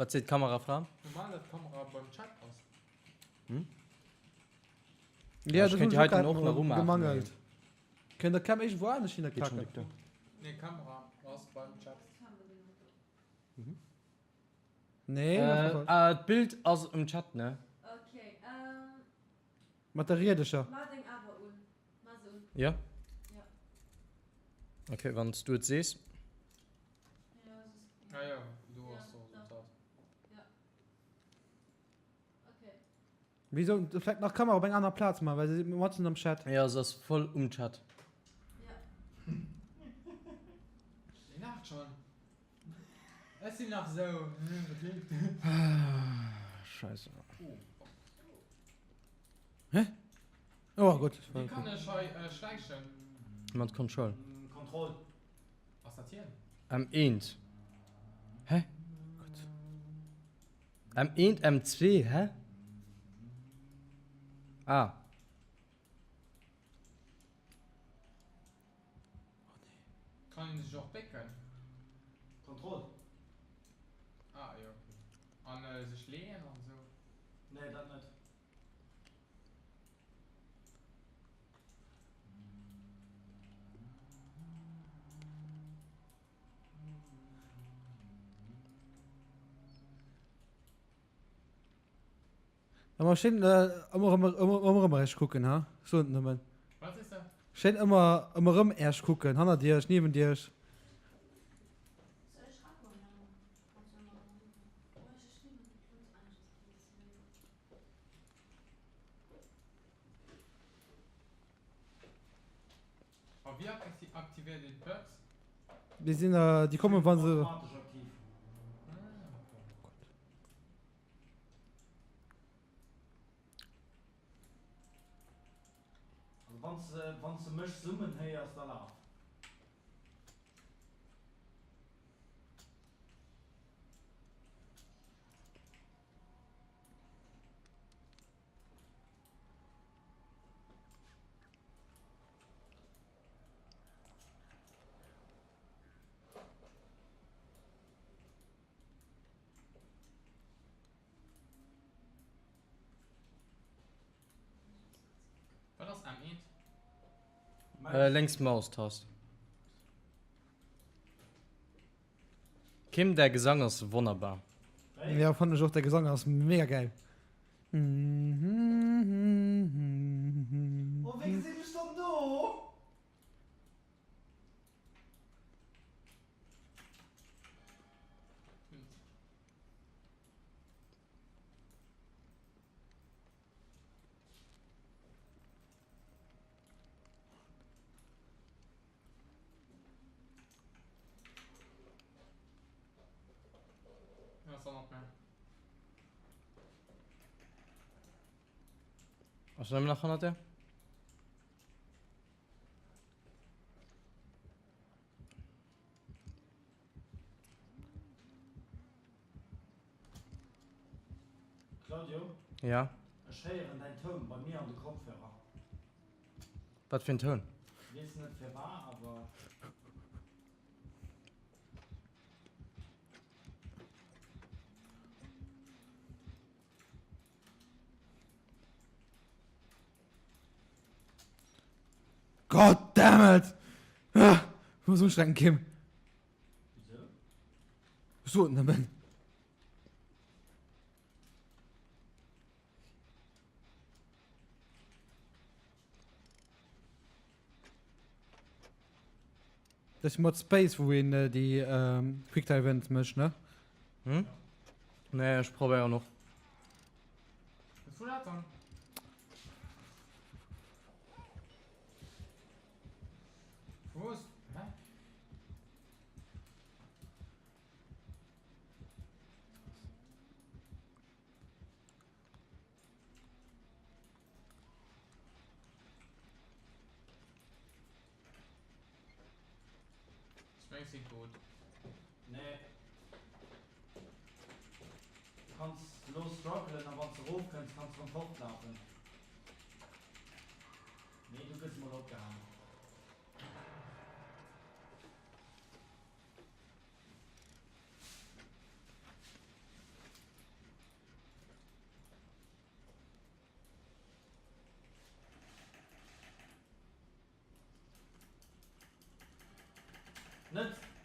Wat seet d'Kamerafra? Normal dat d'Kamera beim Chat ass. Hm? Ja, ech dat kéint hunn déi ech och heiten grad och nach umaachen, gemangelt. Kënnt der Cam iergendwou anescht hinner Geet schon klacken? déck duer. Nee, Kamera ass beim Chat. Nee, dat war falsch. Äh, d'Bild ass um Chat, ne? Okay, ähm. Mat der Riedescher. Maach deng awer un. Maach se un. Ja? Ja. Okay, wann s du et sees. Ja, soss. Ah jo, do ass de Resultat. Ja. Okay. Wéi soll vläicht nach Kamera op eng aner Plaz maachen, well se si matzen am Chat. Ja, se ass voll um Chat. Ja. Déi laacht schon. Ech sinn nach sou, wat leeft? Scheisse. Hä? Oh Gott. Wéi kann ech hei schläichen? Mat Control. Control. Ass dat hien? M1. Hä? Gott. M1, M2, hä? Ah. Kann een sech och bécken? Kontroll. Ah jo ok. An sech leeën an esou? Nee dat net. Ëmmer schéin ëmmer ëmmer ëmmer ëmmer Äech kucken ha soen et nëmmen. Wat sees de? Schéin ëmmer ëmmer rëm Äech kucken, hannert Iech, niewent Iech. A wéi aktivéiert een d'Perks? Déi sinn déi kommen wa se. Automatesch aktiv. Also wann s de wann s de mech summen héiers, da laf. Wat ass M1? Äh, lénks Maustast. Kim, däi Gesang ass wonnerbar. Ja, fannen ech och, däi Gesang ass mega gäil. Oh, wéi gesinn ech dann do? Ass nëmmen nach hannert der? Claudio? Ja? Ech héieren däin Toun bei mir an de Kopfhörer. Wat fir en Toun? Weess net firwar, awer. God damn it! Ah, muss umstrengen, Kim. Wieso? So nëmmen. Dat ass mat Space, wou een déi Quicktime Events mécht, ne? Hm? Nee, ech probéieren och. Wat wor dat dann? Wou ass. Hä? Ech meng sinn tot. Nee. Du kanns lo struggelen a wanns de rof kënns kanns rëm fortlafen. Nee du gëss mol opgehaang.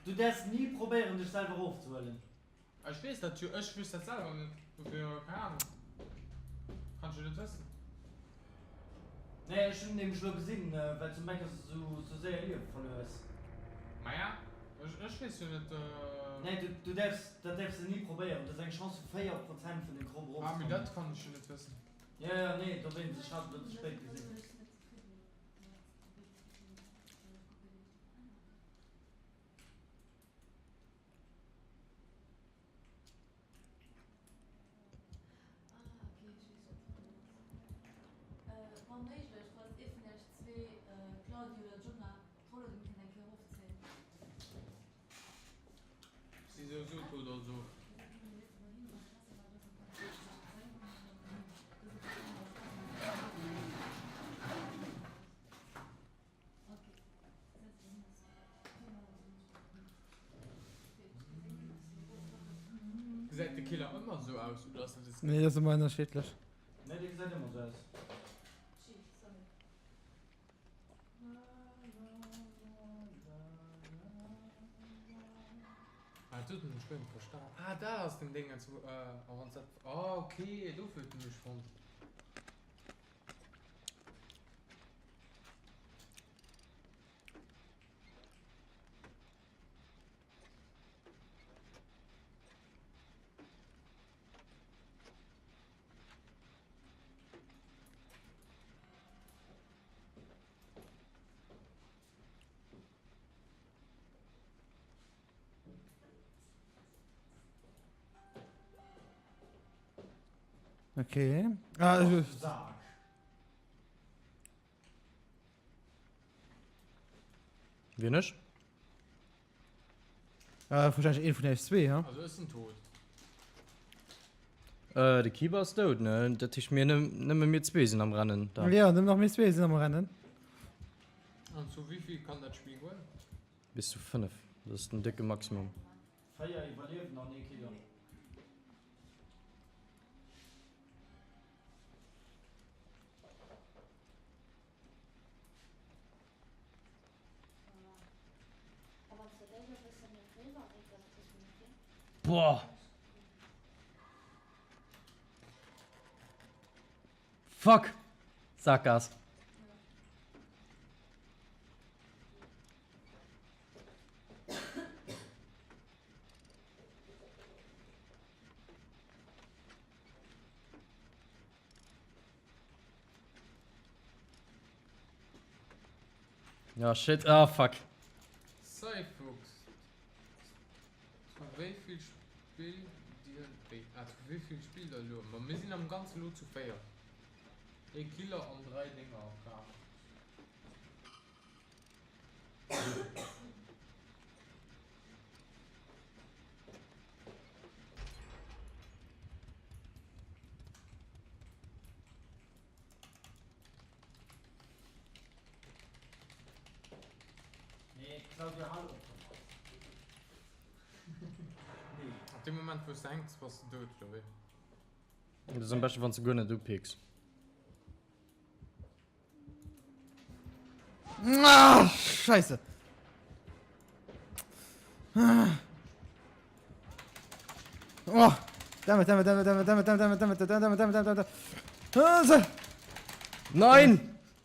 Du däerfs ni probéieren dech selwer erofzehuelen. Ech weess dat jo, ech wüsst dat selwer net, dofir, keng Ahnung, kann ech jo net wëssen. Nee, ech hunn nämlech elo gesinn, well s du meckers esou sou séier Liewe verluer hues. Maja, ech, ech weess jo net. Nee, du, du däerfs, dat däerfs de ni probéieren, dat ass eng Chance vu 4 Prozent vun dem Krop Ah, mee erofzekommen. dat kann ech jo net wëssen. Jo, jo, nee, dowéinst, ech hat et elo ze spéit gesinn. Si souwisou tot, also. Gesäit de Killer ëmmer esou aus oder ass dat e Nee, dat ass ëmmer ënnerschiddlech. Nee, dee gesäit ëmmer esou aus. Ah, dat huet en mech guer net verstan. Ah, dat ass den Déngens, wou, äh, a wann s dat, ah, okay, dofir huet en mech fonnt. Okay. Ah, Och, Sak. Wien ech? Äh, wahrscheinlich een vun eis zwee, ha? Also ech sinn tot. Äh, de Kiba ass dout, ne? Dat heescht mir nëmme mir zwee sinn am Rennen da. Ja, nëmmen nach mir zwee sinn am Rennen. An zu wéivill kann dat Spill goen? Bis zu 5, dat ass den décke Maximum. 4 Iwwerliewen an ee Killer. Boah! Fuck! Sackgass. Ja, shit. Ah, fuck. Cyfuchs, zu wéi vill Spill dir wéi ah zu wéi vill spillt der elo? Ma mir sinn am ganze lo zu 4. Ee Killer an 3 Dénger gaangen. Nee, Claudia, hal op domat. Nee. Ab deem Moment wou s de hänks, bass de dout, oder wéi? Dat ass am beschten, wann s de guer net upiks. Ah, Scheiße. Ah. Oh, damn it, damn it, damn it, damn it, damn it, damn it, damn it, damn it, damn it, damn it, damn it. Ah, so. Nein!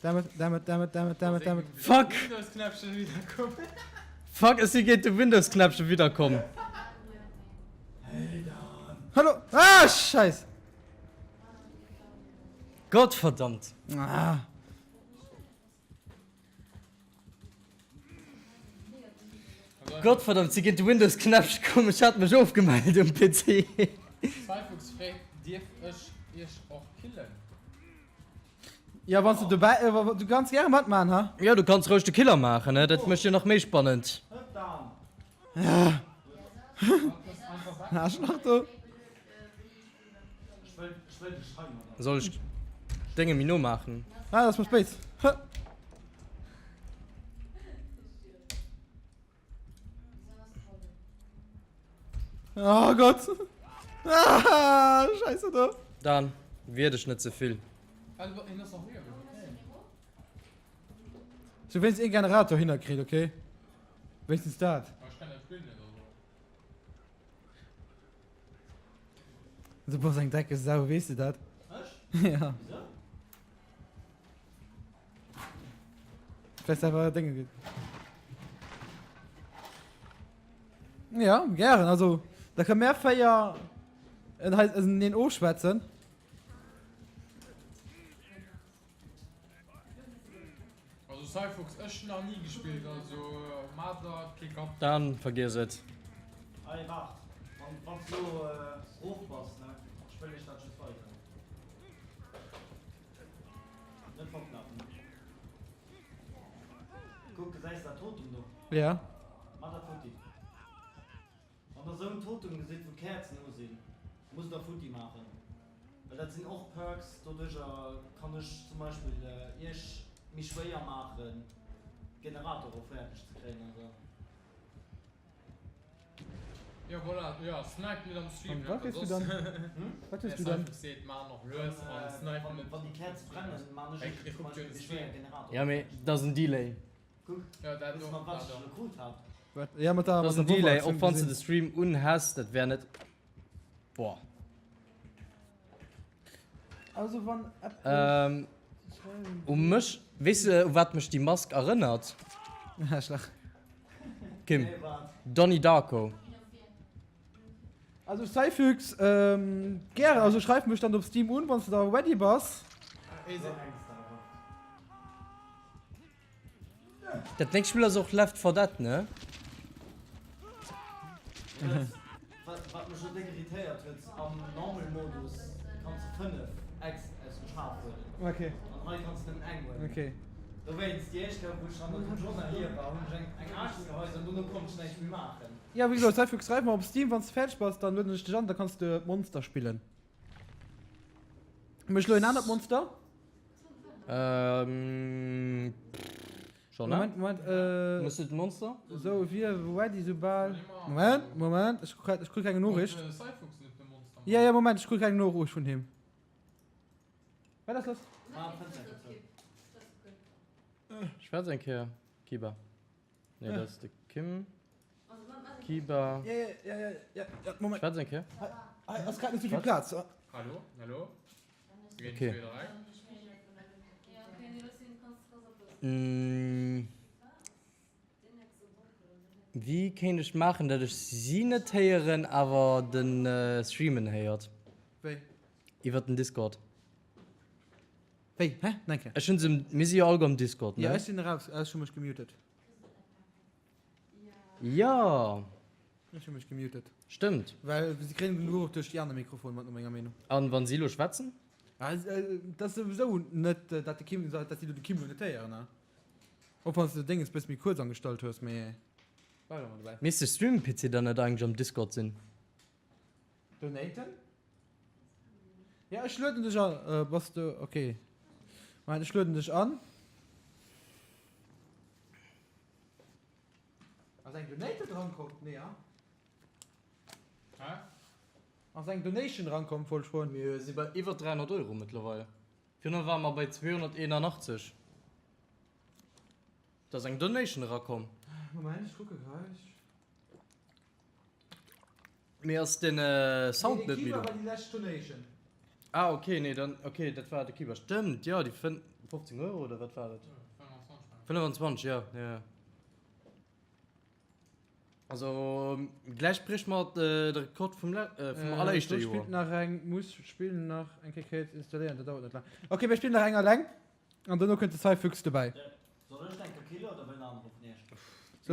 Damn it, damn it, damn it, damn it, damn it, damn it. Fuck! Windows-Knäppchen wiederkommen. Fuck, ech si géint de Windows-Knäppchen widderkomm. Hallo! Ah, Scheiße! Gottverdammt! Ah. Gottverdammt, si géint de Windows Knäppche komm, ech hat mech ofgemellt um PC. Cyfuchs freet, Dierf ech iech och killen? Ja, wann du dobäi, äh, du kanns gäre matman, ha? Jo, du kanns roueg de Killer maachen, ne? Dat mécht jo nach méi spannend. Aarschlach do. Soll ech Dénge méi no maachen? Ah, dat ass mer spéit. Hë. Oh Gott. Ah, Scheiße do. Dan, wier dech net ze vill. Sou wéinst een Generator hinnerkritt, okay? Wéinstens dat. Spill net, also. Du bass eng dreckeg Sau, weess de dat? Ech? Ja. Wisou? Well einfach Dinge ginn. Ja, gären. Also, da kënne mär 4 en hei ënneneen ofschwätzen. Also Cyphox ech nach nie gespillt, also maa der kee Kapp. Dann vergiess et. Hei waart, wann wanns du lo rof bass ne, spillen ech dat just weider. Net fortlafen. Kuck, gesäis dat Totem do? Ja. Maa dat futti. Wann der sou en Totem gesitt wou Käerzen u sinn, musst der futti maachen, well dat sinn och Perks, doduercher kann ech zum Beispill iech méi schwéier maachen Generator och fäerdeg ze kréien an esou. Jo voilà, jo snipe net am Stream An wat hues du dann? Wat hues du dann? Seet maa nach lues an snipe net. Wann déi Käerze brennen, maan ech iech zum Beispill méi schwéier Generator. Jo mee dat ass en Delay. Kuck, Ja, dat weess och, mat wat dat ech och. elo krut hat? Wat? Ja, mat der, Dat mat ass en der Delay, Wurf-Aktioun och wann s de gesinn. de Stream un häss, dat wär net. Boah. Also wann eppes Ähm, u mech, weess de u wat mech déi Mask erënnert? Aarschlach. Kim, Nee, wat? Donnie Darko. Also Cyfuchs, ähm, gären, also schreif mech dann op Steam un, wann s de da ready bass. Ey, So se, ängst awer. Dat nächst Spill ass och Left 4 Dead, ne? Wat wat mech lo déck irritéiert huet, am Normal Modus kanns de 5 Äxt aus dem Schaf huelen. Okay. An hei kanns de nëmmen eng huelen. Okay. Dowéinst, déi éischt Kéier wou ech hannert dem Jonah hier war, hunn ech eng eng Axt geheist an dono konnt ech näischt méi maachen. Ja, wéi gesot, Cyfuchs, schreif mer op Steam, wann s de fäerdeg bass, dann lueden ech dech an, da kanns de Monster spillen. Méch lo en anert Monster? Ähm, schon, ne? Moment, Moment, äh. Muss du d'Monster? Sou, wier ready soubal. Moment, Moment, ech krut, ech krut eng Noriicht. Ja, ja, Moment, ech krut eng Noriicht vun him. Wat ass lass? Schwätz eng Kéier, Kiba. Nee, dat ass de Kim. Kiba. Ja, ja, ja, ja, ja, ja, Moment. Schwätz eng Kéier. Hei ass grad net souvill Plaz. Hallo, hallo. Okay. Mm. Wéi kéint ech maachen, dat ech si net héieren, awer den Streamen héiert? Wéi? Iwwer den Discord. Wéi? Hä? Nach eng Kéier. Ech hunn se, mir si jo alleguer am Discord, ne? Ja, ech sinn eraus, ech hu mech gemutet. Jo! Ech hu mech gemutet. Stëmmt. Well si kréien den Uruff duerch déi aner Mikrofon mat, no menger Meenung. An wann si elo schwätzen? Dat ass souwisou net, dat de Kim, dat si de Kim elo net héieren, ne? Och wann s de Dénges bësse méi kuerz angestallt hues, mee bleif emol dobäi. Misst de Stream-PC dann net eigentlech am Discord sinn? Donaten? Ja, ech lueden dech an. Äh, bass du, okay. Moment, ech lueden dech an. Ass eng Donate dran komm? Nee, ja? Hä? Ass eng Donation dran komm, wollt ech froen. Mir si bei iwwer 300 Euro mëttlerweil. Virun ware mer bei 281. Da ass eng Donation erakomm. Moment, ech kucke gleich. Mee ass den Sound net méi do? Nee, de Kiba war déi lescht Donation. Ah ok, nee dann, ok, dat war de Kiba. Stëmmt, jo, déi 15 Euro oder wat war et? 25, jo, jo, jo. Also gläich brécht mer de Rekord vum vum alleréischte Do Joer. spillt nach eng, muss Spill nach eng Kéier Kéier installéieren, dat dauert net laang. Ok, mir spillen nach eng alleng an dono kënnt de Cyfuchs dobäi. Soll ech eng Kéier Killer oder wëll en anere vun iech?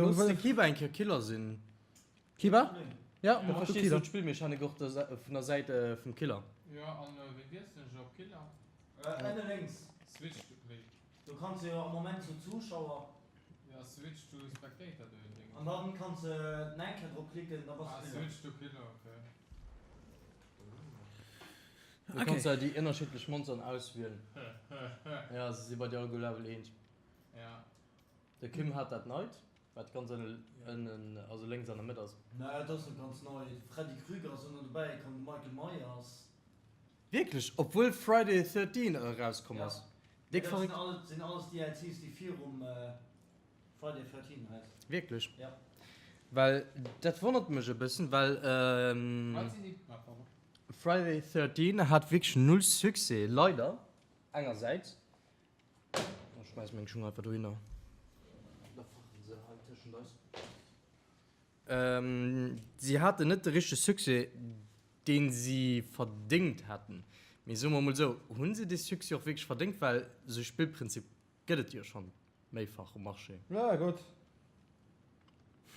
Looss de Kiba eng Kéier Killer sinn. Kiba? Ja, Da mach du verstees du Killer. d'Spillmechanik och vun der Säit vum Killer. Jo, an wéi wiesselen ech op Killer? Ënne lénks. Switch to wéi? Do kanns de jo am Moment zu Zuschauer. Ja, switch to Spectator do een Ding. An dann kanns de nach eng Kéier drop klicken, da bass Ah, de Killer. switch to Killer, okay. Du kanns da déi ënnerschiddlech Monsteren auswielen. Ja, se si bei dir alleguer Level 1. Ja. De Kim hat dat neit, wat ganz ënne, ënnen, also lénks an der Mëtt ass. Nee, dat ass net ganz nei. De Freddy Krüger ass ënner dobäi komm, de Michael Myers. Wierklech? Obwuel Friday the 13 erauskomm ass? Déck verréckt. Dat sinn alles DLCs déi virum Friday 13 eraus. Wierklech? Ja. Well dat wonnert mech e bëssen, well Friday 13 hat wierklech null Succès, leider, engersäits. Ech schmeiss meng Schung einfach dohinner, da fachen se hei tëschent eis. Si haten net de richtege Succès, deen si verdéngt hätten. Mee soe mer emol esou, hu se dee Succès och wierklech verdéngt? Well esou e Spillprinzip gëtt et jo schonn méifach um Marché. Ja, gutt.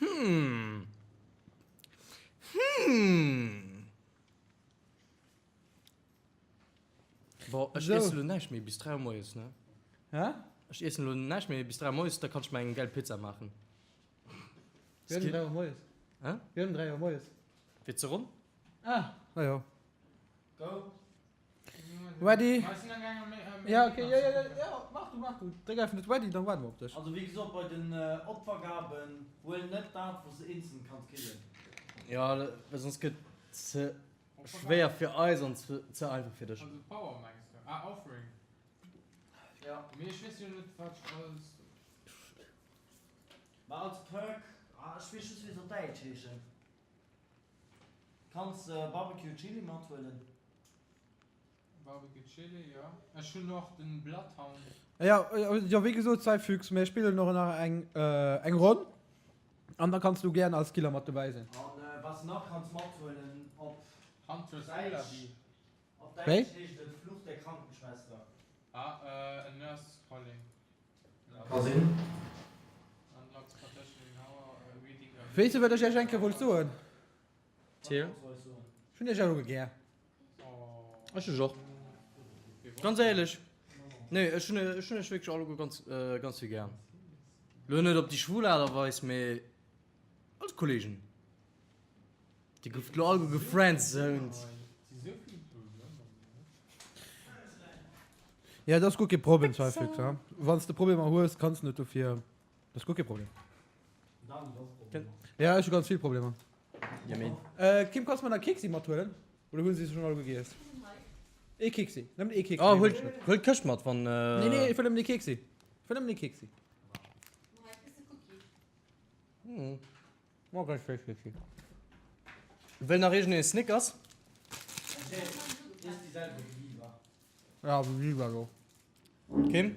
Hm. Hm. Bon, ech So. iessen elo näischt méi bis 3 Auer moies, ne? Hä? Ech iessen elo näischt méi bis 3 Auer moies, da kann ech mer eng gäil Pizza maachen. Wéi um 3 Auer moies? Hä? Wéi um 3 Auer moies? Fir ze ronn? Ah, na jo. Go. Ready? Ja, okay, ja, ja, ja, ja, mach du, mach du. Dréck einfach net Ready, dann waarde mer op dech. Also wéi gesot, bei den Opfergaben, huel net dat wou s de instant kanns killen. Ja, well soss gëtt ze schwéier fir eis an ze einfach fir dech. Also Power mengs du? Ah, Offering. Ja. Mee ech weess jo net wat ech als. Mä als Perk, ah ech weess just wéi se op däitsch heeschen. Kanns Barbecue Chili mathuelen. Barbecue Chili, jo. Ech hunn och den Bloodhound. Jo, jo, wéi gesot, Cyfuchs, mir spillen och nach eng eng Ronn an da kanns du gären als Killer mat dobäi sinn. An was nach kanns mathuelen op Huntress Däitsch, op Wéi? Däitsch heescht et Fluch der Krankenschwester. Ah, a Nurse Calling. Ka sinn. Weess de wat ech iech eng Kéier wollt soen? Tja. Ech hunn iech alleguer gär. Ech dech och. Ganz éierlech. Nee, ech hunn ech hunn iech wierklech alleguer ganz ganz vill gär. Lo net op déi schwul Aart a Weis, mee als Kollegen. Dir gouft lo alleguer gefriendzoned. Ja, dat ass guer kee Problem, Cyfix. Wann s de Problemer hues, kanns de net dofir. Dat ass guer kee Problem. Ja, ech hu ganz vill Problemer. Ja, mee. Äh, Kim, kanns du mer nach Keksi mathuelen? Oder hunn si se schonn all gegiess? Ee Keksi, nëmmen ee Keksi. Oh, huel, huel d'Këscht mat, wann. Nee, nee, ech wëll nëmmen ee Keksi. Ech wëll nëmmen ee Keksi. Hei kriss de Cookie. Hm. Oh, ganz vill Keksi. Wëll nach iergendeen e Snickers? Ja, wie war lo? Kim?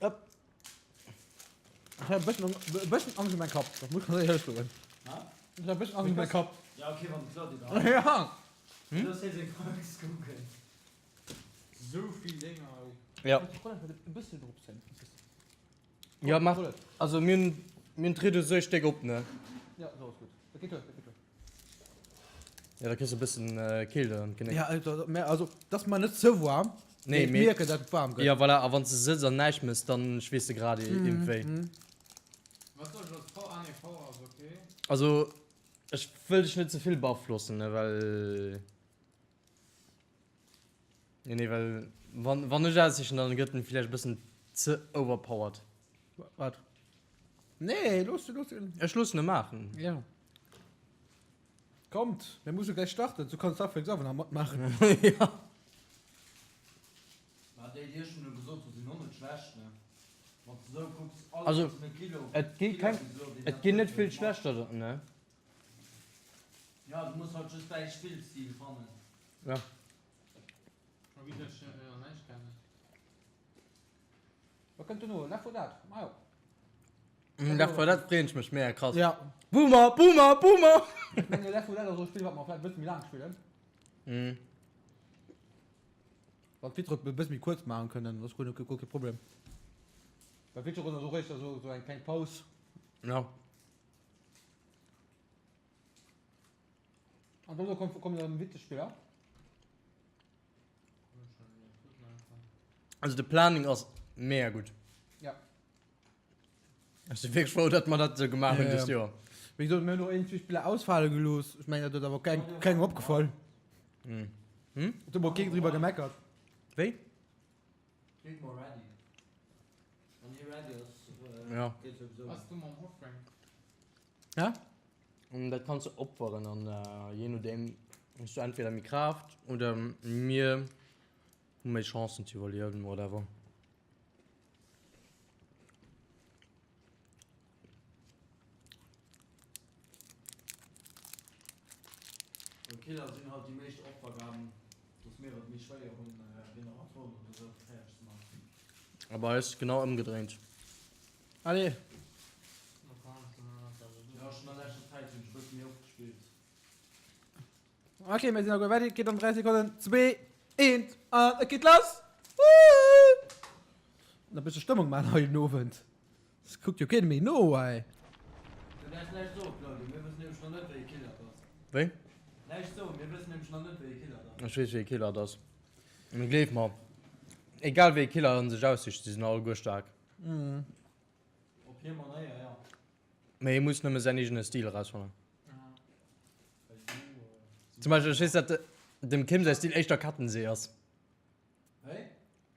Upp. Ich hab e bëssen, e bëssen Angst um mäin Kapp. Dat muss ich ganz éierlech soen. Ich hab e bëssen Angst um mäin Kapp. Ja, okay, wann de Claudi da. Ja. Hm? Du hues seng Angst kucken. Sou vill Dénger. Ja. E bëssen drop sinn. Ja, mach. Also mir hunn, mir hunn d'Riddo sou stéck op, ne? Ja, sou ass gutt. Dat geet duer, dat geet duer. Ja, da kriss de e bëssen Keelt an d'Genéck. Ja, also, mä also, dat ass mer net ze waarm. Nee, mee ech mee. mierken, dat et waarm gëtt. Ja, voilà, a wann s de sëtz an näischt mëss, dann schweess de grad iergendwéi. Wat soll ech als V? Ah nee, V ass ok. Also, ech wëll dech net ze vill beaflossen, ne, well. Nee, nee, well wann, wann ech aussichen, dann gëtt en villäicht e bëssen ze overpowered. Wat? Nee, looss, looss en. Ech loossen e maachen. Ja. Kommt, mir musse gläich starten, du kanns dafir selwer nach matmaachen. Ja. Mä déi, déi ech schon gesot hu, sinn och net schlecht, ne? Wann s de esou kucks, all Also, eenzele Kilo, et gi Killer keng, bis elo, deen et dat ginn net huet, vill huet mat. schlechter, ne? Ja, du muss halt just däi Spillstil fannen. Ja. A wéi soll ech nach näischt kennen? Wat kënnt dono? Left 4 Dead? Ah jo. Left 4 Dead freeën ech mech mega krass. Ja. Boomer, Boomer, Boomer! Ech mengen Left 4 Dead ass och e Spill wat mer vläicht e bësse méi laang spillen. Mhm. Wann d'Vitrop e bësse méi kuerz maachen kënnen, ass guer guer kee Problem. Well Vitrop ass och éischter esou esou eng kleng Paus. Ja. An dono kommen dann witzeg Spiller. Also de Planning ass mega gutt. Ja. Ech si wierklech frou, datt mer dat esou gemaach hunn dëst Joer. Wéi gesot, mir hunn och een, zwee Spiller ausfale gelooss. Ech mengen, dat huet awer keng, kengem opgefall. Hm? Et huet mol keen driwwer gemeckert. Wéi? Klingt mol ready. Wann hie ready ass, Ja. geet souwisou. Bass du mam Offering? Hä? Dat kanns de opferen an jee nodeem hues du entweder méi Kraaft oder mir hu méi Chancen ze iwwerliewen, whatever. Killer sinn halt déi meescht Opfergaben, dass mir et méi schwéier hunn Generatoren oder sou fäerdeg ze maachen. A bei eis genau ëmgedréint. Allez. Jo, ech hunn a leschter Zäit hunn ech e bësse méi oft gespillt. Ok, mir sinn alleguer ready. Et geet an 3 Sekonnen. 2, 1 an et geet lass! Woohoo! An e bësse Stëmmung maachen hei den Owend. Et kuckt jo keen méi no hei. Du däerfs näischt soen, Claudio, mir wëssen nämlech nach net, wéi e Killer et ass. Wéi? Näischt soen, mir wëssen nämlech nach net, wéi e Killer et ass. Ech weess, wéi e Killer et ass. Mee gleef mer, egal wéi e Killer en sech aussicht, si sinn alleguer staark. Op hir Manéier, jo. Mee ee muss nëmme säin eegene Stil erausfannen. Zum Beispill, ech weess, datt dem Kim säi Stil éischter Kattensee ass. Wéi?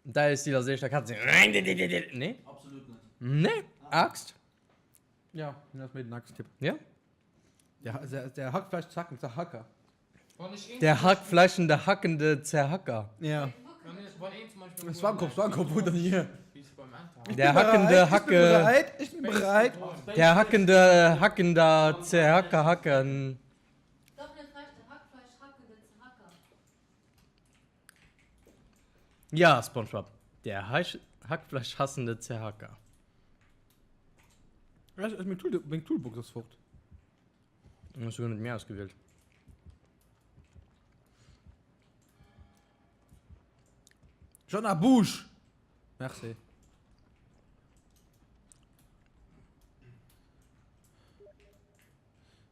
Däi Stil ass éischter Kattensee. Nee? Absolut net. Nee? Axt? Ja, hien ass méi den Axt-Typ. Ja? Der, der, der Hackfleisch-Zacken Zerhacker. Der hackfleischende hackende Zerhacker. Ja. Swankop, Swankop, wo dann hier? Der hackende Hacke. Ich bin bereit. Der hackende hackender Zerhacker hacken. Ja, SpongeBob. Der Hackfleisch hassende Zerhacker. Meng Toolbox ass fort. Ech hunn net méi ausgewielt. Jonna Bouge! Merci.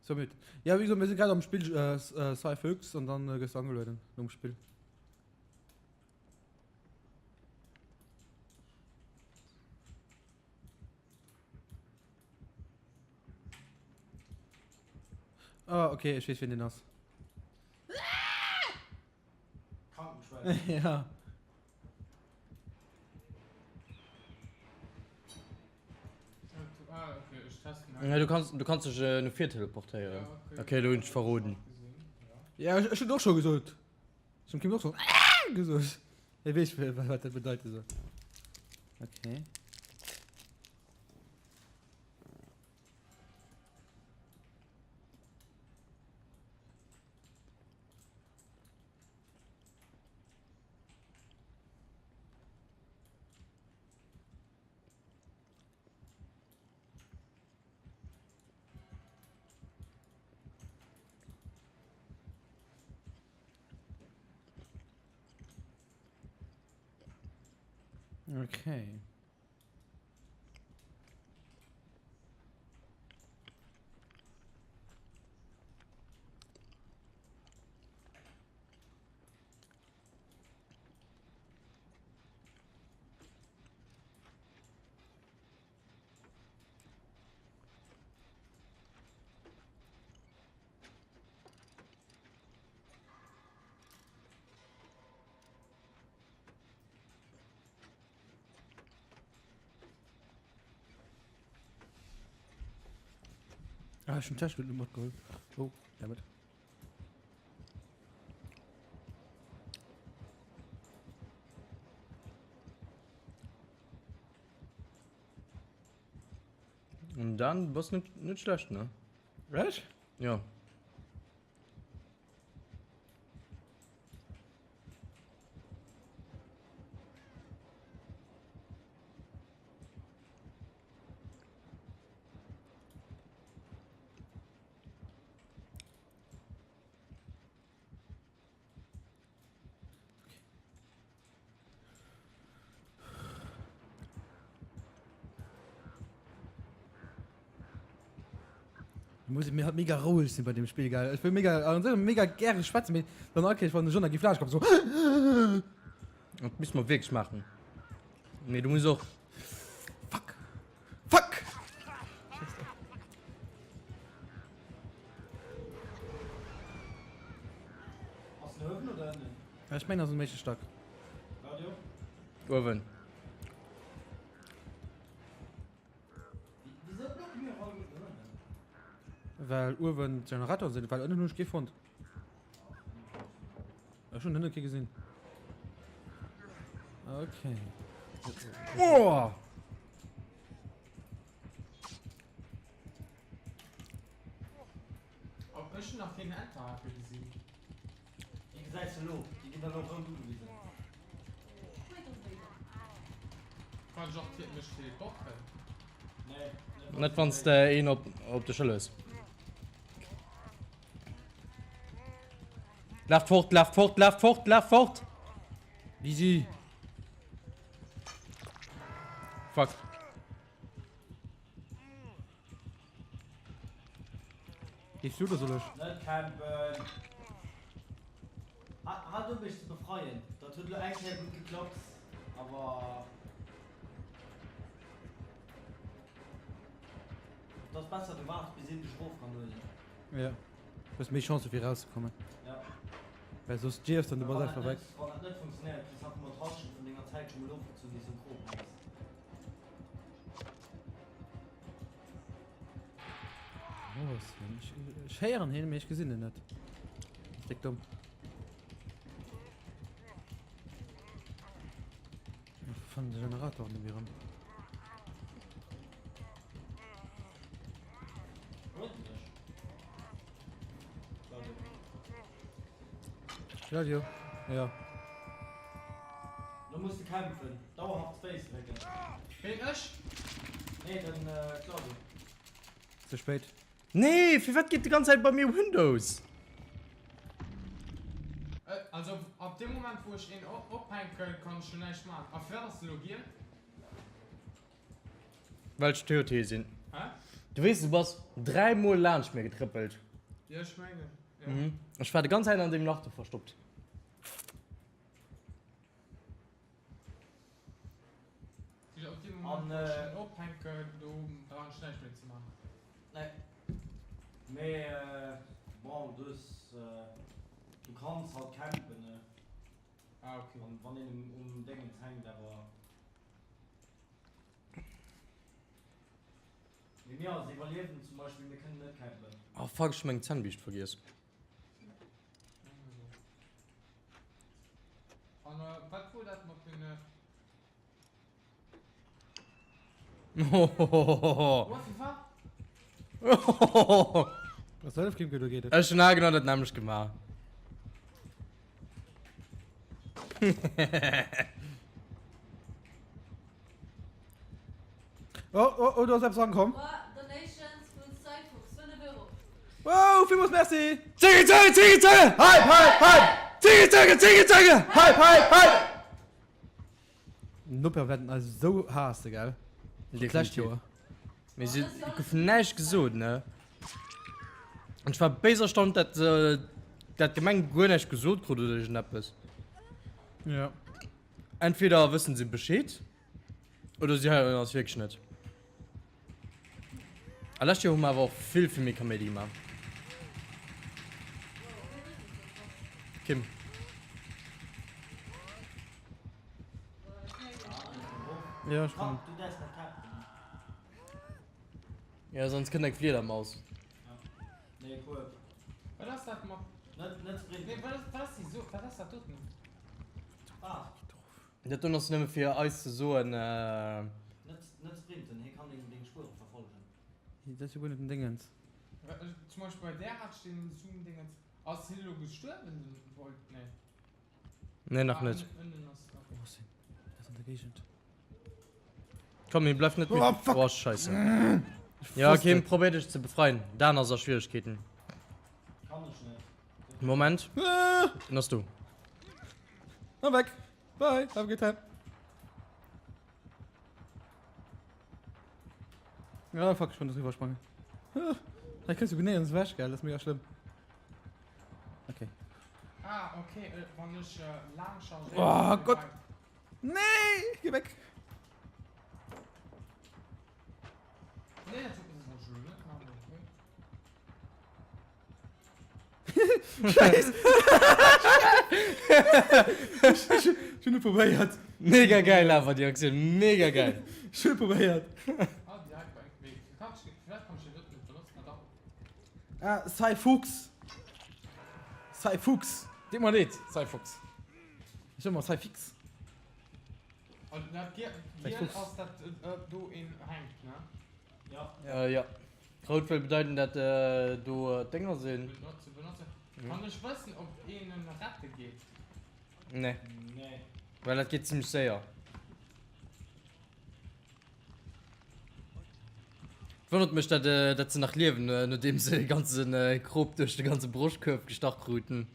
So mit. Ja, wéi gesot, mir sinn grad am Spill äh, äh, Cypherx an dann äh, gëss du angelueden nom Spill. Ah, okay, ech weess, wien deen ass. Krankenschwester. Ja. Ja, du kannst, du kannst dech äh, no vir teleportéieren. Okay, lo hunn ech verroden. Ja, ech, ech hunn och scho gesot. Ech hunn Kim och scho gesot. Hie weess, wat dat bedeite soll. Okay. Okay. Ah, ech hunn d'Täsch net matgeholl. Oh, dammit. Und dann bass net net schlecht, ne? Echt? Ja. Muss ich mir halt mega roueg sinn bei dem Spiel geil. Ich will mega an sech mega gäre schwätzen, mee dann all Kéiers wann de Jonah gi Flasch kommt so. Dat misst mer wierklech maachen. Mee du muss och. Fuck. Fuck! Ass en uewen oder ënnen? Ech mengen ass um éischte Stack. Radio? Uewen. Wisou blouche mir all gutt ënnen? Well uewen d'Generatoren sinn, well ënnen hunn ech kee fonnt. Ech hunn ënne kee gesinn. Okay. Oh! Oh, ech hunn nach keen Enterhaken gesinn. gesäis de elo, déi ginn dann och rout ugewisen. Kann ech och mech teleporten? Nee, Net wann s de een op op de Schëll hues. Laaft fort, laaft fort, laaft fort, laaft fort! Easy. Fuck. Gees du oder soll ech? Net campen! Haalt op iech ze befreien, dat huet elo eng Kéier gutt geklappt, awer et ass besser du waarts bis een dech erof kann huelen. Jo, hues méi Chancen fir erauszekommen. Ja. Well soss stierfs de an du bass einfach weg. Wann dat net funktionéiert, kriss einfach mol d'Hallschent vun denger Zäit scho mol ofgezunn déi s du krop hues. Wou ass hien? Ech, ech héieren hien, mee ech gesinn en net. Déck domm. Ech fannen de Generator net méi erëm. Huet en dech? Claudio. Claudio, ja. Lo muss de kämpfen. Dauerhaft Space drécken. Ween ech? Nee, den Claudio. Ze spéit. Nee, firwat geet de ganz Zäit bei mir Windows? Also ab deem Moment wou ech een ophänken kann ech jo näischt maan. A firwat ass de lo giel? Well ech TOT sinn. Hä? Du weess du bass 3 mol laanscht mir getrëppelt. Jo ech mengen jo. Ech war de ganz Zäit an deem Lach do verstoppt. Op deem Moment wou ech en ophänken do brauch ech näischt méi ze man. Nee. Mee bon du hues du kanns halt campen ne. Ah ok. Wann een um Déngens hänkt awer. Mee mir als Iwwerliewend zum Beispill mir kënnen net campen. Oh fuck, ech hu meng Zännbiischt vergiess. An wat wor dat mat den. Was soll Kim du geht Ech hun genau dat nämlech gemaach. Oh, oh, oh, do ass eppes ankomm. Donations vun Cyfuchs, 5 Euro. Wow, villmools Merci! Zénge, zénge, zénge, zénge! Hype, hype, hype! Zénge, zénge, zénge, zénge! Hype, hype, hype! Noper wäerten eis esou haasse, gell? D'lescht Joer. Mee si gouf näischt gesot, ne? An ech war béis erstaunt, dat dat d'Gemeng guer näischt gesot krut oder iergendeppes. Ja. Entweder wëssen se Bescheed. Oder si heieren eis wierklech net. A lescht Joer hu mer awer och vill, vill méi Kaméidi gemaach. Kim. Ja, ech kommen. Ja, sonst kënnt eng Fliedermaus. Nee, cool. Wat ass dat mat. Net, net sprinten. Nee, wat ass, wat ass déi So, wat ass dat doten? Ah. Dat doen ass nëmme fir eis ze soen. Net net sprinten, hie kann deng deng Spuere verfolgen. Dat ass jo guer net den Dingens. Zum Beispill bei där hat ech den Zoom Dingens. Ass hien elo gestuerwen den Volt? Nee. Nee nach net. Ënnen ass okay. Wo ass hien? Ass an der Géigend. Komm hie bleift net méi. Oh fuck! Oh scheisse. Ja okay, hien probéiert dech ze befreien. Dan ass a Schwieregkeeten. Kann ech net. Moment. Ah! Den ass do. An weg! Bye, have a good time. Ja, fuck, ich konnte drüber sprangen. Da kriegst du genau ins Wäsch, gell? Das ist mega schlimm. Okay. Ah, okay, äh, wann ich äh, lang chargéieren. Oh Gott! Nee, geh weg! Nee, das ist noch schön, ne? Ah, okay. Scheiß! Ech hunn et probéiert. Mega geil awer déi Aktioun, mega geil. Ech hunn et probéiert. Ah, Cyfuchs. Cyfuchs. Deet mer leed, Cyfuchs. Ech soe mer Cyfix. Dat Giel ass dat do een hänkt, ne? Ja. Rout wëll bedeiten dat do d'Dénger sinn. Kann ech wëssen op een en rette geet? Nee. Nee. Well dat geet zimmlech séier. Wonnert mech dat dat se nach liewen nodeem se e ganze Krop duerch de ganze Broschtkuerf gestach kruten.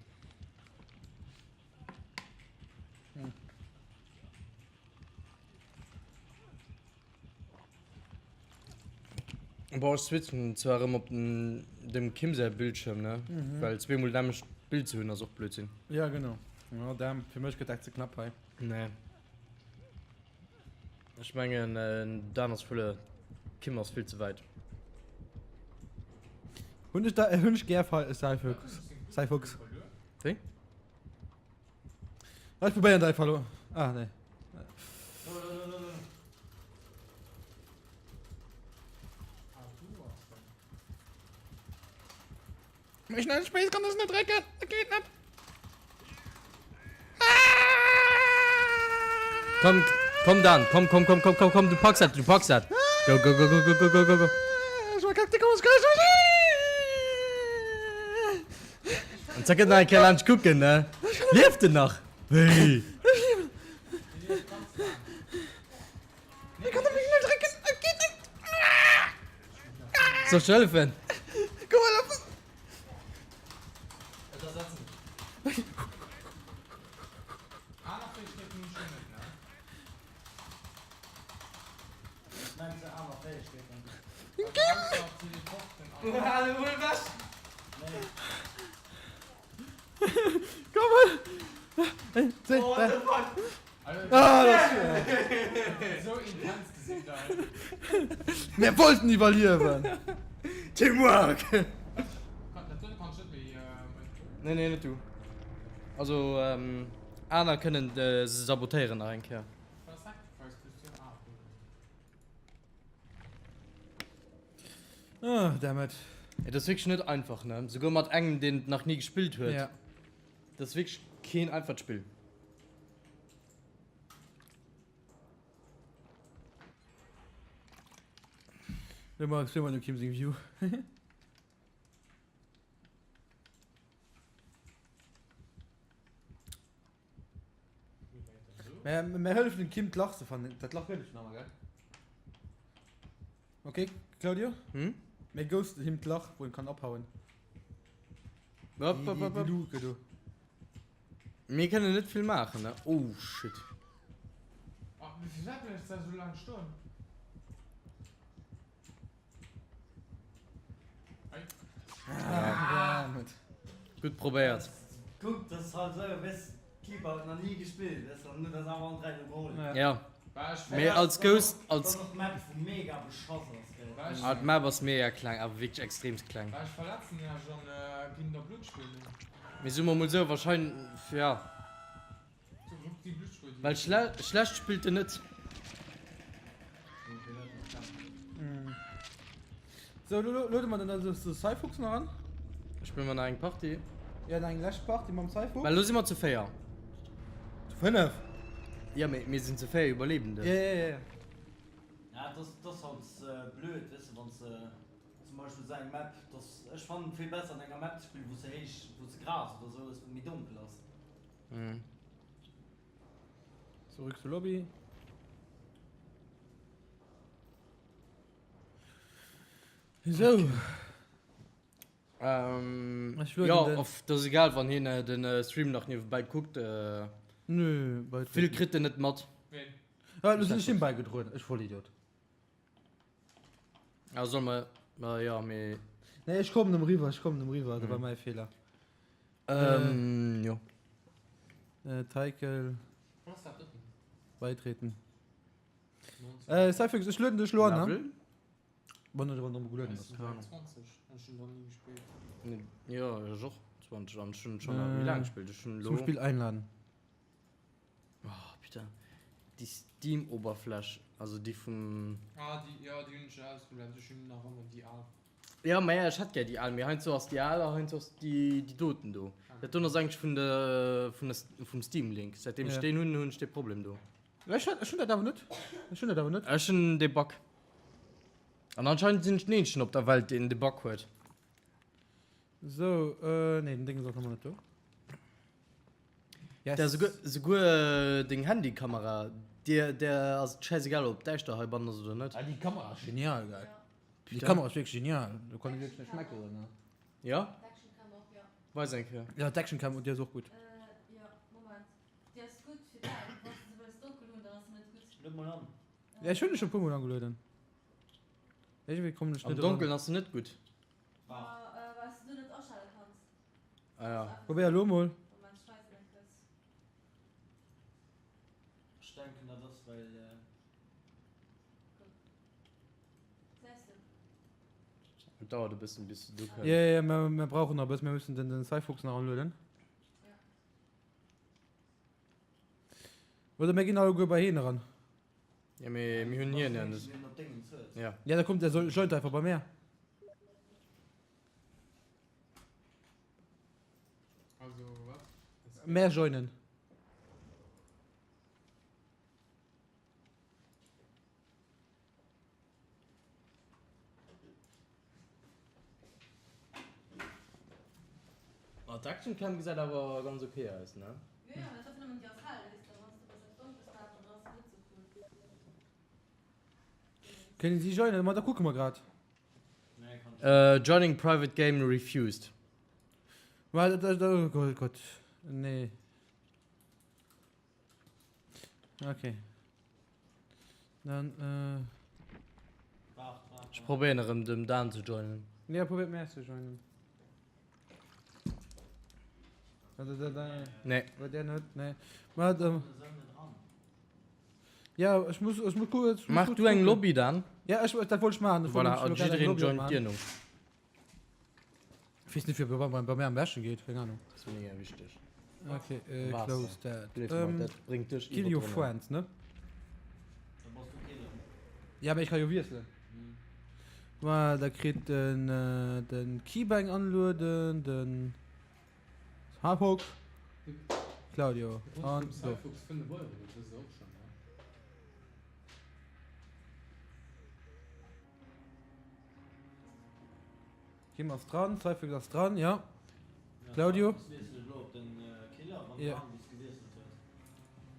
Boah, ech switchen zwar erëm op den, dem Kim säi Bildschirm, ne? Mhm. Well zweemol d'nämmlecht Bild ze hunn ass och Blödsinn. Ja, genau. Ja, damn, fir mech gëtt dat ze knapp hei. Nee. Ech mengen, äh, Dan ass volle, Kim ass vill ze wäit. Hunn ech da, hunn ech gär Cypherfuchs. Cypherfuchs. Wéi? Ech probéieren dat einfach elo. Ah, nee. Méi schnell Space kann das net drécken. Dat geet net. Komm, komm Dan, komm, komm, komm, komm, komm, komm, du packs dat, du packs dat. Go, go, go, go, go, go, go, go, go. An da gëtt nach eng Kéier laanscht kucken, ne? Lieft en nach? Wéi? Soll ech hëllefen? Mir wollten iwwerliewen! Teamwork! Nee, nee, net du. Also, aner kënnen se sabotéieren nach eng Kéier. Oh, damn it. Et ass wierklech net einfach, ne? Souguer mat engem, deen et nach ni gespillt huet. Ja. Dat ass wierklech keen einfacht Spill. Lo mach ech dem Kim seng View. Mä mir hëllefen dem Kim d'Lach ze fannen. Dat Lach gëtt et schon awer, gell? Okay, Claudio? Hm? Mir ghosten him d'Lach, wou en kann abhauen. Hopp, Déi, hopp, déi, hopp, déi hopp. Luke do. Mir kënnen net vill maachen, ne? Oh, shit. Oh, firwat bleift se da sou laang stoen? Gutt probéiert. Kuck, das ist halt so, weißt Keeper hat nach nie gespielt, weißt du, und das haben wir drei geholt. Ja. Mee als Ghost, als. Das ist Map, wo mega beschoss ass, gell. Ah, d'Map ass mega kleng, awer wierklech extrem kleng. Ech verletzen iech an ginn der Bluttspuer. Mee soe mer mol sou, wahrscheinlech, ja. Well schlecht spillt en net. Sou, lo luede mer den Cyphuchs nach an. Spille mer nach eng Partie? Ja, nach eng lescht Partie mam Cyphuchs. Well lo si mer zu 4. Zu 5? Ja, mee mir sinn zu 4 Iwwerlebenden. Ja, ja, ja. Ja, et ass halt blöd, weess de, wann s de zum Beispill esou eng Map, dass, ech fannen et vill besser an enger Map ze spillen, wou se héich, wou se Gras oder sou ass, wou méi donkel ass. Mhm. Zurück zur Lobby. So. Ähm, Ech lueden ja, den- off, das ist egal, wann hien äh, den äh, Stream nach nebenbei guckt. Äh, Nö, bei vill kritt en net mat. Ween? Ah, lo sinn ech him bäigedroen. Ech Vollidiot. Ah, soll mer, äh, ja, mee. Nee, ech kommen em riwwer, ech kommen em riwwer, dat war mäi Feeler. Ähm, jo. Äh, Teikel. Was ass dat doten? Beitreten. Äh, Cyphex, ech lueden dech lo an, ne? Level? Wann du wann du gelueden ass. 20, ech hunn nach ni gespillt. Ja, ech och 20 an ech hunn schon äh, méi laang gespillt. Ech hunn lo. Zum Spill einladen. Oh, putain. Déi Steam-Oberfläch, also déi vum. Ah, déi, ja, déi hunn ech ausgeblend. Ech hunn nach ëmmer déi al. Ja, ma ja, ech hätt gär déi al, mee heiansdo ass déi al a heiansdo ass déi, déi doten do. Dat doen ass eigentlech vun de, vun de, vum Steam-Link. Säitdeem ech Ja. deen hunn, hunn ech dee Problem do. Ech hat, ech hunn dat awer net. Ech hunn dat awer net. Ech hunn dee Bug. An anscheinend sinn ech den eenzegen op der Welt, deen de Bug huet. Sou, äh, nee, den Ding ass och nach net do. Yes. Der souguer, souguer deng Handykamera, dir, der ass et schäisegal, ob däischter heibannen ass oder net. Ah, déi Kamera ass genial, gell. Déi Kamera ass wierklech genial. Do kann ee wierklech net meckeren, ne. Ja? Weis eng Kéier. Ja, d'Actioncam, déi ass och gutt. Ja, ech hunn se scho e puermol angelueden. Iergendwéi kommen ech Am net eran. Donkelen ass se net gutt. Ah ja. Probéier elo mol. Ech denken dat ass well. Et dauert e bëssen bis du do kënns. Ja, ja, mir, mir brauchen nach e bëssen, mir müssen den, den Cyfox nach anlueden. Oder mir ginn alleguer bei hien eran. Ja, mee mir hunn hien ja net. Ja. Ja, da kommt der soll joint einfach bei mir. Also wat? Mär joinen. Oh, d'Action Cam gesäit awer ganz ok aus, ne? Jo, jo, mee et ass nëmmen déi ass hell, weess de, wann s de eppes Donkles maass, dann ass se net sou cool. Kënnen si joinen? Ma da kucke mer grad. Joining private game refused. Ma dat, oh Gott, Gott, nee. Okay. Dann, äh. Ech probéieren erëm dem Dan ze joinen. Ja, probéiert mär ze joinen. Da, da, da. Nee. Bei der net, nee. Ma, ähm. Ja, ech muss, ech muss kucken. Ech muss Maach kurz du eng kucken. Lobby dann. Ja, ech, dat wollt ech maachen. Ech wollt Voilà, nämlech a elo grad eng jiddereen Lobby joint opmachen. duerno. Ich weess net, wéi bei, bei, bei mir am beschten geet, keng Ahnung. Dat ass mega wichteg. Okay, äh, Waasser. close that. Gleef mer, Ähm, dat bréngt dech kill iwwer your d'Ronne. friends, ne? Ja, mee ech ka jo wiesselen. Voilà, da kritt den, äh, den Keybang anlueden, den Harpok, Claudio an do. Kim ass dran, Cypher ass dran, ja. Claudio? Ja.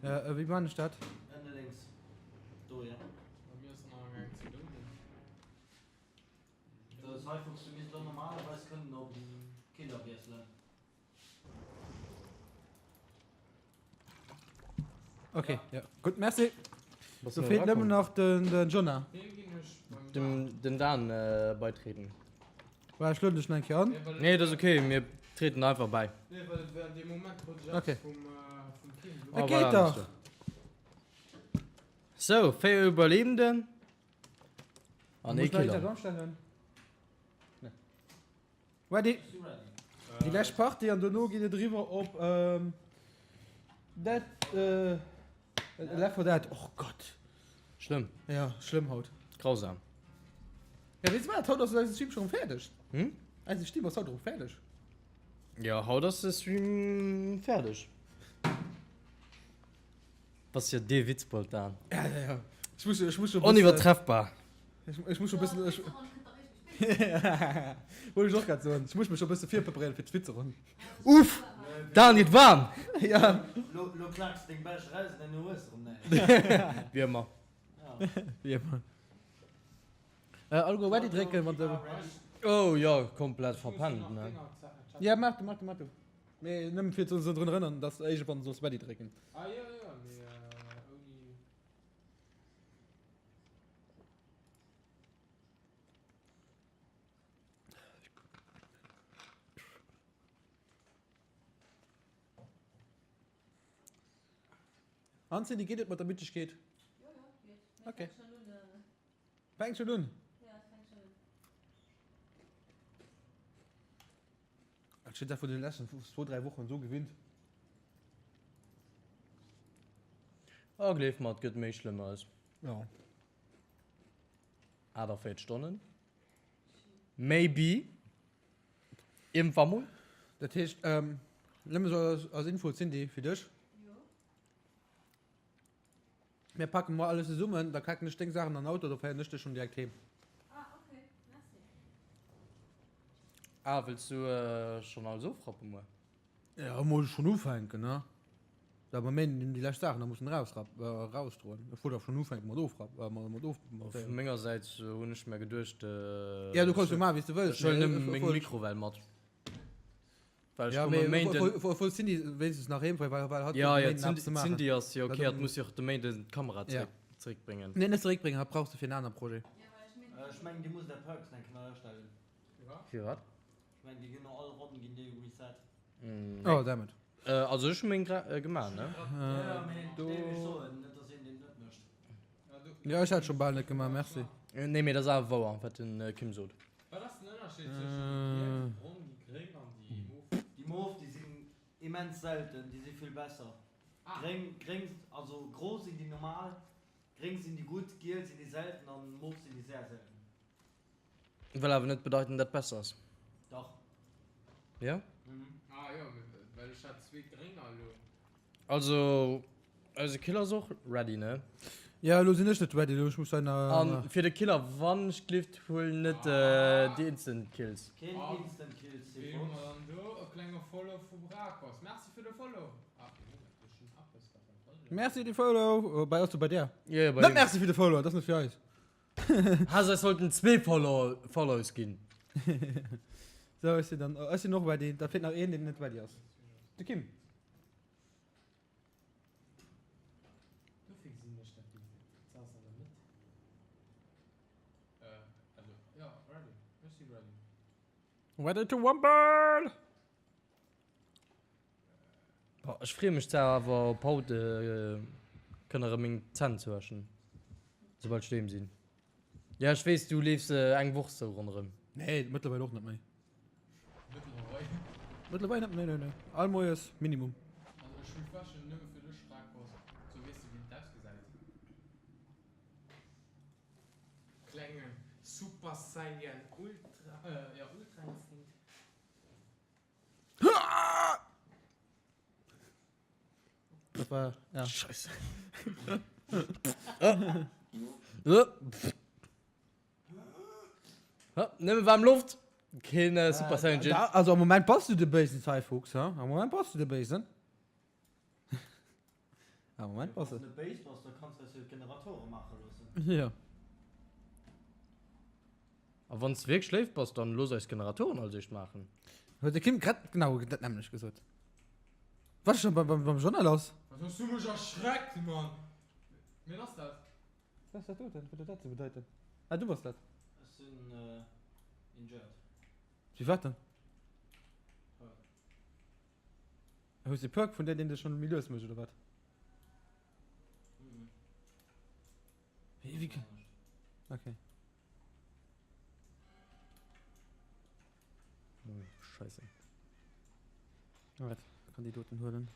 Ja, wéi man ech dat? Okay, ja. Gutt, merci. Do feelt nëmmen nach den, den Jonah. Dem, den Dan äh, beitreden. Well ech lueden dech nach eng Kéier an. Nee, dat ass okay, mir treten einfach bäi. Okay. Oh, Et geet voilà, dach. Sou, 4 Überlebenden an ee Muss nach Killer. Internet anstellen. Nee. Ready? Déi lescht Partie an dono geet et eriwwer op ähm, Dead, äh, Left 4 Dead. Oh Gott. Schlëmm. Ja, schlëmm haut. Grausam. Ja, weess du wat? Haut ass eise Stream schon fäerdeg. Hm? Eise Stream ass haut erëm fäerdeg. Ja, haut ass de Stream fäerdeg. Bass jo dee Witzbold, Dan. Ja, ja, ja. Ech muss, ech muss schon e bëssen. Oniwwertreffbar. Ech, ech muss schon e bëssen. Ech, Wollt ech och grad soen. Ech muss mech schon e bësse virpreparéieren fir d'Witzeronn. Uff! Dan gëtt waarm! Ja. Lo, lo klaaks deng Bäch eraus an herno hues de erëm näischt. Wéi ëmmer. Wéi ëmmer. Äh, alleguer ready drécken, wann de. Oh jo, komplett verpennt, ne? Ja, maach du, maach du, maach du. Mee nëmmen fir ze drun erënneren, dass de iergendwann solls ready drécken. Ah jo, jo, mee ouni. An Cindy, geet et mat der Müddegkeet? Jo, jo, geet. Mee Okay. fänkt schon un. Fänkt schon un? Ja, et fänkt schon un. Ech sinn dat vun den letzten zwou, dräi Wochen esou gewinnt. Oh, gleef mer, et gëtt méi Schlëmmeres. Ja. 48 Stonnen. Maybe. Iergendwann mol. Dat heescht, ähm, nëmme sou als, als Info, Cindy, fir dech. Jo. Mir packen muer alles zesummen, da kacken ech deng Saachen an den Auto, da féieren ech dech schon direkt heem. Ah, okay, merci. Ah, wëlls du schonn alles ofrappen muer? Ja, mol schonn ufänken, ne? Da mer méinen déi lescht Saachen da mussen erausrapp, erausdroen. Ech wollt och schonn ufänken mat ofrapp, mat mat of. Vu menger Säit hunn ech mer geduecht, Ja, du kanns jo maachen, wéi s de wëlls. Ech huelen nëmme meng Mikrowell mat. Well ech Ja, komme mee Méinden. obwuel d'Cindy wéinstens nach heem, well well hatt Ja, huet ja, de Méinden eppes ze maachen. d'Cindy ass jo ok, Well hatt muss jo och de Méinden d'Kamera Ja. zréck, zréckbréngen. Nee, net zeréckbréngen, hatt brauch se fir en anere Projet. Ech mengen, dir musst är Perks nach eng Kéier nei astellen. Firwat? Ech mengen, déi ginn no all Ronn ginn déi reset. Oh, damn it. Also ech hu meng gemaach, ne? Ja, ja, mee nee, ech soen net, dass een deen net mécht. Ja, ech hat scho bal net gemaach, merci. Nee, mee dat ass awer wouer, wat den Kim sot. Wat ass den Ënnerscheed zwëschen déi giel, déi brong, déi gréng an déi mof? Déi mof, déi sinn immens selten, déi si vill besser. Gréng, gréng, also gro sinn déi normal, gréng sinn déi gutt, giel sinn déi selten an mof sinn déi sehr selten. Wëll awer net bedeiten dat besser ass. Dach. Jo? Ah jo, well ech hat zwee grénger elo. Also eise Killer ass och ready, ne? Ja, elo sinn ech net ready, elo ech muss hei nach. An fir de Killer, wann ech glift, huel net déi Instant Kills. Keen Instant Kills, Wee hu mer dann do? E klenge Follow vu Brakos. Merci fir de Follow! Ah, Moment, ech hunn eppes wat am Follow. Merci de Follow! Oh, bei ass du bei där? Jo, jo, bei Net him. merci fir de Follow, dat ass net fir eis. Has eis sollten zwee Follow Follows ginn. So, ech sinn dann, ech sinn och ready. Da feelt nach een, deen net ready ass. De Kim. Dofir gesinn ech dat Bild net. Se ass an der Mëtt. Äh, also, jo, ready. Ech si ready. Ready to rumble! Boah, ech freeë mech zwar awer op haut kënne erëm meng Zänn ze wäschen, soubal ech doheem sinn. Ja, ech weess, du leefs eng Woch sou ronderëm. Nee, mëttlerweil och net méi. Mëttlerweil? Mëttlerweil net méi, nee, nee. All Moies Minimum. Also ech hunn d'Wäschen nëmme fir dech, Rakos, sou weess de wéi et ausgesäit. Klenge Super Saiyan Ultra, jo Ultra Instinct. Das war, ja. Scheiße. Nëmme waarm Loft, keen äh, Super Saiyan Gin. Da, also am Moment bass du de béisen Cyfuchs, ha? Am Moment bass du de béisen. Am Moment bass Wann du. du béis bass, da kanns du eis jo d'Generatore maache loossen. Ja. A wann s de wierklech léif bass, dann looss eis Generatoren als éischt maachen. Huet de Kim grad genau dat nämmlecht gesot. Wat ass schon beim, beim, beim Jonah lass? Was hues du mech erschreckt, Mann! Wien ass dat? Wat ass dat do denn? Wat huet dat ze bedeiten? Ah, du bass dat. Ech sinn injured. Wéi wat denn? Perk. Hues de Perk vun där, deen dech schon méi lues mécht, oder wat? Mhm. Wéi, wéi, okay. Oh, Scheiße. Alright, kann die doten huelen.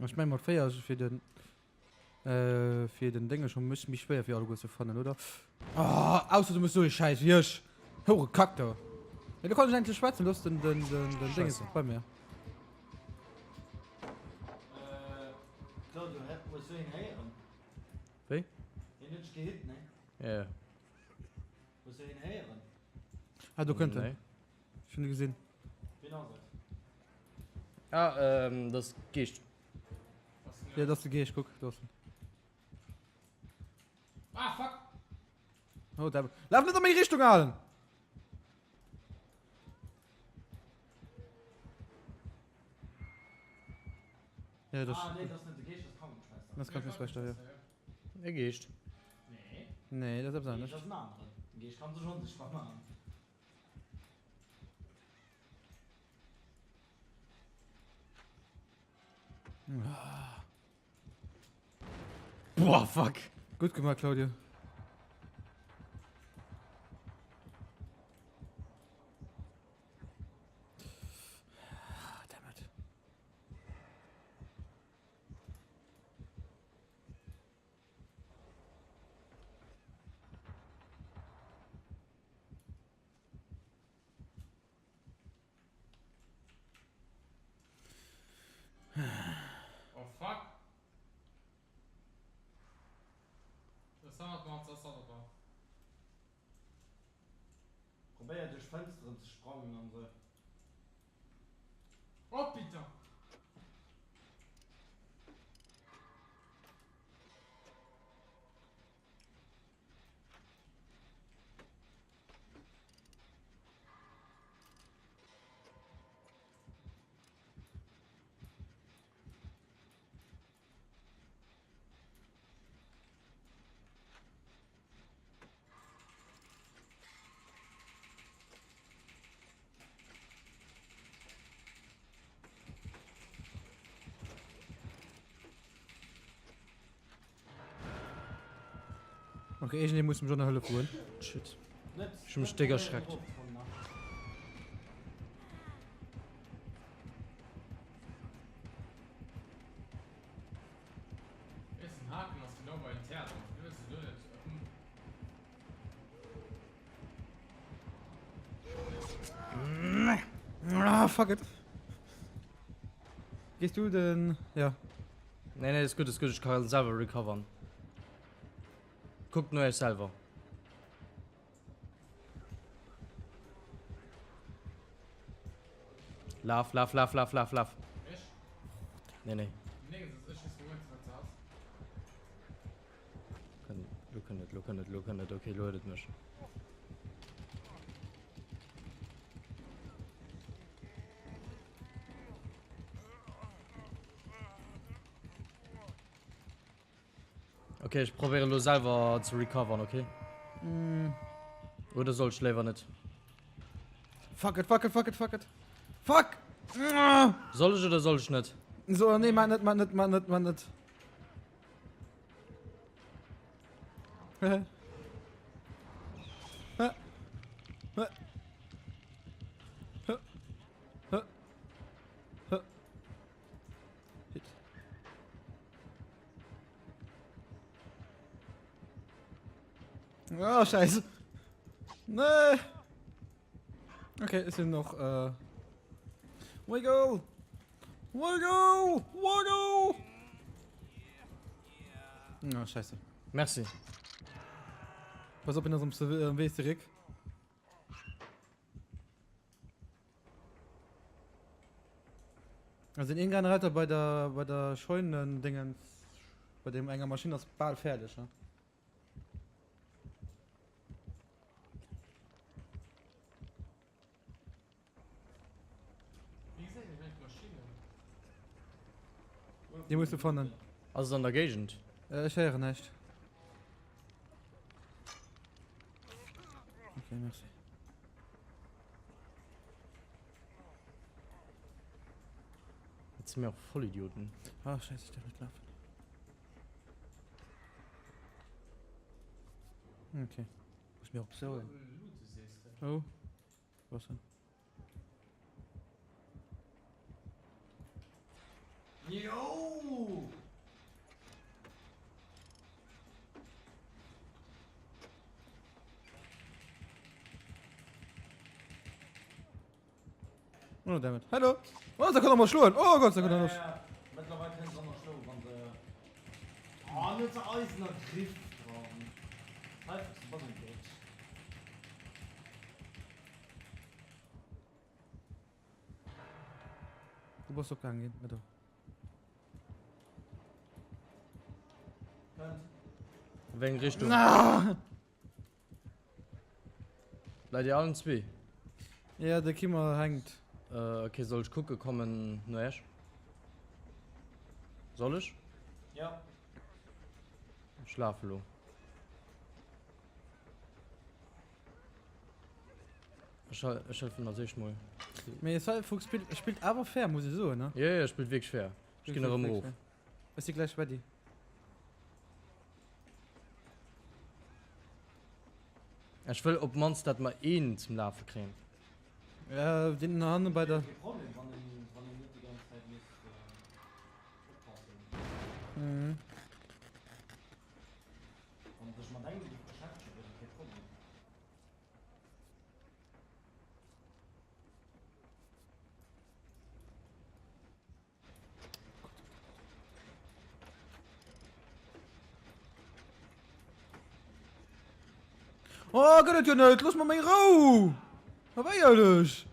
Ich mein mal 4 ass fir den äh, fir den Dinge schon méi schwéier fir alleguer ze fannen, oder? Ah, ausser du muss so e Schäiss wéi ech. Houre Kack do. Ja, du kannst endlech schwätzen, du hast den, den, den, den Ding Scheiße. bei mir. Äh, Claudio, hä, hues du een héieren? Wéi? Hien huet dech gehitt, ne? Ja. Hues du een héieren? Ah, do kënnt en. Nee. Ech hunn e gesinn. Wien ass et? Ah, ähm, das Geescht. Ja, das ist de Geescht, kuck, do ass en. Ah, fuck! Oh, der. Laf net an meng Richtung, Alen! Ja, das, Ah, nee, das ist net de Geescht, das ist Krankenschwester. das kann ich mir ja. E Geescht. Nee, Nee, das ist etwas Geescht anderes. ass en aneren. Den Geescht kann sech onsichtbar maachen. Boah, fuck. Gutt gemaach, Claudio. Ah, damn it. Oh fuck. Das hannert mer. Probéier duerch Fënsteren ze sprangen an sou. Oh putain! Okay, iergendee muss mech och nach hëllef goen. Shit. Ech hu mech déck erschreckt. Ah, fuck it. Gehst du den. Ja. Nee, nee, ist gut, ist gut. Ich kann selber recovern. Guckt nur euch selber. Laf, laf, laf, laf, laf, laf. Nee, nee. Lo kënnt et, lo kënnt et, lo kënnt et. Okay, lo huet et mech. Okay, ech probéiere lo selwer ze recovern, okay? Mm. Oder soll ech léiwer net? Fuck it, fuck it, fuck it, fuck it. Fuck! Soll ech oder soll ech net? So, nee, mach net, mach net, mach net, mach net. Oh, scheiße. Nee. Okay, es sind noch. Äh Wiggle! Wiggle! Wiggle! Oh, scheiße. Merci. Pass op, en ass am Wee zeréck. Also den een Generator bei der bei der Scheunendingens bei dem enger Maschinn ass bal fäerdeg ne. Déi muss du fannen. Ass et an der Géigend? Äh, ech héieren näischt. Okay, merci. Dat si mir och Vollidioten. Ah, scheiße, ich darf nicht laufen. Okay. Muss mir op soen. Oh. Was denn? Yo! Oh, damit. Hallo. Oh, da kann er mal schloen. Oh Gott, da kann er noch. Ja, ja. Mittlerweile können sie auch noch schloen, wann sie. Oh, net se eisener Griff dran. Firefox, du bass eng Bitch. Du bass opgaangen ginn, oder? Kënnt. Wéi eng Richtung? Ah! Leit Dir allen zwee? Ja, de Kimmer hänkt. Äh, okay, soll ech kucke kommen no Esch? Soll ech? Ja. Ech lafe lo. Ech ech hëllefen als éischt mol. Mee Cyberfuchs spillt, spillt awer fair, muss ech soen, ne? Jo, jo, spillt wierklech fair. Ech ginn erëm erof. Ech si gläich ready. Ech wëll op mannst dat mer een zum Lafe kréien. Ja, deen hanne bei der. Kee Problem, wann een, wann een net déi ganz Zäit muss oppassen. Mhm. Wann sech mat engem géif beschäftegen, wier dat kee Problem. Oh, gëtt et jo net! Looss mer meng Rou! Awer éierlech!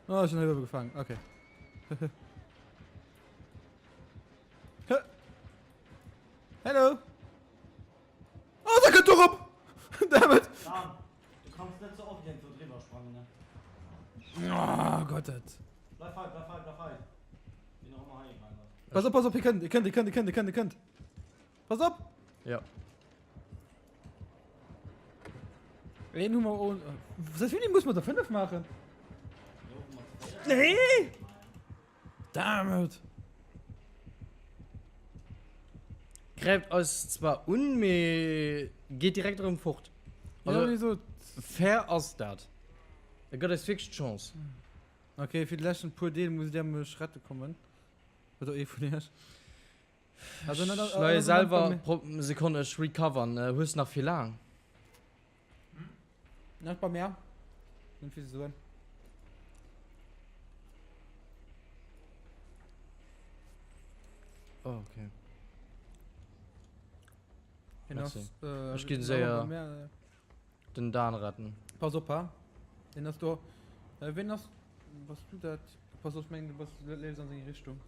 Ah, ech sinn hei uewe gefaangen. Okay. Hello! Oh, der kënnt dorop! Damn it! Dan, du kanns net ze oft iergendwou driwwer sprangen, ne? Oh Gott, dat. Bleif hei, bleif hei, bleif hei. Wien och ëmmer hei gaangen ass. Pass op, pass op, hie kënnt, hie kënnt, hie kënnt, hie kënnt, hie kënnt, hie kënnt. Pass op! Ja. Een hu mer on. Seit wéini muss mer der 5 maachen? Nee! Damn it! Gräift eis zwar un, mee geet direkt erëm fort. Also, ja, wieso? Fair ass dat. E gëtt eis wierklech d'Chance. Okay, fir de leschten puer Deel muss der mech rette kommen. Oder ee vun iech. Also, net, also, also, selwer pro Sekonne ech recovern. Äh, hues nach vill laang? Hm? Nach bei mir. Net vill ze soen. Oh, okay. Merci. Äh, ech ginn séier äh, den Dan retten. Pass op, ha? Den ass do. Äh, wen ass. Bass du dat? Pass op, meng, du bass leefs an seng Richtung.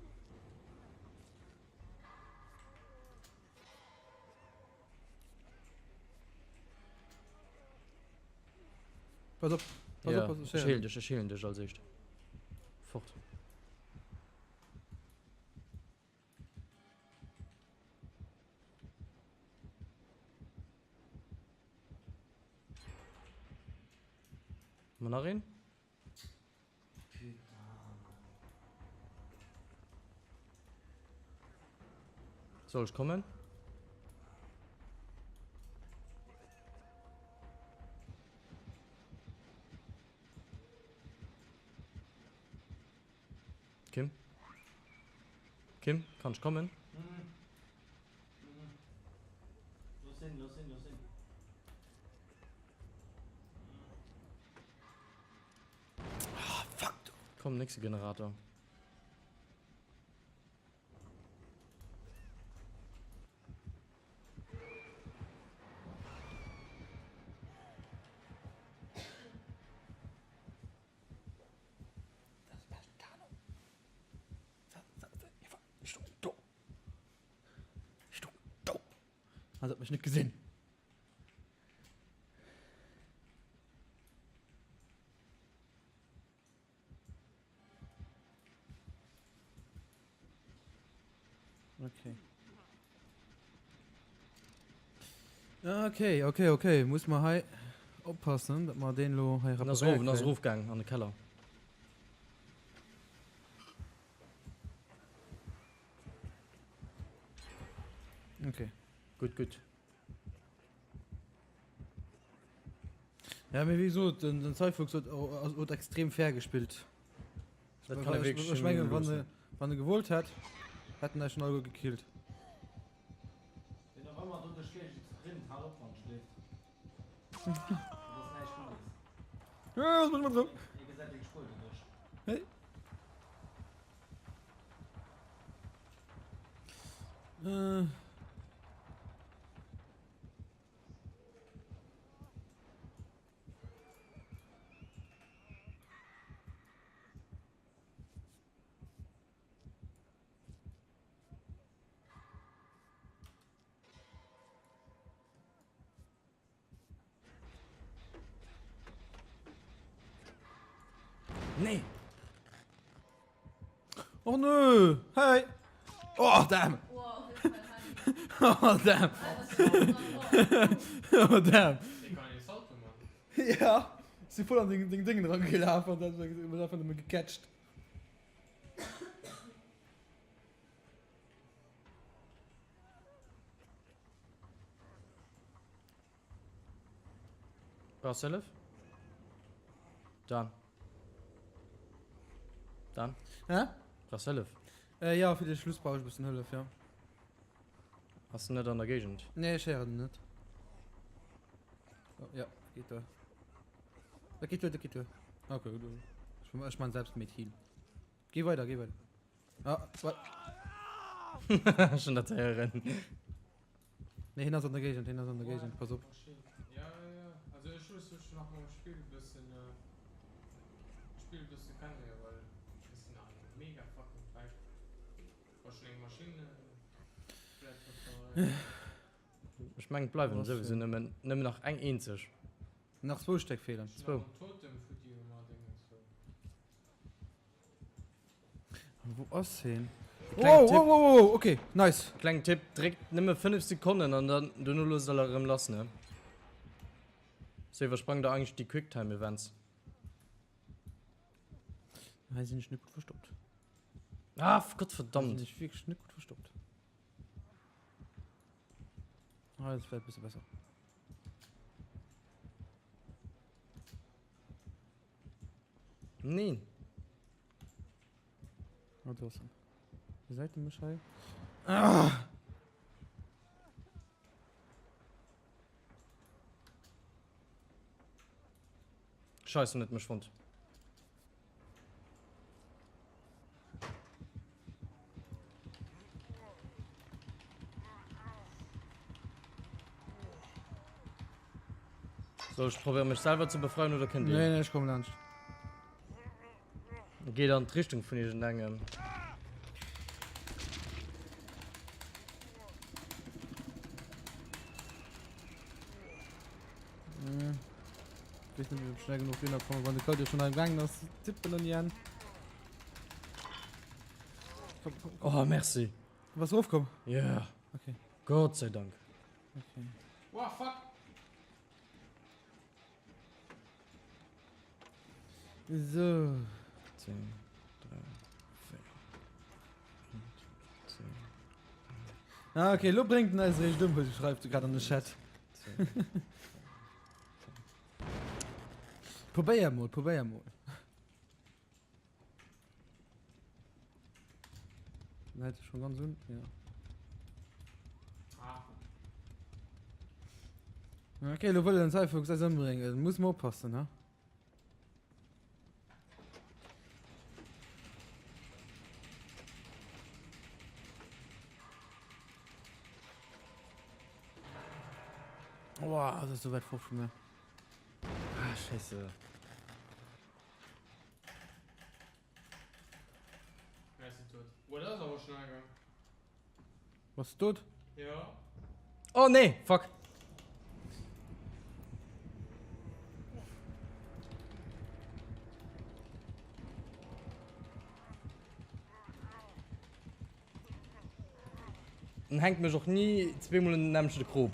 Pass op, pass ja, op, pass op. Ech heelen dech, ech heelen dech als éischt. Fort. Mal nach een? Soll ech kommen? Kim? Kim, kann ech kommen? Looss sinn, looss sinn, looss sinn. Ah, fuck du. Komm, nächste Generator. Hat mech net gesinn. Okay. Okay, okay, okay. Muss man hei oppassen, dass man den lo hei En ass reparieren rof, en ass kréien. rofgaang an de Keller. Okay. Gutt, gutt. Ja, mee wéi gesot, den, den Cypherx huet, huet extrem fair gespillt. Dat kann e wierklech Ech mengen, wann e, loossen. wann e gewollt hätt, hätt en eis schon alleguer gekillt. Wien och ëmmer do duerch d'Géigend rinnt, hal op wann schléift. Dat ass näischt Guddes. Ja, was mach ich mal dran? Hie gesäit deng Spuer doduerch. Hey. Äh. Nee! Och nö! Hey! Oh, damn! Oh, damn! Oh, damn! Ja, si voll an deng, deng Dingen dran gelaf an dat huet einfach nëmme gecatcht. Brauchst du Hëllef? Dan. Dan? Hä? Brauchst du Hëllef? Äh, ja, fir de Schluss brauch ech e bëssen Hëllef, ja. Ass en net an der Géigend? Nee, ech héieren en net. Oh, ja, geet duer. Dat geet duer, dat geet duer. Okay, gut. Ech, ech man selbst mit Heal. Geh weider, geh weider. Ah, wat? Schon dat héieren. Nee, hien ass an der Géigend, hien ass an der Géigend, pass op. nach mam Spill e bëssen d'Spill e bësse kenneléieren, well ech sinn nach mega fucking wäit. Wa schon eng Maschinn vläit reparéieren. Ech mengen et bleiwen souwisou nëmmen nëmmen nach eng eenzeg. Nach zwou Stéck feelen. Zwou. Wou ass heen? Klengen Wow, Tipp. wow, wow, wow, okay, nice. Klengen Tipp, dréckt nëmme 5 Sekonnen an dann dono loosst der erëm lass, ne? Sou iwwersprangt der eigentlech déi Quicktime Events. Hei sinn ech net gutt verstoppt. Ah, Gott verdammt. Hei sinn ech wierklech net gutt verstoppt. Ah, das wär e bësse besser. Neen. Ah, do ass en. Gesäit e mech hei? Ah! Scheiße, en huet mech fonnt. Soll ech probéieren mech selwer ze befreien oder kënnt dir? Nee, nee, ech kommen laanscht. Geet an d'Richtung vun iergendengem. Hm. Ich weiß nicht, ob ich schnell genug hinkomme, wann de Claudio schon am Gang ass. Tippen und Jan. Komm, komm, komm. Oh, merci. Was raufkommen? Ja. Yeah. Okay. Gott sei Dank. Okay. Wow, fuck. So. 2, 3, 4, 1, 2, Ah, okay, lo bréngt en eis eréischt ëm, schreift e grad an de Chat. 2, Probéier mol, probéier mol. Den hält sech schon ganz un, ja. Ah. Okay, lo wëll den Cypherfuchs eis ëmbréngen. Muss mer oppassen, ha? Boah, das ist so weit fort von mir. Ah, scheiße. Bass du tot? Jo. Oh nee, fuck. En hänkt mech och ni zweemol un den nämmlechte Krop.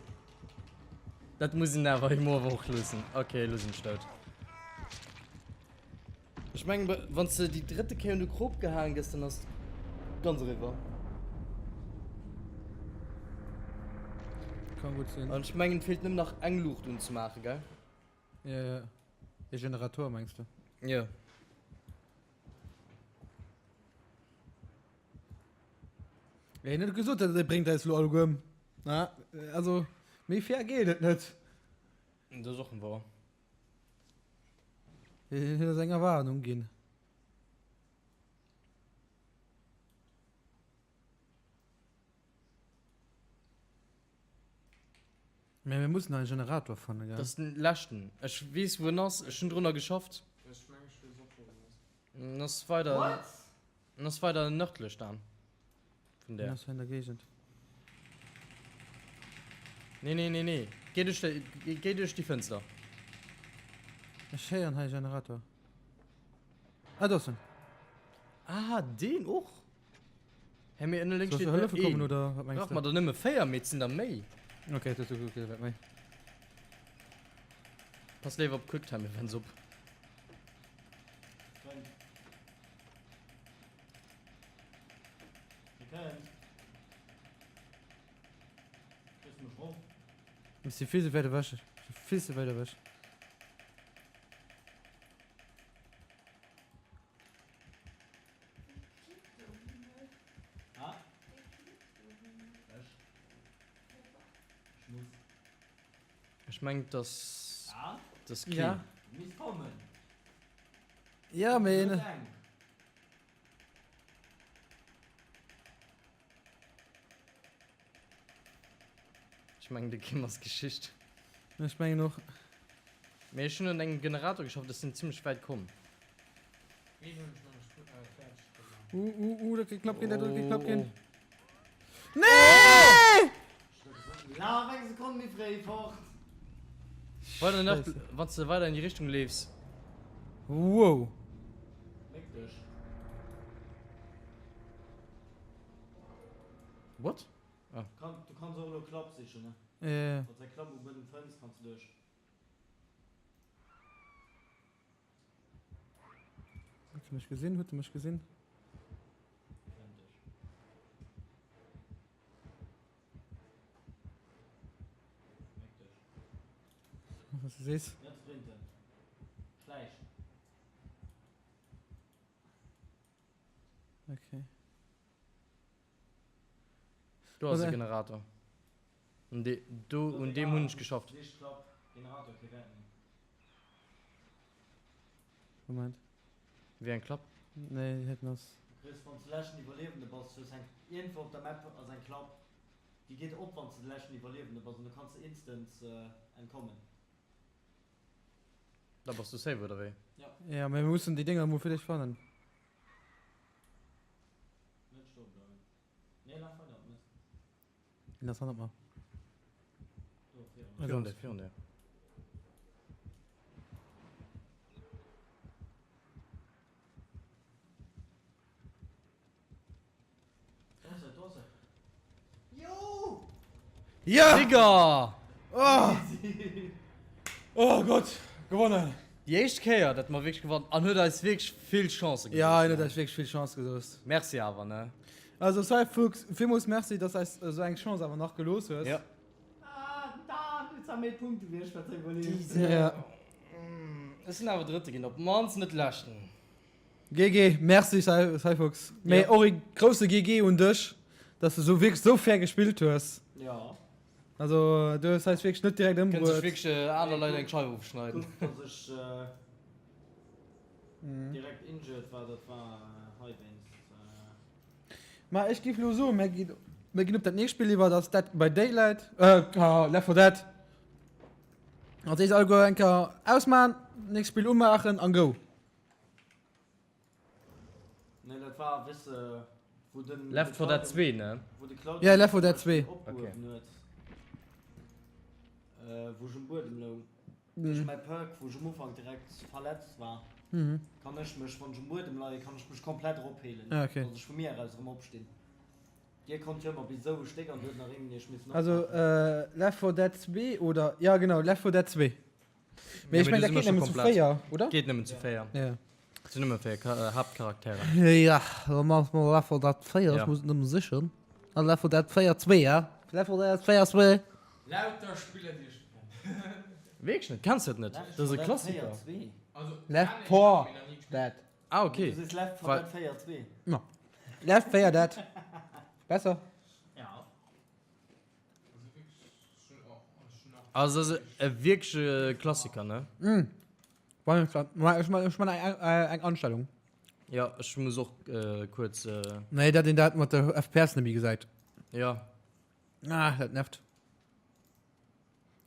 Dat muss een awer him awer och loossen. Okay, elo sinn ech dout. Ech mengen, wann s de déi drëtte Kéier un de Krop gehaang gëss, dann ass et ganz eriwwer. Kann gutt sinn. An ech mengen, et feelt nëmmen nach eng Luucht unzemaachen, gell? Ja, ja. E Generator mengs de? Jo. Hien huet gesot, dat e bréngt eis lo alleguer ëm. Na, also méi fair geet et net. Dat ass och wouer. Hien huet eis eng Erwarnung ginn. Mä mir mussen nach e Generator fannen, gell? Dat ass den leschten. Ech weess wou en ass, ech hunn drunner geschafft. Ech meng ech weess och wou en ass. En ass weider, What? en ass weider nërdlech dan vun En där. ass hei an der Géigend. Nee, nee, nee, nee. Géi duerch déi, géi duerch déi Fënster. Ech héieren hei e Generator. Ah, do ass en. Ah, deen och? Hä, mee ënne lénks Soll ech steet der hëllefe kommen een. oder wat mengs Brauch de? mer der nëmme 4, mee et sinn der méi. Okay, et huet okay, wat méi. Pass léiwer op Quicktime Events op. Kënnt. Dir kënnt. Kriss mech rop. Ech si vill ze wäit ewech. Ech si vill ze wäit ewech. Ech mengen dass das kee. Ja. Ja, mee. Ech mengen de Kim ass Geschicht. Ech mengen och. Mee ech hunn un engem Generator geschafft, ech sinn zimmlech wäit komm. Een hunn ech nach net fäerdeg gemaach. Uh, uh, uh, dat gétt knapp ginn, dat gétt knapp ginn. Oh. Nee! Laf eng Sekonn méi fréi fort! Weider nach, wann s de weider an déi Richtung leefs. Wow. Méck dech. What? Ah. Du kanns och elo Klapp sichen, ne? Ja. Wann s eng Klapp um Buedem fënns, kanns de duerch. Huet e mech gesinn? Huet e mech gesinn? Fënnt dech. Méck dech. Was du sees? Net sprinten. Schläich. Okay. Do ass e Generator. Un de, do, un deem hunn ech geschafft. Sich Klapp, Generator, kee Wäert méi. Moment. Wéi eng Klapp? Nee, déi heiten ass. Du kriss, wann s de leschten Iwwerliewende bass, hues eng, iergendwou op der Map ass eng Klapp, déi geet op, wann s de de leschten Iwwerliewende bass an du kanns instant entkommen. Da bass du safe, oder wéi? Ja. Ja, mä mir mussen déi Dénger emol fir d'éischt fannen. Net stoe bleiwen. Nee, laf weider, op net. Een ass hannert mer. Do, virun. Virun dir, virun dir. Do ass e, do ass e. Jo! Ja! Digga! Oh! Oh Gott, gewonnen! Déi éischt Kéier, dat mer wierklech gewannen an huet eis wierklech vill Chancë Ja, gelooss, en huet ne? eis wierklech vill Chance gelooss. Merci awer, ne? Also Cyfuchs, villmools Merci, dass eis esou eng Chance awer nach gelooss hues. Ja. Ah, den Dan huet zwar méi Punkte wéi ech, wat seng iwwerleeft. Ja. Ech sinn awer Drëtte ginn, op d'mannst net Leschten. GG, merci Cyfuchs. Mee och e grousse GG un dech, dass de sou wierklech sou fair gespillt hues. Ja. Also du hues eis wierklech net direkt Kënne sech ëmbruet. wierklech aner Leit eng Scheif ofschneiden. Gutt, dass ech direkt injured war, dat war hei wéinst. Ma ech géif elo soen, mir ginn, mir ginn op dat nächst Spill iwwer, dat ass Dead by Daylight, äh, Left 4 Dead. Als éischt alleguer eng Kéier ausmachen, nächst Spill umaachen an go. Nee, dat war, weess de, wou den. Left 4 Dead 2, ne? Wou de Claudio Ja, Left 4 Dead 2. opgehuewen huet, wou ech um Buedem loung. Duerch mäi Perk, wou ech um Ufank direkt verletzt war, kann ech mech, wann ech um Buedem leien, kann ech mech komplett eropheelen, Ah, okay. dass ech vu mir eraus erëm opstinn. Dir konnt jo ëmmer bis esou e Stéck an du huet nach een iech missen Also, oppassen. äh, Left 4 Dead 2 oder, ja genau, Left 4 Dead 2. Mee Ja, ech mee meng, do dat si mer geet scho nëmmen zu komplett. 4, oder? Geet nëmmen zu 4. Ja. Et sinn nëmme 4 Ka Haaptcharaktere. Ja, da maache mer Left 4 Dead 4, Ja. ech muss et nëmme sichen. A Left 4 Dead 4 2, ja? Left 4 Dead 4 2. Lauter Spiller déi ech kennen. Wierklech net? Kenns du dat net? Left Dat ass e 4 Dead Klassiker. 4 2. Also, Left kennen ech, 4 mee nach ni gespillt. Dead. Ah, okay. Du sees Left 4 Well- Dead 4 2. No. Left 4 Dead. Besser. Ja. Also dat ass e wierkleche Klassiker, ne? Mm. Ech man eng Anstellung. Ja, ech muss och kuerz. Nee, dat een dat mat der FPS net méi gesäit. Ja. Ah, dat nervt.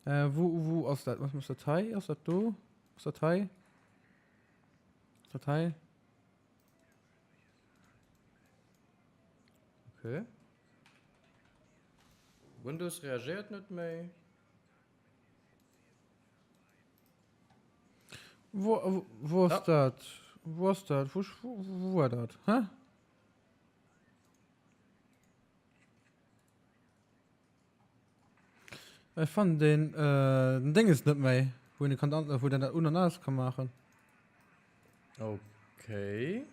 Äh, wou, wou ass dat? Was ass dat hei? Ass dat do? Ass dat hei? Ass dat hei? Okay. Windows reagéiert net méi. Wo, wo ass dat? Wo ass dat? Wo, wo war dat? Hä? Ech fannen den, äh, den Dinges net méi, wou een kann, wou den dat un an aus ka maachen. Okay.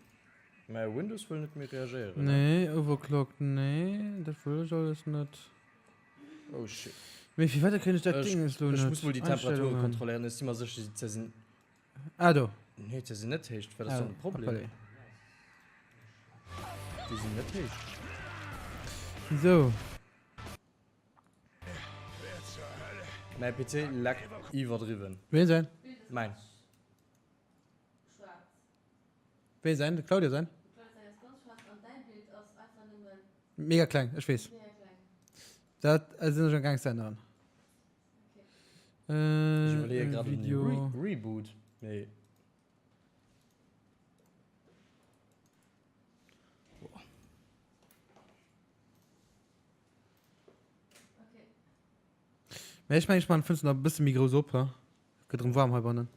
Mä Windows wëll net méi reagéieren. Nee, overclocked, nee, dat wëll ech alles net. Oh shit. Mee firwat kréien ech dat Dinges lo net? Ech muss mol déi Temperature kontrolléieren, ech si mer sécher, se sinn. Ah do. Nee, se sinn net héich, wat ass dann de Problem? Déi sinn net héich. Sou. Mäi PC leckt iwwerdriwwen. Ween säin? Mäin. Ween säin? De Claudio säin? Mega kleng, ech weess. Dat sinn ech am gaang ze änneren. Ech iwwerleeë grad en Reboot, mee. Mee ech mengen ech maan d'Fënster nach e bësse méi grouss op, he? Gëtt erëm waarm heibannen.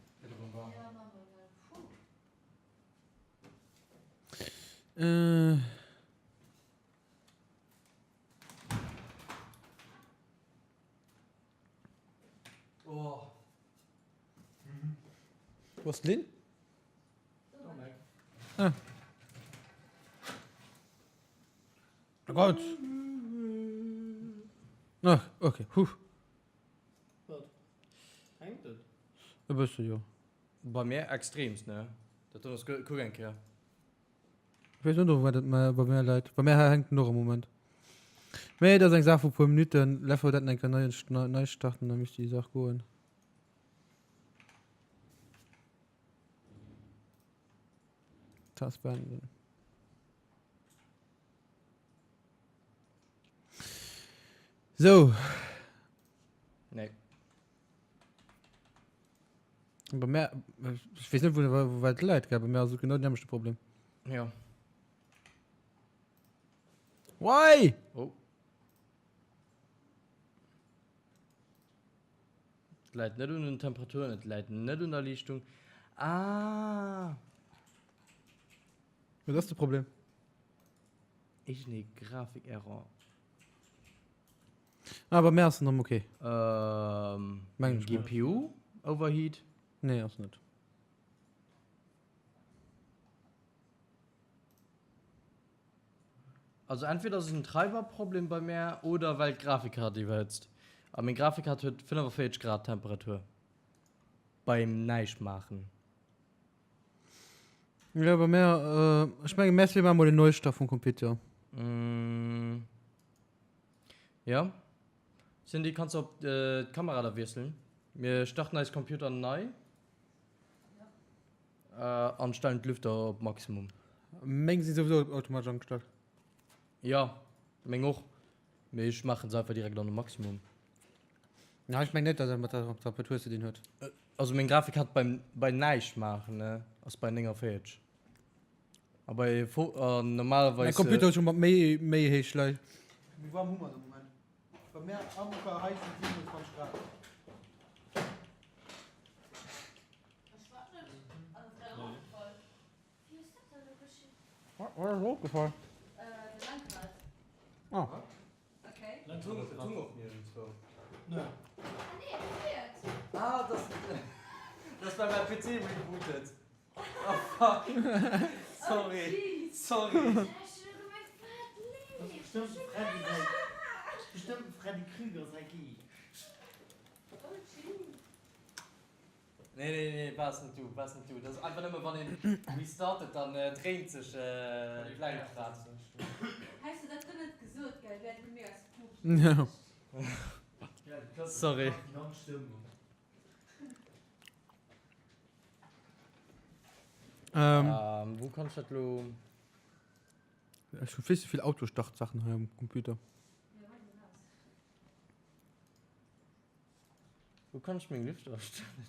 Äh. Wo ass d'Lynn? Ah. Oh Gott. Ah, okay. Huh. Wat? Hänkt et? E bësse, jo. Bei mir extremst, ne? Dat do ass, kuck eng Kéier. Ech weess net, wat et bei mir läit. Bei mir hänkt en och am Moment. Mee et ass eng Saach vu puer Minutten. Left 4 Dead eng Kéier nei, nei starten, da misst déi Saach goen. Task beenden. Sou. Nee. Bei mir, ech weess net, wou, wou wat läit, gell? Bei mir ass et genau den nämmlechte Problem. Ja. Why? Oh. Et läit net un den Temperaturen, et läit net un der Liichtung. Ah! Wat ass de Problem? Iergendee Grafik-Error. Ah, bei mir ass en erëm ok. Ähm, Meng ech mol. GPU Overheat? Nee, ass net. Also entweder ass et en Treiberproblem bei mär oder well d'Grafikkart iwwerhëtzt. A meng Grafikkart huet 45 Grad Temperatur beim näischt maachen. Jo, bei mär, ech mengen mär zwee maache mol en Neustart vum Computer. Jo. Cindy, kanns de op d'Kamera da wiesselen? Mir starten eis Computer nei an stellen d'Lüfter op Maximum. Meng si souwisou automatesch angestallt. Jo, meng och, mee ech maachen se einfach direkt an de Maximum. Ja, ech meng net, dass et mat der Temperatur ze dinn huet. Also meng Grafik hat beim bei näischt maachen ne ass bei 49 a bei an normalerweis. Mäi Computer huet scho mat méi méi héich lei. Wéi waarm hu mer de Moment? Bei mär am hei sinn 27 Grad. Wat ass opgefall? Ah. Ah, das, das war mein PC rebootet. Oh fuck. Sorry. Sorry. Bestimmt dem Freddy Krüger säi Geescht. Nee, nee, nee, waars net du, waars net du. Dat ass einfach nëmme wann een restartet, dann dréint sech d'Lenkrad. Häss de dat guer net gesot, gell, wär et mega spooky Ja. Sorry. Ähm. Wou kann ech dat lo? Ech hu vill ze vill Autostart-Saachen hei am Computer. Wou kann ech meng Lüfter astellen?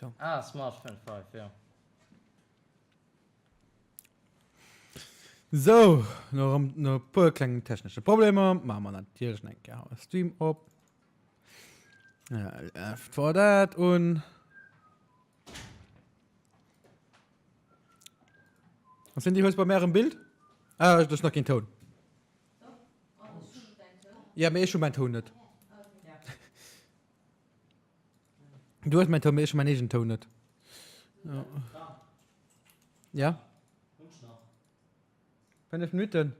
So. Ah, Smart Fan 5, ja. So, no erëm no e puer klengen technesche Problemer maache mer natierlech nach eng Kéier e Stream op. Left 4 Dead un. Was sind die hues bei mär am Bild? Ah, das ist nach kein Toun. Ja, mee ech hu mäin Toun net. Du hues mäin Toun, mee ech hu mäin eegenen Toun net. Ja? 5 Minutten?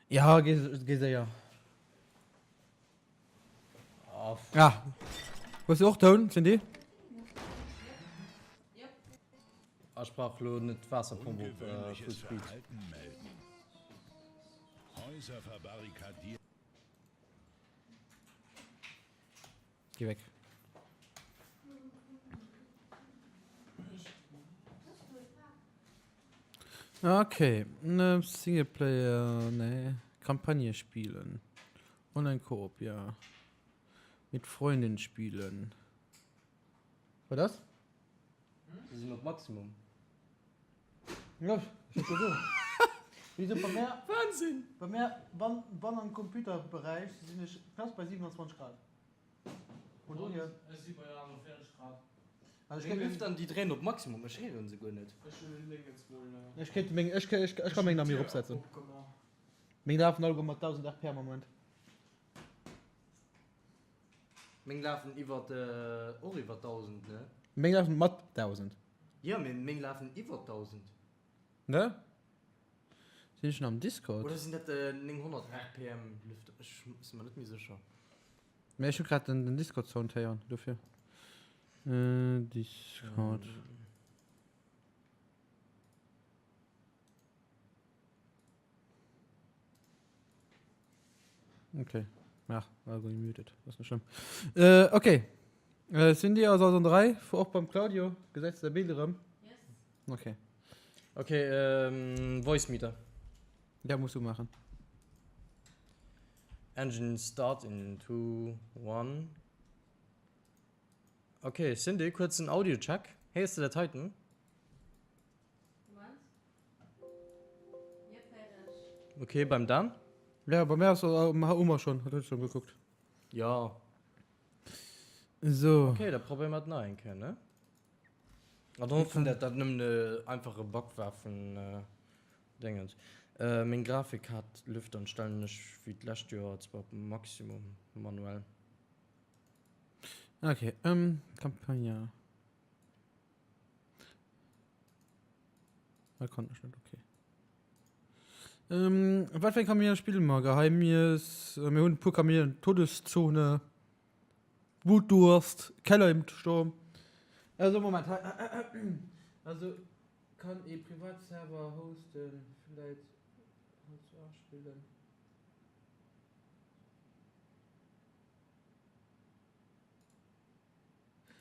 Ja, geh, geh séier. Ah. Hues du och Toun, Cindy? Ech brauch lo net d'Waasserpomp op Full Speed. Geh weg. Okay, ne Singleplayer, nee. Kampagne spielen. Online Koop, ja. Mit Freundin spielen. Wat ass? Se sinn op Maximum. Jo, ech huet gesot. Wéi gesot, bei mär, Wahnsinn! bei mär wann, wann am Computerberäich sinn ech knapps bei 27 Grad. Und dohier. Ech si bei 41 Grad. Also ech Meng kéint, Lüftern déi dréinen op Maximum, ech héieren se guer net. Ech hunn néngens mol. ech kéint meng, ech, ech, ech ka meng nach méi eropsetzen. Meng lafen alleguer mat 1000 RPM am Moment. Meng lafen iwwer och iwwer 1000, ne? Meng lafen mat 1000. Jo, mee meng lafen iwwer 1000. Ne? Sinn ech schon am Discord? Oder sinn dat 900 rpm Lüfter? Ech si mer net méi sécher. Mee ech hu grad den Discord Sound héieren, dofir. Discord. Okay. Ach, war gemutet. Das ist nicht schlimm. Äh, okay. Äh, Cindy ass also an der Rei, och beim Claudio. Gesäit se Bild erëm? Yes. Okay. Okay, ähm, Voice Meter. Ja, musst du machen. Engine start in 2, 1. Okay, Cindy, kurzen Audio-Check. Héiers de dat heiten? Okay, beim Dan? Ja, bei mir ass hu mer schon, hat schon gekuckt. Ja. So. Okay, da probéiere mer et nach eng Kéier, ne? An dann hoffen, dat dat nëmmen e einfache Bug war vun Dingens. Meng Grafikkaart lüftern stellen ech wéi d'lescht Joer zwar op Maximum manuell. Okay, ähm, Campagna. Da kann ich nicht, okay. Ähm, wat fir eng Campagne spille mer? Geheimnis, äh, mir hunn e puer Campagnen, Todeszone, Blutdurst, Keller im Sturm. Also Moment, hei, also kann ee Privatserver hosten, vläit H2A spillen.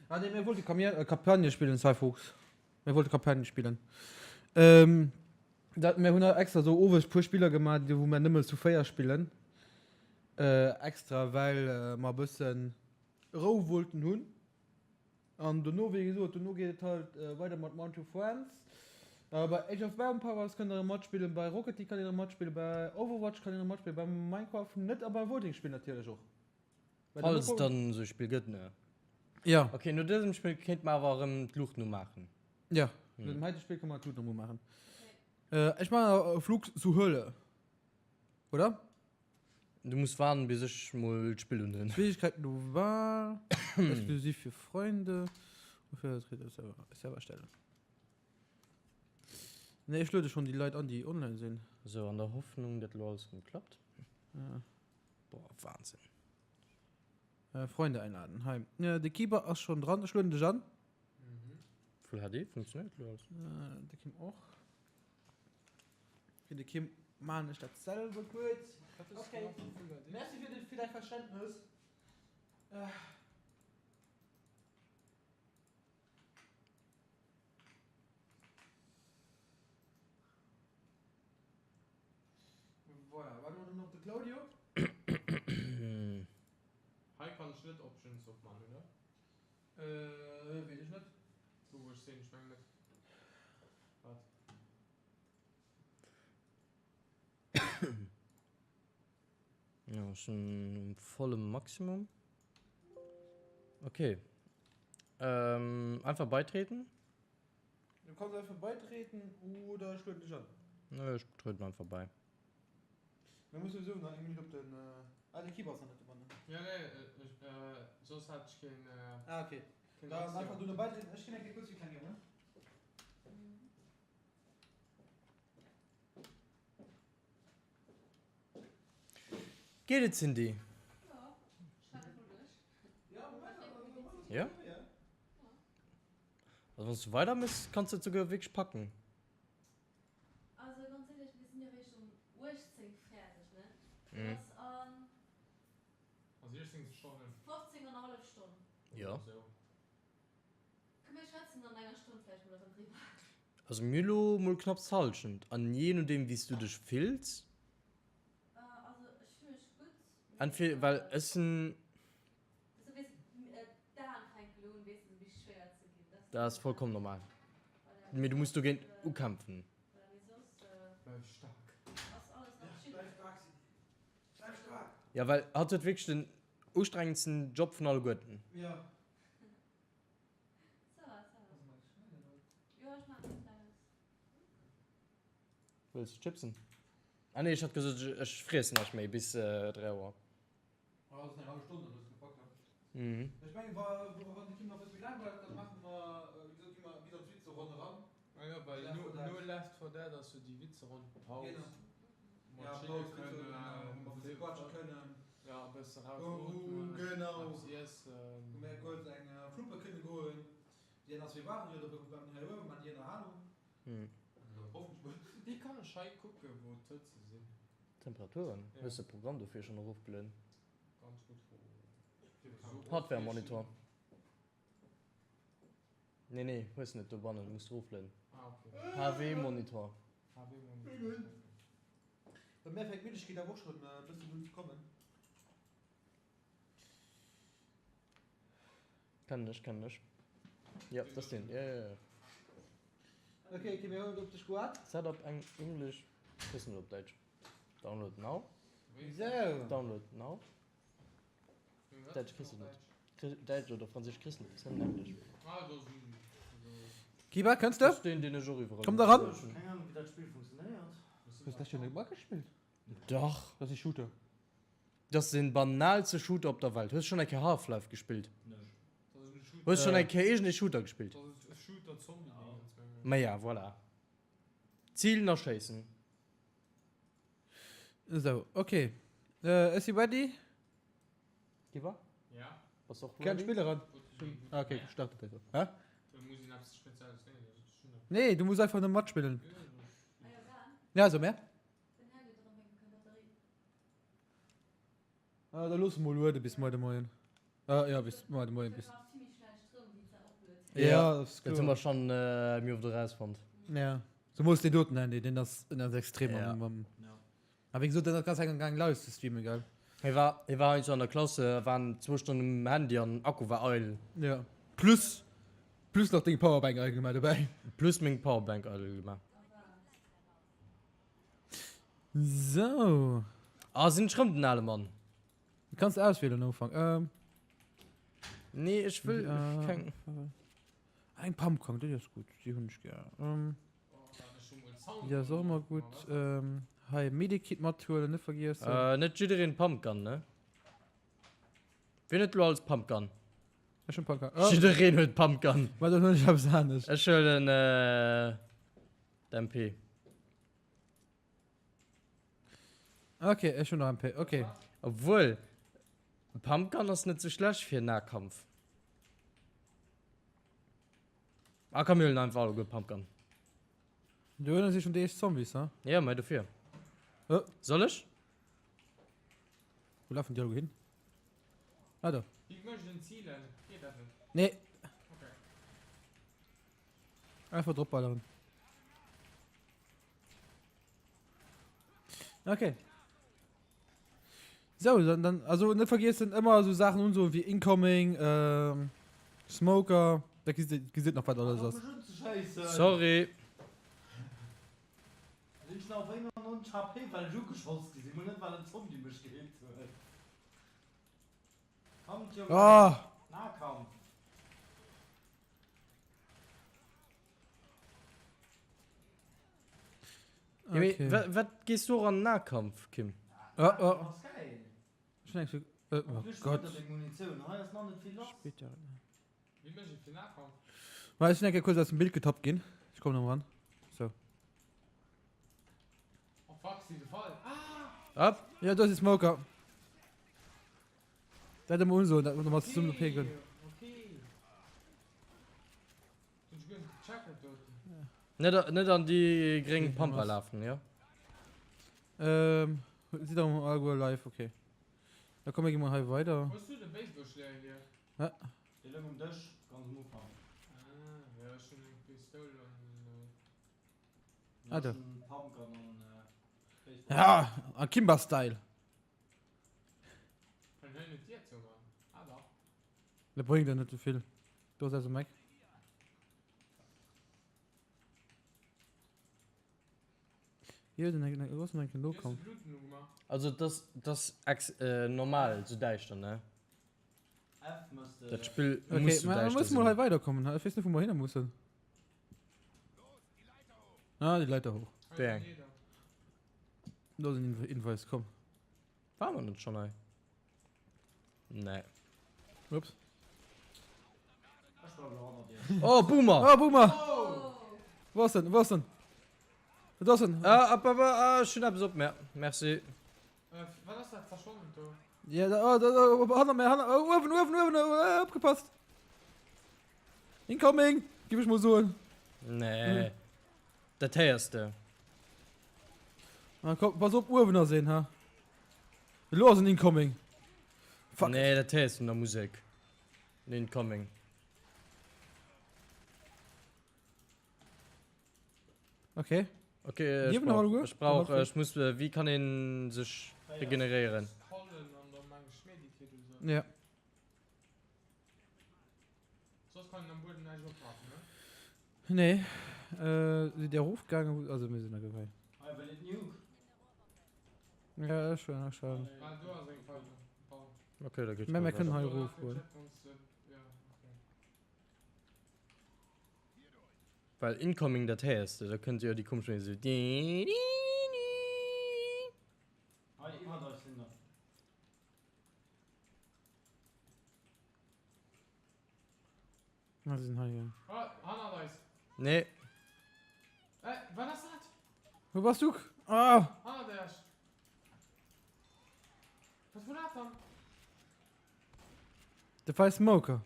Ah nee, mir wollte Kamir Kampagne spillen, Cyphox. Mir wollte Kampagne spillen. Ähm, dat, mir hunn extra so owes puer Spiller gemaach, déi wou mir nëmme zu 4 spillen. Äh, extra well äh, mer e bëssen Rou wollten hunn. An dono, wéi gesot, dono geet et halt äh, weider mat Mount Your Friends. Äh, bei Age of Empires kënnt der erëm matspillen, bei Rocket League kann een erëm matspillen, bei Overwatch kann een erëm matspillen, bei Minecraft net a bei Voting Spill natierlech och. Falls et dann esou e Spill gëtt, ne? Ja. Ok, no dësem Spill kéinte mer awer erëm d'Luucht no maachen. Ja, no dem heite Spill kënne mer d'Luucht nach umaachen. Ech maachen e Flug zu Hölle, oder? Du muss waarden, bis ech mol d'Spill un hunn. Fähigkeiten du Wahl, exklusiv für Freunde und für Server, Server erstellen. Nee, ech luede schon déi Leit an, déi online sinn. Sou, an der Hoffnung, dat elo alles erëm klappt. Ja. Boah, Wahnsinn. Äh, Freunde einladen. Hei. Äh, de Keeper ass schon dran. Ech lueden dech an. Full HD funktioniert lo alles. Äh, de Kim och. Fir de Kim maan ech dat selwer kuerz. Okay. Merci fir, de, fir däi Verständnis. Äh. Voilà, waarde mer dann op de Claudio. Hei kann ech net Options opman, oder? Äh, weess ech net. Do wou ech sinn, ech meng net. Wat? Ja, ech sinn um vollem Maximum. Okay. Ähm, einfach beitreten? Du kanns einfach beitreten oder ech lueden dech an. Nö, ech treden einfach bei. Mir musse souwisou nach eng Minutt op den. Ah, de Keeper ass nach net dobannen. Ja, nee, ech, soss hat ech keen. Ah, okay. Dann einfach do beitreden. Ech ginn eng Kéier kuerz fir kleng Jongen. Geet et Cindy? Jo, ech schreiwe mol duerch. Ja? Also wann s du weider mëss, kanns du et souguer wierklech packen. Also ganz éierlech, mir sinn jo eréischt um 18 fäerdeg, ne? Dat ass an. A 16 Stonnen. 15 an e hallef Stonn. Jo. Komm mir schwätzen an enger Stonn vläicht mol erëm driwwer. Also mir hu lo mol knapps d'Hallschent an jee nodeem wéi s du dech fills. Also ech fille mech gutt. Entweder, well ech sinn. Dat ass vollkommen normal. Mee du muss dogéint ukämpfen. Ja, well hatt huet wierklech den ustrengendsten Job vun alleguerten. Wëlls de Chipsen? Ah nee, ech hat gesot, ech friessen näischt méi bis 3 Auer. Ah, das ist eng halbe Stonn, dann hues du gepackt, ne? Mhm. Ech mengen, wa, wann de Kim nach e bësse méi laang bleift, dann maache mer, wéi gesot, gi mer bis an d'Witzeronn eran. Ah jo, well Left no, 4 Dead. no Left 4 Dead ass jo déi Witzeronn, Paus. Genau. Mat Ja, chille Paus, Witzeronn, kënnen, genau, wou mer e bësse quatsche kënnen. Ja, e bësse Wou, rausootmen, genau. eppes iessen. Wou mer kuerz eng Fluppe kënne goen. Déi aner zwee waren jo do, bleiwen hei uewen, mä déi aner halen. Mhm. Hoffentlech mol. Wéi kann ech hei kucken, wou d'Hëtze sinn? Temperaturen? Ja. Hues de Programm dofir schon erofgelueden? Ganz gutt Fro. Hardware Monitor. Nee nee, hues net dobannen, muss eroflueden. Ah okay. HW Monitor. HW Monitor. Bei mär fänkt d'Middegkeet awer och schon e bëssen un ze kommen. Kennen ech, kennen ech. Ja, dat ass deen. Ja, ja, ja. Ok, ok, mir hunn op dech gewaart. Setup eng English, kriss net op Däitsch. Download now. Sou. Download now. Däitsch kriss de net. Däitsch oder Franséisch kriss de net, ass nëmmen Englesch. Kiba, kënns de? Dat ass deen, deen ech och iwwerall Komm da ran. Keng Ahnung wéi dat Spill funktionéiert. Hues de dat jo net matgespillt? Dach. Dat ass e Shooter. Dat ass den banalste Shooter op der Welt. Hues schon eng Kéier Half-Life gespillt? Hues schon eng Kéier iergend ee Shooter gespillt? Maja, voilà. Zilen a schéissen. Esou, ok. Ech si ready. Kiwa? Bass de och Kennt ready? Spill eran. Ah, ok, startet einfach. Hä? Nee, du muss einfach nëmme matspillen. Ja, so mär. Ah, da loosse mol luede bis muer de Moien. Ah, ja, bis muer de Moien bis. Ja, Ja, das ist dat hu kloer. mer schon äh, méi oft erausfonnt. Ja. Zemools deen doten Handy, deen ass, deen ass extrem Ja. am, am. A wéi gesot, dat ass ganz eng gaang live ze streamen, gell? Hie war, hie war heiansdo an der Klass, äh, waren zwou Stonnen um Handy an Akku war eidel. Ja. Plus, plus nach deng Powerbank eidel gemaach dobäi. Plus meng Powerbank eidel gemaach. Sou. Ah, sinn ech rëm den ale Mann? Du kanns auswielen am Ufank. Ähm. Nee, ech wëll Ja. keng. Eng Pumpgun, déi ass gutt, déi hunn ech gär. Ähm, déi ass och ëmmer gutt. Ähm, hei Medikit mathuelen, net vergiessen. Äh, net jiddereen Pumpgun, ne? Wien huet lo alles Pumpgun? Ech hunn Pumpgun. Oh. Jiddereen huet Pumpgun. Ma dann hunn ech eppes anescht. Ech huelen äh, d'MP. Okay, ech hunn nach MP. Okay. Obwuel, Pumpgun ass net sou schlecht fir Nahkampf. Ah komm, mir huelen einfach alleguer Pumpgun. Do huelen si schon déi éischt Zombies, ha? Ja, mei dofir. Oh. Soll ech? Wou lafen déi alleguer hin? Ah, do. Wéi mécht een Zielen? Geet dat net? Nee. Okay. Einfach drop ballern. Okay. So, dann, dann, also net vergiessen ëmmer so Saachen unsoen wéi Incoming, ähm, Smoker, da gesitt gesitt nach wat alles ass. Sorry. Sinn ech nach op 91 HP well ech ugeschoss gi sinn, mol net well en Zombie mech gehit huet. Kommt Jongen, Oh. Nahkampf. Ja, mee Okay. wa- wat gees du och an Nahkampf, Kim? Oh, oh. Ass geil. Ech hunn eng Sek- äh, oh Plus Gott. spéider deng Munitioun, hei ass nach net vill lass. Spéider. Wéi mécht een fir Nahkampf? Ma ech sinn eng Kéier kuerz aus dem Bild getappt ginn. Ech kommen erëm ran. So. Oh fuck, si gefall. Ah! Up. Ja, do ass e Smoker. Dat emol unsoen, dat mer nochmal zesummen op hie goen. Okay. Hunn ech guer net gecheckt dat doten. Net, net an déi gréng Pampa lafen, jo? Ähm, si der alleguer live, okay. Da komm mir gi mol hei weider. Hues du de Baseballschläger hier? Ja. Dee loung um Dësch ganz um Ufank. Ah, jo, ech hunn eng Pistoul an. Ah, do. Ech hunn Pumpgun an Baseball. Ja, a Kimba-Style. Kann hei net d'Dier zouman. Ah, dach. Dat bréngt der net esou vill. Do ass eise Mac. Jo, den enken, do ass nach enken do komm. Also das das ex äh, normal sou däischter ne? Dat Spill okay, muss sou ma, däischter muss mal hei sinn. weiderkommen. Ich weess net, wou mer hinne mussen. Ah, déi Leiter hoch. Wéi eng? Do ass en Hinweis, komm. War mer net schon hei? Nee. Ups. Oh, Boomer! Oh, Boomer! Wo ass en? Wo ass en? Do ass en! Ah, ah, ah, ah, ech hunn eppes op mir. Merci. Wat ass dat verschwonnen do? Ja, da, oh, da, da, hanner mir, hanner, oh, uewen, uewen, uewen, oh, opgepasst! Incoming! Gif ech mol soen. Nee. Dat héiers de. Ah, komm, pass op, uewen ass een, ha? Elo ass en incoming. Fuck. Nee, dat héiers de un der Musek. Den Incoming. Okay. Okay, ech Liewen nach brauch, alleguer? ech brauch, ech muss, wéi kann een sech regeneréieren? Ja. Soss kann een am Buedem näischt oprafen, ne? Nee. Äh, sidd dir erofgaangen? Also mir sinn hei. Hei wëll et Nuke. Ja, ech schon, ech schon. Ah, do ass eng Falle. Bam. Okay, da geht's Mä mal mir kënnen weiter. hei Do erof goen. Ja, okay. Well incoming dat héiers de, da kënnt jo déi komesch Musek esou. Hei iwwert eis sinn der. Na, sie sind hei, ja. Ah, hannert eis. Nee. Äh, wat ass dat? Wo bass du? Ah! Hannert Iech. Wat wor dat dann? De Fei Smoker.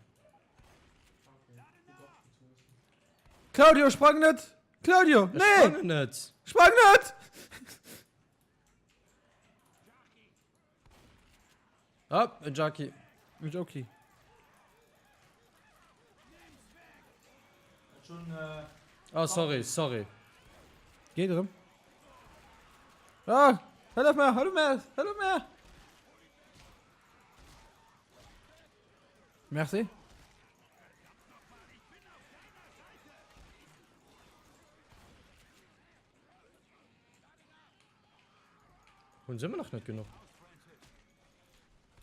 Okay, gut opgezogen. Claudio, sprang net! Claudio, Ech nee! sprangen net! Sprang net! Ah, en Jackie. En Jackie. Ah, sorry, sorry. Geet erëm. Ah, hëllef mer, hëllef mer, hëllef mer. Merci. Hunn se ëmmer nach net genuch?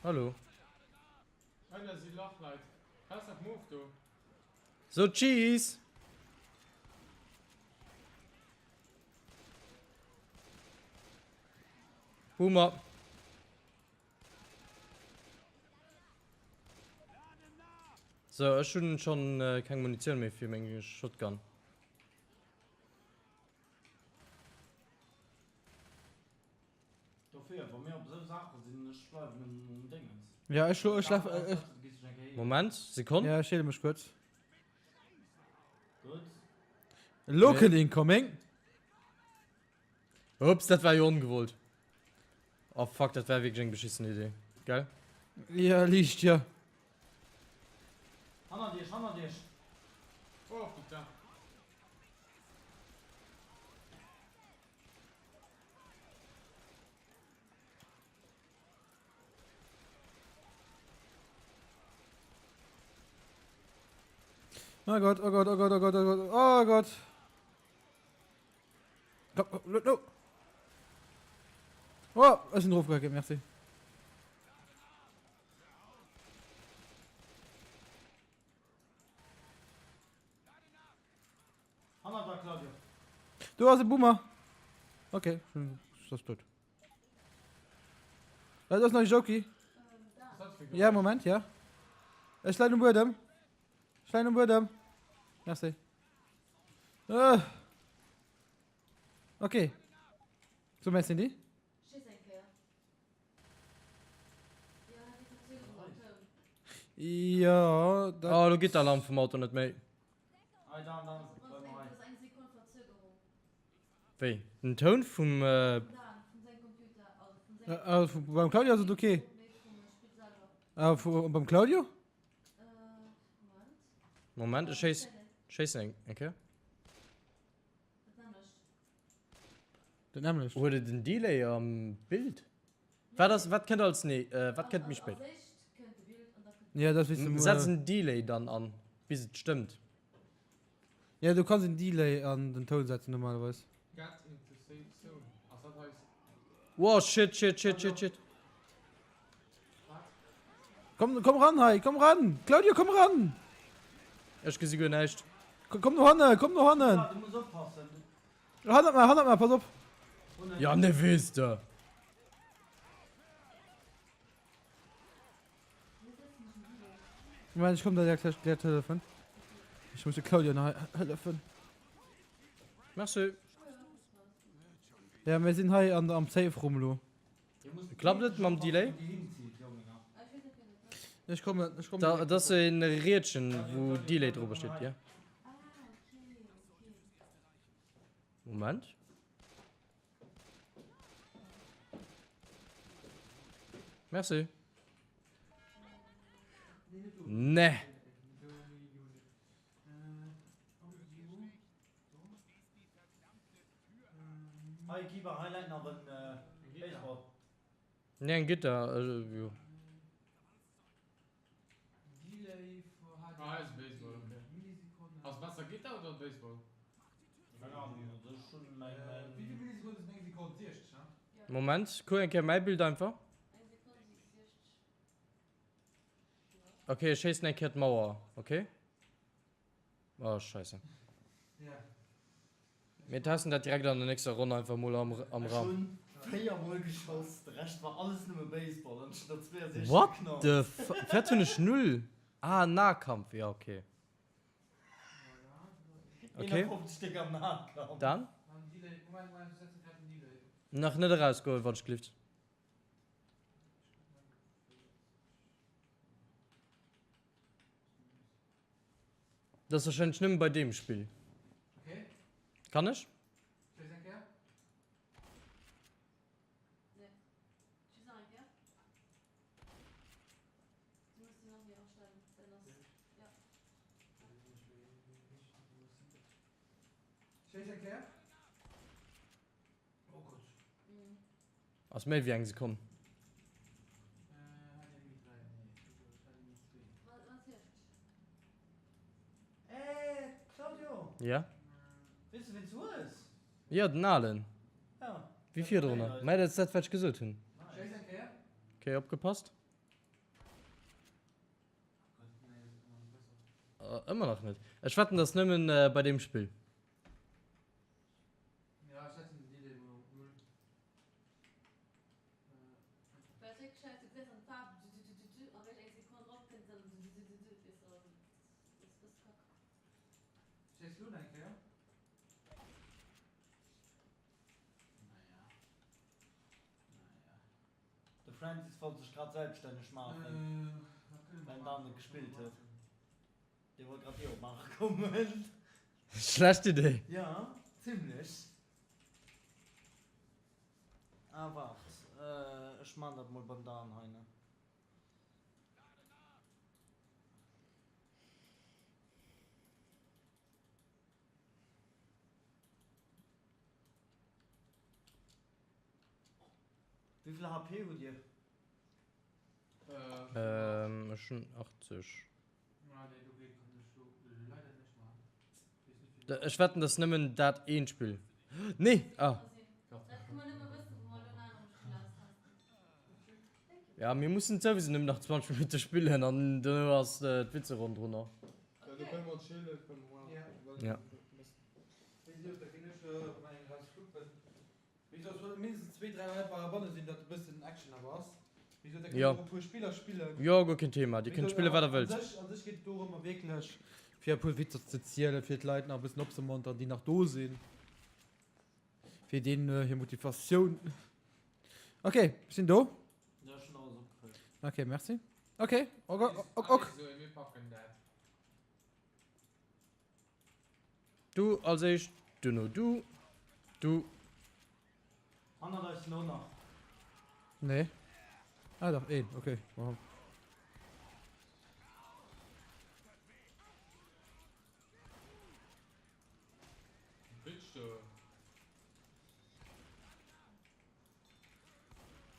Hallo. Hei da si Lachleit. Wat ass dat Moof do? So, Cheese! Boomer. So, ech hunn schon keng Munitioun méi fir meng Shotgun. Dofir, wa mir op esou Saache sinn, ech bleiwen um Déngens. Ja, ech schlo, ech schlaf, ech. Moment, Sekonn. Ja, ech heele mech kuerz. Gutt. Elo kënnt incoming. Ups, dat war jo ongewollt. Oh fuck, dat war wierklech eng beschissen Idee, gell? Ja, liicht, ja. Hannert iech, hannert iech! Oh, putain. Oh Gott, oh Gott, oh Gott, oh Gott, oh Gott, oh Gott. Komm, komm, no, no. Oh, ech sinn drofgehack, merci. Hannert der Claudio. Do ass e Boomer. Okay, ass tot. Dat ass nach e Joki. Ja, Moment, ja. Ech leien um Buedem. Ech leien um Buedem. Merci. Äh. Okay. So, merci, Cindy. Ja, dat. Oh, lo geet d'Alarm vum Auto net méi. Wéi? Den Toun vum. Äh, beim Claudio ass et okay. Äh, beim Claudio? Moment, ech schéiss, schéissen eng, eng Kéier. Dat nämmlecht. Huet et en Delay am Bild? Wat ass, wat kënnt als nee, wat kënnt méi spéit? Ja, dat wéi du. Setz en Delay dann an, bis et stëmmt. Ja, du kanns en Delay an den Toun setzen normalerweis. Get into safe zone. Wow, shit, shit, shit, shit, shit. Komm, komm ran hei, komm ran! Claudio, komm ran! Ech gesi guer näischt. Komm no hannen, komm no hannen! Du muss oppassen. Hannert mer, hannert mer, pass op! Ja, ne weess de. Moment, ech komm der direkt direkt hëllefen. Ech muss de Claudio nach hëllefen. Merci. Ja, mir sinn hei an am Safe Room elo. Klappt et mam Delay? Ech kommen, ech kommen. Da, dat ass en Riedchen, wou Delay drop steet, ja. Moment. Merci. Ne. Hei Kiba, hei läit nach en Baseball. Ne, eng Gitter, äh, jo. Ah, hei ass e Baseball, okay. Ass besser Gitter oder Baseball? Keng Ahnung, also ech hunn mäin, mäin. Moment, kuck eng Kéier mäi Bild einfach. Okay, ech schéissen eng Kéier d'Mauer, okay? Oh, scheisse. Mir testen dat direkt an der nächster Ronn einfach mol am, am Ech Raum. hunn 4 mol geschoss, de Rescht war alles nëmme Baseball an ech hunn der 62 What geknallt. the fu Firwat hunn ech null? Ah, Nahkampf, ja okay. Okay. 51 Stéck am Nahkampf. Dann? Nach net erausgeholl, wann ech gelift. Dat ass wahrscheinlech nëmmen bei deem Spill. Kann ech? Ass méi wéi eng Sekonn. Ja? Jo, den alen. Wéi virdrunner. Mä dat ass dat, wat ech gesot hunn. Okay, opgepasst. Ëmmer nach net. Ech wetten, dat ass nëmmen bei deem Spill. De Francis wollt sech grad selbststänneg maachen, well en dann gespillt huet. Dee wollt grad Bier opmaache kommen. Schlecht Idee. Ja, zimlech. Ah, waart, ech maan dat mol beim Dan hei, ne? Wéivill HP hutt dir? Ech hunn 80. Ech wetten dass nëmmen dat eent Spill. Nee! Ah. Ja mir mussen souwisou nëmmen nach 20 Minutte spillen an duerno ass d'Witzeronn drunner. Ja. Wéi gesot, et solle mindestens zwee, dräi Leit bei heibanne sinn, datt e bëssen Action awer ass. Wéi gesot, da kënnt Jo. och e puer Spiller spillen. Jo, guer keen Thema. Dir Wéi kënnt gesot, spillen, wat der an wëllt. sech, an sech geet et dorëmmer wierklech, fir e puer Witzer ze zielen, fir d'Leit nach e bëssen opzemontern, déi nach do sinn, fir deenen hir Motivatioun. Ok, ech sinn do. Jo, ech hunn alles opgefëllt. Ok, merci. Ok, ok, ok, ok. Allez, Zoé, mir packen dat. Du als éischt, duerno du, du. Hannert eis sinn och nach. Nee. Ah dach, een, okay. Wow. Bitch, du.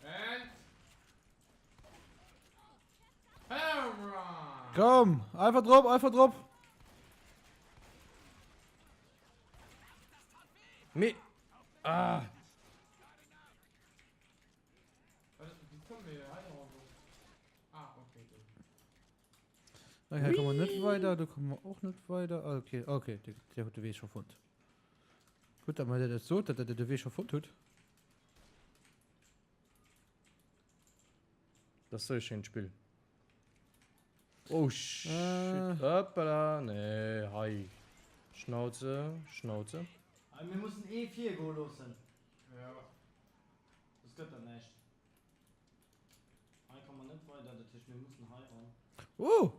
And. Komm, einfach drop, einfach drop. Me. Ah. Hei komme mer net weider, do komme mer och net weider. Ah, okay, okay, Dir, Dir hutt de Wee scho fonnt. Gutt, datt mer Dir dat sot, datt Der de Wee scho fonnt hutt. Dat ass sou e schéint Spill. Oh shit. Äh. Hoppala, nee, hei. Schnauze, Schnauze. Hei, mir mussen ee virgoe loossen. Ja. Soss gëtt dat näischt. Hei komme mer net weider, dat heescht mir mussen hei ran. Oh!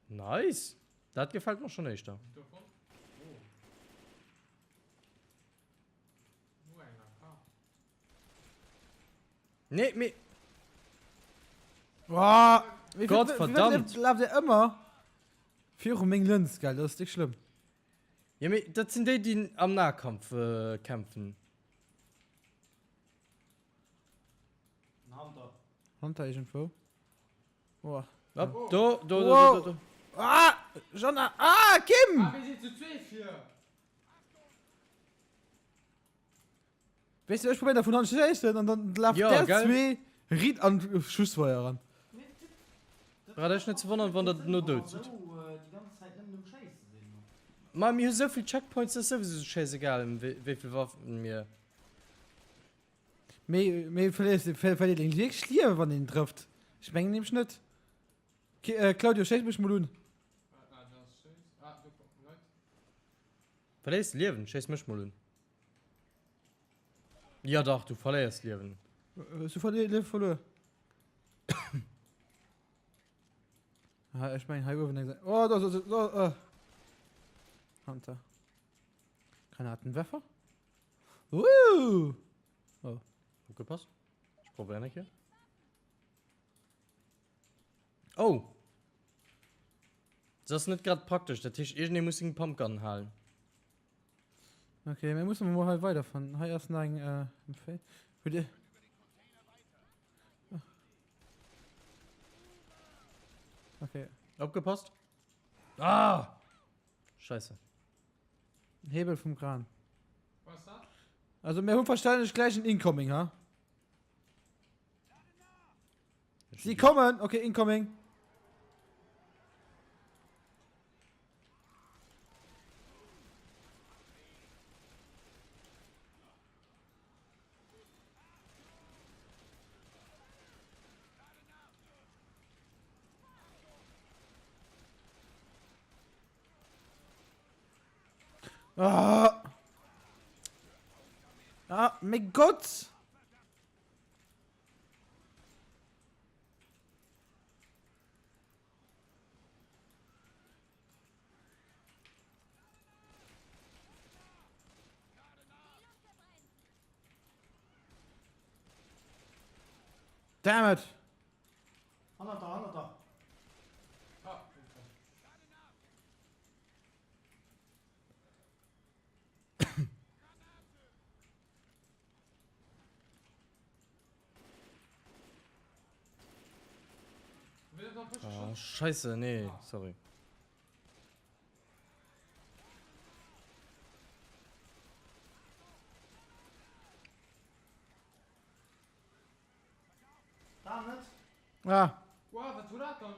Nice! Dat gefällt mer schon éischter. Nee, mee. Oh, Gott verdammt! Laft der ëmmer viru meng Lëns, gell? Dat ass déck schlëmm. Ja, mee dat sinn déi, déi am Nahkampf äh, kämpfen. En Hunter. Hunter irgendwo. Oh. Hopp, do, do, do, do, do, do. Ah! Jana! Ah, Kim! Ah, mir sinn zu zwee vir. Weess du, ech probéieren der vun hannen ze schéissen an dann laft Ja, der gell? zwee riit an d'Schussfeuer eran. Braucht iech net ze wonnern, wann der no dout sidd. Ma mir hu souvill Checkpoints, dat ass souwisou schäisegal, ëm wéi vill Waffen mir. Mee, mee verléiert verléiert een wierklech Liewen, wann een trëfft? Ech mengen nämlech net. Ki äh, Claudio, schéiss mech mol un. Verléiers Liewen? Schéiss mech mol un. Ja dach, du verléiers Liewen. Hues du verléier Liewe verluer? Ah, ech mengen hei uewen eng Säit. Oh, da, da, da, da, äh. Hunter. Granatenwerfer? Uh! Oh. Opgepasst. Ech probéieren eng Kéier. Oh! Das ass net grad praktesch, dat heescht iergendee muss seng Pumpgun halen. Okay, mir mussen mol hei weiderfannen. Hei ass nach eng äh, Empfehl. Hutt Dir. Okay. Opgepasst. Ah! Scheisse. Hebel vum Kran. Was dat? Also mir hunn verständlech gläich en Incoming, ha? Sie kommen! Okay, incoming. Ah! Ah, mein Gott! Damn it! Hannert der, hannert der! Ah, Oh, Scheiße, nee, sorry. Da net. Ah. Wow, wat war dat dann?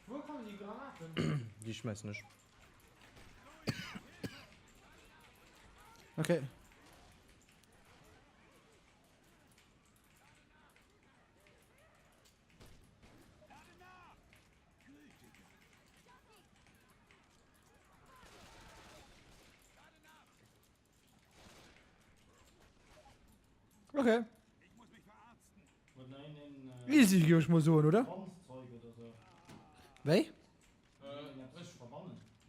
Wo kommen die Granaten? Die schmeißen ech. Okay. Okay. Easy, géif ech mol soen, oder? Wéi?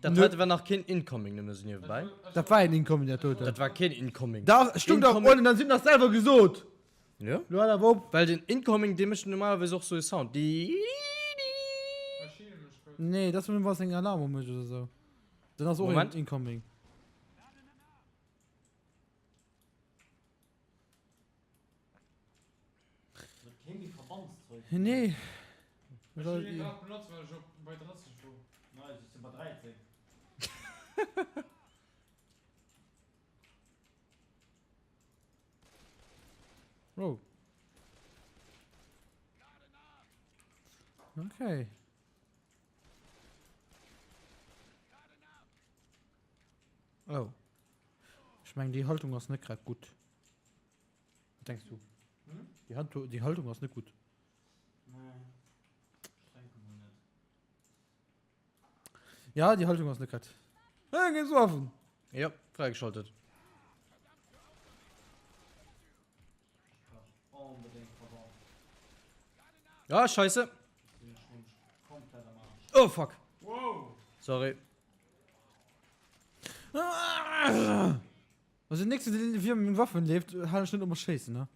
Dat heite war nach keen Incoming, nëmme sou niewebäi. Dat war een Incoming, dat doten. Dat war keen Incoming. Dach, stung dach uewen, dann sinn nach selwer gesot. Jo. Lo hal awer op. Well den Incoming, dee mécht normalerweis och sou e Sound. Nee, dat ass wann en Alarm umécht oder sou. Dann ass och een Moment. Incoming. Verbandszeug. Nee. Ech hunn deen grad benotzt, well ech op bei 30 wor. Nice, ech sinn bei 13. Oh. Okay. Oh. Ech mengen déi Haltung ass net grad gutt. Wat denks du? Hm? Déi, Hand déi Haltung ass net gutt. Nee. Ech denke mol net. Ja, déi Haltung ass net grad. Hey, gees Waffen! Ja, fräigeschaltet. Ech brauch onbedéngt Verband. Ah, scheisse. Ech sinn nämlech komplett am Arsch. Oh, fuck. Wow! Sorry. Also den nächsten, den wir mit Waffen lebt, halen ich nicht immer schießen, ne?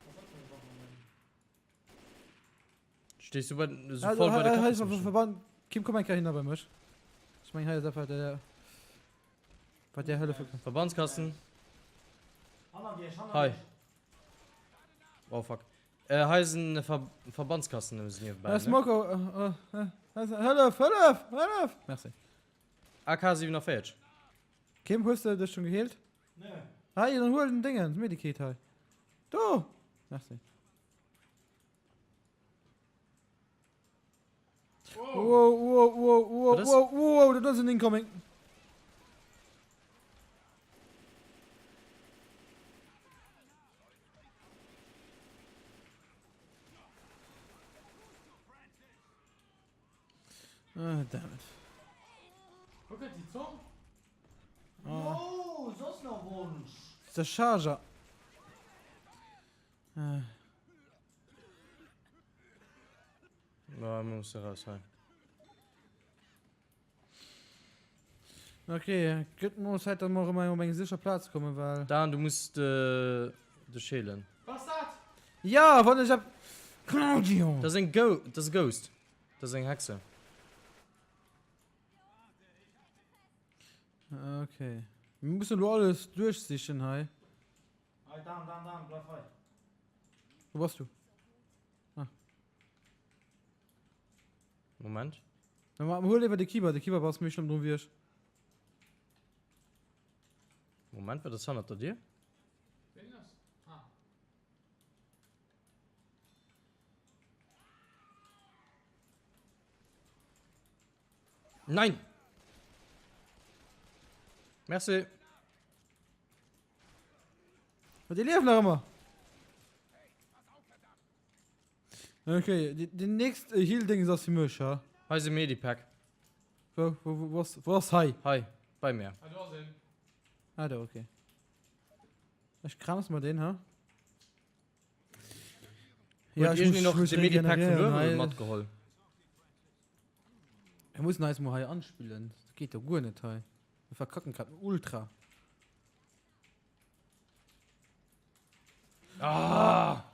Was hat für Waffen denn? Stehst du bei, so Also, voll bei der hei, hei, Kaffeemaschine? Verband, Kim, komm eng Kéier hinner bei mech. Ech meng, hei ass einfach der, wat der hëllefe kann. Verbandskasten. Hannert iech, hannert Hei. iech. Oh fuck. Äh, hei ass en Ver Verbandskasten nëmmen niewebäi. Äh, Ne? Smoko, äh, äh, äh, hëllef, hëllef, hëllef! Merci. AK 47. Kim, hues de dech schon geheelt? Nö. Hei, dann huel den Dingens, Medikit hei. Do! Merci. Wow! Wow, wow, wow, wow, Was ist? wow, wow, dat ass en Incoming. Ah, damn it. Wo kënnt déi Zong? Jo, soss nach Wonsch. Der Charger. Ah. Na, mir muss raus hei. Okay, gëtt mol Zäit, dass mer erëm op eng sécher Plaz kommen, well. Dan, du muss de dech heelen. Was dat? Ja, wann ech ep. Claudio! Dat ass eng Go, dat ass e Ghost. Dat ass eng Hexe. Okay. Mir mussen elo alles duerchsichen hei. Hei, Dan, Dan, Dan, bleif hei. Wou bass du? Ah. Moment. Na, ma, hol liewer de Kieber, de Kieber ass méi schlëmm drun wéi ech. Moment, wat ass hannert der Dier? Ween ass? Ah. Nein! Merci. Ma déi liewen nach ëmmer. Okay, die, die nächst äh, Heal-Dings ass fir mech, ha? Hei ass e Medipack. Wo, wo, wo, wo ass, wo ass hei? Hei, bei mir. Ah, do ass een. Ah, da, okay. Ech krams mer den, ha? Ja, ich muss, noch de Medipack vun regenerieren, uewe hei. matgeholl. Wir mussen eis mol hei anspillen. Das geht doch guer net hei. Wir verkacken grad ultra. Ah!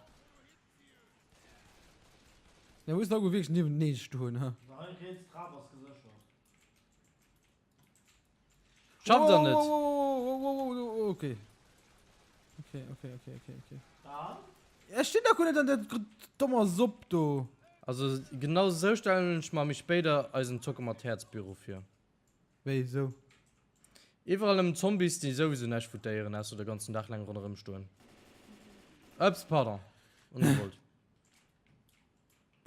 Ja, muss da wirklich niewentenee stoen, ha? Also hei riets, d'Trap ass geséchert. Schafft er net. Wow, wow, wow, wow, wow, wow, okay. Okay, okay, okay, okay, okay. Dan? Ech stinn da guer net an der dommer Sopp do. Also genau sou stellen ech mer méi spéider eisen Zocke mat Häerz Büro vir. Wéi sou? Iwwerall nëmmen Zombies déi souwisou näischt foutéieren ausser de ganzen Dag laang ronderëm stoen. Ups, pardon. Ongewollt.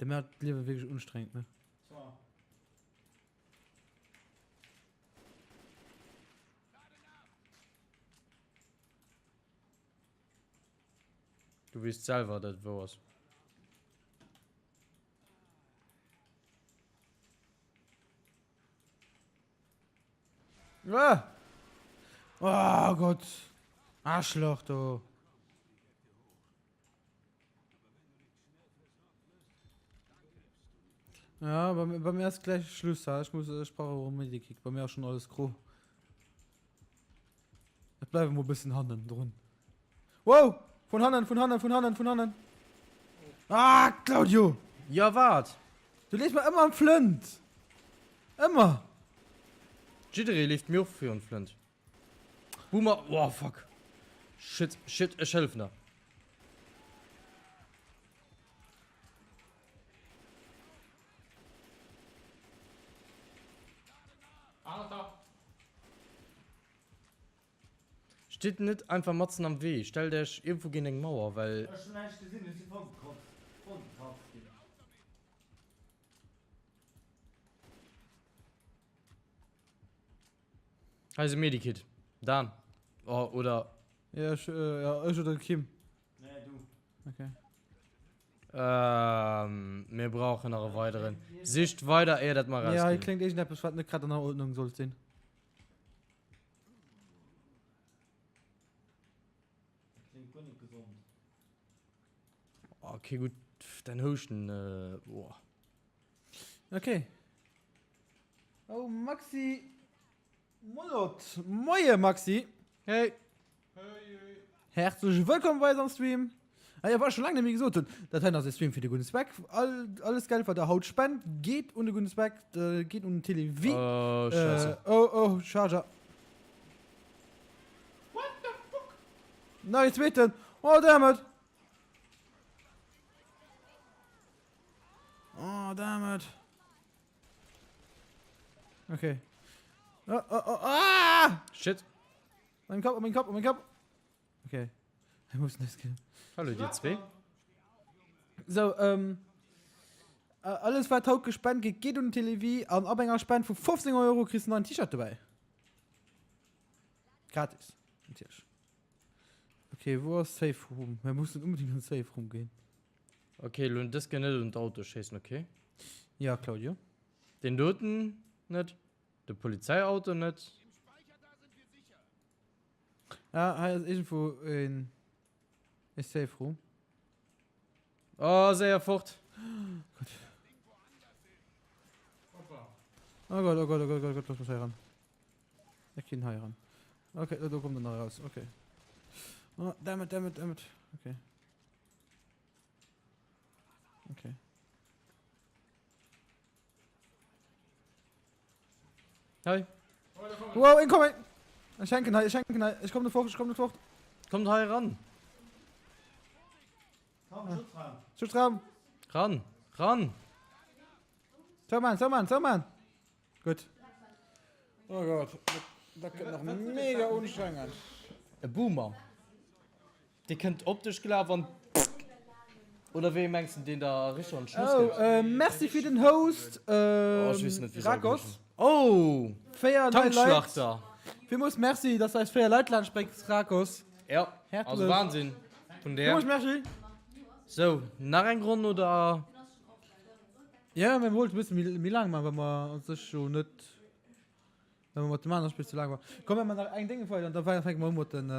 Der macht d'Liewe wierklech unstrengend, ne? Zwar. Du weess selwer dat et wou ass. Ah! Oh Gott! Arschloch do! Ja, bei, bei mir ist gleich Schluss. Ja. Ich muss, ich brauche auch einen Medikit. Bei mir ist schon alles gro. Ich bleibe mal ein bisschen hannen drin. Wow! Von hannen, von hannen, von hannen, von hannen. Ah, Claudio! Ja, wat? Du leefs mer ëmmer am Flënt! Ëmmer! Jidderee leeft mir och virun d'Flënt. Boomer, oh fuck. Shit, shit, ech hëllefen der. Stitt net einfach matzen am Wee, stellt Iech iergendwou géint eng Mauer, well. Ech hun näischt gesinn, ech si voll gekotzt, voll gekratzt ginn. Hei ass e Medikit. Dan. Oh, oder. Ja, ech, äh, ja, ech oder Kim. Nee, du. Okay. Ähm, mir brauchen nach e weideren. Sicht weider, éier dat mer Ja, hei rausginn. kléngt iergendeppes, wat net grad an der Ordnung sollt sinn. Dat kléngt guer net gesond. Okay, gutt. Dein Houschten, äh, boah. Okay. Oh, Maxi Mollot. Moie Maxi. Hey. Häerzlech wëllkomm bei eis am Stream. Ah ja, wat ech scho laang net méi gesot hunn, dat heien ass e Stream fir de gudden Zweck. All, alles Geld, wat der haut spent, geet un de gudden Zweck, äh, geet un den Télévie. Oh, Scheiße. Äh, oh, oh, Charger. What the fuck? Nach een zweeten. Oh, damn it. Oh, damn it. Okay. Oh, oh, oh, ah! Shit. Mein Kopf, mein Kopf, mein Kopf. Okay. Ich muss nicht gehen. Hallo, dir zwee. So, ähm. Alles wat haut gespent gëtt, geet un den Télévie an ab enger Spend vu 15 Euro kriss du nach en T-Shirt dobäi. Gratis, natierlech. Okay, wou ass Safe Room? Mir mussen unbedingt an Safe Room ginn. Okay, lo dës Kéier net un d'Auto schéissen, okay? Ja, Claudio. Deen doten net, de Polizeiauto net. Ah, hei ass iergendwou een e Safe Room. Oh, séier fort! Gott. Oh Gott, oh Gott, oh Gott, oh Gott, oh Gott, lass mech hei ran. Ech ginn hei ran. Okay, do kommt en nach raus, okay. Oh, damn it, damn it, damn it. Okay. Okay. Hei. Wow, incoming! Ech hänken hei, ech hänken hei. Ech kommen net fort, ech kommen net fort. Kommt hei ran. Komm, Schutzraum. Schutzraum. Ran, ran. Zou man, zou man, zou man. Gutt. Oh Gott, dat gëtt nach mega ustrengend. E Boomer. Dee kënnt op dech gelaf an Oder wéi mengs de deen der richteg an d'Schnëss Oh, gëtt? äh, merci fir den Host, Oh, ech weess net, wéi se Rakos. heeschen. Oh! 4 nei Leit. Tankschlachter. Villmools merci, dass du eis 4 Leit laanscht bréngs, Rakos. Ja, also Häerzlech. Wahnsinn vun där. Villmools merci. Sou, nach eng Ronn oder? Ja, mir wollten e bësse méi, méi laang maachen, well mer u sech jo net, well mer mat dem anere Spill ze laang war. Komm, mir maachen nach eng Dénge weider an da fänke mer u mat den,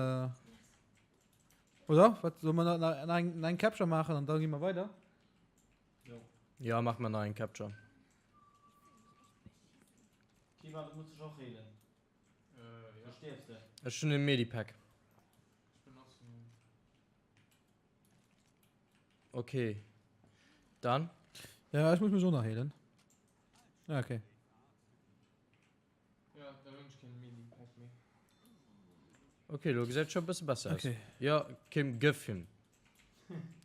oder? Wat, solle mer nach, nach eng, nach eng Capture maachen an da gi mer weider? Ja, mach mer nach eng Capture. Kiwa, du muss dech och heelen. Soss stierfs de. Ech hunn e Medipack. Okay. Dann. Ja, ech muss mech och nach heelen. Ah, okay. Ja, dann hunn ech keen Medipack méi. Okay, lo gesäit scho bësse besser aus. Okay. Ja, Kim, gëff him.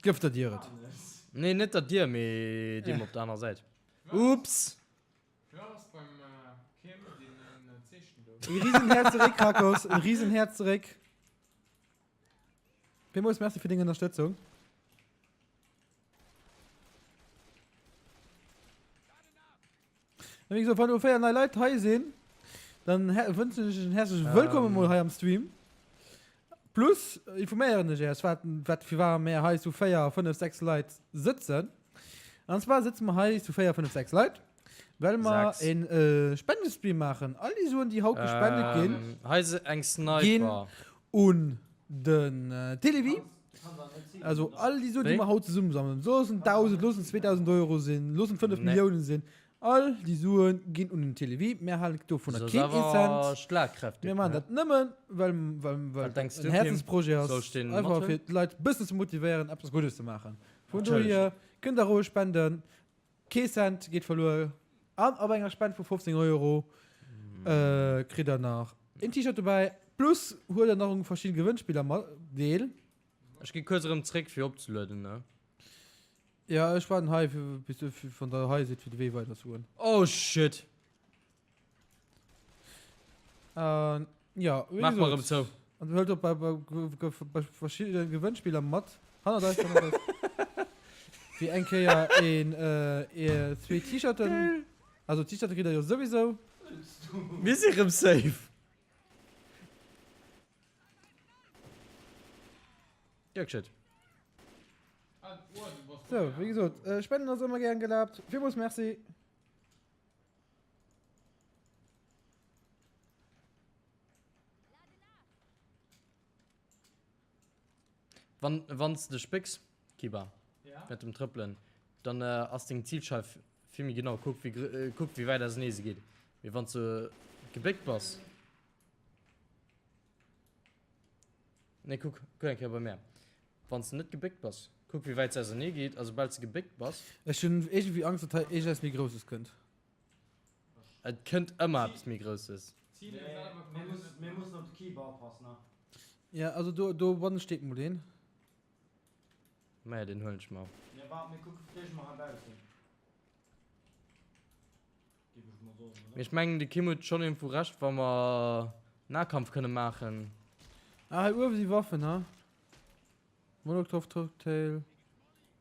Gëff der Dier et. Nee, net der Dier, mee deem op der aner Säit. Ups! Firwat ass beim Kim deen Zeechen do? E Riesenhäerz zeréck, Krakos. E Riesenhäerz zeréck. Villmools Merci fir deng Ënnerstëtzung. A wéi gesot, wann elo 4 nei Leit hei sinn, dann wënschen ech iech en häerzlecht Wëllkomm emol hei am Stream. Plus informéieren ech iech, wat, wat firwat mir hei zu 4, 5, 6 Leit sëtzen. An zwar sëtze mer hei zu 4, 5, 6 Leit, well mer en Spendestream maachen. All déi Suen, déi haut gespendet ginn, Hei ass eng Sniper. ginn un den Télévie. Also all déi Suen, déi mer haut zesummesammeln, loossen 1.000, loossen 2.000 Euro sinn, loossen 5 Milliounen sinn, all déi Sue ginn un den Télévie. Mir halen dovunner keen ee Cent. Mir maachen dat nëmmen, well well et en Häerzensprojet ass, einfach fir d'Leit e bëssen ze motivéieren, eppes Guddes ze maachen. Vun dohier kënnt der roueg spenden. Kee Cent geet verluer. An ab enger Spend vu 15 Euro kritt der nach een T-Shirt dobäi. Plus huelt der nach un verschiddene Gewënnspiller mat deel. Ech gi kuerz erëm zréck fir opzelueden, ne? Ja, ech waarden hei fir bis du wann der hei sidd fir de Wee weider ze goen. Oh shit! An ja, wéi Maach mer gesot. erëm zou. An huelt och bei, bei, bei verschiddene Gewënnspiller mat. Hannert eis, hannert eis. Fir eng Kéier een, äh, zwee T-Shirten. Also T-Shirte kritt der jo souwisou. Mir si rëm safe. Ja, gescheit. So, wéi gesot, äh, Spenden ass ëmmer gären gelaabt. Villmools Merci. Wann, wann s de dech bécks, Kiba, während dem Trëppelen, dann ass deng Zilscheif vill méi genau. Kuck, wéi, kuck, wéi wäit ausenee se geet. Mee wann s de gebéckt bass. Nee, kuck, kuck eng Kéier bei mär. Wann s de net gebéckt bass, kuck, wéi wäit se ausenee geet. A soubal s de gebéckt bass. Ech hunn iergendwéi Angst, datt hei iergendeppes méi Grousses kënnt. Et kënnt ëmmer eppes méi Grousses. Mir mussen op de Keeper oppassen. Ja, also do, do bannen steet mol een. Maja, deen huelen ech mer. Mir waart, mir kucke fir d'éischt mol hei baussen. Géif ech mol soen, oder? Mee ech mengen, de Kim huet schonn iergendwou Recht, wa mer Nahkampf kënne maachen. Ah, hei uewe si Waffen, ha? Molotow-Cocktail.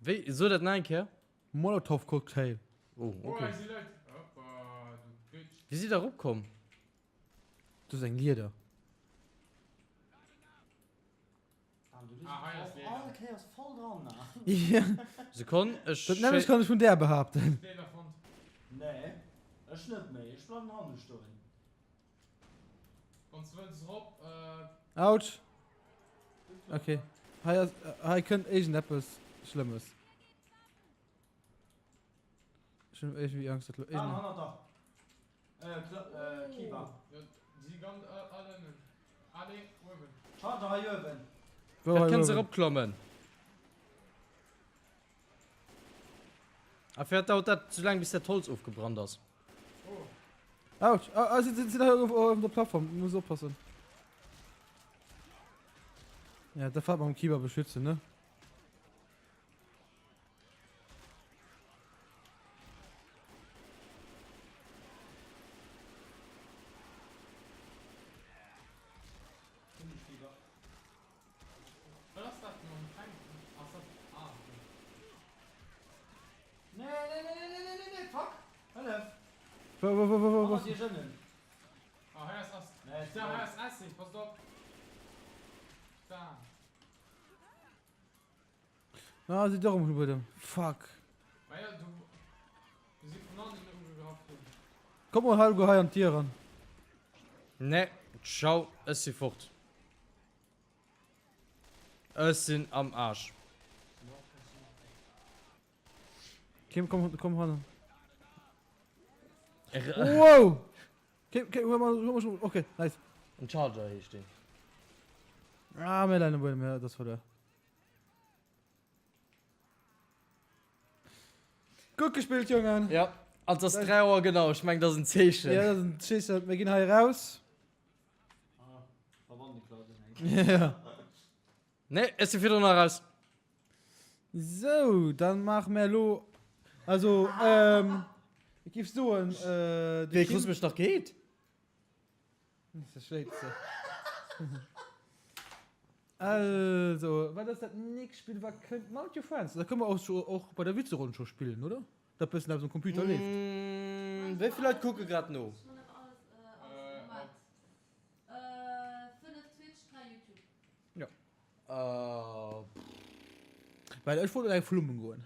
Wéi? So dat nach eng Kéier. Molotov Cocktail. Oh, okay. Wéi sidd der erop komm? Do ass eng Lieder. Sekonn, ech. Dat nämlecht kann ech vun där behaapten. Nee, ech net méi. Ech bleiwen hanne stoen. Autsch. Okay. Hei ass, hei kënnt iergendeppes Schlëmmes. Ech hunn iergendwéi Angscht, dat lo Ah, iergend. hannert der. Äh, Kla äh, Kiba. Charger hei uewen. Wou Dat hei kënnt se uewen? eropklommen. A fir dauert dat sou laang bis dat Holz ofgebrannt ass. Autsch. Ah, ah, si sinn hei op, op der Plattform. Muss oppassen. Ja, da fahrt mam Kiba beschützen, ne? Nee, nee, nee, nee, nee, nee, nee, fuck! Hëllef! Wou, wou, wou, wou, wou, Hannert iech ënnen. Nee, Ah, si doch um Buedem. Fuck. Komm mol Helgo hei an d'Dier ran. Nee, ciao, ech si fort. Ech sinn am Arsch. Kim, komm, komm hannen. Wow! Kim, Kim, hol mal, hol mal schon. Okay, nice. En Charger heescht deen. Ah, mir leien am Buedem, ja, das verlor. Gutt gespillt, Jongen! Ja, an et ass 3 Auer genau. Ech mengen, dat ass en Zeechen. Ja, dat ass en Zeechen. Mir ginn hei raus. Ja. Nee, ech si virdrun nach raus. Sou, dann maache mir elo, also, ähm, ech géif soen, äh, de Wéi, Kim. krus mech nach geheet? Also, wat ass dat nächst Spill wat kënnt? Mount Your Friends, dat kënne mer och scho och bei der Witzeronn scho spillen, oder? Dat bëssen eppes um Computer leeft. Wéi vill Leit kucke grad no? Jo. Well ech wollt elo eng flummen goen,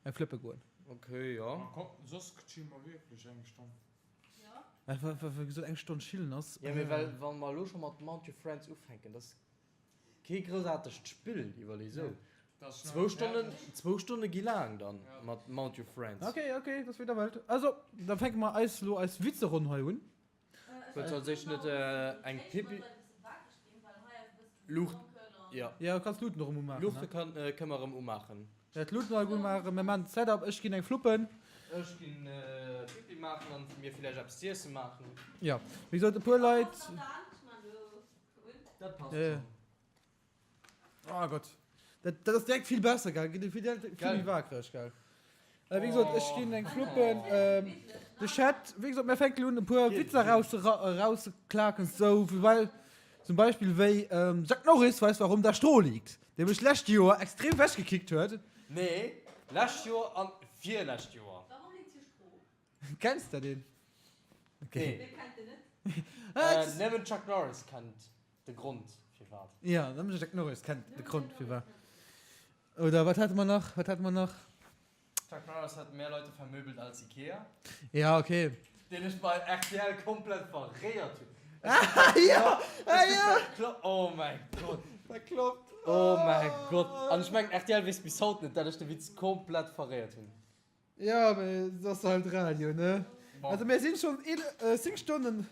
eng flëppe goen. Ok, jo. Soss chillen mer wierklech eng Stonn. Well wéi gesot eng Stonn chillen ass. Jo, mee well wa mer elo scho mat Mount Your Friends ufänken, dat ass kee groussaartegt Spill, iwwerlee sou. Zwou Stonnen, zwou Stonne gi laang dann mat Mount Your Friends. Ok, ok, dat ass wéi der wëllt. Also, da fänke mer eis elo eis Witzeronn hei un. Huet als éischt net eng Pipi. Luucht, jo. Jo, kanns d'Luuten och erëm umaachen. Luuchte kënne mer erëm umaachen. Jo, d'Luuten erëm umaachen. Mir maachen d'Setup. Ech ginn eng Fluppen. Ech ginn Pipi maachen an mir villäicht eppes z'iessen maachen. Jo, wéi gesot, e puer Leit. Dat passt schonn. Oh Gott. Dat, dat ass direkt vill besser, gell? Gëtt vill, vill méi waakreg, gell? Äh, wéi gesot, ech ginn eng Fluppen. Ähm, de Chat, wéi gesot, mir fänken un e puer Witzer raus, rauszeklaken, sou, well. Zum Beispill wéi Jack Norris weiß warum da Stroh liegt, dee mech lescht Joer extrem wechgekickt huet. Nee, lescht Joer an virlescht Joer. Warum liegt hier Stroh? Kenns de deen? Okay. Wee kennt den net? Nëmmen Chuck Norris kennt de Grond firwat. Ja, nëmmen Jack Norris kennt de Grond firwat. Oder wat hate mer nach? Wat hate mer nach? Chuck Norris hat mehr Leute vermöbelt als Ikea. Ja, okay. Deen ech bei rtl komplett verréiert hunn. Ja, ah, ja. Oh mäi Gott. Verkloppt. Oh mäi Gott. An ech mengen rtl weess bis haut net, dat ech de Witz komplett verréiert hunn. Ja, mee et ass halt Radio, ne? Also mir sinn schonn 10 Stonnen.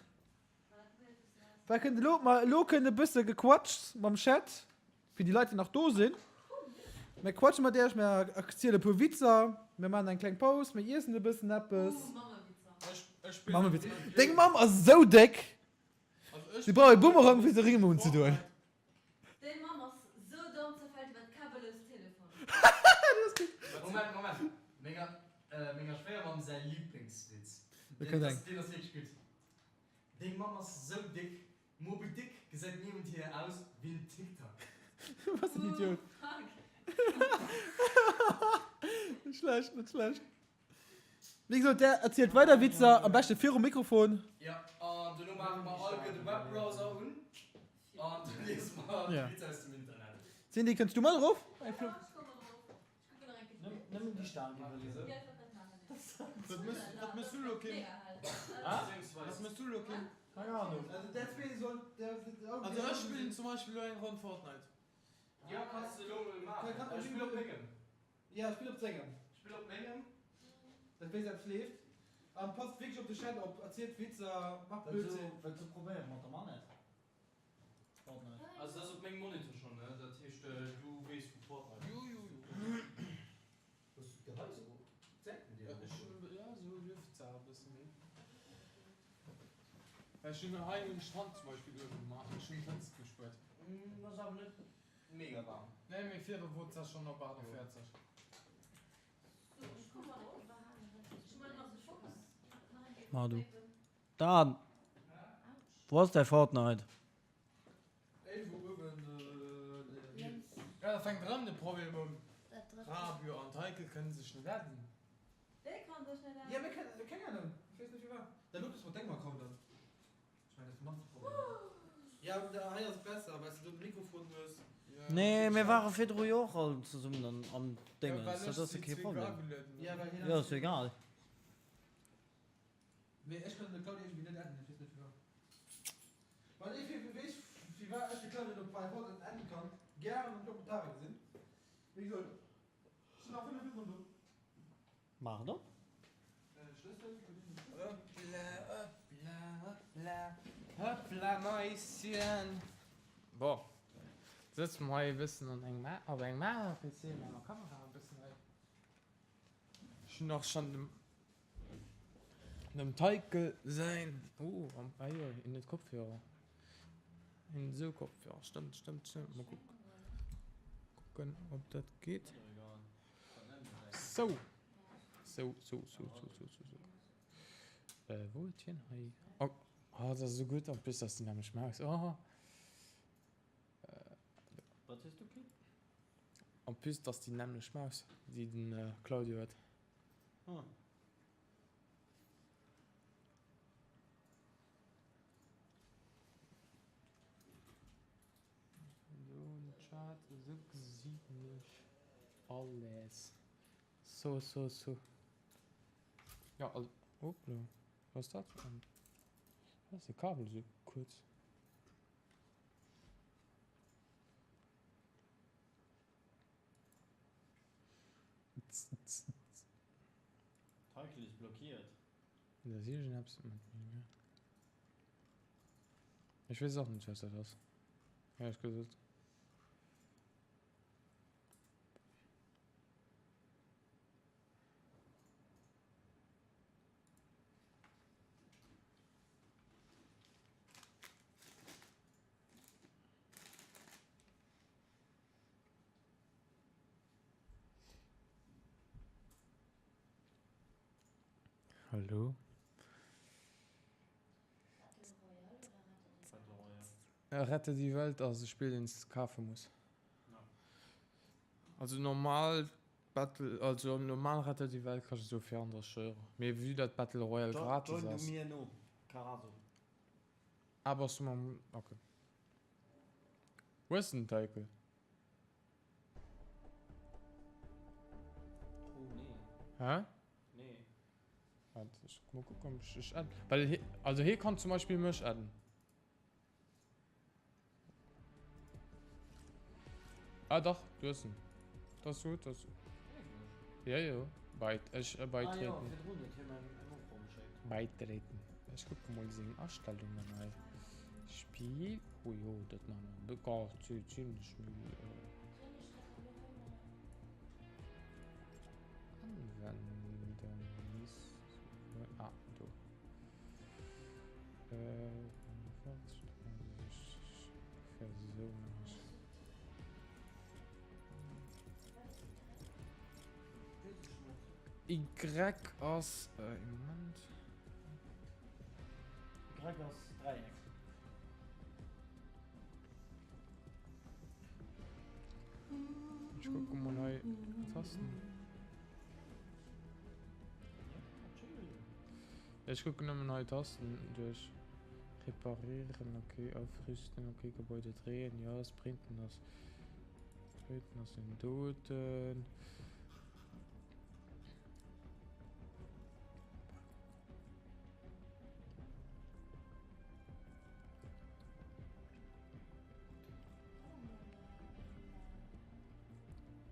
Wat kënnt elo? Ma elo kënnt e bësse gequatscht mam Chat, fir déi Leit, déi nach do sinn. Mir quatsche mat iech, mir erziele e puer Witzer, mir maachen eng kleng Paus, mir iessen e bëssen eppes. Mammewitzer. Deng Mamm ass esou déck, si brauch e Bumerang, fir se Rimm unzedoen. Deng Mamm ass sou domm, zerfällt iwwer d'Kabel-lous Telefon. Moment, Moment, menger, menger Schwéiermamm säi Lieblingswitz. Deen ass wierklech gutt. Deng Mamm ass sou déck, Moby Dick gesäit niewent hir aus wéi en Tic-Tac. Was en Idiot. Net schlecht, net schlecht. Wéi gesot, där erzielt weider Witzer, am beschte virum Mikrofon. Jo, an dono maache mer alleguer de Webbrowser un an da liese mer d'Witzer aus dem Internet. Cindy, kënns du mat erof? Nëmmen déi Staark iwwerliewen. Wat mëss du elo, Kim? Wat mëss du elo, Kim? Keng Ahnung. Also där zwee sollt. Also ech spillen zum Beispill elo eng Ronn Fortnite. Jo, kanns de elo mol maachen. Ech spill op mengem. Ja, spill op sengem. Spill op mengem. Dat wéisst eppes leeft. An passt wierklech op de Chat op, erzielt Witzer, macht Blödsinn. Wëlls du probéieren mat der Manette? Fortnite. Also dat ass op mengem Monitor schon, ne? Dat heescht du weess wou Fortnite ass. Jo, jo, jo. Hues du d'Geheis erop? D'Säiten dir erop? Ja, sou lueft se e bësse méi. Well ech hunn hei hunn ech d'Hand zum Beispill uewe gemaach, ech hunn d'Hëtzt gespuert. Ass awer net mega waarm. Nee, mee virdru wor d'Sa schonn op 48. Ma du. Dan! Wou ass däi Fortnite? Ja, da fänkt erëm de Problem un. Rabio an d'Heike kënne sech net adden. Wéi kann sech net adden? Ja, mir kënnen, keng Ahnung, ech weess net firwat. Da lued es mat dengem Account an. Ech mengen, dat ass de mannste Problem. Ja, hei ass et besser, well s de do de Mikrofon hues. Nee, mir ware virdru jo och all zesummen an am Déngens, dat ass jo kee Problem. Jo, ass jo egal. Mee ech kann de Claudio iergendwéi net adden, ech weess net firwat. Wann ee fir weess firwat ech de Claudio net op Firefox adden kann, gären an de Kommentare gesinn. Wéi gesot, ech sinn nach 5 Minutten do. Maach et op. Schlëssel, Hoppla, hoppla, hoppla, hoppla Maischen. Bon, sëtze mer hei e bëssen an engem, op engem anere PC mat enger Kamera e bëssen hei. Ech hunn och schonn dem Dem Teike säin, oh, ah jo, hien huet Kopfhörer. Hien huet esou Kopfhörer, stëmmt, stëmmt, stëmmt. Mol kucken, kucken ob dat geet. Sou, sou, sou, sou, sou, sou, sou, sou. Äh, wou huet hien hei? Oh, oh, dat ass esou gutt, en plus ass déi nämlech Maus. Oh. Wat hues du kritt? En plus ass déi nämmlech Maus, déi den Claudio huet. Ah. So, Chat, so gesinn ech alles. So, so, so. Ja, also, hoppla, was ass dat fir en? Wat ass de Kabel esou kuerz? Title is blockiert. Da ass iergendeppes mat mengem. Ech weess och net, wat dat ass, éierlech gesot. Hallo? Rette die Welt ass e Spill deen s de kafe muss. Also normal Battle, also normal Rette die Welt kascht esou 34 Euro, mee vue dat Battle Royale gratis Join du ass. mir no, Carazo. Ah bass du mam, ok. Hues de den Teikel? Oh nee. Hä? Nee. Waart, ech mol kucken ob ech dech adden, well hie, also hie kann zum Beispill mech adden. Ah dach, du hues en. Dat ass gutt, dat ass. Jo jo, beit, ech Ah jo, beitreten. virdrun huet hie mer eng Ufro geschéckt. Beitreten. Ech kucke mol seng Astellungen hei. Spill, oh jo, dat maache mer gar zimlech méi. Anwenden, ah do. Y ass ee Moment. Y ass Dräieck. Ech kucke mol hei Tasten. Ech kucken nëmmen hei Tasten duerch. Reparieren, ok, aufrüsten, ok, Gebäude drehen, jo, sprinten ass, sprinten ass den doten.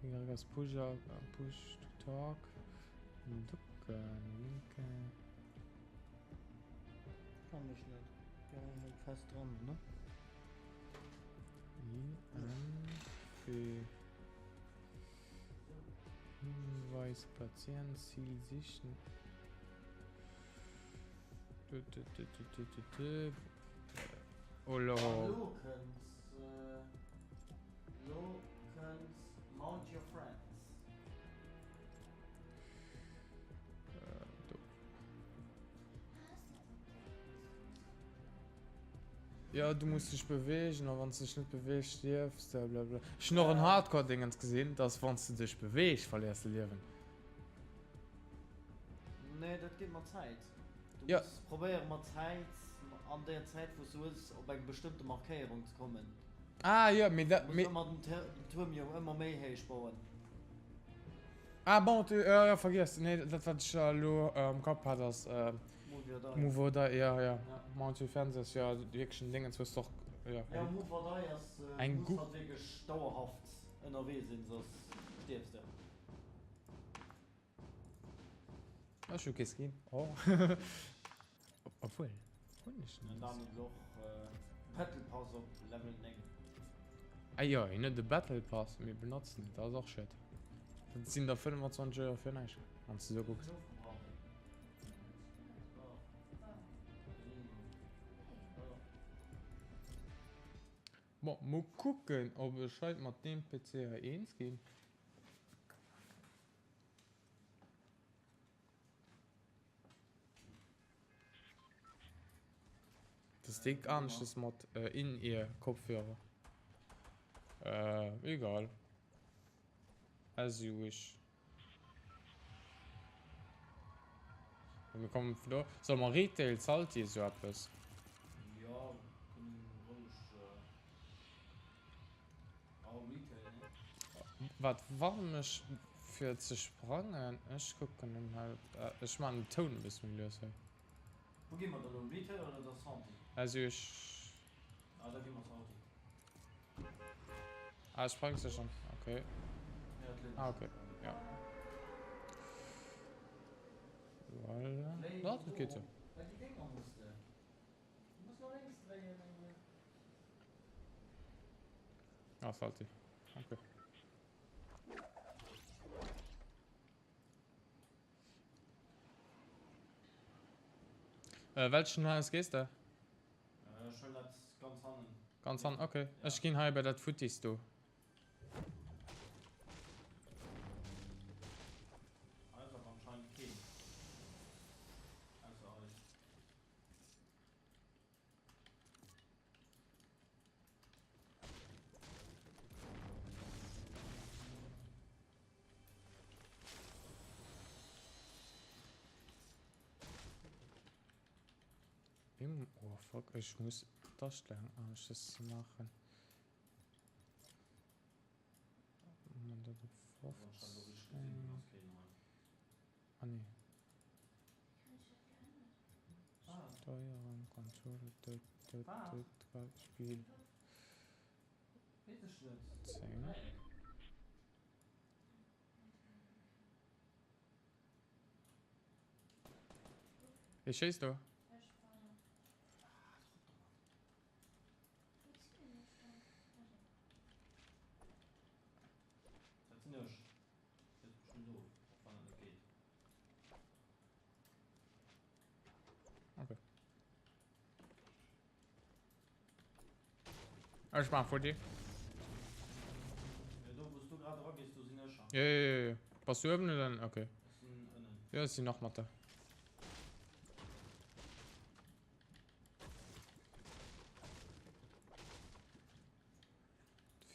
Y ass Push, Push to Talk. Ducken, linke. Kann ech net. Ja, hänkt fest dran, ne? I, N, V. Hinweis platzieren, Ziel sichten. D, d, d, d, d, d, d. Oh lo. Lo kënns, lo kënns Mount Your Friends. Ja, du muss dech bewegen a wann s dech net beweegst, stierfs de blablabla. Ech hunn och en Hardcore-Dingens gesinn, dass wann s de dech beweegst, verléiers de Liewen. Nee, dat geet mat Zäit. Du Ja. muss probéiere mat Zäit, an der Zäit wou s du hues, op eng bestëmmte Markéierung ze kommen. Ah jo, mee dat, Du mee. muss ëmmer den Tuerm jo ëmmer méi héich bauen. Ah bon, du, ja, ja, vergiess, nee, dat wat ech elo am Kapp hat ass Move or Die. Move or Die, ja, ja, Ja. Mount Your Fence ass jo wierklech en Dingens, wou s de och, ja, Ja, Move or Die ass, du eng muss gutt. halt wierklech dauerhaft ënnerwee sinn, soss stierfs de. Ech hu kee Skin, oh. Obwuel, hunn ech En en? dann huet och Battle Pass op Level 9. Ah jo, hien huet e Battle Pass, mee benotzt en net, dat ass och schued. Dat sinn der 25 Euro fir näischt, wann s de esou kucks. Bon, mol kucken, ob ech hei mat deem PC hei eens ginn. Das déck aneschters mat In-Ear Kopfhörer. Äh, egal. As you wish. Mir kommen vun do. Solle mer Retail Salty esou eppes? Jo, kënnen roueg. Oh, Retail, ne? Wat warn ech fir ze sprangen? Ech kucken en hei. Ech maan den Toun e bësse méi lues hei. Wou gi mer da lo? Retail oder da Santé? Also ech. Ah, da gi mer Santé. Ah, ech sprangs jo schon. Okay. Ja, et Ah, okay. Ja. Voilà. Ja, dat geet jo. Well déi Dénger muss de. Du muss no lénks dréien, mengen ech. Ah, Salty. Okay. Äh, welchen Haus gees de? Äh, ech huelen dat ganz hannen. Ganz hannen, okay. Ech ginn hei bei dat Futtis do. Hei ass awer anscheinend keen. Ausser eis. Oh fuck, ech muss d'Astellung aneschters maachen. Mann, dat op 15. Ah nee. Steuerung, Controller, dot, dot, dot, 3, Spiel. 10. Wie schéisst do? Okay. Ech maachen futti. Jo, jo, jo, jo. Bass du uewen oder ënnen? Okay. Jo, ech sinn nach mat der.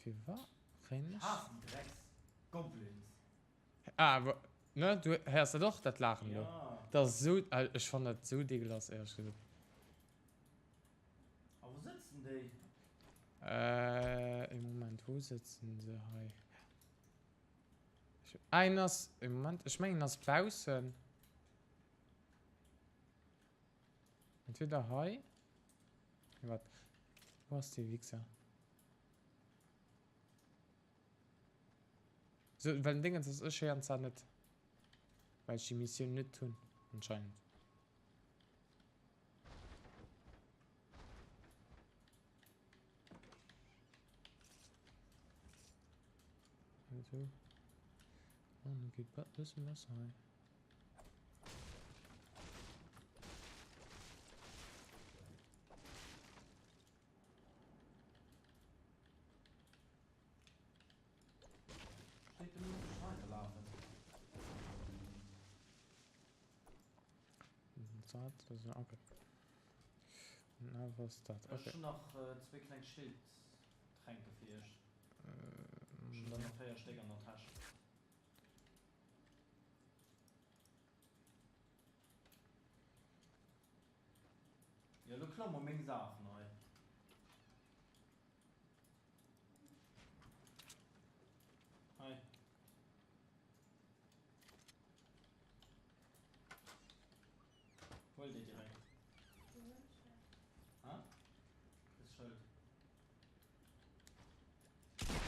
Firwat kréien ech. Ah, wo, ne, du héiers dat och, dat Laachen do? Dat ass esou, ech fannen dat esou deegelass, éierlech gesot. A wou sëtzen déi? Äh, ee Moment, wou sëtzen se hei? Ah, een ass, ee Moment, ech mengen en ass baussen. Entweder hei. Nee, wat? Wou ass dee Wichser? So, well den Dingens ass, ech héieren zwar net. Well ech déi Missioun net hunn, anscheinend. Also. Oh, dann geht ein bisschen was rein. Steht, du musst nicht weiterlaufen. Okay. Na, was dat? Ech Okay. hunn nach zwéi kleng Schildtränke fir iech. Ech hunn der nach 4 Stéck an der Täsch. Jo, lo klau mer meng Saachen hei. Hei. Huel déi direkt. Ha? Kriss Schëld.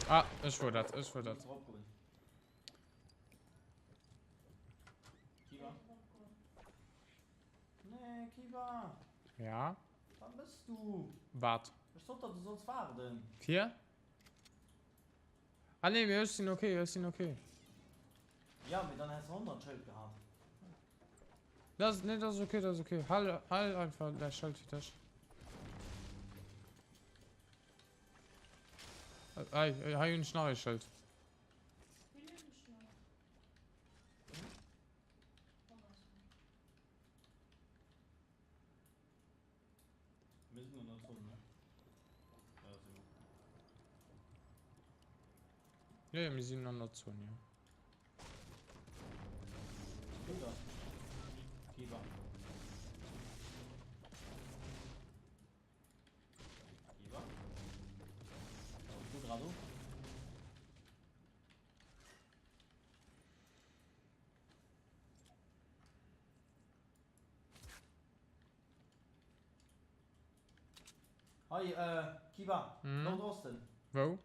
Ah, ech wor dat, ech wor dat. Muss drop goen. Kiba? Nee, Kiba! Ja? Wann bist du? Wat? Ech sot der, du solls waarden. Fir? Ah nee, mee ech sinn ok, ech sinn ok. Ja, mee dann häss de 100 Schëld gehat. Dat, nee, dat ass ok, dat ass ok. Hal, hal einfach däi Schëld fir dech. Hei, hei hunn ech nach ee Schëld. Wéi hunn ech nach? Mir sinn an der Zone, ne? Ja, si mer. Ja, ja, mir sinn an der Zone, ja. Bruder. Kiba. Kiba. Baus du grad of? Hei, äh, Kiba, Mhm. Nordosten. Wou?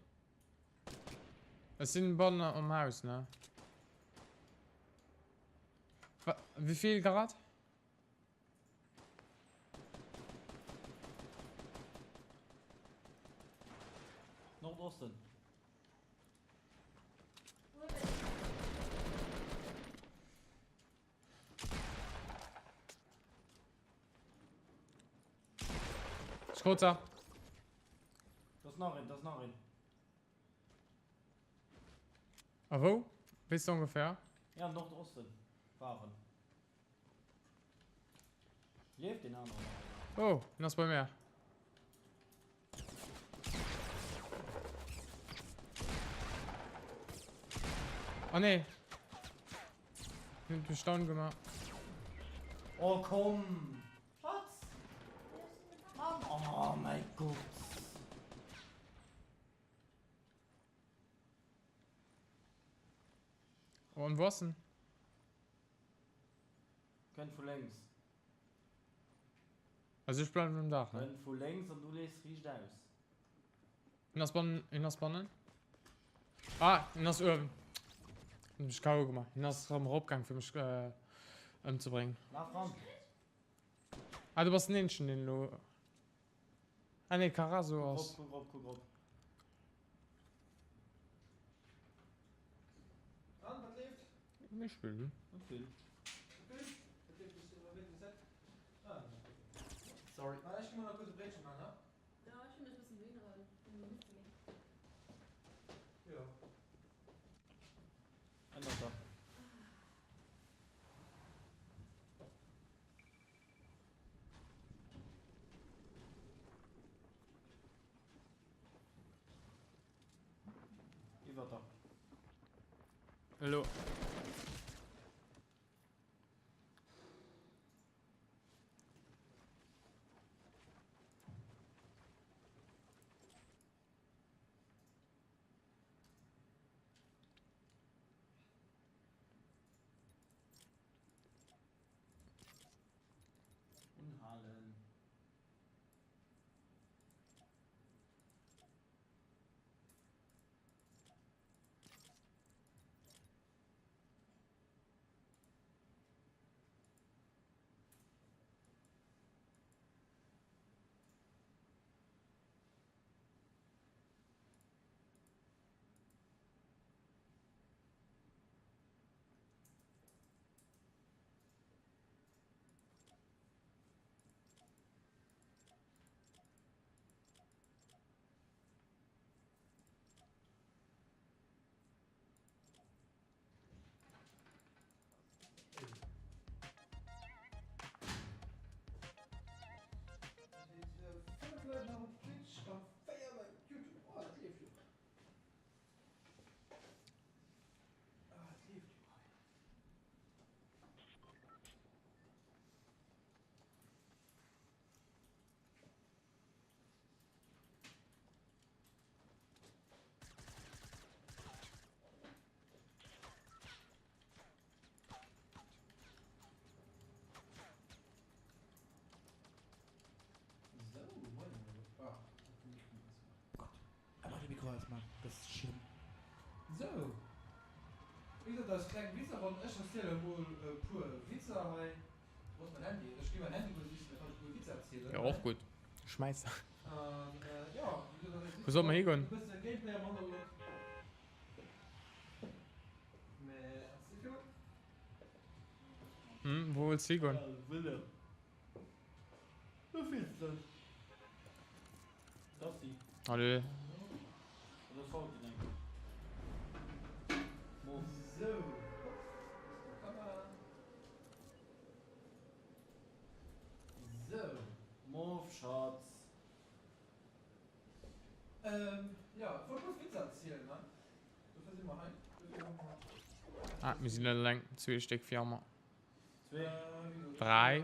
Ech sinn bannen am Haus, ne? Wa wéivill Grad? Nordosten. Schrotzer. Das ist nach een, das ist nach een. A wou? Weess de ongeféier? Ja, Nordosten waren. Lieft den aneren nach? Oh, en ass bei mär. Oh nee. Hun mech down gemaach. Oh komm! Wat? Gott. Oh, an wou ass en? Kënnt vu lénks. Also ech bleiwen um Daach, ne? Kënnt vu lénks an du leefs riicht aus. En ass bannen, en ass bannen. Ah, en ass uewen. Hun mech KO gemaach. En ass erëm eropgaang fir mech äh, ëmzebréngen. Laf ran. Ah, du bass den eenzegen, deen elo. Ah nee, Carazo Kuck ass. rop, kuck rop, kuck rop. An, wat leeft? Mir spillen. Net vill. Net vill? Wat leeft bis wéi vill Zäit? Ah, Sorry. Ma ech gi mol nach kuerz e Bréitche man, ne? Ja, ech hunn mech bëssen dohin erëm, fir méi midd ze ginn. Jo. Ënnert der. Iwwer der. Elo. Unhalen. Mikro ausmachen, das ist schlimm. Sou, wéi gesot, eis kleng Witzerronn. Ech erziele mol e puer Witzer hei. Wou ass mäin Handy? Ech gi mäin Handy mol sichen, da kann ech e puer Witzer erzielen. Jo, och gutt. Schmäiss se. An jo, wéi gesot, eis Wou solle mer Witzerronn. higoen? E bësse Gameplay am Hannergrond. Mä erziel virun. Hm, wou wëlls du higoen? Wëlle. Wou fills de dech? Gassi. Allez. Oder Salty denk ech. Mof. Sou, hopp, Kamera. Sou. Mof, Schatz. Ähm, jo, ech wollt kuerz Witzer erzielen, ne? Dofir si mer hei. Dofir hu mer. Ah, mir sinn net eleng. Zwee Stéck fir mer. 3,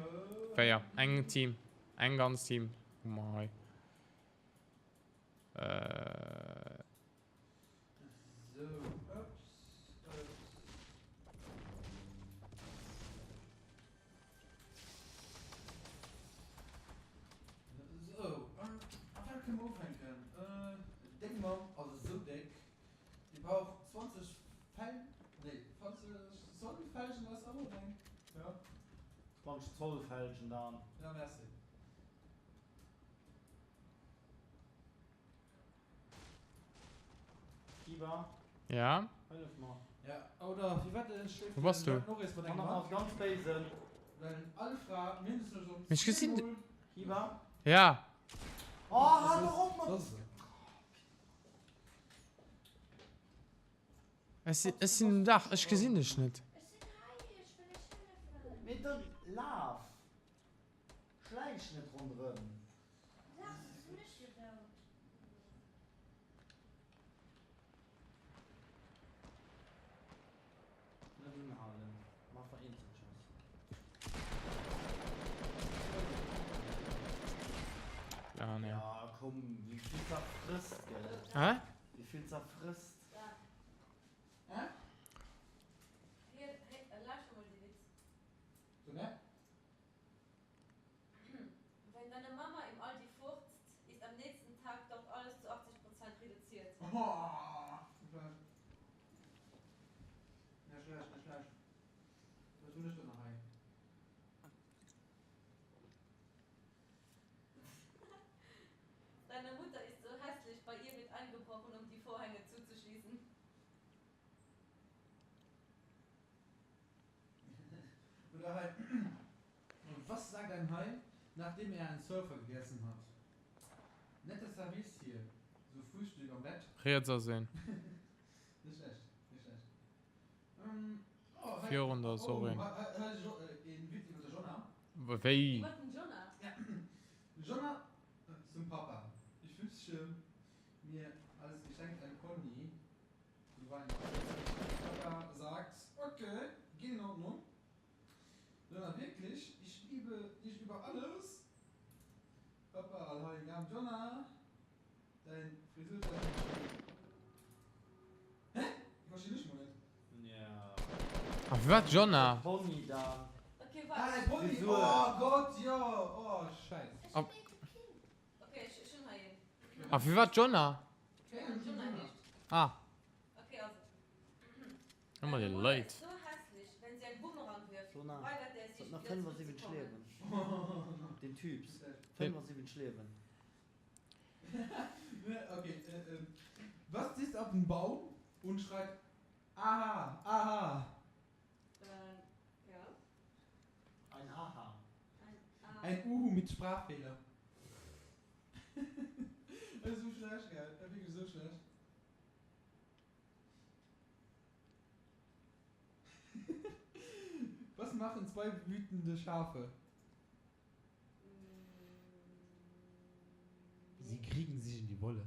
4, eng Team, eng ganz Team hu mer hei. Äh. Déi brauch 20 Fel, nee 20 Zoll Felgen ass elo eng, jo. 20 Zoll Felgen dann. Ja merci. Kiba. Ja? Hëllef mer. Ja oder firwat schléift Wou bass den du? Chuck Norris mat engem Hannert Mann? ass ganz béisen. Well all Fra mindestens Mee ech gesinn zweemol. Kiba. Ja. Oh, hal doch op mat. Ech sinn, ech sinn um Daach, ech gesinn dech net. Ech sinn hei, ech wëll iech hëllefen. Mee dann laf! Schläich net ronderëm. Dach, soss sinn ech jo dout. Net unhalen, mach vereenzelt Schëss. Ja, nee. Ja, komm. komm, wéi vill zerfrësst, gell? Hä? Wéi vill zerfrësst. Hä? Wenn deine Mama im Aldi furzt, ist am nächsten Tag dort alles zu 80 Prozent reduziert. Net schlecht, net schlecht. Wat hunn ech dann nach hei? Deine Mutter ist so hässlich, bei ihr wird eingebrochen, um die Vorhänge zuzuschließen. Oder hei, Was sagt ein Hai, nachdem er einen Surfer gegessen hat? Netter Service hier, so Frühstück am Bett. Riets ass een. Net schlecht, net schlecht. Oh, hei, Virun der oh, Sorry. hei, hei ass een Witz iwwer de Jonna. Wéi? Iwwer den Jonna? Ja, Jonna zum Papa, Ich wünsche mir als Geschenk ein Pony zu Weihnachten. Papa sagt, Okay, geht in Ordnung. Jonna, Wirklich? Ich liebe dich über alles. Papa, An Heiligabend, Jonna, Däin Frisur ist einfach schéin. Hä? Ich verstinn ech mol net. Ja. A firwat Jonna? E Pony dann. Okay, Ah, waart. e Pony! Frisur. Oh Gott, jo! Oh, Scheiss. Ech A hunn ee gepinnt. Okay, ech ech hunn hei een. A firwat Jonna? Keng Ahnung, Jonna Jonna. heescht. Ah. Okay, also. Ëmmer Deine déi Mutter Leit. ist so hässlich, wenn sie einen Bumerang wirft, Jonna, weigert er es sich hat nach wieder 75 zurückzukommen. Liewen. Den Typs. 75 Liewen. Okay, äh, ähm, was sitzt auf dem Baum und schreit Aha, aha? Äh, ja. Ein Aha. Ein Aha. Ein Uhu mit Sprachfehler. Das ist so schlecht, gell? Das ist wirklich so schlecht. Was machen zwei wütende Schafe? Sie kriegen sich in die Wolle.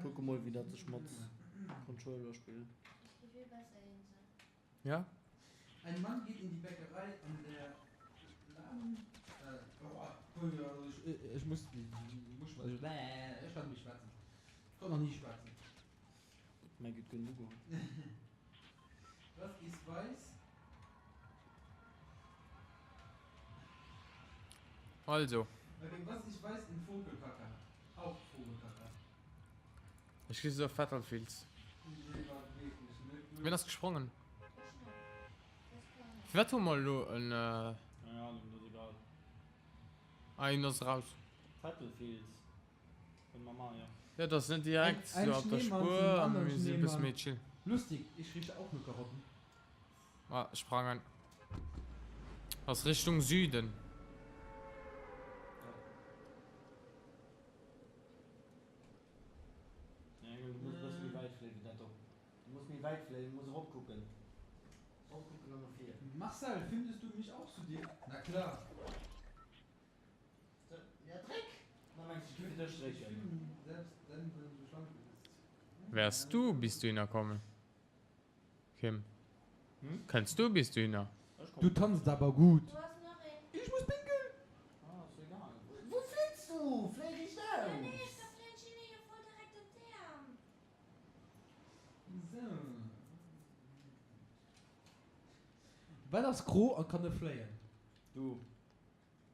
Kucke mol wéi dat sech mat Controller spillt. Ja. Ein Mann geht in die Bäckerei an der Laden äh, ech muss ech kann net méi schwätzen. Ech konnt nach ni schwätzen. Mäi gëtt genuch ugeholl. Was ist weiß? Also. Okay, was ist weiß in Vogelkacka? Auch Vogelkacka. Ech gi sou Battlefields. Wien ass gesprongen? Firwat hu mer elo en. Keng Ahnung, dat ass egal. Ah, een ass raus. Battlefields kënne mer man, jo. Jo, dat ass net direkt Ein sou op der Schneemann Spuer zum a anderen mir si e bësse Schneemann. méi chill. Lustig, ich rieche auch nur Karotten. Ah, sprangen. Ass Richtung Süden. Nee, du muss e bësse méi wäit fléien wéi dat do. Du muss méi wäit fléien, du muss eropkucken. Eropkucken an no vir. Marcel, findest du mich auch so dick? Na klar. Ja, dréck! Da mengs du, ech géif dech drécken. Selbst dann, wenn du schlank bist. Wärs du bis dohinner kommen, Kim? Kënns du bis dohinner? Ech Du kommen. tanzt aber gut. Du hast nach een. Ich muss pinkeln! Ah, ass egal. Wou fliits du? Fléi riicht Ja, nee, aus! ech da fléien ech hinne jo voll direkt op d'Äerm. So. Wat ass gro a kann net fléien? Du.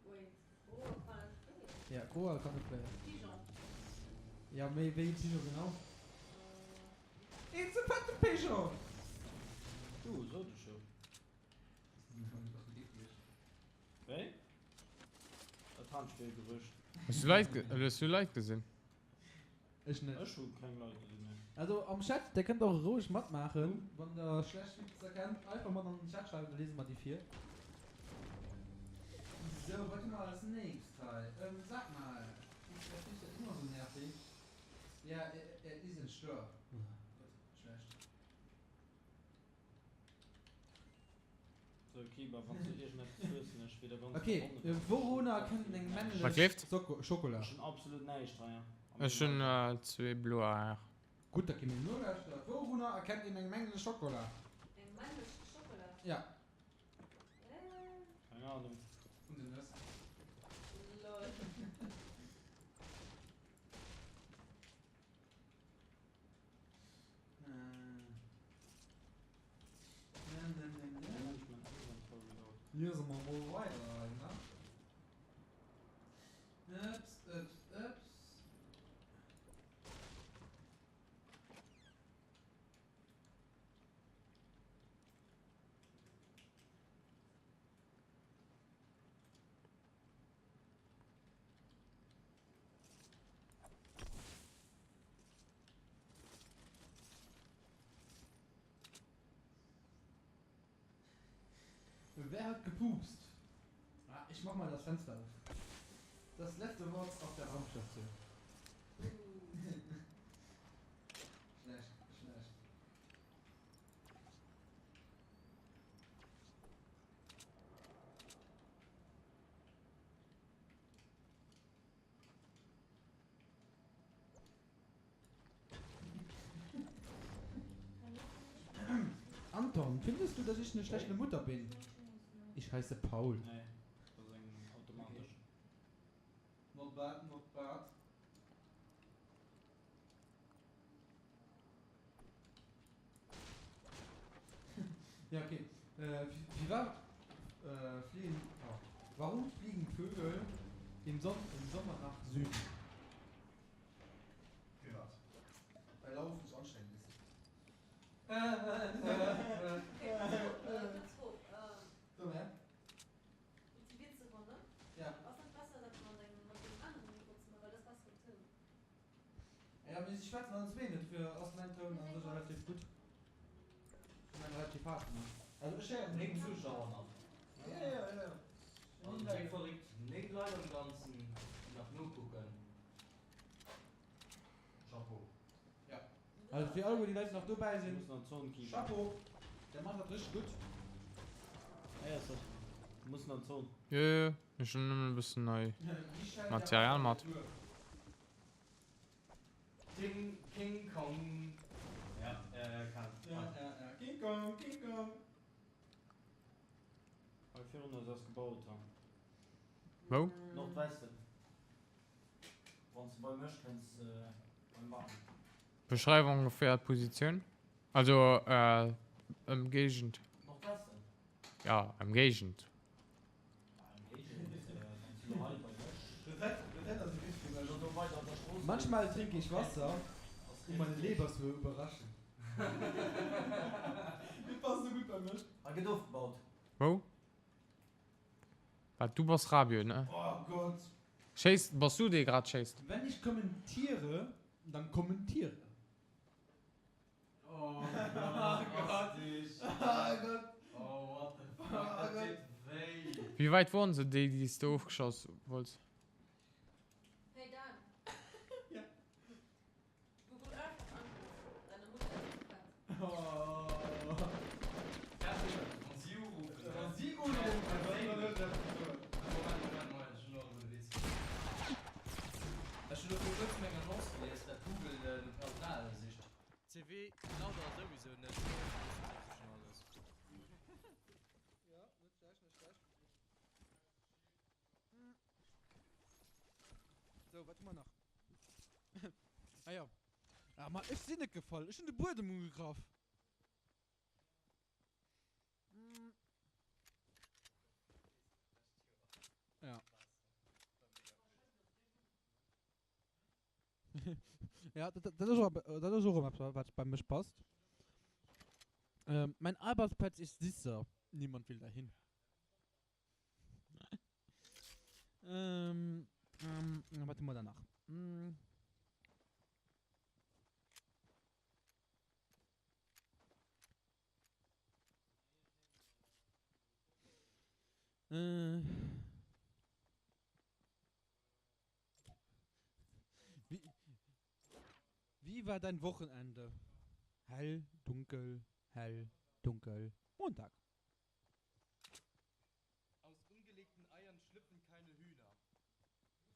Wait, gro a kann net fléien? Ja, gro a kann net fléien. Pigeon. Ja, mee wéi ee Pigeon genau? Een ze fette Pigeon! Du, sot ech jo. Wéi? Dat Handspillgerücht. Hues du Leit, hues du Leit gesinn? Ech net. Ech hu keng Leit gesinn, nee. Also am Chat, der kënnt och roueg matmaachen, wann der schlecht Witzer kennt, einfach mat an den Chat schreiwen, da lese mer déi vir. Sou, wat hu mer als nächst hei? Ähm, sag mal, ist der Trichter immer so nervig? Ja, er ist ein Stör. Oh Gott, schlecht. Ok, wourunner erkennt een eng Wat männlech leeft? Schokola? Ech hunn zwee bloe Aer. Gutt, da gi mir nolauschteren. Wourunner erkennt een eng männlech Schokola? Eng männlech Schokola? Ja. Keng Ahnung. Un den Nëss. Lol. Liese mer mol weider hei, ne? Ups, ups, ups. Wer hat gepupst? Ah, ich mach mal das Fenster auf. Das letzte Wort auf der Raumstation. Schlecht, schlecht. Anton, findest du, dass ich eine schlechte Mutter bin? Ich heiße Paul. Nee, dat ass eng automatesch. Not bad, not bad. Ja, okay. Äh, wie war äh, fliegen, oh. Warum fliegen Vögel im, Son im Sommer nach Süden? Firwat? Well Laufen so anstrengend ist. Okay, kuerz Fro. So, hä? Déi Witzeronne, Ja. ass net besser dat mat engem mat deem anere Mikro ze man, well dat ass besseren Toun. Ja, mee si schwätzen allen zwee net, dofir ass mäin Toun an sech relativ gutt. Ech hunn eng relativ haart gemaach. Also ech héieren 9 Zuschauer nach. Ja, ja, ja. An wéi verréckt 9 Leit am Ganzen, déi nach nokucken. Chapeau. Ja. Also fir alleguer déi Leit, déi nach dobäi sinn, Muss an d'Zon kicken. Chapeau! Der macht dat richteg gutt. Héiers de? Mussen an d'Zon. Jo, jo, ech hunn nëmmen e bëssen nei Material mat. King, King Kong. Ja, äh, kann. Ja, ja, ja. King Kong, King Kong. Hei virun eis ass gebaut, ha. Wou? Nordwesten. Wann s de bei mech kënns, beim Bam. Beschreif ongeféier d'Positioun. Also, äh, Ëmgéigend. Nordwesten. Ja, Ëmgéigend. Manchmal trinke ich Wasser, um meine Leber zu überraschen. Dat passt esou gutt bei mech. Hei gëtt ofgebaut. Wou? Wat, du bass Rabio, ne? Oh Gott. Schéisst, bass du dee grad schéisst? Wenn ich kommentiere, dann kommentiere. Oh Gott, ass dich. Oh what the fuck, dat deet wéi. Wéi wäit woren se, déi, déi s de ofgeschoss wollts? Hey Dan. Ja. Google Earth hat angerufen. Deine Mutter ist zu fett. Oh. Ganz éierlech, wann si uruffen, Wann si uruffen, dann wëll ech eppes soen. Moment, Moment, Moment, ech hunn nach emol e Witz. Ech hunn elo viru kuerzem eng Annonce gelies, dat Google no Personal sicht. CV lauter souwisou net, mee ech wëssen souwisou schon alles. Ja, net schlecht, net schlecht. Sou, wat hu mer nach? Ah jo. Ah, ma ech sinn net gefall, ech hunn de Buedem ugegraff. Ja. Ja, dat, dat ass och, dat ass och eppes, wat bei mech passt. Ähm, mein Arbeitsplatz ist sicher. Niemand will dahin. Ähm, ähm, wat hu mer dann nach? Mm. Äh. Wie, wie war dein Wochenende? Hell, dunkel, hell, dunkel, Montag.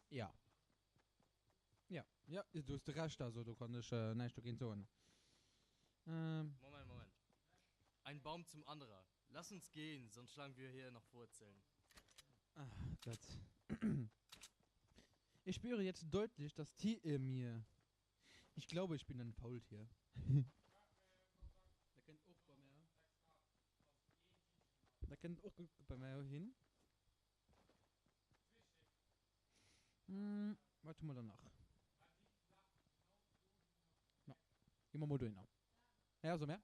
Ja. Ja, ja, du hues de Recht, also do kann ech näischt dogéint soen. Moment, Moment. Ein Baum zum anderer. Lass uns gehen, sonst schlagen wir hier noch Wurzeln. Ach Gott. Ich spüre jetzt deutlich das Tier in mir. Ich glaube, ich bin ein Faultier. Dat kënnt och bei mär. Dat kënnt och gutt bei mär hin. Wat hu mer dann nach? Ma, gi mer mol dohinner. Ja, so mär.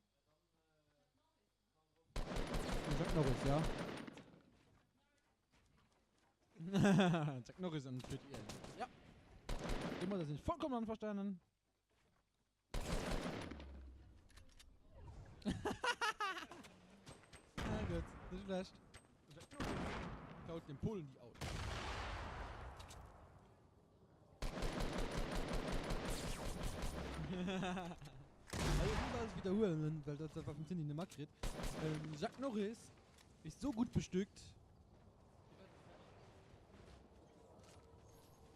Chuck Norris, ja. Chuck Norris an Pretty Aliens. Ja. Domadder sinn ech vollkommen anverstanen. Ah, gutt, net schlecht. Klaut dem Polen die Autos. Also ich muss alles wiederholen, weil das einfach vom Cindy nicht mitkriegt. Ähm, Jacques Norris ist so gut bestückt.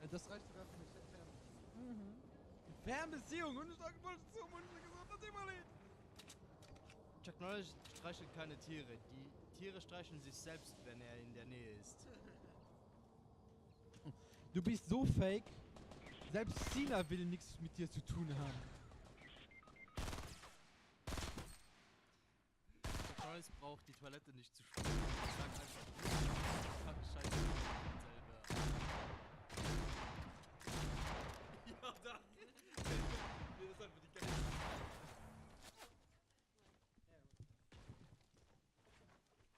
Äh, das reicht sogar für eine Fernbeziehung. Mhm. Fernbeziehung und ich sage zum und ich gesagt, das immer nicht. Chuck Norris streichelt keine Tiere. Die Tiere streicheln sich selbst, wenn er in der Nähe ist. Du bist so fake. Selbst China will nichts mit dir zu tun haben. Chuck Norris braucht die Toilette nicht zu spülen. Er sagt einfach, Scheiße, selber. Ja, da. Nee, das ist einfach die geilste.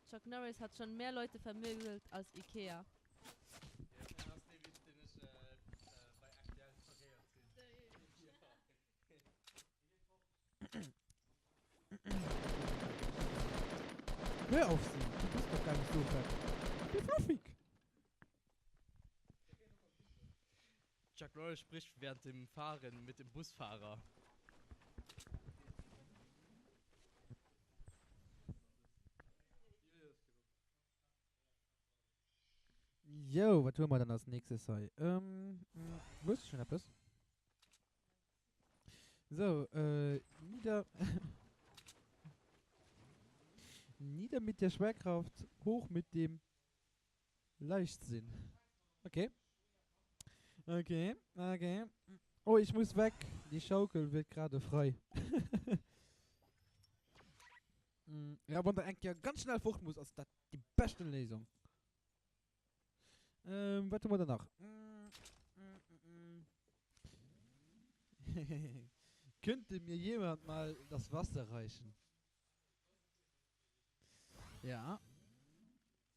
Chuck Norris hat schon mehr Leute vermöbelt als Ikea. Hör auf sie, du bist doch gar nicht so fett. Wie fluffig. Chuck Norris spricht während dem Fahren mit dem Busfahrer. Yo, wat hu mer dann als nächstes hei? Ähm, hues du schon eppes? So, äh, nieder. nieder mit der Schwerkraft, hoch mit dem Leichtsinn. Okay. Okay, okay. Oh, ich muss weg. Die Schaukel wird gerade frei. mm, ja, wann der eng Kéier ganz schnell fort muss, ass dat déi beschten Léisung. Ähm, wat hu mer dann nach? Mm, mm, mm, mm. Könnte mir jemand mal das Wasser reichen? Ja.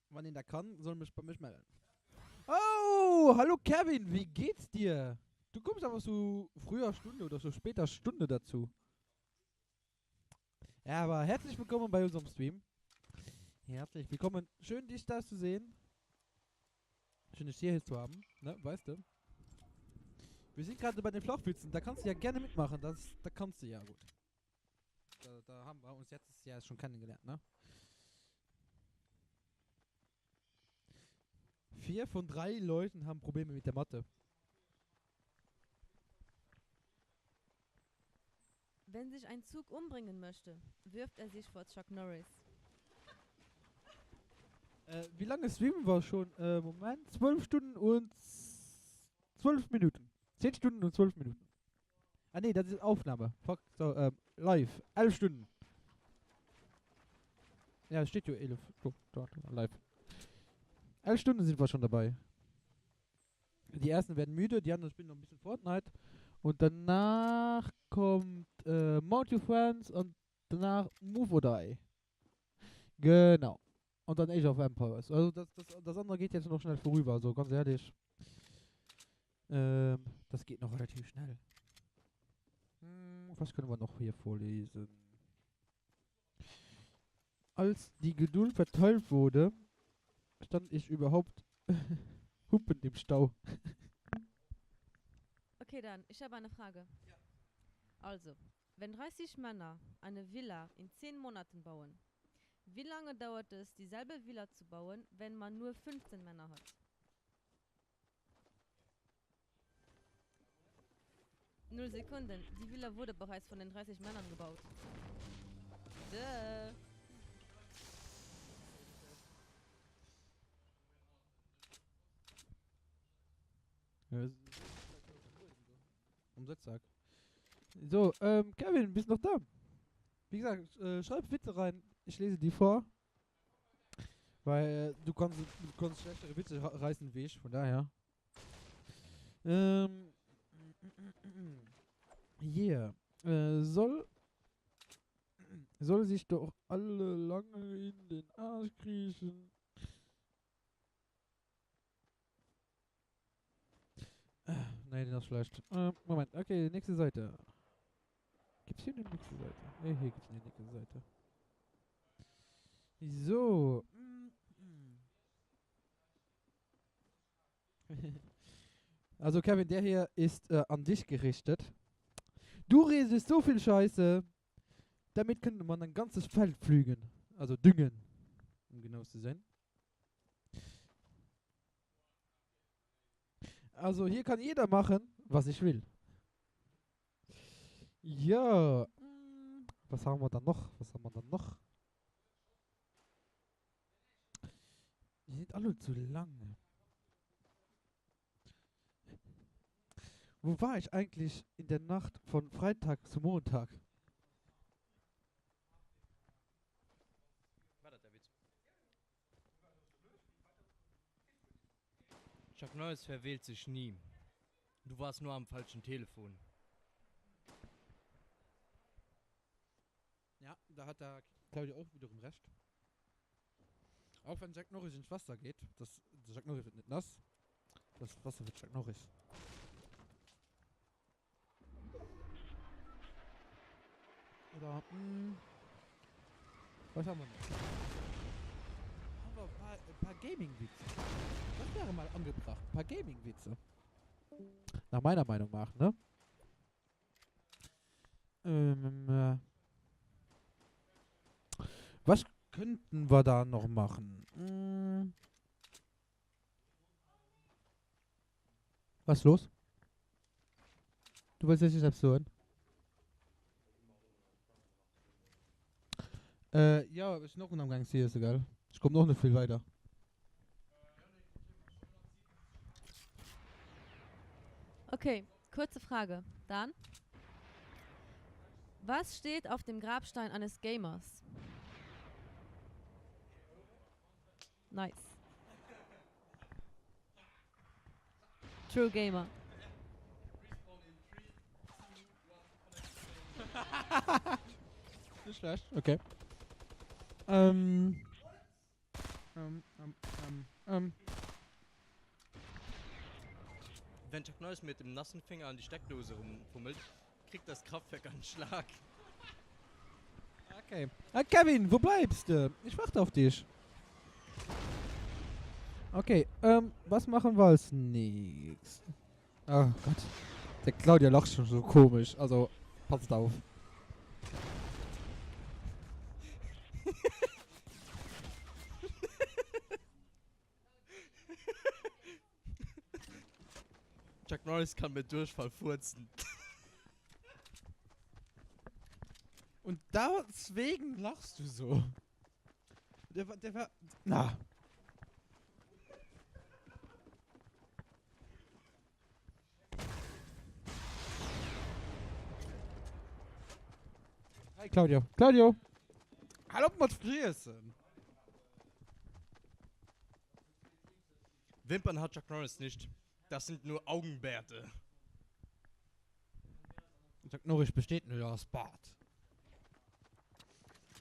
Wann een dat kann, soll mech bei mech mellen. Oh, hallo Kevin, wie geht's dir? Du kommst awer zu früher Stunde oder zu später Stunde dazu. Ja, aber herzlich willkommen bei unserem Stream. Herzlich willkommen. Schön, dich da zu sehen. Schön, dich hier zu haben, ne, weißt du. Wir sind gerade bei den Flachwitzen, da kannst du ja gerne mitmachen, das, da kannst du ja gut. Da, da haben wir uns jetzt ja schon kennengelernt, ne? Vier von drei Leuten haben Probleme mit der Mathe. Wenn sich ein Zug umbringen möchte, wirft er sich vor Chuck Norris. Äh, wie lange streamen wir schon? Äh, Moment, 12 Stunden und 12 Minuten. 10 Stunden und 12 Minuten. Ah nee, das ist Aufnahme. Fuck, so, ähm, live. 11 Stunden. Ja, es steht jo 11. Do, do, live. 11 Stunden sind wir schon dabei. Die ersten werden müde, die anderen spielen noch ein bisschen Fortnite. Und danach kommt äh, Mount Your Friends und danach Move or Die. Genau. Und dann Age of Empires. Also das, das, das andere geht jetzt noch schnell vorüber, also ganz ehrlich. Ähm, das geht noch relativ schnell. Hm, was können wir noch hier vorlesen? Als die Geduld verteilt wurde, stand ich überhaupt humpend im Stau. Okay, dann, ich habe eine Frage. Ja. Also, wenn 30 Männer eine Villa in 10 Monaten bauen, wie lange dauert es, dieselbe Villa zu bauen, wenn man nur 15 Männer hat? Null Sekunden, die Villa wurde bereits von den 30 Männern gebaut. Duh. Um Sëtzsack. So, ähm, Kevin, bist noch da? Wie gesagt, äh, schreib Witze rein. Ich lese die vor. Weil äh, du kannst, du kannst schlechtere Witze reißen wie ich, von daher. Ähm, yeah. Äh, soll, soll sich doch alle lange in den Arsch kriechen. Äh, nee, den ass schlecht. Äh, Moment, okay, nächste Seite. Gibt's hier eine nächste Seite? Ne, hier gibt's eine nächste Seite. So. Also Kevin, der hier ist äh, an dich gerichtet. Du redest so viel Scheiße. Damit könnte man ein ganzes Feld pflügen. Also düngen, um genau zu sein. Also hier kann jeder machen, was ich will. Ja. Was haben wir dann noch? Was haben wir dann noch? Die sind alle zu lang. Wo war ich eigentlich in der Nacht von Freitag zu Montag? War dat der Witz? Chuck Norris verwählt sich nie. Du warst nur am falschen Telefon. Ja, da hat der Claudio auch wiederum recht. Auch wenn Jack Norris ins Wasser geht, das, der Jack Norris wird nicht nass. Das Wasser wird Jack Norris. Oder, mh, hm, was haben wir noch? Haben wir ein paar, ein paar Gaming-Witze. Das wäre mal angebracht. Ein paar Gaming-Witze. Nach meiner Meinung nach, ne? Ähm, äh, was könnten wir da noch machen? Hm. Was ist los? Du willst jetzt nicht selbst hören? Äh, ja, ich noch am Gang ist egal. Ich komme noch nicht viel weiter. Okay, kurze Frage. Dann. Was steht auf dem Grabstein eines Gamers? Nice. True Gamer. Nicht schlecht, okay. Ähm. Ähm, ähm, ähm, ähm. Wenn Chuck Norris mit dem nassen Finger an die Steckdose rumfummelt, kriegt das Kraftwerk einen Schlag. Okay. Ah, Kevin, wo bleibst du? Ich warte auf dich. Okay, ähm, was machen wir als nächstes? Oh Gott. Der Claudia lacht schon so komisch. Also, passt auf. Chuck Norris kann mit Durchfall furzen. Und deswegen lachst du so. Der war, der war, na. Hi Claudio. Claudio! Hal op mat friessen! Wimpern hat Chuck Norris nicht. Das sind nur Augenbärte. Chuck Norris besteht nur aus Bart.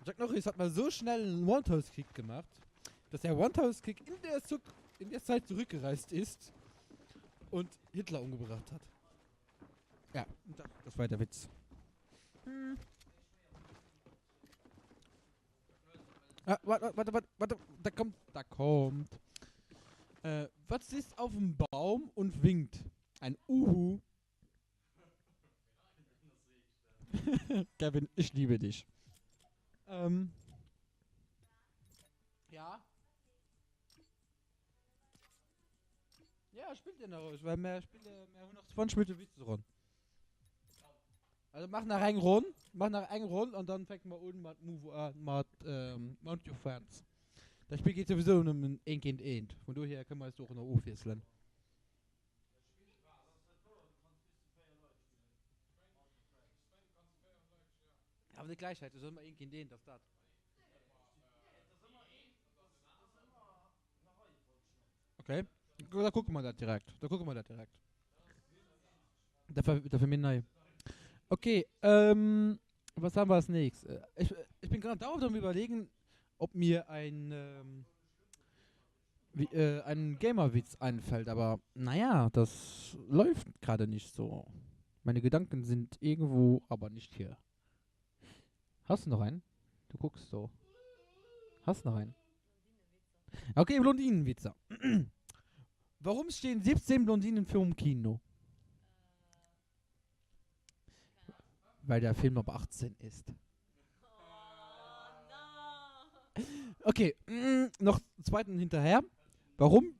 Chuck Norris hat mal so schnell einen Roundhouse-Kick gemacht, dass der Roundhouse-Kick in der, Zug in der Zeit zurückgereist ist und Hitler umgebracht hat. Ja, das war der Witz. Hm. Ah, warte, warte, warte, warte, da kommt, da kommt. Äh, was sitzt auf dem Baum und winkt? Ein Uhu. Kevin, ich liebe dich. Ähm. Ja. Ja, spillt Dir nach roueg, well mär spille, mär hunn nach 20 Minutte Witz dran. Also mach nach eng Ronn, mach nach eng Ronn an dann fänke mer un mat Move äh, mat ähm, Mount Your Friends. Dat Spill geet souwisou nëmmen eent géint eent, vun dohier kënne mer eis do och nach ofwiesselen. Awer net gläichzäiteg, et ass ëmmer eent géint eent, ass dat. Okay, da kucke mer dat direkt, da kucke mer dat direkt. Dat war, dat war mir nei. Okay, ähm, was haben wir als nächstes? Äh, ich, ich bin gerade dauernd am überlegen, ob mir ein, ähm, wie, äh, ein Gamerwitz einfällt, aber naja, das läuft gerade nicht so. Meine Gedanken sind irgendwo, aber nicht hier. Hast du noch einen? Du guckst so. Hast du noch einen? Okay, Blondinenwitzer. Warum stehen 17 Blondinen virum Kino? Weil der Film ab 18 ist. Okay, noch zweiten hinterher. Warum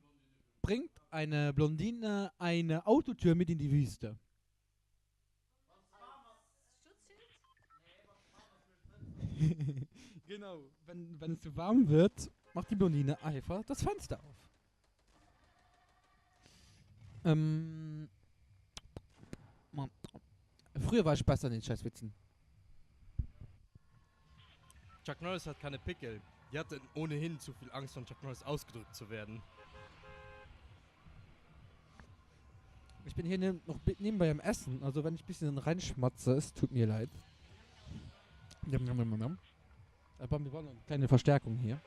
bringt eine Blondine eine Autotür mit in die Wüste? Genau, wenn, wenn es zu warm wird, macht die Blondine einfach das Fenster auf. Ähm, Mann. Früher war ich besser in den Scheißwitzen. Chuck Norris hat keine Pickel. Die hatten ohnehin zu viel Angst von Chuck Norris ausgedrückt zu werden. Ich bin hier ne noch nebenbei am Essen, also wenn ich bisschen reinschmatze, es tut mir leid. Njam, njam, njam, njam. Aber wir brauchen noch eine kleine Verstärkung hier.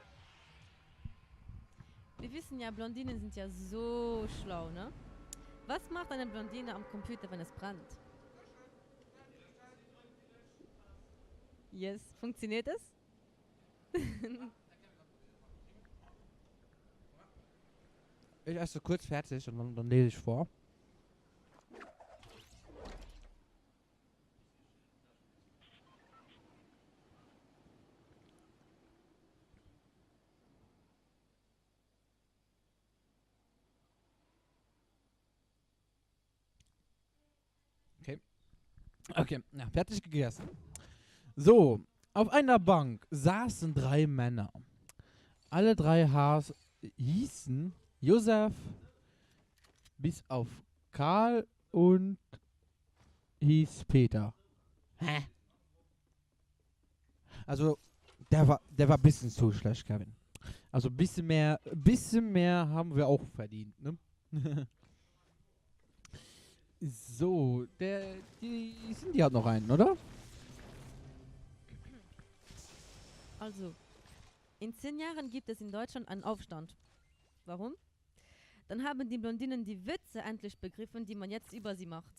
Wir wissen ja, Blondinen sind ja so schlau, ne? Was macht eine Blondine am Computer, wenn es brennt? Yes, funktioniert es? Ich esse kurz fertig und dann, dann lese ich vor. Okay. Okay, ja, fertig gegessen. So, auf einer Bank saßen drei Männer. Alle drei Haas hießen Josef, bis auf Karl und hieß Peter. Hä? Also, der war, der war bisschen zu schlecht, Kevin. Also, bisschen mehr, bisschen mehr haben wir auch verdient, ne? So, der, die Cindy hat noch einen, oder? Also, in zehn Jahren gibt es in Deutschland einen Aufstand. Warum? Dann haben die Blondinen die Witze endlich begriffen, die man jetzt über sie macht.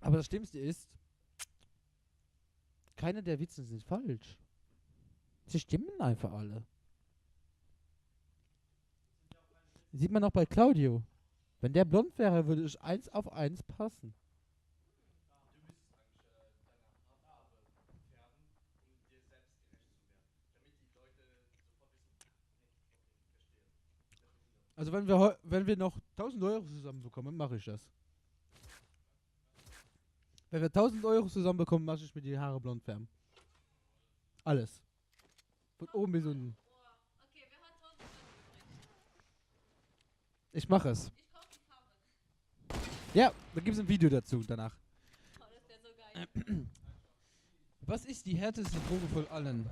Aber das Schlimmste ist, keine der Witze sind falsch. Sie stimmen einfach alle. Sieht man auch bei Claudio. Wenn der blond wäre, würde ich eins auf eins passen. Also wenn wir wenn wir noch 1000 Euro zusammenbekommen, mache ich das. Wenn wir 1000 Euro zusammenbekommen, mache ich mir die Haare blond färben. Alles. Von oben bis unten. Ich mache es. Ja, da gibt es ein Video dazu danach. Was ist die härteste Droge von allen?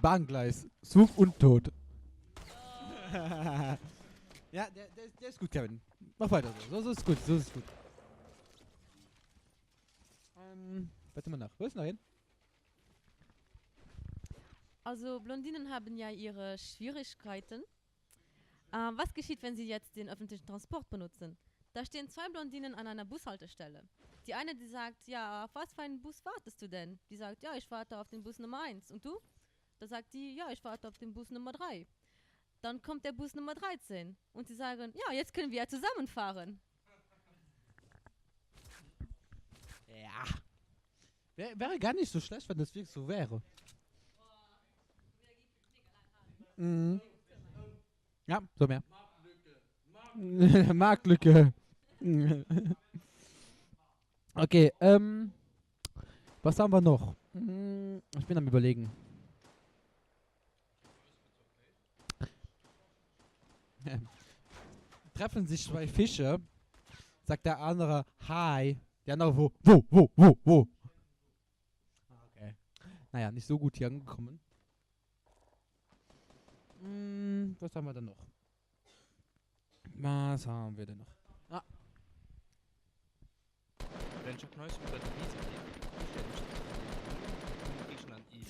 Bahngleis, Zug und Tod. ja, der, der, der ist gut, Kevin. Mach weiter so. So, so ist gut, so ist gut. Ähm, warte mal nach. Wo ist noch hin? Also Blondinen haben ja ihre Schwierigkeiten. Äh, was geschieht, wenn sie jetzt den öffentlichen Transport benutzen? Da stehen zwei Blondinen an einer Bushaltestelle. Die eine, die sagt, ja, auf was für einen Bus wartest du denn? Die sagt, ja, ich warte auf den Bus Nummer 1. Und du? Da sagt die, ja, ich warte auf den Bus Nummer 3. Dann kommt der Bus Nummer 13 und sie sagen, ja, jetzt können wir ja zusammenfahren. Ja. Wär, wäre gar nicht so schlecht, wenn das wirklich so wäre. Mhm. Ja, so mehr. Marktlücke. Okay, ähm, was haben wir noch? Hm, ich bin am Überlegen. Treffen sich zwei Fische, sagt der andere Hi. Der andere wo, wo, wo, wo, wo. Ah, okay. Naja, nicht so gut hier angekommen. Hm, was haben wir denn noch? Was haben wir denn noch? Ah. Wenn Chuck Norris über die Wiese geht, riecht er nicht an den Blumen, riechen an ihm.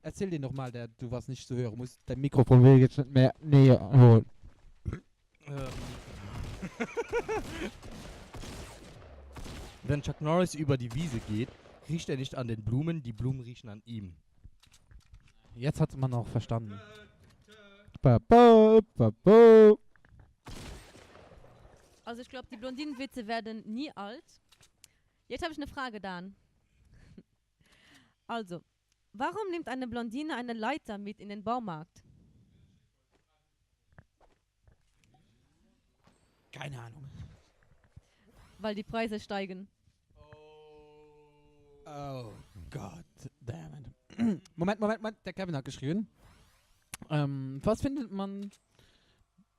Erzähl den nochmal, der du warst nicht zu hören. Muss dein Mikrofon will jetzt nicht mehr näher holen. Ähm. Wenn Chuck Norris über die Wiese geht, riecht er nicht an den Blumen, die Blumen riechen an ihm. Jetzt hat man auch verstanden. Ba, ba, ba, ba. Also ich glaube, die Blondinenwitze werden nie alt. Jetzt habe ich eine Frage, Dan. Also, warum nimmt eine Blondine eine Leiter mit in den Baumarkt? Keine Ahnung. Weil die Preise steigen. Oh Gott, damn it. Moment, Moment, Moment, der Kevin hat geschrieben. Ähm, was findet man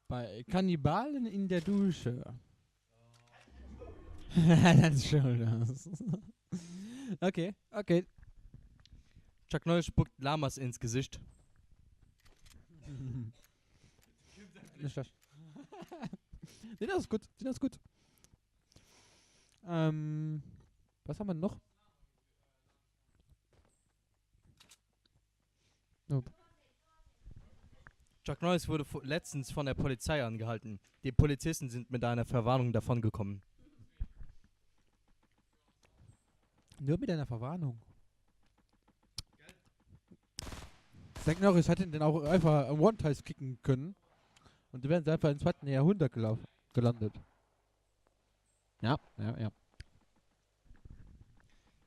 bei Kannibalen in der Dusche? That's shoulders. Okay, okay. Chuck Norris spuckt Lamas ins Gesicht. Nicht schlecht. Nee, das ist gut. Das ist gut. Ähm, was haben wir noch? Nope. Chuck Norris wurde letztens von der Polizei angehalten. Die Polizisten sind mit einer Verwarnung davongekommen. Nur mit einer Verwarnung. Zack Norris hätte den auch einfach One-Times kicken können. Und die wären einfach im zweiten Jahrhundert gelandet. Ja, ja, ja.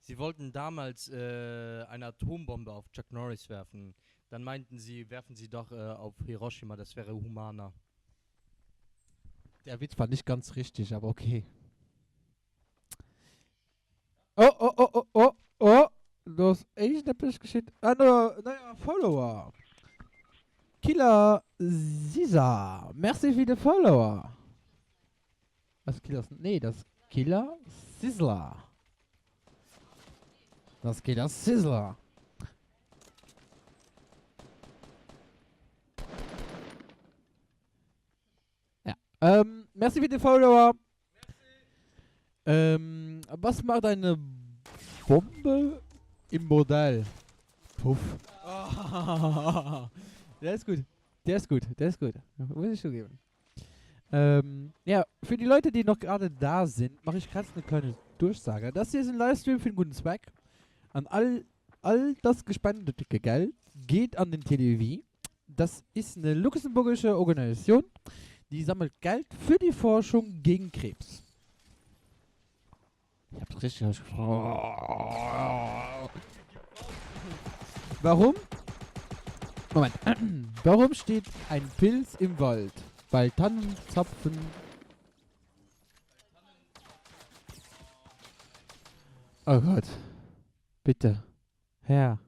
Sie wollten damals äh, eine Atombombe auf Chuck Norris werfen. Dann meinten sie, werfen sie doch äh, auf Hiroshima, das wäre humaner. Der Witz war nicht ganz richtig, aber okay. Oh, oh, oh, oh, oh, oh. Do ass iergendeppes geschitt. Ah, no, neier Follower. Killer Sisa. Merci fir de Follower. Ass Killer, nee, dat ass Killer Sizzler. Dat ass Killer Sizzler. Ja. Ähm, merci fir de Follower. Ähm, was macht eine Bombe im Bordell? Puff. Der ist gut. Der ist gut. Der ist gut. Muss ich zugeben. Ähm, ja, für die Leute, die noch gerade da sind, mache ich gerade eine kleine Durchsage. Das hier ist ein Livestream für einen guten Zweck. An all, all das gespendete Geld geht an den TDW. Das ist eine luxemburgische Organisation, die sammelt Geld für die Forschung gegen Krebs. Ich hab's richtig ausgesprochen. Warum? Moment. Warum steht ein Pilz im Wald? Weil Tannenzapfen. Oh Gott. Bitte. Herr.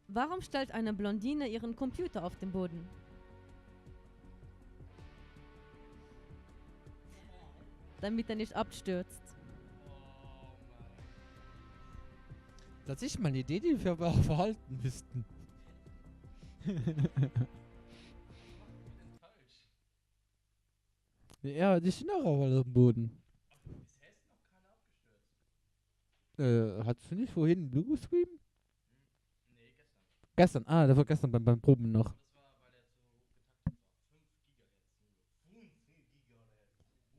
Warum stellt eine Blondine ihren Computer auf den Boden? Damit er nicht abstürzt. Das ist mal eine Idee, die wir aber verhalten müssten. Ja, die sind auch alle am Boden. Äh, hattest du nicht vorhin einen Bluescreen? Gestern. Ah, das war gestern beim, beim Proben noch.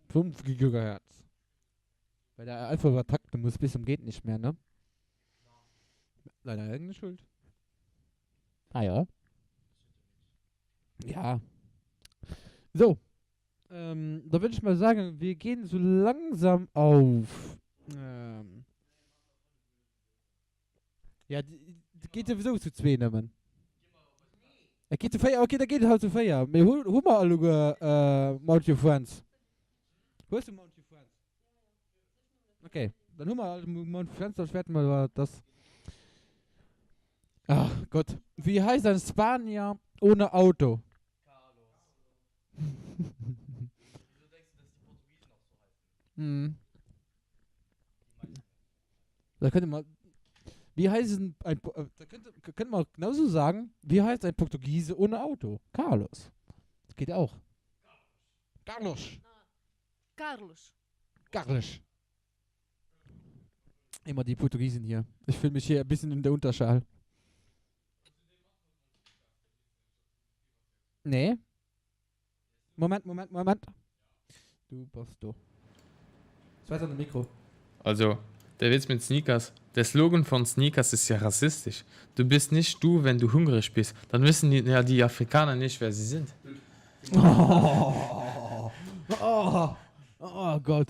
5 Gigahertz. Weil der einfach übertakten muss bis zum geht nicht mehr, ne? Deine eigene Schuld. Ah ja. Ja. So. Ähm, da würde ich mal sagen, wir gehen so langsam auf. Ähm, ja, die, die geht sowieso zu zwee nëmmen. Et geet zu 4, ok, da geet et halt zu 4. Mee hu, hu mer alleguer Mount Your Friends? Hues du Mount Your Friends? Ok, dann hu mer all Mount Your Friends, da wäerte mer das. Ach Gott, wie heißt ein Spanier ohne Auto? Hm. Da könnte man. Wie heißt ein, ein äh, da könnte, könnte man genauso sagen, wie heißt ein Portugiese ohne Auto? Carlos. Das geht auch. Carlos. Carlos. Carlos. Immer die Portugiesen hier. Ich fühle mich hier ein bisschen in der Unterschale. Nee. Moment, Moment, Moment. Du bass do. Schwätz an de Mikro. Also, der Witz mit Sneakers, Der Slogan von Sneakers ist ja rassistisch. Du bist nicht du, wenn du hungrig bist. Dann wissen die, ja die Afrikaner nicht, wer sie sind. Oh, oh, oh Gott.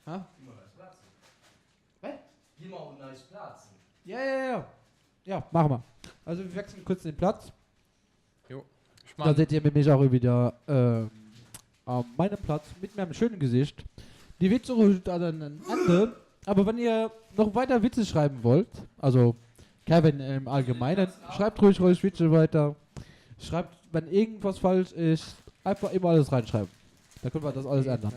Ha? Gi mer un eis Plazen. Ja, ja, ja. Ja, machen wir. Also wir wechseln kurz den Platz. Jo, ich Da man. seht ihr mich auch wieder ähm, an meinem Platz mit meinem schönen Gesicht. Die Witze sind an einem Ende. Aber wenn ihr noch weiter Witze schreiben wollt, also Kevin im Allgemeinen, schreibt ruhig, ruhig Witze weiter. Schreibt, wenn irgendwas falsch ist, einfach immer alles reinschreiben. Da können wir das alles ändern.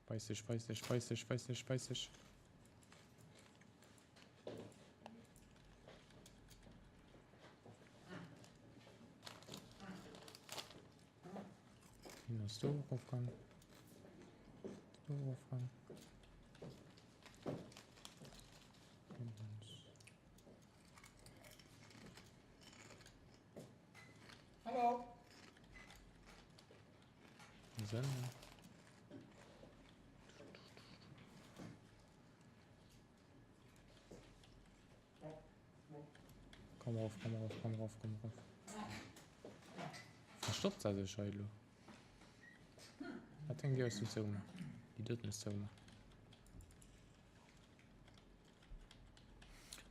Weiß ich, weiß ich, weiß ich, weiß ich, weiß ich. Hin ass do erofgaang. Do erofgaang. Hallo. Komm rauf, komm rauf, komm rauf, komm rauf. Verstoppt se sech hei elo? Wat denkt Dir, ech sinn zougemaach? Déi doten ass zougemaach.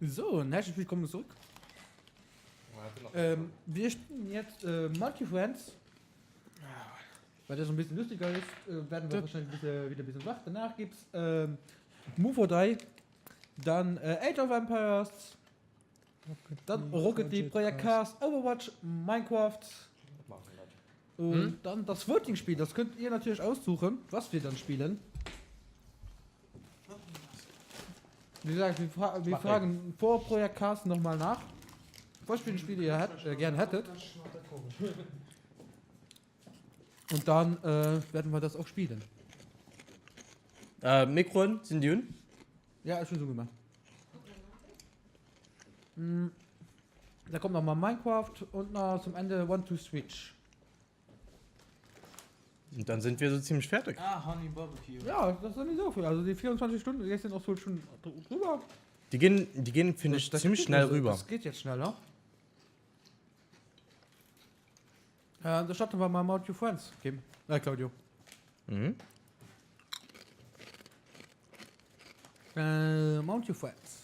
So, und herzlich willkommen zurück. Ähm, wir spielen jetzt äh, Multi Friends. Weil das so ein bisschen lustiger ist, äh, werden wir wahrscheinlich wieder, wieder ein bisschen wach. Danach gibt es ähm, Move or Die, dann äh, Age of Empires, dann Rocket League, Projekt Cars, Overwatch, Minecraft und Hm? dann das Voting-Spiel. Das könnt ihr natürlich aussuchen, was wir dann spielen. Wie gesagt, wir, fra wir fragen vor Projekt Cars nochmal nach, was für ein Spiel ihr hätt, äh, gern hättet. Und dann äh, werden wir das auch spielen. Äh, Mikroen, sinn déi un? Ja, ech hunn se ugemaach. Da kommt noch mal Minecraft und nach zum Ende One to Switch. Und dann sind wir so ziemlich fertig. Ah, Honey Barbecue. Ja, das ist nicht so viel. Also die 24 Stunden, die sind auch so schon drüber. Die gehen, die gehen finde ich, Das ziemlich geht schnell also, rüber. Das geht jetzt schneller. Äh, da starten wir mal Mount Your Friends, Kim. Äh, Claudio. Mhm. Äh, Mount Your Friends.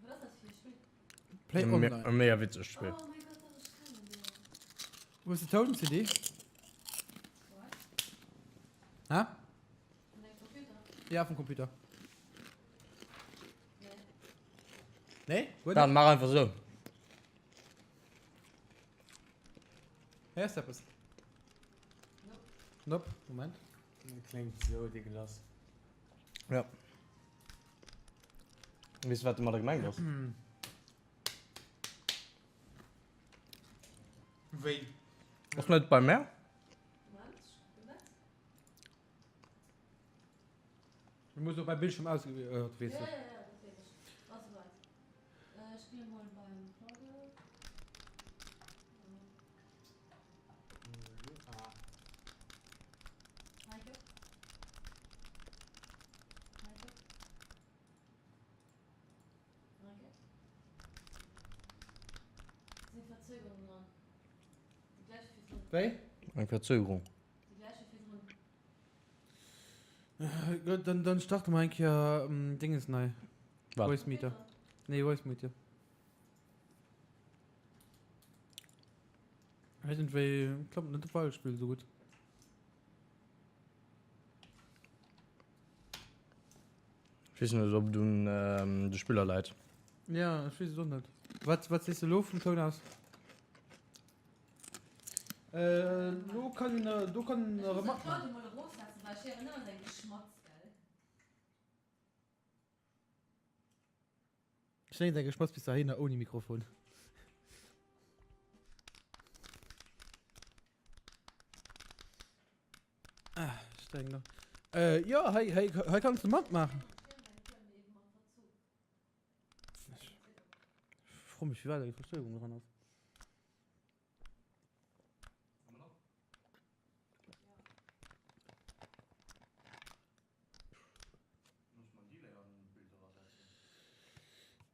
Wat ass dat fir e Spill? Play Me Online. e mega witzegt Spill. Oh mein Gott, dat ech kennen jo. Wo ist die Toten CD? What? Ha? An deinem Computer? Ja, vom Computer. Nee. Nee? Gut. Dann mach einfach so. Hörst du etwas? Nope. Moment. Klingt so dégueulasse. Ja. Weess du, wat domadder gemengt ass? Wéi? Och net bei mär? Du muss och beim Bildschirm aus, äh, weess Ja, du. ja, ja, dat weess ech. Ass esouwäit. Ech spille mol beim Claudio. Heike? Heike? Heike? Sinn Verzögerungen dran. Déi gläich wéi virdrun. Wéi? Eng Verzögerung. Gutt, dann, dann starte mer eng Kéier Dinges nei. Wat? Voicemeeter. Nee, Voicemeeter. Iergendwéi klappt net op Ballspill esou gutt. Ech weess net, ob et un de Spiller läit. Ja, ech weess et och net. Wat, wat sees de elo vum Toun aus? Äh, lo kann een, do kann een erëm matmaachen. Ech denken däi Geschmatz bis dahinner ouni Mikrofon. Ah, ech denken nach. Äh, jo, hei, hei, hei kanns du matmaachen. Ech fro mech, firwat eng Verzögerung dran ass.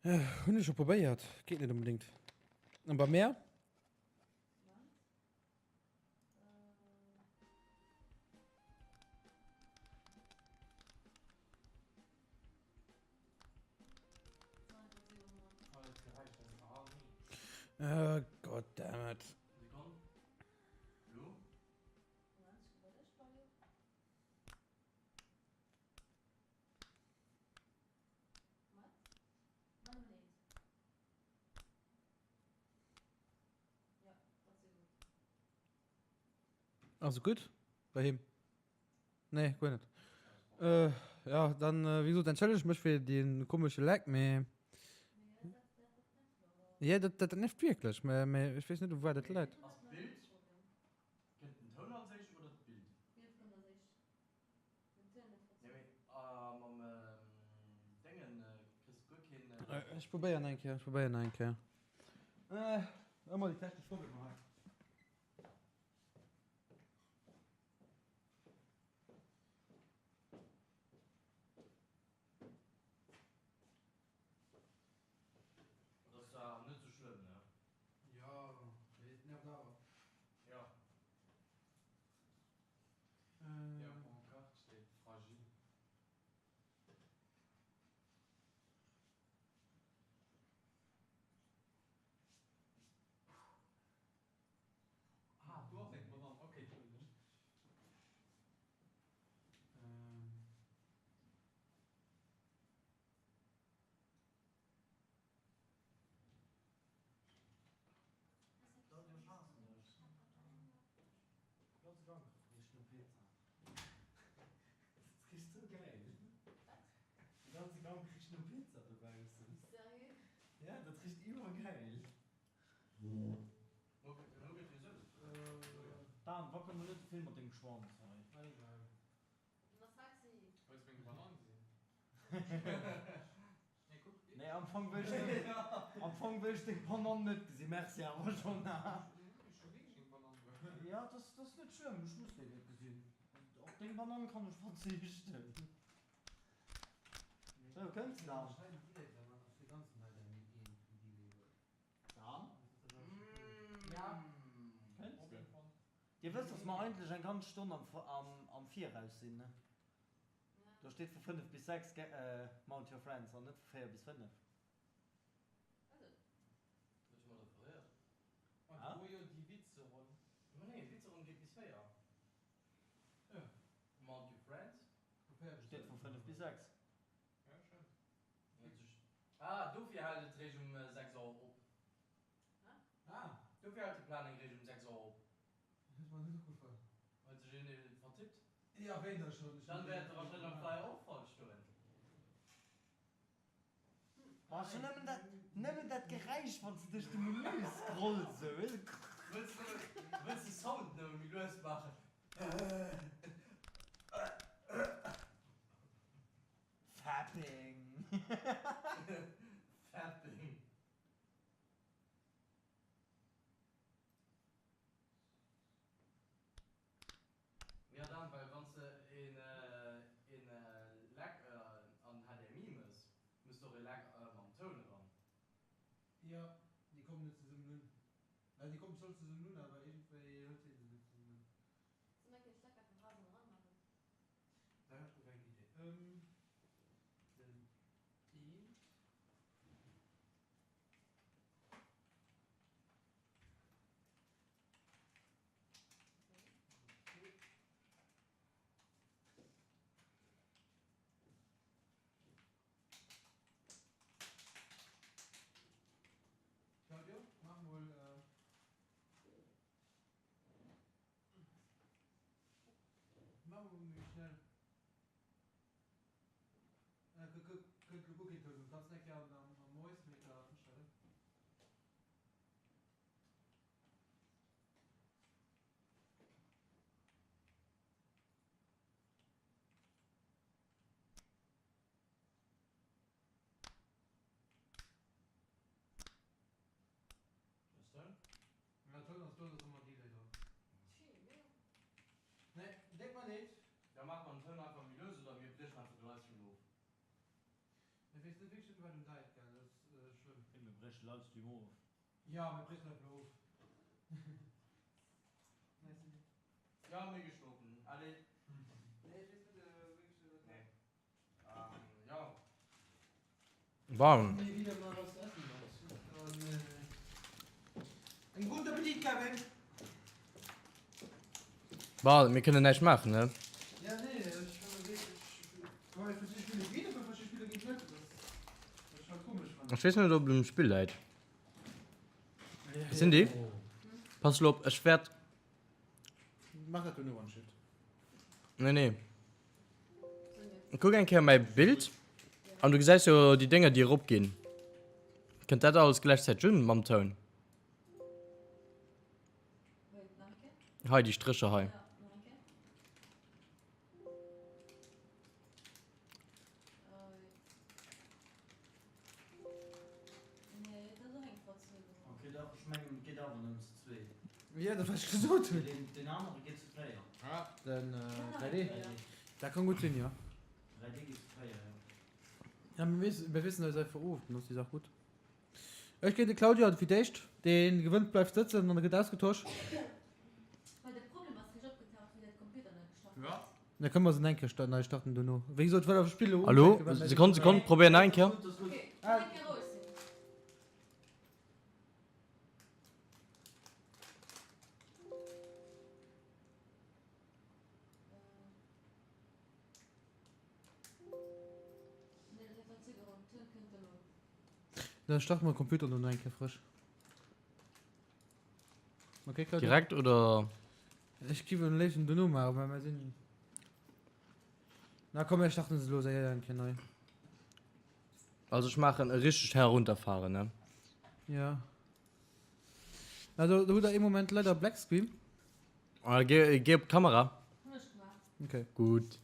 Hunn ech scho probéiert, geet net onbedéngt. An bei mär? Oh God damn it. Also gutt bei him? Nee, guer net. Äh, ja, dann, äh, wéi gesot, entschëllegt mech fir dee komesche Lag, mee. Ja, dat, dat nervt wierklech, mä, mä ech weess net, u wat et läit. Ass d'Bild, kënnt den Toun als éischt oder d'Bild? D'Bild kënnt als éischt. Den Toun net Nee, mee mam Déngen kriss de guer keen. Ech probéieren eng Kéier, ech probéieren eng Kéier. Ëmmer déi technesch Problemer hei. Dat ass zwar net sou schlëmm, ne? Jo, mee et nervt awer. Jo. Ja, Pancarte steet fragile. Ah, do ass eng Banann, ok, Entschëllegung. Ja, dat richt iwwergeil. Dan, wackel mol net esou vill mat dengem Schwanz hei. Hues meng Banann gesinn? Nee, kuck. Nee, am Fong wëll ech deng, am Fong wëll ech deng Banann net gesinn. Merci awer schonn. Ech hu wierklech eng Banann do. Ja, dat ass, dat ass net schlëmm, ech muss déi net gesinn. Op deng Banann kann ech verzichten. Sou, kënns de dann? Dan? Kënns de? Dir wësst, dass mer eigentlech eng ganz Stonn am, am, am Viraus sinn, ne? Do steet vu 5 bis 6 Mount Your Friends an net vu 4 bis 5. Steet vu 5 bis 6. Ah, dofir hält et réischt um 6 Auer op. Dofir hält de Planning réischt um 6 Auer op. Huet sech een vertippt? Ja, wéi da schon? Dann wäert e wahrscheinlech am Flyer och falsch stoen. Oh, schon nëmmen dat, nëmmen dat Geräisch, wann s de duerch de Menü scrolls esou, weess de. Wëlls de, wëlls de Sound nëmme méi lues maachen? Fapping. Fapping. Ja dann, well wanns de een Lag an HDMI mëss, muss de och ee Lag mam Toun eran. Jo, déi kommen net zesummen un. Well déi kommen schon zesummen un, awer iergendwéi hëlt hie se net zesummen. Claudio, mach mol. Mach mol méi schnell. Kënnt lo guer keen Toun un. Kanns en eng Kéier am Noise-Meter astellen. Ja, Toun ass do, do ass ëmmer Delay dran. Nee, deet mer leed. Da maache mer den Toun einfach méi lues oder mir briechen einfach de Livestream of. Ech weess net wierklech net méi wat un läit, gell, dat ass schlëmm. Nee, mir brieche Livestream of. Jo, mir briechen einfach of. Nice Idee. Ja, mir geschlofen. Allez. Nee, ech weess net wierklech wat. Nee. Bon. Bon, mir kënnen näischt maachen, ne? Ech weess net, ob et um Spill läit. Cindy, pass lo op, ech wäert. Nee, nee. Kuck eng Kéier mäi Bild an du gesäis jo déi Dénger déi erop ginn. Kënnt dat alles gläichzäiteg un mam Toun? Hei déi Strécher hei. Okay, dach, ech mengen et geet awer nëmmen zu zweet. Ja, dat wat ech gesot hunn. Deen, deen anere geet zu 4. Den 3D. Dat kann gutt sinn, jo. 3D geet zu 4, jo. Ja, mir wissen, mir wissen eis einfach of, dann ass déi Saach gutt. Ech géint de Claudio fir d'éischt. Deen gewënnt bleift sëtzen an da gëtt ausgetosch. Da kënne mer se eng Kéier nei starten dono. Wéi gesot, well Spill elo Hallo, ufänken, well Sekonn, Sekonn, probéier nach eng Kéier. Da starte mer Computer dono eng Kéier frësch. Okay, Claudio? Direkt oder? Ech giff en léifsten dono maachen, mä mer sinn. Na komm, mir starten se elo séier eng Kéier nei. Also ech maachen e richtegt Herunterfahren, ne? Ja. Na do, do hutt der ee Moment leider Black Screen. Ah, geh, geh op d'Kamera. Okay. Gutt.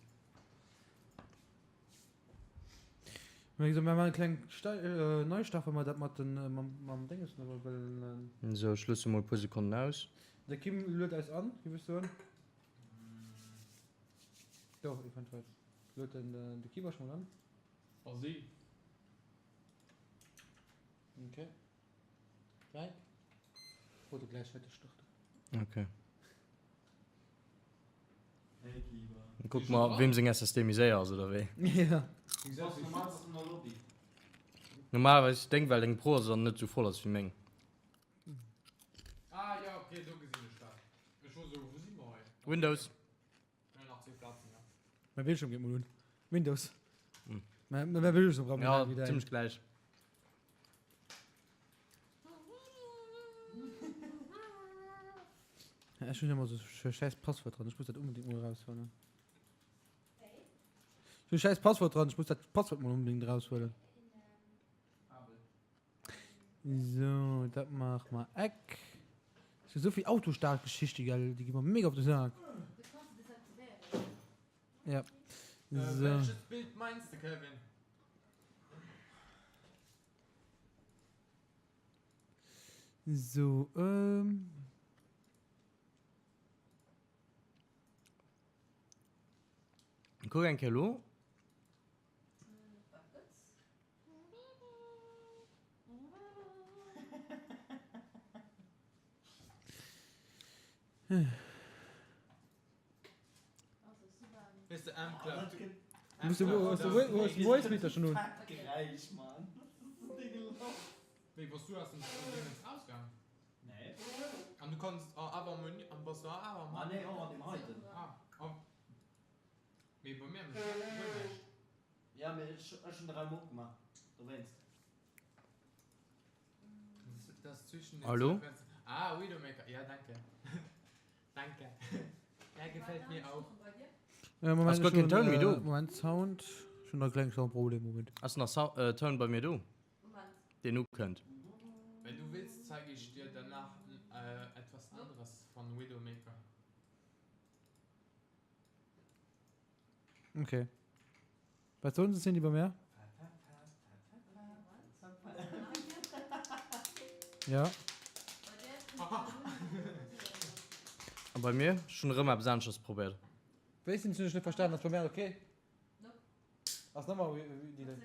Wéi gesot, mir maachen e kleng Stei äh, Neustart, wa mer dat mat den, mam, mam Dinges nach wëllen. Sou, ech loosse mol e puer Sekonnen aus. De Kim luet eis an, géif ech soen. Do, eventuell luet den de Kim och mol an. A si. Okay. 3. Foto gläichzäiteg starten. Okay. Kuck mal, wem seng SSD méi séier ass, oder wéi? Ja. Normalerweis deng, well deng Pro ass an net sou voll ass wéi meng. Ah ja, okay, do gesinn ech dat. Ech wor sou, wou si mer hei? Windows. Ja, nach zwee Plazen, ja. Mäi Bildschirm geet mol un. Windows. Mäi Bildschirm brauch méi Ja, laang wéi däin. zimmlech gläich. Ech hunn ëmmer sou e schäiss Passwuert dran, ech muss dat unbedingt mol erausfannen. Ech hunn e schäiss Passwuert dran, ech muss dat Passwuert mol unbedingt eraushuelen. Sou, dat maache mer eck. Et si souvill Autostartgeschichte, gell, déi gi mer mega op de Sak. Ja. Äh, welches Bild meinst de, Kevin? So, ähm. Kuck eng Kéier elo. Weess de, M-Cloud. Muss du Voice Meter schon un? Wéi bass du aus dem Dingens rausgaang? Nee. An du kanns awer am Menü an bass du awer am. Ah nee, och an deem heiten. Ah, oh. Mee bei mir mécht dat guer näischt. Ja, mee ech ech hunn de Raum opgemaach, dowéinst. Das ist zwischen den Hallo? zwei Fenstern. Ah, Widowmaker. Ja, danke. Danke. Der gefällt mir auch. Äh, Moment, Ass guer ech keen hunn, Toun méi do? äh, Moment, Sound. Ech hunn da kleng Soundproblem, Moment. Ass nach Sau äh, Toun bei mir do? Deen ukënnt. Wenn du willst, zeige ich dir danach äh, etwas anderes von Widowmaker. Okay. Wat soen se Cindy bei mir? Ja. A bei mir? Ech hunn erëm eppes aneschters probéiert. Wéi sinn hunn ech net verstanen, ass bei mir okay? Ass nëmmer Delay.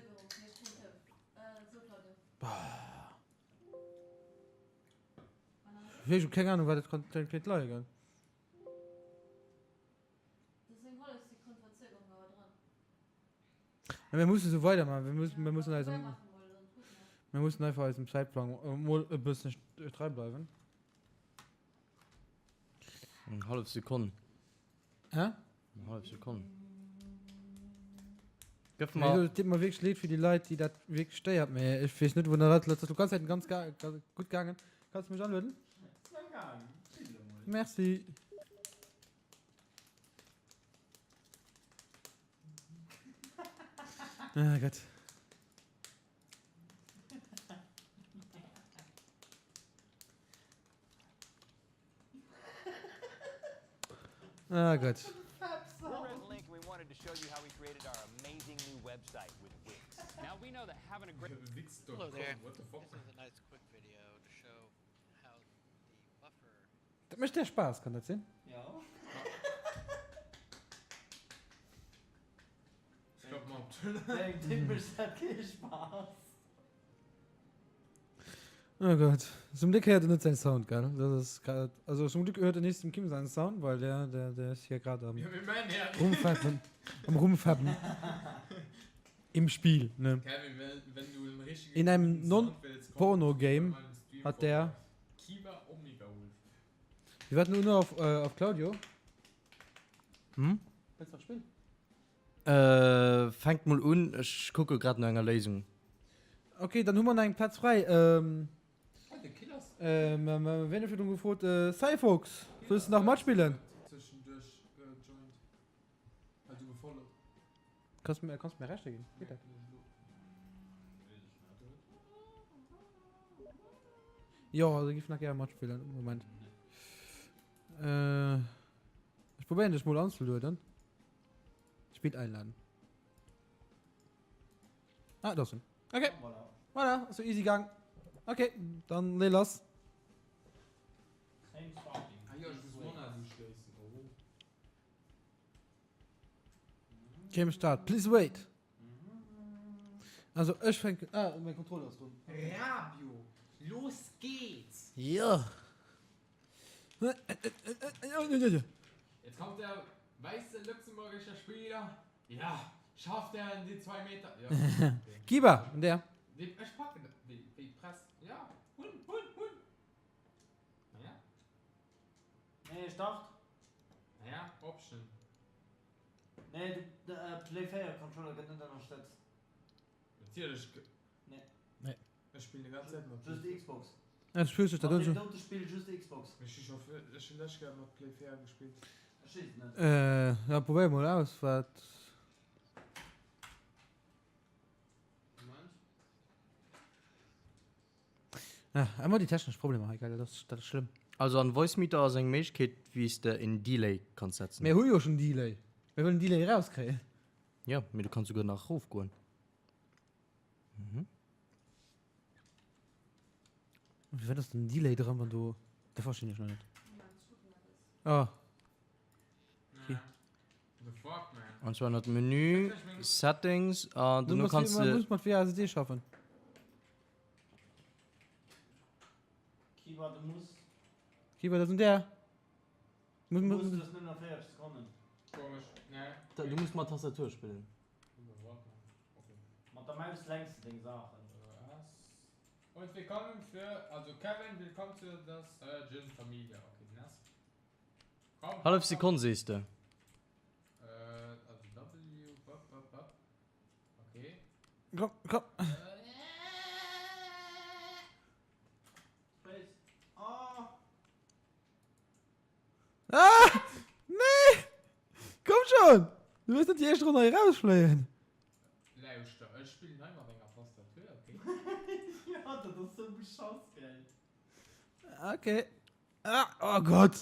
Ech hu keng Ahnung wat et kéint leie gell. Mir musse sou weidermachen. Mir mussen, mir mussen eisem, mir mussen einfach eisem Zäitplang mol e bëssen trei bleiwen. Eng hallef Sekonn. Hä? Eng hallef Sekonn. Gëff mer. Et deet mer wierklech leed fir déi Leit, déi dat wierklech stéiert, mee ech weess net, wou dat dat ass lo ganz Zäiten ganz gutt gaangen. Kanns du mech alueden? Merci. Ah Gott. Ah Gott. Dat mécht dir Spaass, kann dat sinn? Jo. Ech glaub mer op d'Toilette. Wéi engem Typ mécht dat kee Spaass? Oh Gott. Zum Glück héiert en net säin Sound, gell? Dat ass grad, also zum Glück héiert en nicht dem Kim säin Sound, well der, der, der ass hier grad am Ja, mir mäin Här. Rumfappen, am Rumfappen. Im Spiel, ne? Kevin, wenn, wenn du en richtige In einem guten Sound willst, komm Non-Porno-Game bei meinem Stream hat der vorbei. Kiba Omega Wolf. Wir warten nur auf, äh, auf Claudio. Hm? Willst du noch spielen? Äh, fänkt mol un, ech kucke grad no enger Léisung. Okay, dann hu mer nach eng Plaz fräi. Ähm, Ah, de Killers. ähm, ähm, wien huet virdrun gefrot? Äh, Cyfox, wëlls du nach matspillen? Zwischendurch äh, joined. Also gefollowt. Kannst du mir, kannst du mir Rechte ginn? Geht dat? Jo, also giff nach gär matspillen. Moment. Äh, ech probéieren dech mol anzelueden. Spiel einladen. Ah, da ass en. Okay. Voilà, ass jo easy gang. Okay, dann lee lass. Ah jo, ech muss Monat uschléissen. Oh. Game start. Please wait. Also ech fänken. Ah, mein Controller ass run. Rabio, los geht's! Jo. Jetzt kommt der weiße luxemburgische Spieler. Ja, schafft er in die 2 Meter. Ja, okay. Kiba, und der? Die, ich packe die, die Press. Ja, hun, hun, hun. Naja, Nee, start. naja, Option. Nee, du, de äh, Play 4 Controller gëtt net ënnerstëtzt. Natierlech. Nee. Nee. Ech spillen die ganze Zeit mat Just die Xbox. Ech fühlst dech dat Mat un deem dote Spill just Xbox. Ech hu scho ech hunn lech gär mat Play 4 gespillt. Ech weess et net. Äh, ja, probéier mol aus, wat. Moment. Ah, ëmmer déi technesch Problemer hei, gell, dat ass, dat ass schlëmm. Also an Voice Meter ass eng Méiglechkeet wéi s de en Delay kanns setzen. Mir hu jo schon Delay. Mir wëllen Delay erauskréien. Jo, mee du kanns souguer nach erof goen. Mhm. Wéi wat ass den Delay dran, wann du, dat verstinn ech nach net. Ah. Okay. The fuck, man. An zwar ënnert Menü, Settings an Du dono muss, kanns man de. muss mat WASD schaffen. Keyboard, du muss. Keyboard ass un der. Muss, muss, du hast 49 Sekonnen. Komisch, ne? Du muss mat Tastatur spillen. Mat der Maus lenks de deng Saachen. Und willkommen für, also Kevin, willkommen zu der Surgeon Familie. Okay, den S. Komm, Hallef Sekonn sees de. Äh, also W, bap, bap, bap. Okay. Komm, komm. Space. Oh. Ah! Nee! Komm schon! Du wëlls net déi éischt Ronn hei erausfléien. Lauschter, ech spillen hei mat enger Tastatur, okay? Ja, dat ass sou beschass, gell? Okay. Ah, oh Gott!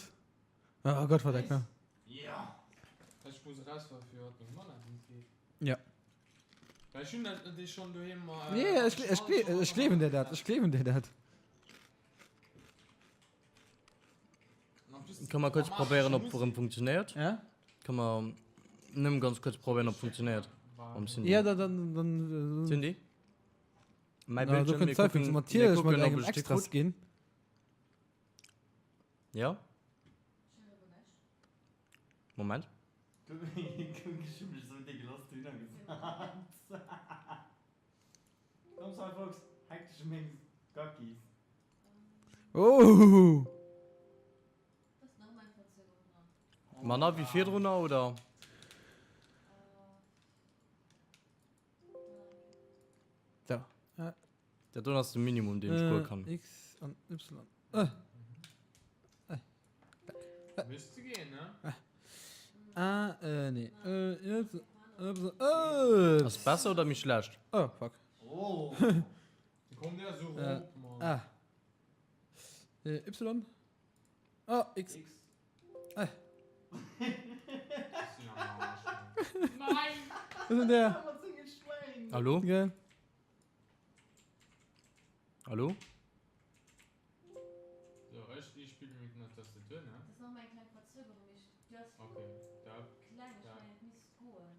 Oh Gott, war dat knapp. Ja. Ech muss erausfannen, firwat meng Manette net geet. Ja. Well ech hunn dat déi schonn doheem. Nee, ech, ech, ech gleewen dir dat. Ech gleewen dir dat. Kann mer kuerz probéieren op erëm funktionéiert? Ja? Kann mer nëmmen ganz kuerz probéieren op funktionéiert mam Cindy. Ja, dann dann dann Cindy? Mäi Na, do Bildschirm, kënnt mir Cypher kucken, mir natierlech mat kucken op engem ech déi Extras krut. ginn. Ja? Moment. Kuck, ech hu mech esou deegelass dohinner gesat. Komm Cyphox, heck dech u meng Gackies. Oh! Manner wéi virdrunner, oder? So. Dat do ass de Minimum, deen ech goe kann. X an Y. Äh. Müsste gehen, ne? A, äh, nee. Äh, Y, Y, äh. Ass besser oder méi schlecht? Oh, fuck. Oh! Komm der so Äh, rop, Mann. A. Äh, Y. Oh, X. X. Äh. Nein! Was ist denn der? Mat senge Schwäin! Hallo? Geil. Hallo? So, ech, ich spiele mit einer Tastatur, ne? Das ist noch mal eng kleng Verzögerung. Ich, du hast Okay, da. kleng, ich Ja. meine, et misst goen.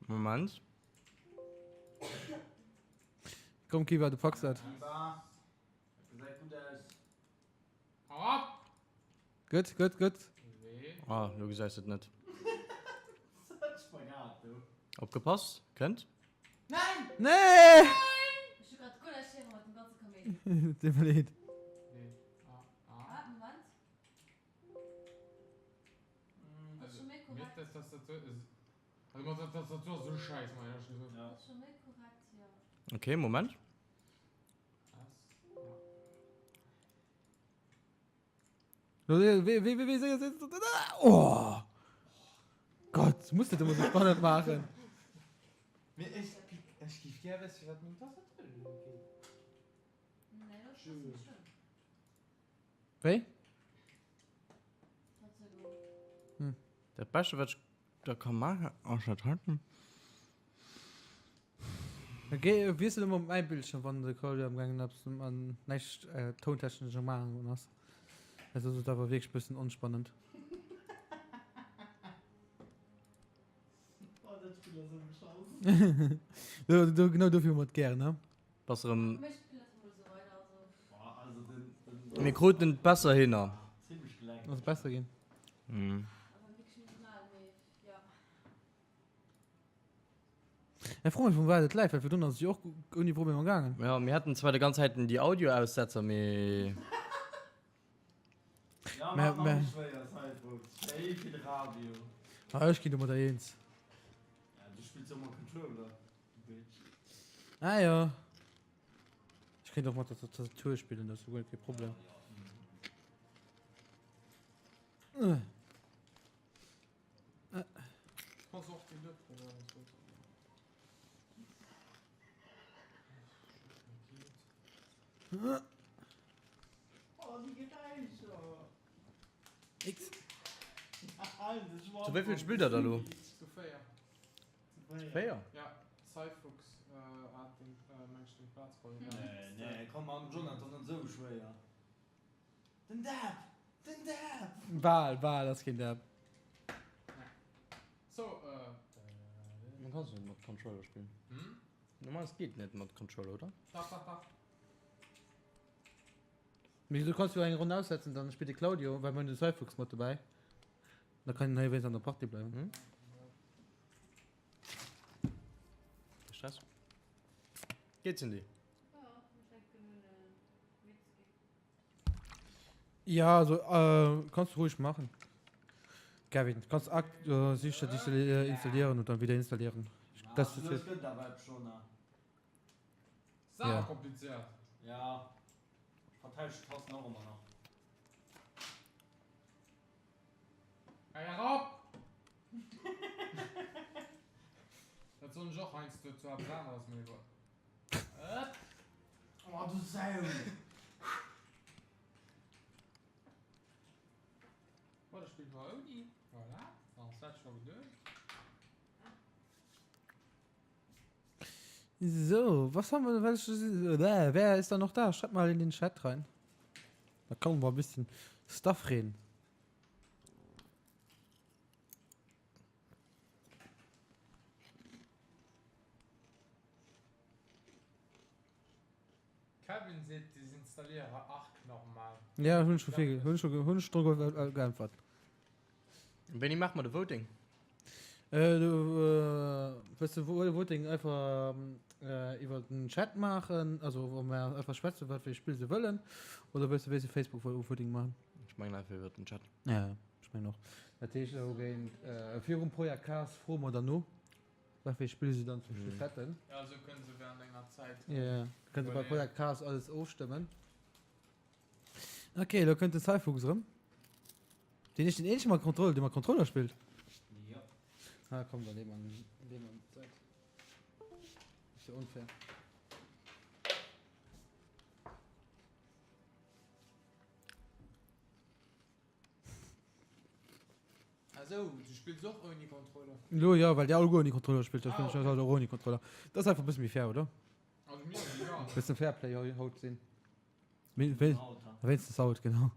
Moment. Komm, Kiva, du packs dat. Kiba, dat gesäit gutt aus. Hau ab! Gutt, gutt, gutt. W. Ah, lo gesäis de et net. Sat Spagat do. Opgepasst, kënnt. Nein! Nee! Ech hu grad guer näischt héieren mat dem ganze Kaméidi. Deet mer leed. W. A. A. Ah, Moment. Also, Ass scho méi mir korrekt. ist das Tastatur. Also, mat der Tastatur ass esou scheiß, mei, ehrlech gesot. Ja. Ass scho méi korrekt, jo. Okay, Moment. S. A. Wéi, wéi, wéi, wéi, wéi, oh! Gott, muss dat ëmmer sou spannend maachen? Mee ech, ech giff gär wëssen, firwat meng Tastatur elo net geet. Nee, dat ass net schlëmm. Wéi? Verzögerung. Dat Beschte, wat ech da ka maachen, ass dat heiten. Geh, wiessel ëmmer op mäi Bildschirm, wann de Claudio am gaangen eppes an näischt tountechnesch am maachen ass. Well soss ass et awer wierklech bëssen onspannend. Oh, dat Spill ass esou beschass. Do, do, genau dofir hu mer et gär, ne? Bass erëm. Mech spill dat emol esou weider, also. Boah, also den, den Mir kruten et besser hinner. Ziemlech gelenkt. Ass besser ginn. Mhm. Awer wierklech minimal, mee jo. Ech froe mech vun wat et läit, well virdrun ass et jo och ouni Problemer gaangen. Jo, mir haten zwar de ganz Zäiten déi Audioaussetzer, mee. Ja, Mä, mach nach mä. méi schwéier, Cyphox. Schéi fir de Radio. Ah, ech ginn domadder eens. Ja, du spills jo mat Controller, du Bitch. Ah jo. Ech kéint och mat der Tastatur spillen, dat ass jo guer kee Problem. Ja, ja. Kanns och déi net probéieren soss. Oh, déi Geräischer! X. Zu wéi vill spillt der da lo? Zu 4. Zu 4? Ja, Cyphox hat deng, meng ech, deng Plaz bei Nee, nee, komm mam Jonathan net esou schwéier. Den Dab! Den Dab! Bal, bal ass keen Dab. So, äh. Man kann net mat Controller spillen. Hm? Normalerweis geet net mat Controller, oder? Dach, dach, dach. Mee du kanns jo eng Ronn aussetzen, dann spillt de Claudio, well mir hunn den Cyphox mat dobäi. Da kann en hei wéinst an der Partie bleiwen. Hm? Geet Cindy? Ja, also äh, kannst du ruhig machen. Kevin, du kannst akt äh, sicher dich äh, installieren und dann wieder installieren. Ich, das ist jetzt, gëtt awer eppes schon. Ne? Sauer Ja. kompliziert. Ja. Vertauscht d'Tasten och ëmmer nach. Hei erop! Dat soen ech och heiansdo zu eppes aneres, mee bon. Oh, du Sau! Bon, da spille mer ouni. Voilà, dann ass dat scho geduecht. So, was haben wir, welche, äh, wer ist da noch da? Schreibt mal in den Chat rein. Da kann man ein bisschen Stuff reden. Kevin seet desinstalliere Ark normal. Ja, hunn ech scho vir, hunn ech scho, hunn ech dru geäntwert. Wéini maache mer de Voting? Äh, du, äh, wëlls de Voting einfach äh, iwwer den Chat maachen, also wou mer einfach schwätzen, wat fir ee Spill se wëllen, oder wëlls de wéi se Facebook Voting maachen? Ech mengen einfach iwwer den Chat. Ja, ech mengen och. Dat heescht elo géint äh, virum Projekt Cars froe mer dann no, wat fir ee Spill se dann zum Schluss hätten. Ja, esou kënne se während enger Zäit. Ja, kënne se bei Projekt Cars alles ofstëmmen. Okay, elo kënnt den Cyfuchs erëm. Deen ech den eenzege mat Controller, dee mat Controller spillt. Ja. Ah, komm, dann leeë mer leeë mer d'Säit. Ass jo onfair. Ah sou, du spills och ouni Controller? Lo jo, well dir alleguer ouni Controller spillt, da spillen ech halt och ouni Controller. Dat ass einfach e bësse méi fair, oder? Also mir ass egal. Bëssen Fairplay haut sinn. Wéinstens haut, genau.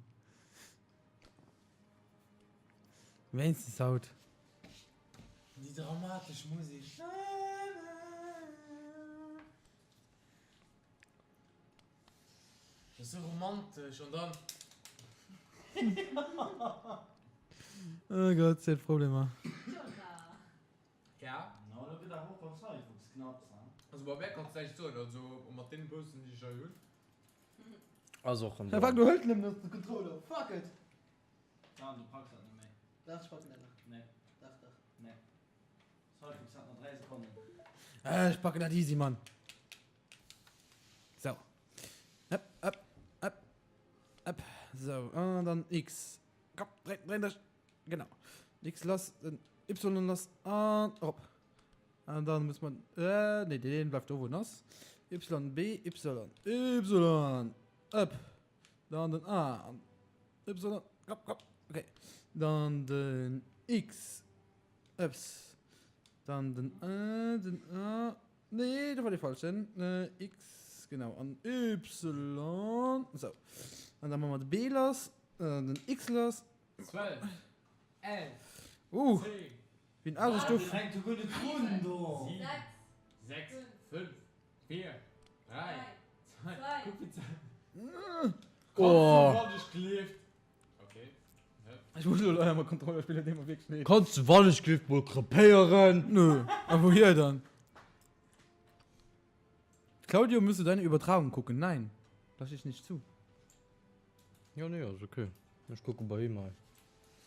Wéinstens haut. Déi dramatesch Musek. Dat ass sou romantesch an dann. Oh Gott, si huet Problemer. Ja. No, lo gëtt awer och beim Cyfuchs knapps, hein? Also bei mär kanns näischt soen, also mat deenen Boussen déi ech hei hunn. Ass och Herr Wagner, hëlt nëmmen de Controller, fuck it! Dan, du packs dat net méi. Dach, ech packen dat nach. Nee. Dach, dach. Nee. Cyfuchs hat nach 3 Sekonnen. Ech packen dat easy, Mann. Sou. Hëpp, hëpp, hëpp, hëpp. Sou, an dann X. Komm, dréi, dréi dech. Genau. X lass, den Y lass an erop. An dann muss man, äh, nee, den bleift do, wou en ass. Y, B, Y, Y, up. Dann den A, an Y, komm, komm, okay. Dann den X, ups. Dann den A, den A, nee, do war dee falschen. X, genau, an Y, sou. An dann maache mer de B lass, den X lass. 12, 11, Uh, 10, wien ass ech do? Deen hänkt jo guer net drun do. 7, 6, 5, 4, 3, 2, kuck wéi d'Zäit. Oh. Kannst du wann ech gleeft. Okay. Ech muss elo leider mat Controller spillen, deet mer wierklech leed. Kanns du wann ech gleeft mol krepéieren? Nö, a wouhier dann? Claudio, musst du deine Übertragung gucken? Nein, lass ich nicht zu. Jo nee ass ok, ech kucke bei him hei.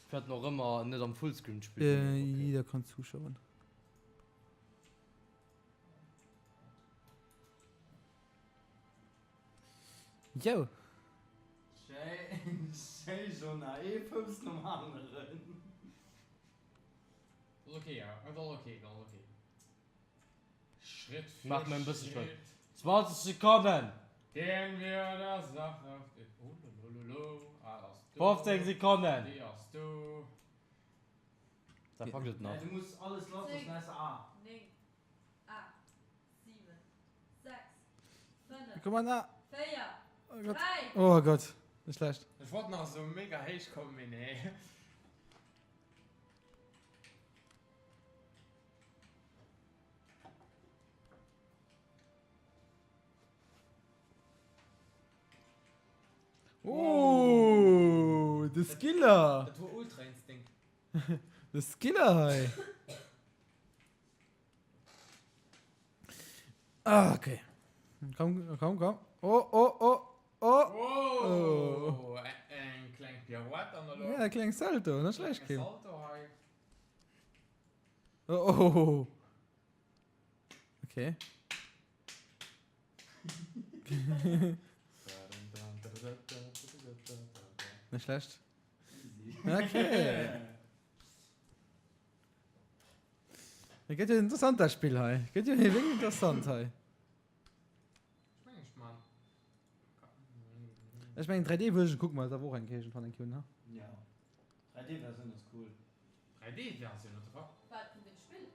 Ech wäerten och ëmmer net am Fullscreen spillen. Äh, jeder kann zuschauen. Yo! Schéi, schéi Jonah, ee Fouss nom aneren. Ass ok, ja, ass ok, ass ok. Schritt für Mach mir en bësse Schritt. 20 Sekonnen! Gehen wir der Sache auf den Oh, lolololo. Ah, ass do. 15 Sekonnen! Déi ass do. Da packt et nach. Du muss alles lass loossen ausser A. 9, 8, 7, 6, 5, Komm an, A! 4, Oh Gott. 3, Oh Gott, net schlecht. Ech wollt nach esou mega héich kommen, mee nee. Oh, de Skiller! Dat wor Ultra Instinct. De Skiller hei! Ah, okay. Komm, komm, komm. Oh, oh, oh, oh. Oh, eng kleng Pirouette an der Loft. Ja, e kleng Salto, net schlecht, Kim. Salto hei. Oh, oh, oh. Okay. Net schlecht. Okay. Et gëtt jo interessant dat Spill hei. Gëtt jo wierklech interessant hei. Ech mengen 3D-Version kucke mer eis awer och eng Kéier iergendwann eng Kéier un, ha? Ja. 3D-Versioun ass cool. 3D-Versioun, what the fuck? Wat vun dem Spill?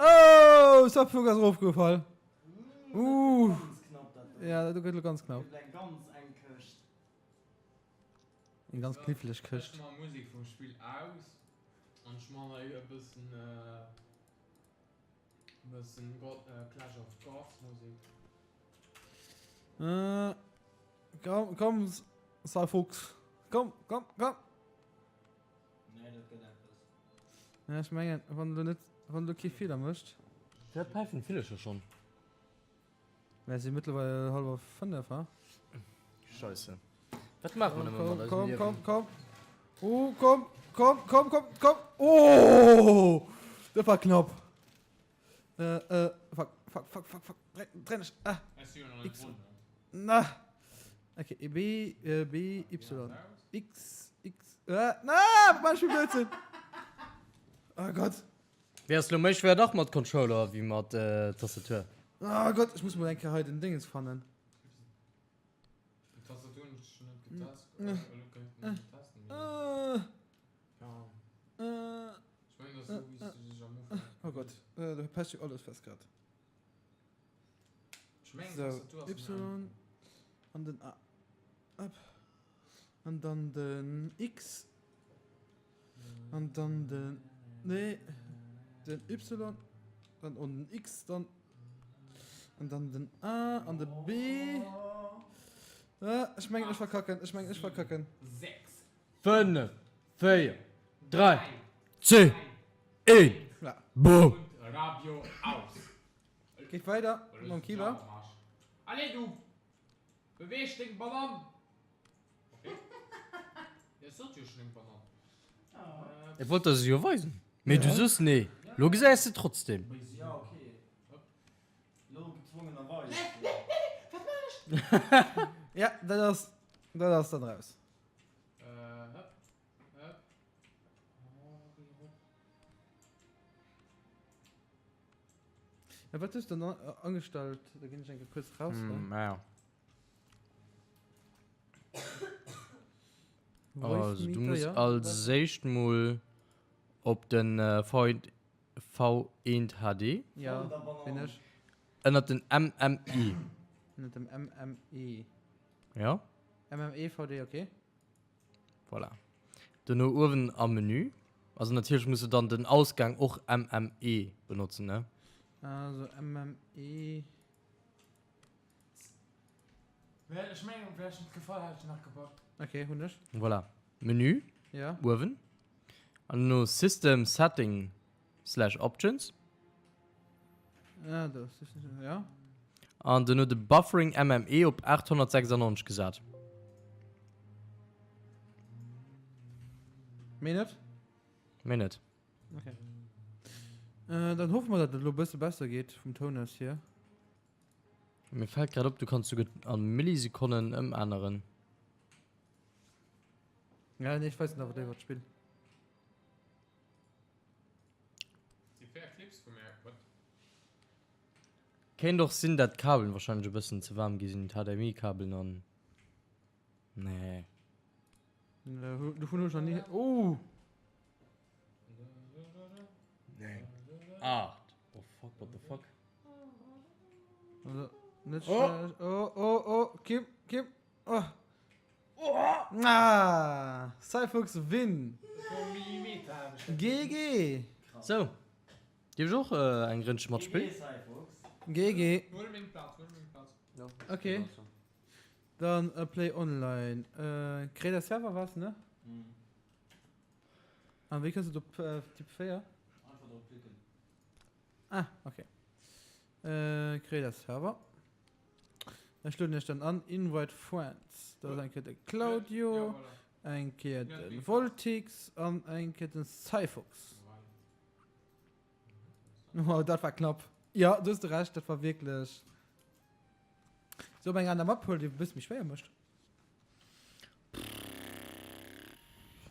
Oh, Sapfug ass erofgefall. Uh. Ganz knapp dat do. Ja, dat gëtt elo ganz knapp. Gëtt eng ganz eng Këscht. Eng ganz kniffleg Këscht. Ech man Musek vum Spill aus an ech man hei e bëssen bëssen God Clash of Gods Musek. Äh, komm, komm, Cyfuchs. Komm, komm, komm. Nee, dat gëtt eppes. Ja, ech mengen, wann du net, wann du kee Feeler méchs. Firwat päifen d'Villercher schonn? Mär si mëttlerweil hallwer 5, ha? Scheisse. Wat maache mer nëmme mat eisem Komm, Liewen? komm, komm. Oh, komm, komm, komm, komm, komm. Oh! Dat war knapp. Äh, äh, fuck, fuck, fuck, fuck, fuck. Dréin, dréin ech. Ah, Ech si jo nach net X. drun. Na. Okay, E, B, äh, B, Y. X, X. Äh, na, wat mach ech fir Blödsinn? Oh Gott. Wär es lo méi schwéier dach mat Controller wéi mat Tastatur? Oh Gott, ech muss mol eng Kéier hei den Dingens fannen. Tastatur hunn ech net getest. Elo kéint een net testen. Ech mengen dat ass esou wéi s du dech am Ufank. Oh Gott, do passt jo alles fest grad. Ech mengen So, Tastatur ass Y an den A. Up. An dann den X. An dann den, nee, den Y, dann und den X, dann, an dann den A an de B. Ah, ech mengen, ech verkacken, ech mengen, ech verkacken. 6. 5, 4, 3, 2, 1, boom! Radio aus. Geet weider mam Kieber. Allez du! Beweeg deng Banann! Okay. Ja, sot jo schon eng Banann. Ech wollt der se jo weisen, mee du sos nee. Lo gesäis de trotzdem. Ja, okay. Lo gezwongenerweis. Ja, dat ass, dat ass dann raus. Äh, hëpp, hëpp. Oh, geh rop. Ja, wat hues du dann angestallt? Da ginn ech eng Kéier kuerz raus. Mm, ja. Also, du muss als éischt mol op den V1 V1 HD. Ja, bin ech. Ënnert den MMI. Ënnert dem MMI. Ja. MME VD, okay. Voilà. Dono uewen am Menü. Also natierlech muss du dann den Ausgang och MME benotzen, ne? Also MME. Ech mengen, wär ech net gefall, hätt ech nach gepackt. Okay, hunn ech. Voilà. Menü. Ja. Uewen. An dono System Setting slash Options. Ah, do, System, ja. An dono de Buffering MME op 896 gesat. Méi net? Méi net. Okay. Äh, dann hoffe mer, datt et elo e bësse besser geet vum Toun aus hier. Mir fällt grad op, du kanns souguer an Millisekonnen ëmänneren. Ja, nee, ech weess net awer iwwer d'Spill. Déi fair Clips vu mär, what? Kéint och sinn dat d'Kabelen wahrscheinlech e bëssen ze waarm gi sinn, d'HDMI-Kabelen an nee. Dovun hunn ech nach ni. Oh! 9, 8, oh fuck, what the fuck? Also, net schlecht. Oh, oh, oh, Kim, Kim, oh. Ah, Cyfuchs win. GG. So, Dierf ech och eng Rëndche matspillen? GG. Huel meng Plaz, huel meng Plaz. Okay. Dann Play Online. Create a Server war's, ne? An wéi kënns du op Typ 4? Einfach drop klicken. Ah, okay. Create a Server. Ech lueden iech dann an, Invite Friends. Da ass eng Kéier de Claudio, eng Kéier de Voltix an eng Kéier den Cyphox. Oh, dat war knapp. Ja, du hues de Recht, dat war wierklech. Soll mer eng aner Map huelen, déi e bësse méi schwéier mécht?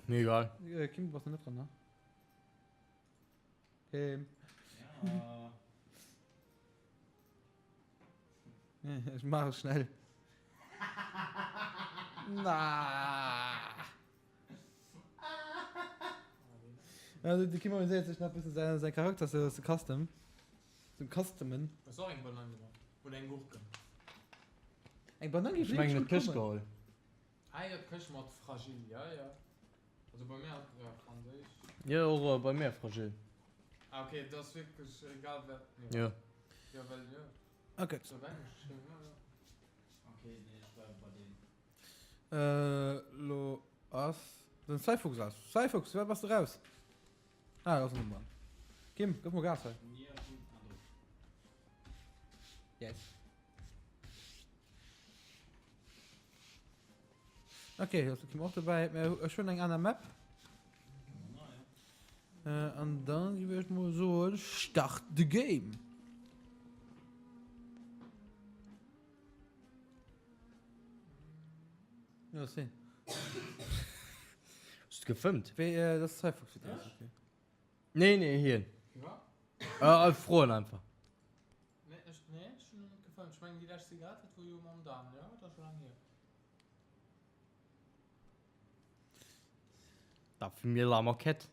Mir egal. Äh, Kim, du bass nach net dran, ne? Kim. Ja. Ech maach et schnell. Na. Also, de Kim amuséiert sech nach bëssen säin, säin Charakter ze, ze custom. Ze customen. Ass och eng Banann gemaach. Oder eng Gurken. Eng Banann géif Ech mengen wierklech et gutt Këscht kommen. geholl. Ah jo, d'Këscht mat Fragile, ja ja. Also bei mir hat, ja, franséisch. Jo, och bei mir Fragile. Ah ok, et ass wierklech egal wat, jo. Jo. Jo, well jo. Ok. Ass op Englesch geschriwwen, jo jo. Ok, nee, ech bleiwe bei deem. Äh, lo ass den Cyphox raus. Cyphox, firwat bass de raus? Ah, da ass en erëm dran. Kim, gëff mol Gas hei. Yes. Ok, do ass de Kim och dobäi. Mä ech hunn eng aner Map. Äh, an dann géif ech mol soen, start the game. Ja, sinn. Hues du gefëmmt? Wéi, äh, das ist Cyphox fir dich, okay. Nee, nee, hien. Wat? Äh, froen einfach. Nee, ech, nee, ech hunn net gefëmmt. Ech mengen déi lescht Zigarett, dat wor jo mam Dan, jo? Dat ass scho laang hier. Da fir mir la Moquette.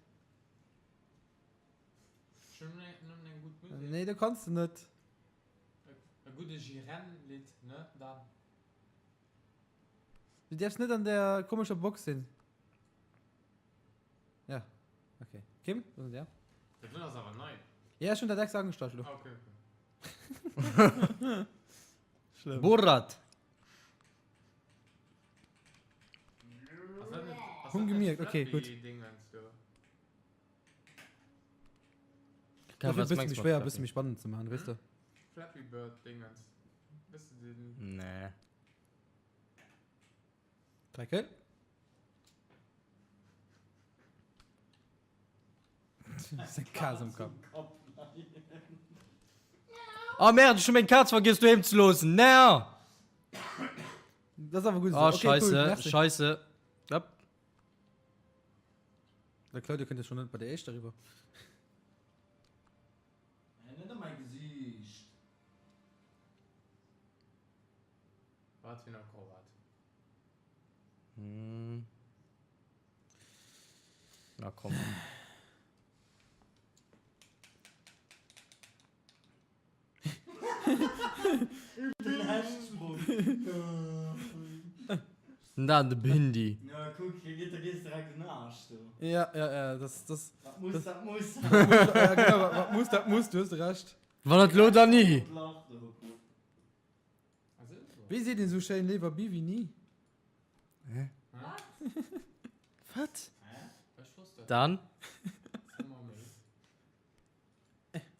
Ech hunn nëmmen eng gutt Musek. Nee, do kanns de net. E gudde Jiren-Lidd, ne Dan? Du dierfs net an der komescher Box sinn. Ja, okay. Kim, wo sind der? Dat do ass awer nei. Ja, ech hunn dat extra agestallt elo. Ah, okay, okay. Schlëmm. Borat! Ass dat net, ass Hun dat net gemierkt, okay, gutt. Flappy-Dingens do? Kein, Dofir was e bësse meinst méi du mat schwéier, e Flappy? bësse méi spannend ze maachen, weess de. Flappy Bird-Dingens. Weess de den? Nee. Dreckel. Seng Kaz am Kapp. Oh merde, ech hu meng Kaz vergiess doheem ze loossen. Nää! Dat ass awer gutt Oh, esou. Okay, cool, scheisse, merci. scheisse. Hopp. Der Claudio kënnt jo schon net bei der éischter eriwwer. Net a mäi Gesiicht. Wat fir en Akrobat. Hm. Na komm. Den Hechtsprung. Den Dan de Bindi. Ja, kuck, hier geet der gees direkt den Aarsch do. Ja, ja, ja, das, das. Wat muss, dat muss. Ja, genau, wat, wat muss, dat muss, du hues recht. Wann et lo dann ni. Lach do. Wéi seet een esou schéin, léiwer bi wéi ni? Hä? Wat? Ech wosst dat. Dann?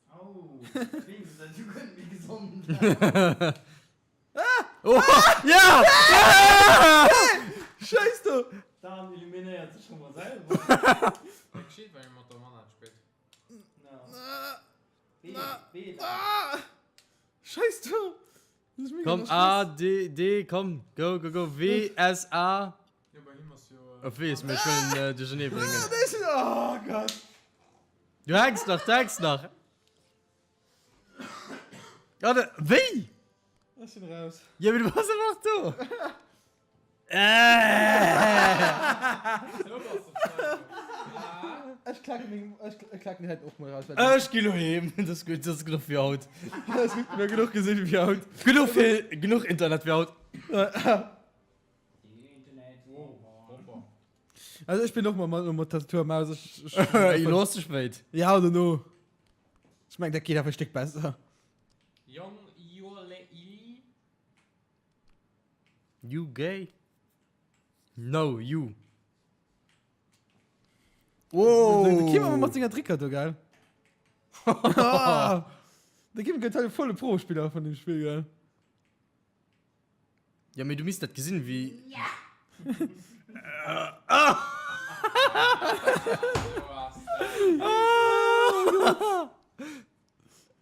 Au, wéinstens dat du gëtt méi gesond. Oh, ja! Scheiss do! Dan illuminéiert sech scho mol selwer. Wat geschitt, wann ee mat der Manette spillt? Na. B, B, Dan. Scheiss do! Komm, A, D, D, komm, go, go, go, W, S, A. Jo, bei him ass jo. Ech weess, mee ech wëll en duerchernee bréngen. Oh Gott! Du hänks nach, du hänks nach! Ah, da, wéi? Ech sinn raus. Ja, mee du bass awer nach do! Ech klacken meng, ech klacken déi heiten och mol raus. Ech ginn elo heem, dat ass gutt, dat ass genuch fir haut. Dat ass gutt, mir hu genuch gesinn fir haut. Genuch fir, genuch Internet fir haut. Also ech bin och mal mat Tastatur a Maus. Ech, ech, Elo ass ze spéit. Ja oder no. Ech meng dat geet awer e Stéck besser. Jong Jole Ili. You gay? No, you. Oh! De Kim awer mat senger Tricker do, gell? De Kim gëtt hei volle Pro-Spiller vun dem Spill, gell? Ja, mee du misst dat gesinn, wéi.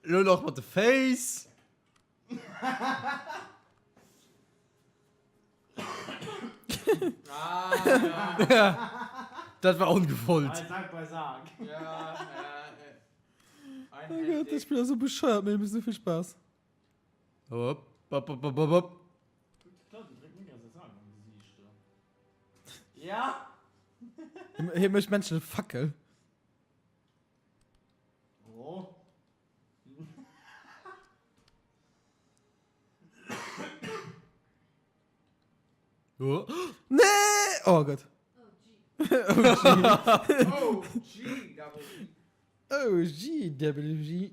Lo nach mat de Féiss. Dat war ongewollt. Sack bei Sack. Oh Gott, das Spiel ass so bescheuert, mee et mécht esou vill Spaass. Hopp, hopp, hopp, hopp, hopp. Ja. Hie mécht Menschen Fackel. Oh. Oh. Nee! Oh Gott. Oh, G, double G. Oh, G, double G.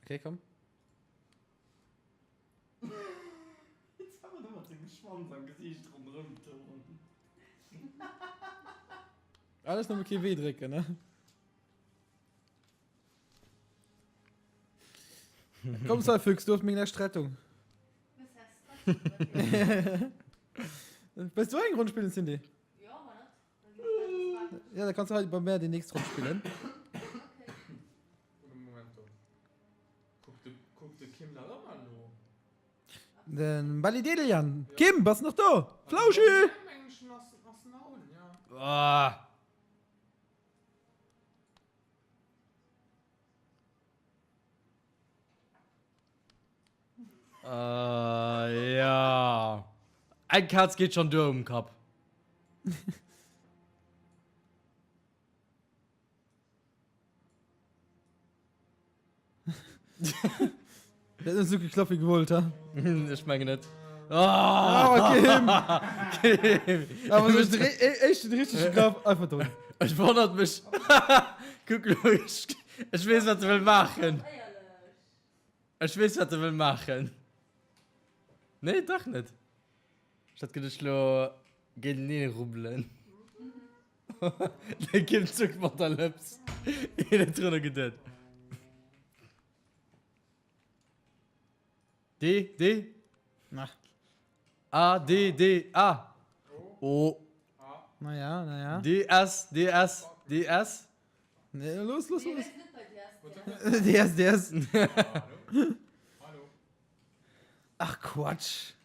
Okay, komm. Jetzt haben wir mat sengem Schwanz am Gesiicht ronderëm touren. Alles nëmme kee W drécken, ne? Komm, Cyfuchs, du hast meng lescht Rettung. Wëlls du eng Ronn spillen, Cindy? Ja, da kannst du halt bei mir die nächst Ronn spillen. Den Balidelian. Kim, bass nach do? Flauschi! Ah. Ah, ja. Eng Kaz geet schon duer um Kapp. Dat huet esou geklappt wéi gewollt, ha? Ech mengen net. Ah, oh, Kim! Kim! Awer sech de éischten richtege Graff einfach do. Ech wonnert mech. Kuck lo, ech, ech weess wat e wëll maachen. Ech weess wat e wëll maachen. Nee, dach net. Ech hat geduecht lo géintenee rubbelen. De Kim zuckt mat der Lëps. Hien huet drunner geduet. D, D. Na. A, D, D, A. O. Naja, naja. D, S, D, S, D, S. Nee, los, los, los. D, S, D, S. Ach, Quatsch.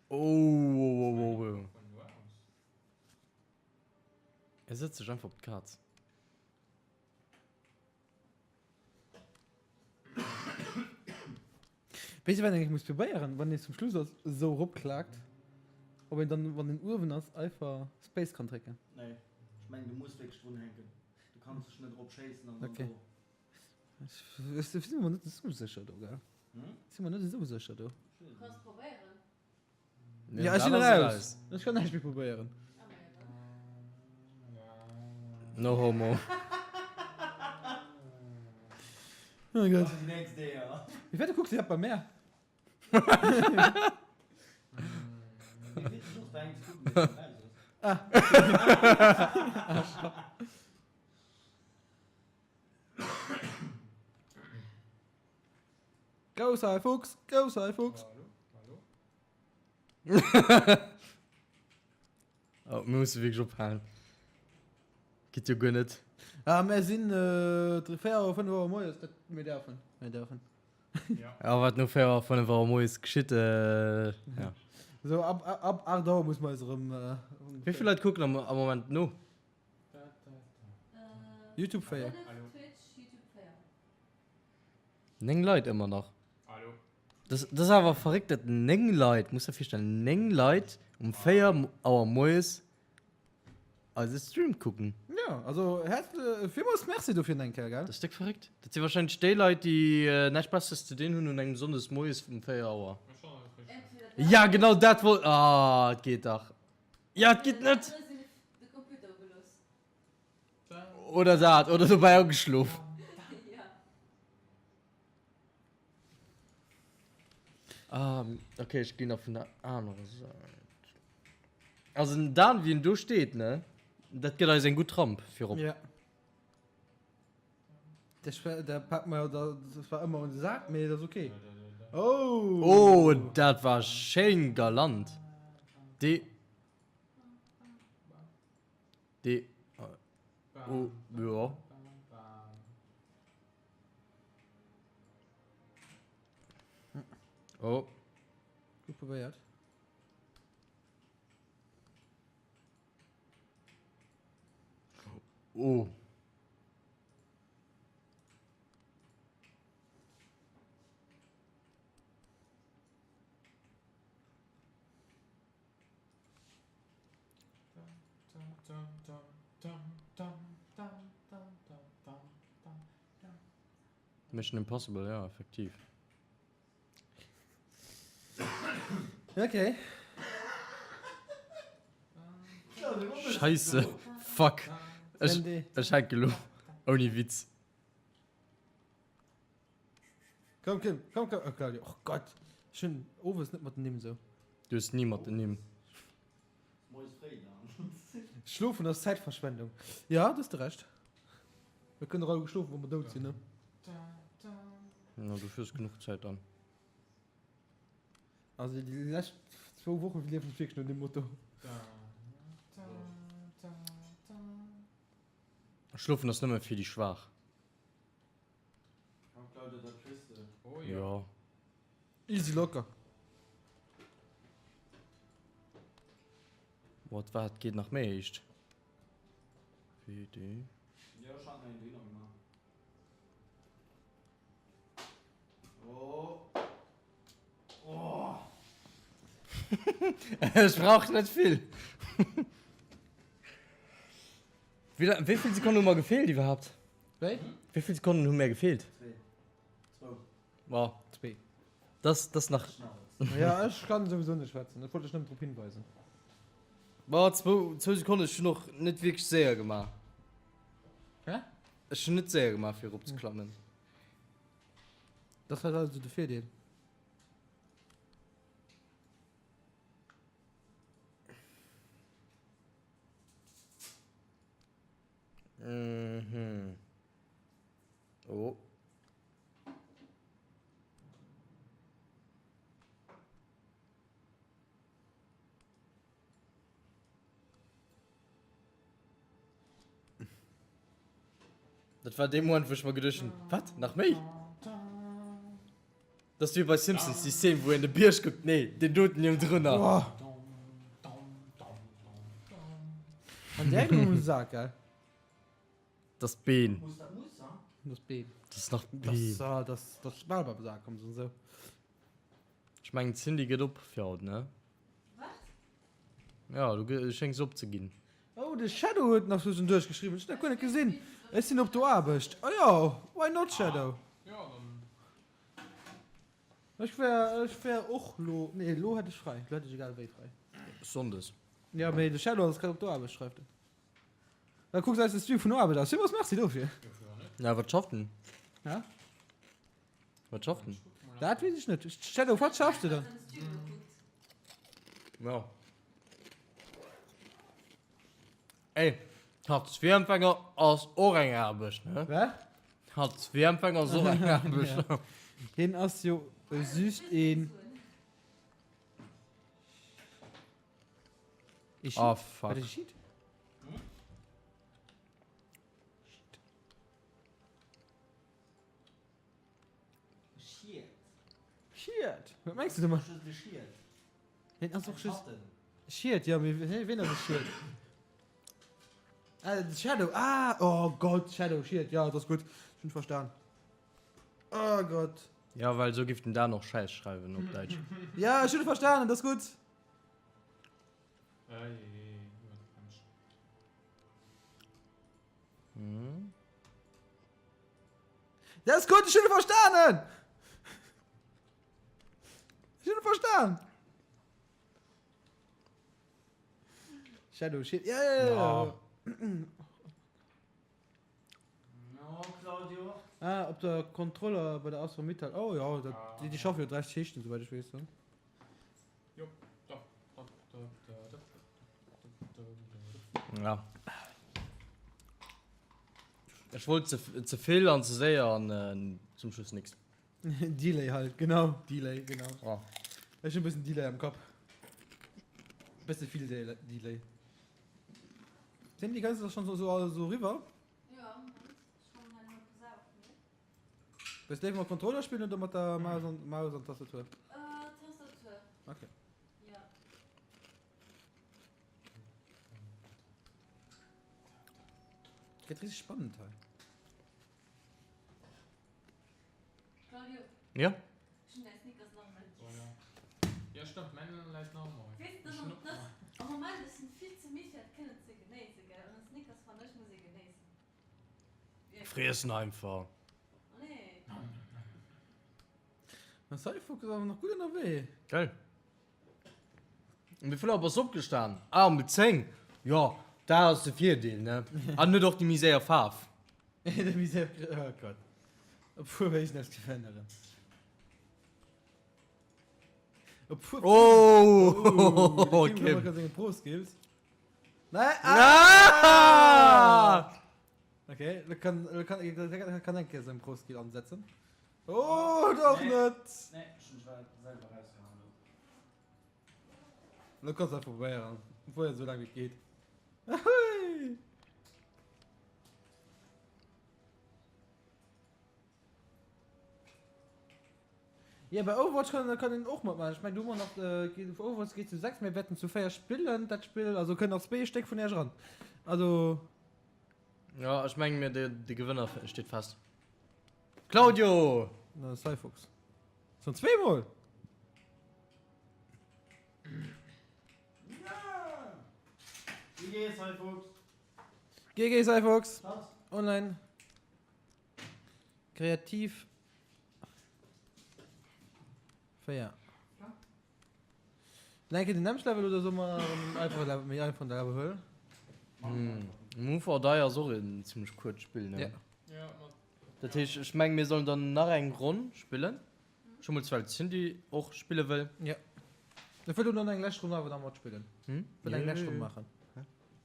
Oh, oh, oh, oh, oh. Er setzt sech einfach op d'Kaz. Weess du wat een eigentlich muss probéieren, wann een zum Schluss ass, esou eropklaakt, ob een dann wann een uewen ass einfach Space kann drécken. Nee, ech mengen du muss wierklech drun hänken. Du kanns dech net erop schéissen an dann Okay. do. Ech si mer net esou sécher do, gell? Hm? Si mer net esou sécher do. Kanns probéieren. Ja, ech sinn raus. Ech kann näischt méi probéieren. No homo. Oh Gott. Wéi wäit kucks du bei mär? Ah. Go Cyfuchs, go Cyfuchs. Oh, mir musse wierklech ophalen. Geet jo guer net. Ah, mir sinn äh, 4 Auer, 5 Auer moies, dat, mir däerfen, mir däerfen. Ja, wat no 4 Auer, 5 Auer moies geschitt, äh, ja. So, ab, ab 8 Auer muss mer eis erëm. Äh, Wéi vill Leit kucken am, am Moment no? YouTube 4. 9 Leit ëmmer nach. Das, das ass awer verréckt, dat 9 Leit, muss der virstellen, 9 Leit um 4 Auer moies eise Stream kucken. Ja, also häerzlech, villmools Merci dofir eng Kéier, gell? Dat ass déck verréckt. Dat si wahrscheinlech déi Leit, déi näischt Besseres ze dinn hunn un engem Sonndes moies um 4 Auer. Ja, genau dat wollt, ah, et geet dach. Ja, et geet net! Oder dat, oder dobäi ageschlof. Ah, okay, ech ginn nach vun der anerer Säit. Also den Dan, wéi en do steet, ne? Dat gëtt eis eng gutt Ramp virop. Ja. Der, der packt mer, dat war ëmmer un de Sak, mee dat ass okay. Oh! Oh, dat war schéin galant. D. D. O, jo. Oh. Gutt probéiert. Oh. Mission Impossible, ja, effektiv. Okay. Scheisse, fuck. Ech, ech hänke lo. Ouni Witz. Komm, Kim, komm, komm. Oh, Claudio, oh Gott. Ech hunn owes net mat den Nimm sou. Du hues ni mat den Nimm. Moies fréi dann. Schlofen ass Zäitverschwendung. Ja, do hues de Recht. Mir kënnen och alleguer schlofen, wa mer dout sinn, ne? Na, dofir ass genuch Zäit dann. Also déi lescht zwou Woche liewen ech wierklech no deem Motto. Schlofen ass nëmme fir déi Schwaach. Jo. Easy locker. What wat geet nach méi éischt? W D. Ech brauch net vill. Wéi vill Sekonnen hu mer gefeelt iwwerhaapt? Wéi? Wéi vill Sekonnen hu mär gefeelt? Wow. Zwee. Das, das nach. Ja, ech kann sowieso net schwätzen. Ech wollt dech nëmmen drop hinweisen. Boah, zwou, zwou Sekonnen, ech hunn och net wierklech séier gemaach. Hä? Ech hunn net séier gemaach, fir eropzeklammen. Das hat also de Virdeel. Mhm. Oh. Dat war dee Moment, wou ech mer geduecht hunn, Wat? Nach méi? Dat ass wéi bei Simpsons, déi Szene, wou een de Bierg kuckt. Nee, deen doten niewent drënner. Oh. An där goung um Sak, gell? Dat ass d'Been. Dat ass d'Been. Dat ass nach d'Been. Dat ass, dat ass bal beim Sak komm, esou. Ech mengen, d'Cindy gëtt op fir haut, ne? Wat? Ja, du schéngs opzeginn. Oh, de Shadow huet nach zwëschenduerch geschriwwen. Ech hunn dat guer net gesinn. Ech sinn op der Aarbecht. Oh jo, why not, Shadow? Ech wär, ech wär och lo, nee, lo hätt ech fräi. Lo hätt ech egal wéi fräi. Sonndes. Ja, mee de Shadow ass grad op der Aarbecht, schreift en. Da kucks eis de Stream vun der Aarbecht aus. Villmools Merci dofir. Ja, wat schafft en? Ja? Wat schafft en? Dat weess ech net. Shadow, wat schaffs de dann? Ja. Ey, Hartz-IV-Empfänger ass och eng Aarbecht, ne? Wat? Hartz-IV-Empfänger ass och eng Aarbecht. Ja. Hien ass jo just een. Ee Sheet? Ah, fuck. Wat, e Sheet? Schiet. Schiet? Wat mengs du domat? Just e Schiet. Hien ass och Eng just. Schatten. Schiet, ja, mee wien ass e Schiet? Ah, de Shadow, ah, oh Gott, Shadow, Schiet, ja, dat ass gutt, ech hunn verstan. Oh Gott. Ja, well esou giff den Dan och Schäiss schreiwen op Däitsch. Ja, ech hunn et verstanen, dat ass gutt. Dat ass gutt, ech hunn et verstanen! Ech hunn et verstan! Shadow Shit, ja, ja, ja, ja. No, Claudio. Ah, op der Kontroller bei der ArcelorMittal. Oh ja, dat, déi, déi schaffe jo 3 Schichten, souwäit ech weess. Ne? Ja. Ech wollt ze, ze vill an ze séier an äh, zum Schluss nix. Delay halt, genau. Delay, genau. Oh. Ech hunn e bëssen Delay am Kapp. Bësse vill Delay. Cindy, kanns du schon so, so, so riwwer? Ja, Moment. Ech kommen hei mat Pass auf, ne? Wëlls du léiwer mat Controller spillen oder mat der Maus an, Maus an Tastatur? Äh, Tastatur. Okay. Ja. Gëtt richteg spannend hei. Claudio. Ja? Ech hunn däi Snickers nach ëmmer giess. Ja, stimmt, mäin läit nach ëmmer hei. Weess de, dat ass, am Moment, ech sinn vill ze midd fir dat kënnen ze genéissen, gell? An en Snickers fannen ech muss ee genéissen. Friessen einfach. Oh nee. Den Cyphox ass awer nach gutt ënnerwee. Gell? Um wéi vill Auer bass du opgestan? Ah, um 10. Jo, dat ass de Virdeel, ne? An huet och déi méi séier Faarf. Déi méi séier, oh Gott. Obwuel wéi ech näischt géif änneren. Obwuel. Oh, de Kim okay. huet senge Pro-Skills. Nee, ah! Ah! Okay, lo kann, lo kann, lo kann eng Kéier seng Pro-Skill ansetzen. Oh, doch net! Nee, ech hunn mech selwer rausgehauen do. Lo kanns du einfach probéieren. Obwuel esou laang wéi et geet. Ahui! Ja, bei Overwatch kann, kann een och matmachen. Ech meng, do hu mer nach, äh, Overwatch geet zu 6, mir wäerten zu 4 spillen, dat Spill. Also kënnen nach zwee Stéck vun Iech eran. Also. Ja, ech menge mir, de, de Gewënner steet fest. Claudio! Na, Cyfox. Schon zweemol! GG, Cyfox! GG, Cyfox! Online. Kreativ. 4. Lenke den nämmlechten Level oder soll mer en einfache Level, méi einfachen Level huelen? Hm. Move or Die ass och en zimmlech kuerzt Spill, ne? Ja. Ja, mat. Dat heescht, ech meng mir sollen dann nach eng Ronn spillen. Scho mol well d'Cindy och spille wëll. Ja. Ech wëll elo nach eng lescht Ronn awer nach matspillen. Hm? Wëll eng lescht Ronn maachen.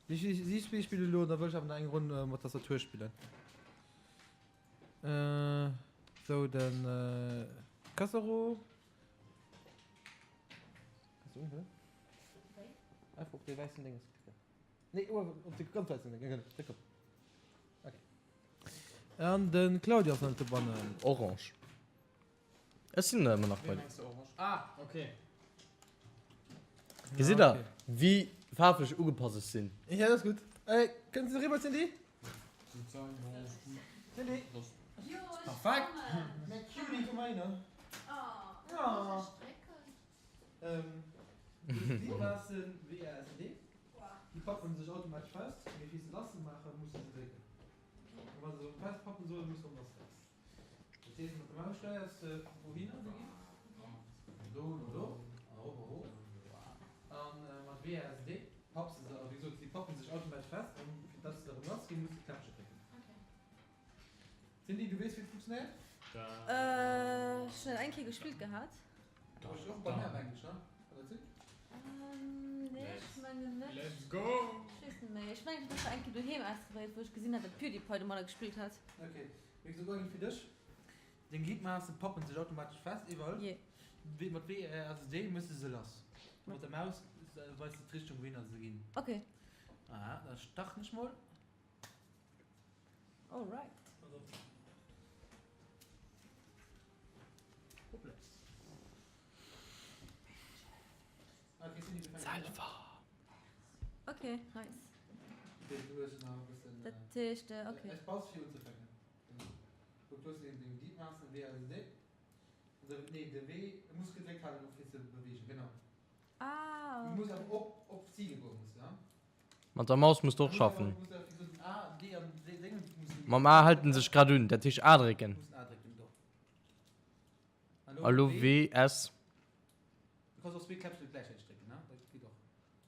Si, si, si spillen elo, da wëll ech awer nach eng Ronn mat Tastatur spillen. Äh, sou den äh, Cassero. Kannst du unhören? Einfach op de weißen Dinges klicken. Nee, oh, op de ganz weißen Ding. Ja, genau. Drück op. Okay. An den Claudio ass nach net dobannen. Orange. Ech sinn ëmmer nach bei. Wéi mengs de orange? Ah, okay. Gesitt der, wéi faarflech ugepasst ech sinn? Ja, dat ass gutt. Äh, kënnt se eriwwer, Cindy? Cindy? Perfekt! Mä Cutie, komm hei hin. Oh. Ähm, déi Maassen WASD, déi pappen sech automatesch fest, mee fir se lass ze maachen, muss de se drécken. A wa se erëm fest pappen sollen, muss de erëm lass drécken. Dat heescht, mat der Maus steiers de wouhinner se ginn, do no do, an erop erof. An mat WASD papps de se, a wéi gesot, si pappen sech automatesch fest, an fir dass se erëm lass ginn, muss de d'Knäppche drécken. Cindy, du weess wéi et funktionéiert? Ech hunn dat eng Kéier gespillt gehat. Ech och bei mär mengen ech, ne? Kann dat sinn? Nee, ech mengen net. Let's go! Ech weess net méi. Ech mengen, ech hunn dat eng Kéier doheem ausprobéiert, wou ech gesinn hat, dat PewDiePie domadder gespillt hat. Ok, wéi gesot, Eugen, fir dech, deng Gliedmaassen pappen sech automatesch fest, iwwerall. Jee. Wéi, mat W, R, S, D méchs de se lass. Mat der Maus weis de d'Richtung, wouhinner se ginn. Ok. Aha, da starten ech mol. Alright. Selwer. Ok, nice. Dat heescht, ok. Ah, ok. Mat der Maus muss de och schaffen. Mam A hält en sech grad un, dat heescht A drécken. A lo W, S.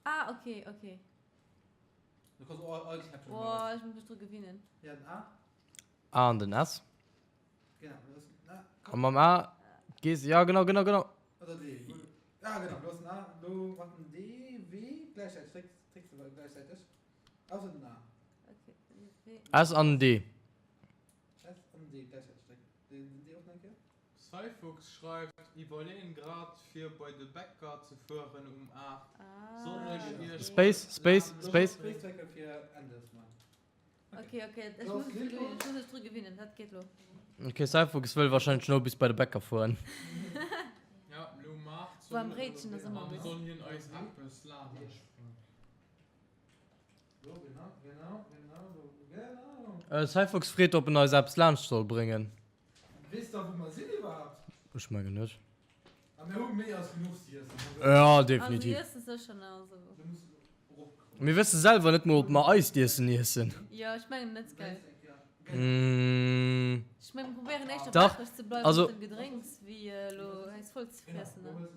Ah, ok, ok. Oh, ech muss mech dru gewinnen. A an den S. A mam A gees, ja genau, genau, genau. S an D. Cyphox schreift, Iwwerleeën grad fir bei de Bäcker ze fueren um 8. Soll ech iech Space, Space, Space. Ok, ok, ech muss ech muss mech dru gewinnen, dat geet lo. Ok, Cyphox wëll wahrscheinlech no bis bei de Bäcker fueren. Ja, lo um 8 Warm Bréitchen ass ëmmer soll gutt. hien eis eppes laanscht bréngen. Cyphox freet op en eis eppes laanscht soll bréngen. Weess der wou mer sinn iwwerhaapt? Ech mengen net. A mir hu méi als genuch ze iessen. Ja, definitiv. Also iessen sécher ne, also. Mir wësse selwer net mol ob mer eist Iessen iessen. Jo, ech mengen net, gell. Mm. Ech mengen mir probéieren éischter Dach, wakereg ze bleiwen also. mat dem Gedrénks wéi elo eis voll ze friessen, ne.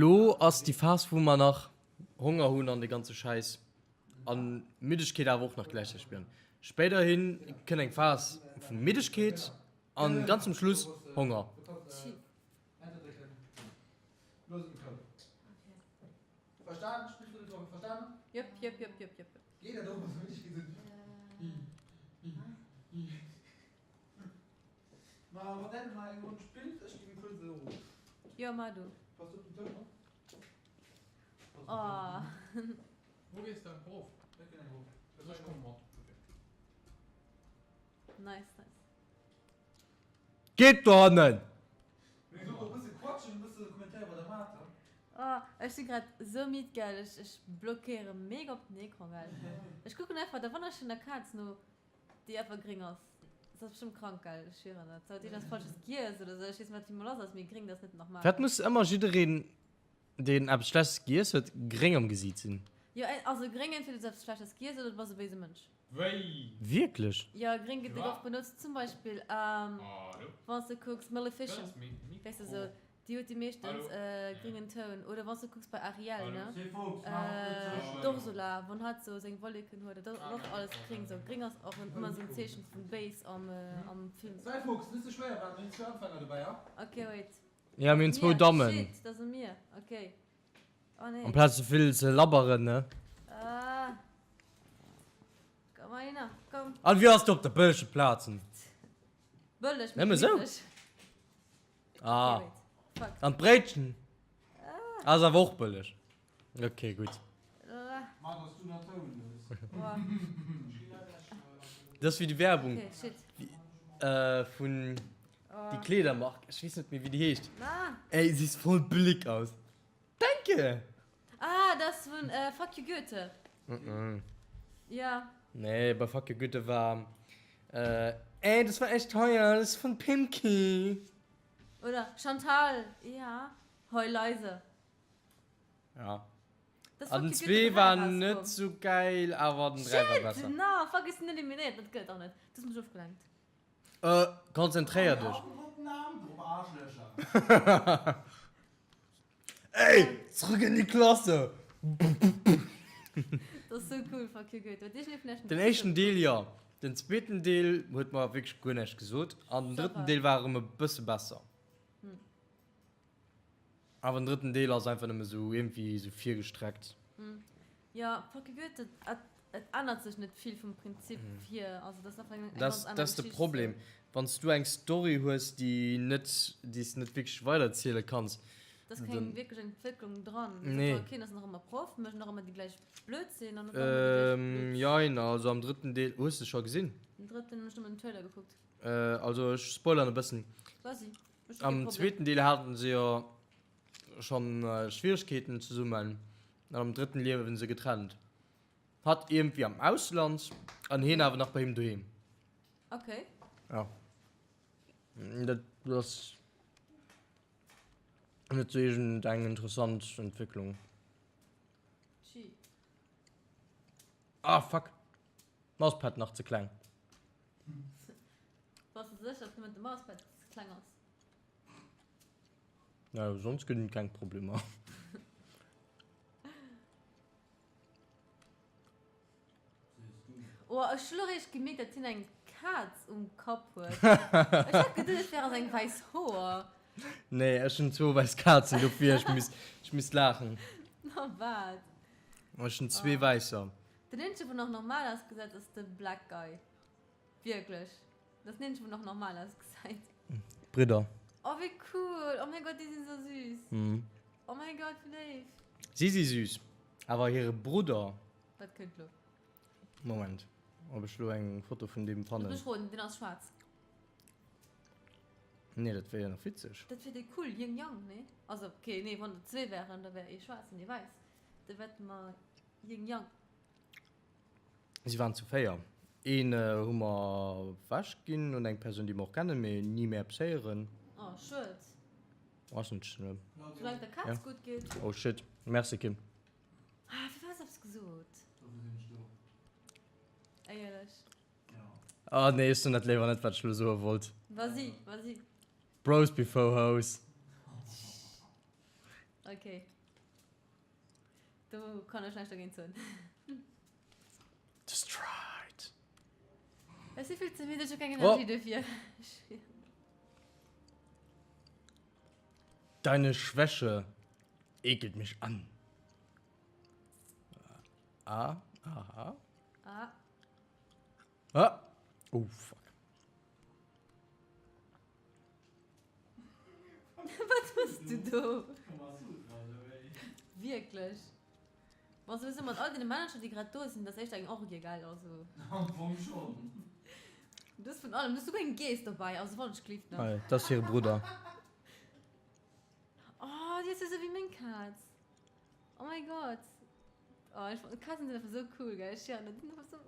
Lo ass déi Phas wou mer nach Honger hunn an de ganze Schäiss an Middegkeet awer och nach gläichzäiteg spieren. Spéiderhin kënnt eng Phas vu Middegkeet an ganz zum Schluss Honger. Oh. Wou gees de erof? Ech komm mat. Nice, nice. Geet dohannen! Oh, ech sinn grad sou midd, gell. Ech, ech blockéiere mega op den Ecran, gell. Ech kucken einfach der wonnerschöner Kaz no, déi einfach gréng ass. Se ass bestëmmt krank, gell. Ech schwieren dat. Se huet iergendeppes Falsches giess oder sou. Ech weess net, wat him lass ass, mee gréng, dat ass net normal. Firwat muss ëmmer jiddereen Deen eppes Schlechtes giess huet, gréng am Gesiit sinn. Jo, also gréng, entweder du hues eppes Schlechtes giess oder du bass e béise Mënsch. Wéi? Wierklech? Jo, gréng gëtt déck oft benotzt, zum Beispill wann s de kucks Maleficent, weess de sou, déi huet déi meeschtens e gréngen Toun. Oder wann s de kucks bei Ariel, ne, d'Ursula, wann hatt sou seng Wolleken huet, dat ass och alles gréng. Sou gréng ass och ëmmer sou en Zeechen vun béis am Film. Sei Fuchs, net ze schwéier maachen, mir hunn zwou Anfänger dobäi, ja? Ok, wait. Ja, mir hunn zwou Dammen. Shit, dat si mir. Okay. Oh nee. Amplaz sou vill ze labberen, ne? Ah. Komm mal hinner, komm. An wéi ass du op der bëllege Plazen? Bëlleg, Nëmme sou? Ah. Okay, wait. Fuck. An d'Bréitchen? Ah. Ass awer och bëlleg. Ok, gutt. Ma dass du nach Toun hues. Dat ass wéi déi Werbung. Okay, shit. Äh, vun déi Kleedermark. Ech weess net méi, wéi déi heescht. Ah. Ey, siehst voll billig aus. Danke! Ah, dat ass vun äh, Fuck you Goethe. Mm -mm. Ja. Nee, bei Fuck you Goethe war äh, ey, das war echt teuer, das ist von Pimkie. Oder Chantal, ja. Heul leise. Ja. Das An den Fuck you Goethe 2 war 3 net rauskomm. sou geil, awer den 3 war Shit! besser. Na, fuck, ech sinn eliminéiert, dat gëllt och net. Du hues mech ofgelenkt. Äh, konzentréier dech. Ey, zurück in die Klasse! Das ass sou cool, Fuck you Goethe. Huet iergendee vun iech den Den éischten Deel jo, den zweeten Deel huet mer wierklech guer näischt gesot an den drëtten Deel war erëm e bësse besser. Awer den drëtten Deel ass einfach nëmme sou iergendwéi sou virgestreckt. Jo, Fuck you Goethe, et, et ännert sech net vill vum Prinzip hier. Also dat ass einfach eng, eng ganz aner Dat ass de Geschicht. Problem. Wann s du eng Story hues, déi net, déi s net wierklech weiderziele kanns, Da ass keng dann. wierklech Entwécklung dran. Nee. Okay, ass nach ëmmer Proff, mécht nach ëmmer déi gläich Blödsinn an huet nach ëmmer déi gläich Ähm, Blöds. jein, also am drëtten Deel, hues de scho gesinn? Den drëtten hunn ech nëmmen den Trailer gekuckt. Äh, also ech spoilern e bëssen. Vas-y. Am zweeten Deel haten se jo schon Schwieregkeeten zesummen an am drëtten liewen se getrennt. Hatt iergendwéi am Ausland an hien awer nach bei him doheem. Okay. Ja. Dat ass net sou iergend eng interessant Entwécklung. Ah fuck! Mousepad nach ze kleng. Bass de sécher, dass nëmmen de Mousepad ze kleng ass? Ja, sonst ginn et keng Problemer. Oh, ech hu lo eréischt gemierkt, datt hien eng Kaz um Kapp huet. Ech hat geduecht, et wäre seng wäiss Hoer. Nee, ech hunn zwou wäiss Kazen, dofir ech misst, ech misst laachen. Na wat? Ech hunn zwee wäisser. Den eenzege wou nach normal ausgesäit ass de Black Guy. Wierklech. Dat ass den eenzege wou nach normal ausgesäit. Bridder. Oh wéi cool! Oh mäi Gott, déi sinn esou süß! Oh mäi Gott, wéi léif! Si si süß, awer hire Brudder. Wat kënnt lo? Moment, ob ech lo eng Foto vun deem fannen. Looss mech roden, deen ass schwaarz. Nee, dat wär jo nach witzeg. Dat wier déi cool Yin Yang, nee? Also okay, nee, wann der zwee wären, da wär ee schwaarz an ee wäiss. Da wette mer Yin Yang. Si waren zu 4. Een hu mer ewech ginn un eng Persoun, déi mer och kennen, mee ni méi eppes héieren. Oh, schued. Ass net schlëmm. Soulaang et der Kaz gutt geet. Oh shit. Merci Kim. Ah, firwat hues eppes gesot? Dofir sinn ech do. Éierlech. Ah nee, ech soen dat léiwer net, wat ech elo soe wollt. Vas-y, vas-y. Bros before hoes. Okay. Do kann ech näischt dergéint soen. Destroyed. Ech si vill ze midd, ech hu keng Energie dofir. Deine Schwäche ekelt mich an. Ah, aha. Ah. Ah. Oh, fuck. Wat hues du do? Wierklech? Bon, souwisou mat all deene Männercher, déi grad do sinn, dat ass echt eng Orgie, gell? Also. Am Fong schonn. Du hues vun allem, du hues souguer eng Geess dobäi, also wann ech gelift nach. Hei, dat ass hire Brudder. Oh, déi ass jo sou wéi meng Kaz. Oh mein Gott. Oh, ech, Kazen sinn einfach sou cool, gell? Ech schwören, dat sinn einfach sou.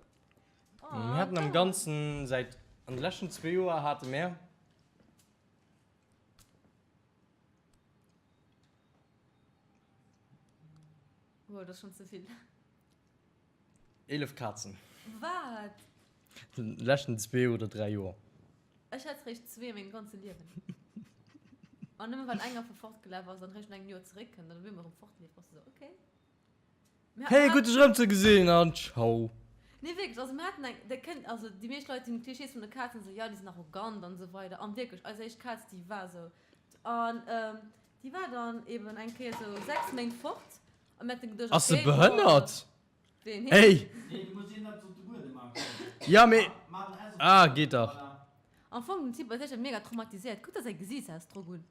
Oh, Mir haten am Ganzen säit, an de leschten zwee Joer hate mär. Wow, dat ass schonn ze vill. 11 Kazen. Wat? Den leschten zwee oder dräi Joer. Ech hat réischt zwee a mengem ganze Liewen. An nëmme well eng einfach fortgelaf ass an réischt no engem Joer zeréckkënnt an op eemol erëm fortleeft, bass de sou, okay. Hey, gutt dech erëm ze gesinn an ciao. Nee wierklech, also mir haten eng, der kënnt, also déi meescht Leit hunn Klischees vun de Kazen, sou jo déi sinn arrogant an esou weider an wierklech eis éischt Kaz déi war sou an déi war dann eben eng Kéier sou 6 Méint fort a mir haten geduecht Ass se okay boah behënnert? ween heen? Hey! Nee, du muss hien eppes op de Buedem maachen. Ja mee, Maach en S op de ah Buedem, geet dach. voilà. Am Fong den Typ ass echt mega traumatiséiert, kuck der säi Gesiichtsausdrock un,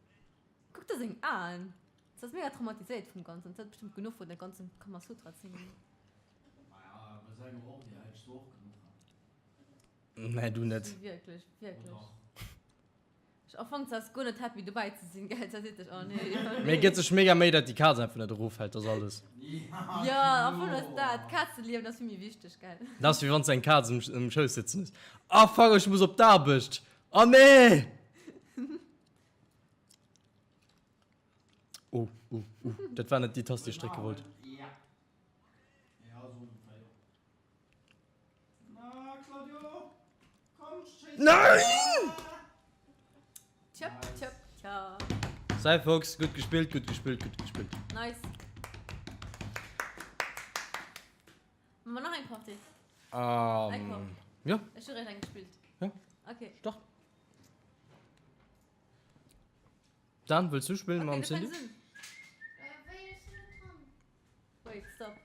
kuck der seng Aen. Se ass mega traumatiséiert vum Ganzen. Se hat bestëmmt genuch vun der ganzen Kamasutra-Zeen. Maja, bei sou enger Orgie hätt du och genuch. Nee, du net. Wierklech, wierklech. Oh dach. Ech am Fong, se ass guer net happy dobäi ze sinn, gell? Se seet sech, oh nee, oh nee. Mee gëtt sech mega Méi, dat déi Kaz einfach net eroffält, dat ass alles. Jo, am Fong ass dat, d'Kazeliewen ass vill méi wichteg, gell? Dat ass wéi wann s de eng Kaz um, um Schouss sëtzen hues. Ah fuck, ech muss op d'Aarbecht. Oh nee! Oh, oh, oh, dat war net déi Tast, déi ech drécke wollt. Nein! Tjöp, tjöp, tja. Sei Fuchs, gutt gespillt, gutt gespillt, gutt gespillt. Nice. Machen wir nach eng Partie? Ähm, ja. Ech hu réischt eng gespillt. Ja. Okay. Start. Dan, wëlls du spillen mam Cindy? Wait, stop.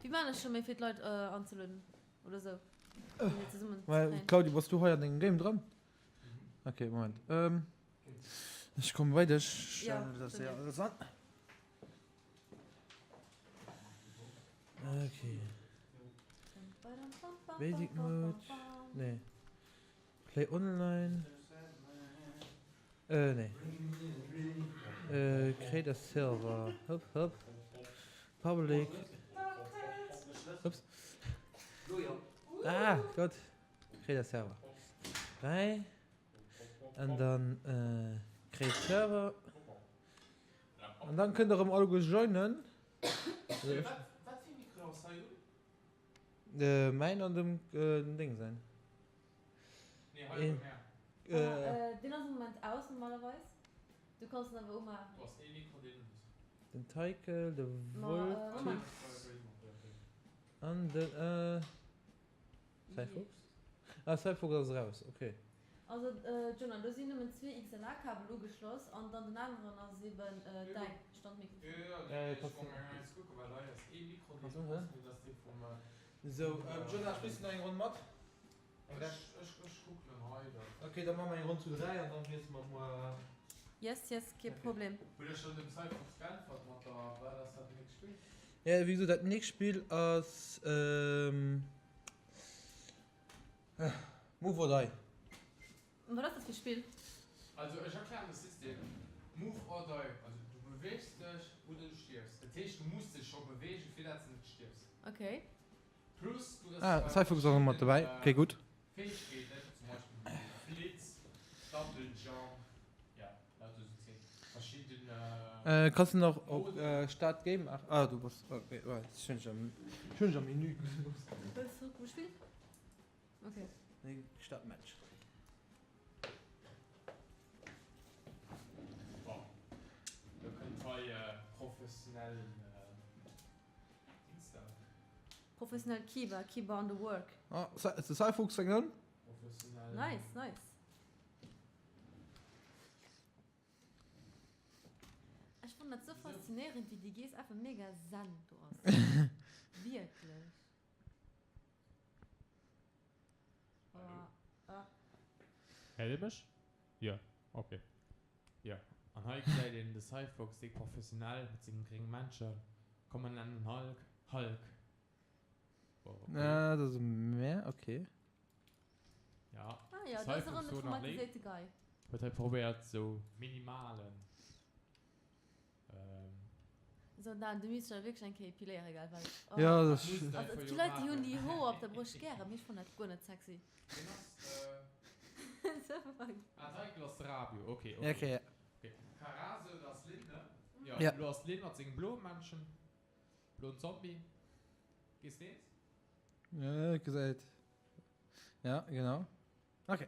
Wéi maan ech scho méi fir d'Leit anzelueden oder sou? Claudio, bass du hei an dengem Game dran? Ok, Moment. Ech komme bei dech. Stellen das hier alles an. Okay. Basic Mode. Nee. Play Online. Äh, nee. Äh, create a server. Hopp, hopp. Public. Ups. Ah, Gott. Create a server. 3. An dann create server. An dann kënnt der erëm alleguer joinen. Wat fir Mikro ass hei un? Mäin an dem Deng säin. Nee, hei bei mär. Deen ass am Moment aus normalerweis. Du kanns en awer umaachen. Do ass ee Mikro deen un ass. Den Teikel, de Voltix an den Cyphox? Ah, Cyphox ass eraus, okay. Also Jonah, do sinn nëmmen zwee XLR-Kabel ugeschloss an dann den aneren ass eben däin Standmikrofon. Sou, Jonah, spills du nach eng Ronn mat? Ok, da maache mer eng Ronn zu 3 an dann wiessele mer muer. Yes, yes, kee Problem. Jo, wéi gesot, dat nächst Spill ass Move or Die. Wat ass dat fir Spill? Also ech erklären de System, Move or Die, also du beweegs dech oder du stierfs. Dat heescht du muss dech scho beweegen fir dat s de net stierfs. Okay. Plus du hues Ah, Cypher ass och mat dobäi, okay gutt. Fäegkeeten, zum Beispill Blitz, Double Jump, jo lauter esou Zeeg, verschidden. Kanns de nach op Start Game maachen? Ah du bass, okay, ech hunn dech am, ech hunn dech am Menü gelooss. Wëlls du um Spill? Okay. Nee, Start Match. Bon, do kënnt hei professionellen Dings da. Professionell Kiba, Kiba on the work. Ah, de Cyphox fänkt un. Professionellen. Nice, nice. Ech fannen dat sou faszinéierend wéi déi Geess einfach mega zen do ass. Wierklech. Héiert Dir mech? Jo, ok. Jo, an hei gesäit een de Cyphox, dee professionell mat sengem grénge Männchen, komm mer nennen en Hulk, Hulk. Bon, ok. Ah, dat ass e Mä, ok. Ja, Ah ja, dat ass Cyphox erëm de do nach léif. traumatiséierte Guy. Huet hei probéiert sou minimalen. So Dan, du misst dech wierklech eng Kéier epiléiere gell, well oh. Ja, dat Also et gi Leit déi hunn déi Hoer op der Broscht gären, mee ech fannen dat guer net sexy. Ween ass So fuck. Ah, d'Heikl ass de Rabio, ok, ok. Ja, ok, ja. Ok, Karaso, dat ass Lynn, ne? Jo, Ja. elo ass d'Lynn mat sengem bloe Männchen, bloen Zombie. Gees de eens? Ja, gesäit. Ja, genau. Ok,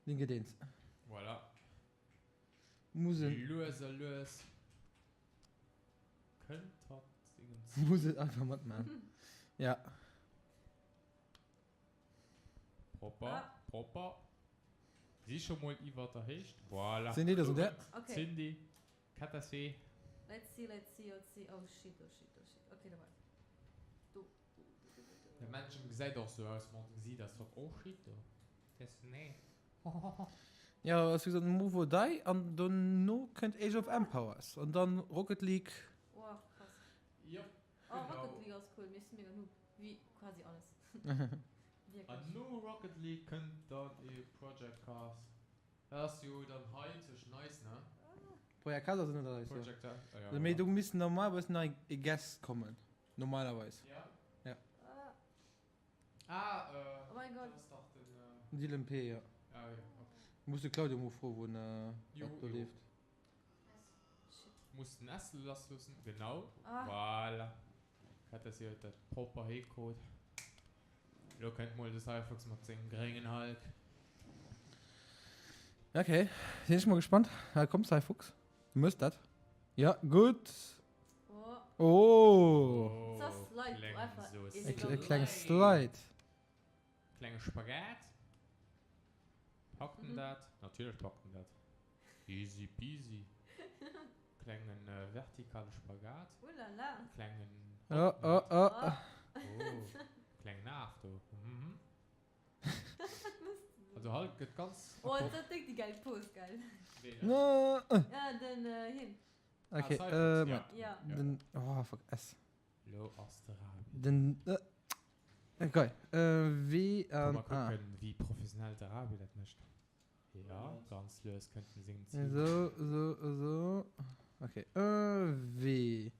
Lynn geet eens. Voilà. Muss en. Lues a lues kënnt hatt sengem Zil. Muss et einfach matman. Ja. Propper, propper. Si scho mol iwwert der Héicht. Voilà. Cindy, dat ass un där. Okay. Cindy, Katassé. Let's see, let's see, let's see. Oh shit, oh shit, oh shit. Okay, da war Do, do, do, do, do. De Männchen gesäit och sou aus, ma den Gesiit ass drop. Oh shit, do. Des, nee. Jo, ass wéi gesot Move or Die an dono kënnt Age of Empires an dann Rocket League. Oh krass. Jop, Oh genau. Rocket League ass cool, mee ech si mega noob, wéi quasi alles. An Wierklech. no Rocket League kënnt dann ee Project Cars. Dat ass jo dann hei tëschent eis, ne? Project Cars ass ënnert eis, jo. Project Cars, ah ja, Mee voilà. do missten normalerweis nach e Guest kommen, normalerweis. Ja? Ja. Ah, äh, Oh mein Gott. dat ass dach den, äh. Dylan P, jo. Ah, jo, ok. Muss de Claudio mol froen, wou en, Jo, wat do jo. leeft. Shit. Muss den S lassloossen, genau. Ah. Voilà. Hat das jo dat propper hikruut. Lo kënnt mol de Cyphox mat sengem gréngen Hulk. Ok, sinn ech mol gespannt. Ah, komm Cyphox, du mëss dat. Ja, gutt. Oh. Oh! Oh, E klenge Slide. Klenge Spagat. Packt en dat? Natierlech packt en dat. Easy peasy. Klengen vertikale Spagat. Klengen. Oh, oh, oh. Oh, klengen Af do. Mhm. Also Hulk gëtt ganz. Oh, dat déck déi gäil Pose, gell? Ween? Ja, den hien. Ok, Ah, Cypher, äh, ja. Ja. Den, oh fuck, S. Lo ass de Rabi. Den, äh, okay, äh, W Komm, an mal A. kucken, wéi professionell de Rabi dat mécht. Ja, ganz lues kënnt en sengem Zil. So, so, so. Okay, äh, W.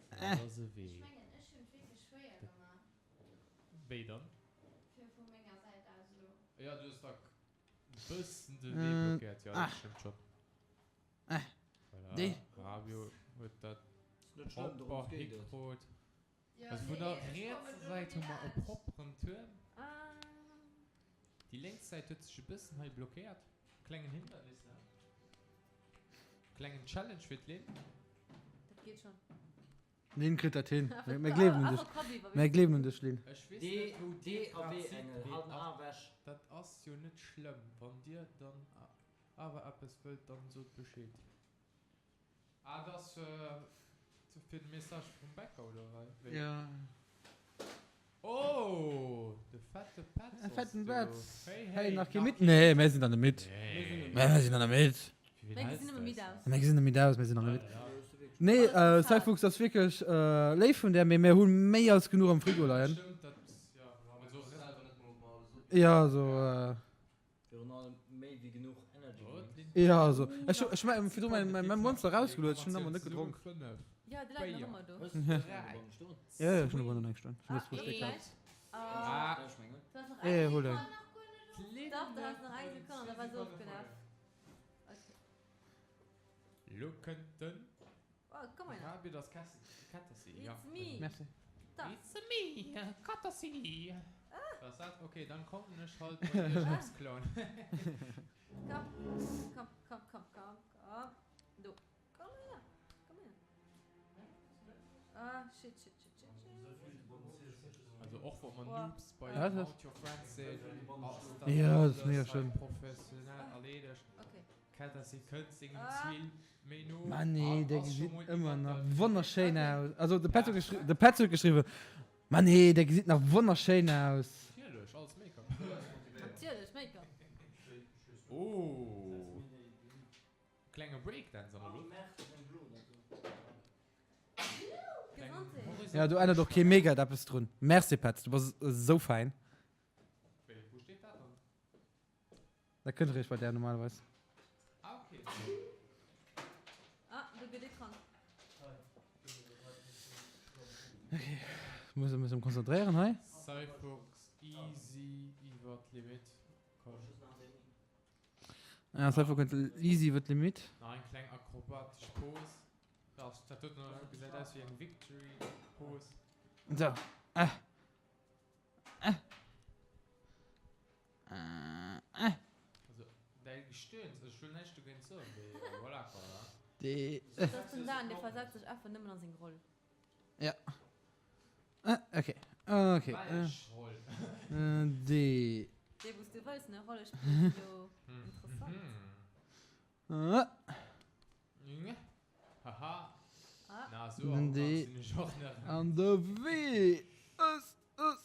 Dat ass e W. Ech mengen, ech hunn et wierklech schwéier gemaach. Wéi dann? Fir vu menger Säit aus elo. Ja, du hues da bëssen de Wee blockéiert. Ja, dat stëmmt schonn. Voilà, Déi. Rabio huet dat Net schlëmm, propper dorëms geet et. hikruut. Ja, Also vun nee, der ech kommen rietser elo Säit net hu méi mer e laanscht. propperen Tuerm. Ah. Déi lénks Säit huet sech e bëssen hei blockéiert. Klengen Hindernis, ne? Klengen Challenge fir d'Lynn. Dat geet schonn. Lynn kritt dat hin. Mir gleewen un dech. Mir gleewen un dech, Lynn. Ech weess D, net wou D dir a grad W sidd, Engel, mee hal den ass A wech. dat ass jo net schlëmm. Wann dir dann awer eppes wëllt, dann sot Bescheed. Ah, dat ass fir de Message vum Bäcker, oder wéi? Ja. Oh, de fette Petz ass Fetten do. Petz. Hey, Hey, hey, nach kee midd? Nee, mir sinn nach net midd. Nee. Mir sinn nach net midd. Fir wien Mir häls gesinn de ëmmer midd eis aus. Mir gesinn net midd aus, mir sinn nach net midd. Ja. Nee, Alles äh, fad. Cyfuchs ass wierklech äh, léif vun där, mee mir hu méi als genuch am Frigo leien. Stëmmt, dat, ja. Also, Ja, also, äh, Virun allem méi wéi genuch Energy Drinks. Ja, also, ech hu, ech mein, virdru mein, mein, mein Monster rausgeluet, ech hunn ëmmer net gedronk. Ja, déi läit nach ëmmer do. Hues du nach eng stoen? Ja, ja, ech hunn ëmmer nach eng stoen. Ech hunn Ah, dës Frühstück ee. gehabt. Ah. Ech mengen. Du hast nach Ja, ja, eng hol eng. Sekonn. Dach, du hast nach eng Sekonn, da war se ofgelaf. Okay. Lo kënnt den Oh, komm einer. Rabi, das Katasi. Ja. It's me. Merci. Da. It's me, Katasi. Was dat? Okay, dann kommen ech halt bei iech eppes klauen. Komm, komm, komm, komm, komm, komm. Do. Komm her. Komm her. Ah, shit, shit, shit, shit, shit. Also och wann mer Boah. Noobs bei Ja, das- Count Your Friends sinn, ass dat Ja, das ist mega alles hei schön. professionell erleedegt. Okay. Katasi kënnt sengem Ah. Ziel méi no. Mann, nee, an der ass scho gesitt mol ëmmer iwwert nach der wonnerschéin Okay. aus. Also de Petz huet geschri de Petz huet geschriwwen, Mann, nee, der gesitt nach wonnerschéin aus. Natierlech, alles Make-up. Natierlech, Make-up. Oh, klenge Breakdance an der Luft. Kleng Gesondheet. Ja, do ännert och kee Mega eppes drun. Merci Petz, du bass esou fäin. Wéi, wou steet dat dann? Dat kënnt eréischt bei där normalerweis. Ah, okay. Ah, do gëtt ee krank. Okay, muss e bëssen konzentréieren hei. Cypherx easy iwwer d'Limit komm. Ja, Cypher kënnt easy iwwer d'Limit. Nach eng kleng akrobatesch Pose. Dat, dat doten gesäit aus wéi eng Victory Pose. So, ah. Ah. Also, däi Gestöhns, ech wëll näischt dogéint soen, mee voilà quoi, wa? Dee. Dat ass den Dan, dee versetzt sech einfach nëmmen a seng Roll. Ja. Ah, okay. Okay. Welch Roll? Dee. Dee, wou s du wëlls, ne? Rolle spillen si jo interessant. Ah. Haha. Ah. Na, esou arrogant sinn ech och net. An de W. S, S,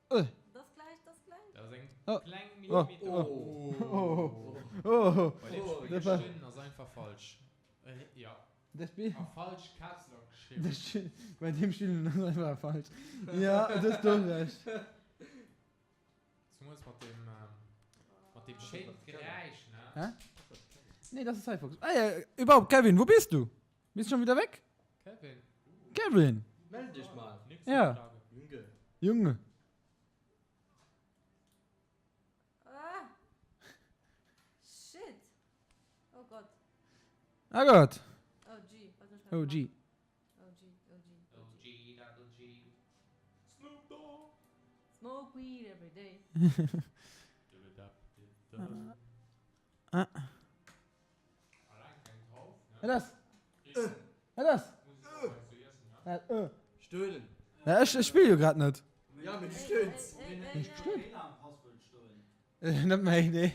E. Das gleich, das gleich. Dat ass eng Oh. kleng Oh. Millimeter. Oh. Oh. Oh. Bei deem Spill Dat war- gestinn ass einfach falsch. Äh, ja. Das Spiel. A falsch Caps Lock geschriwwen. Das Spiel, bei dem Spiel ass einfach falsch. Ja, du hues do recht. Zumols mat dem, mat dem schéinen Geräisch, ne? Hä? Nee, das ist Cyphox. Ah, ja, überhaupt, Kevin, wo bist du? Bist du schon wieder weg? Kevin. Kevin! Meld dech mal. Nix Ja. Frage. Junge. Junge. Ah. Shit. Oh Gott. Ah Gott. Oh G. Was soll ich Oh G. Oh G, oh G, oh Oh G. G, double G. Snoop Dogg. Smoke weed every day. Ah. Allein keng drauf, ne? Wat ass? Wat ass? Wat? Äh. Stöhnen. Ja, ech, ech spill jo grad net. Ja, mee du stöhns. Ey, ey, ey, Ech stöhn. Feeler am Passwuert stoen. Net méi, nee.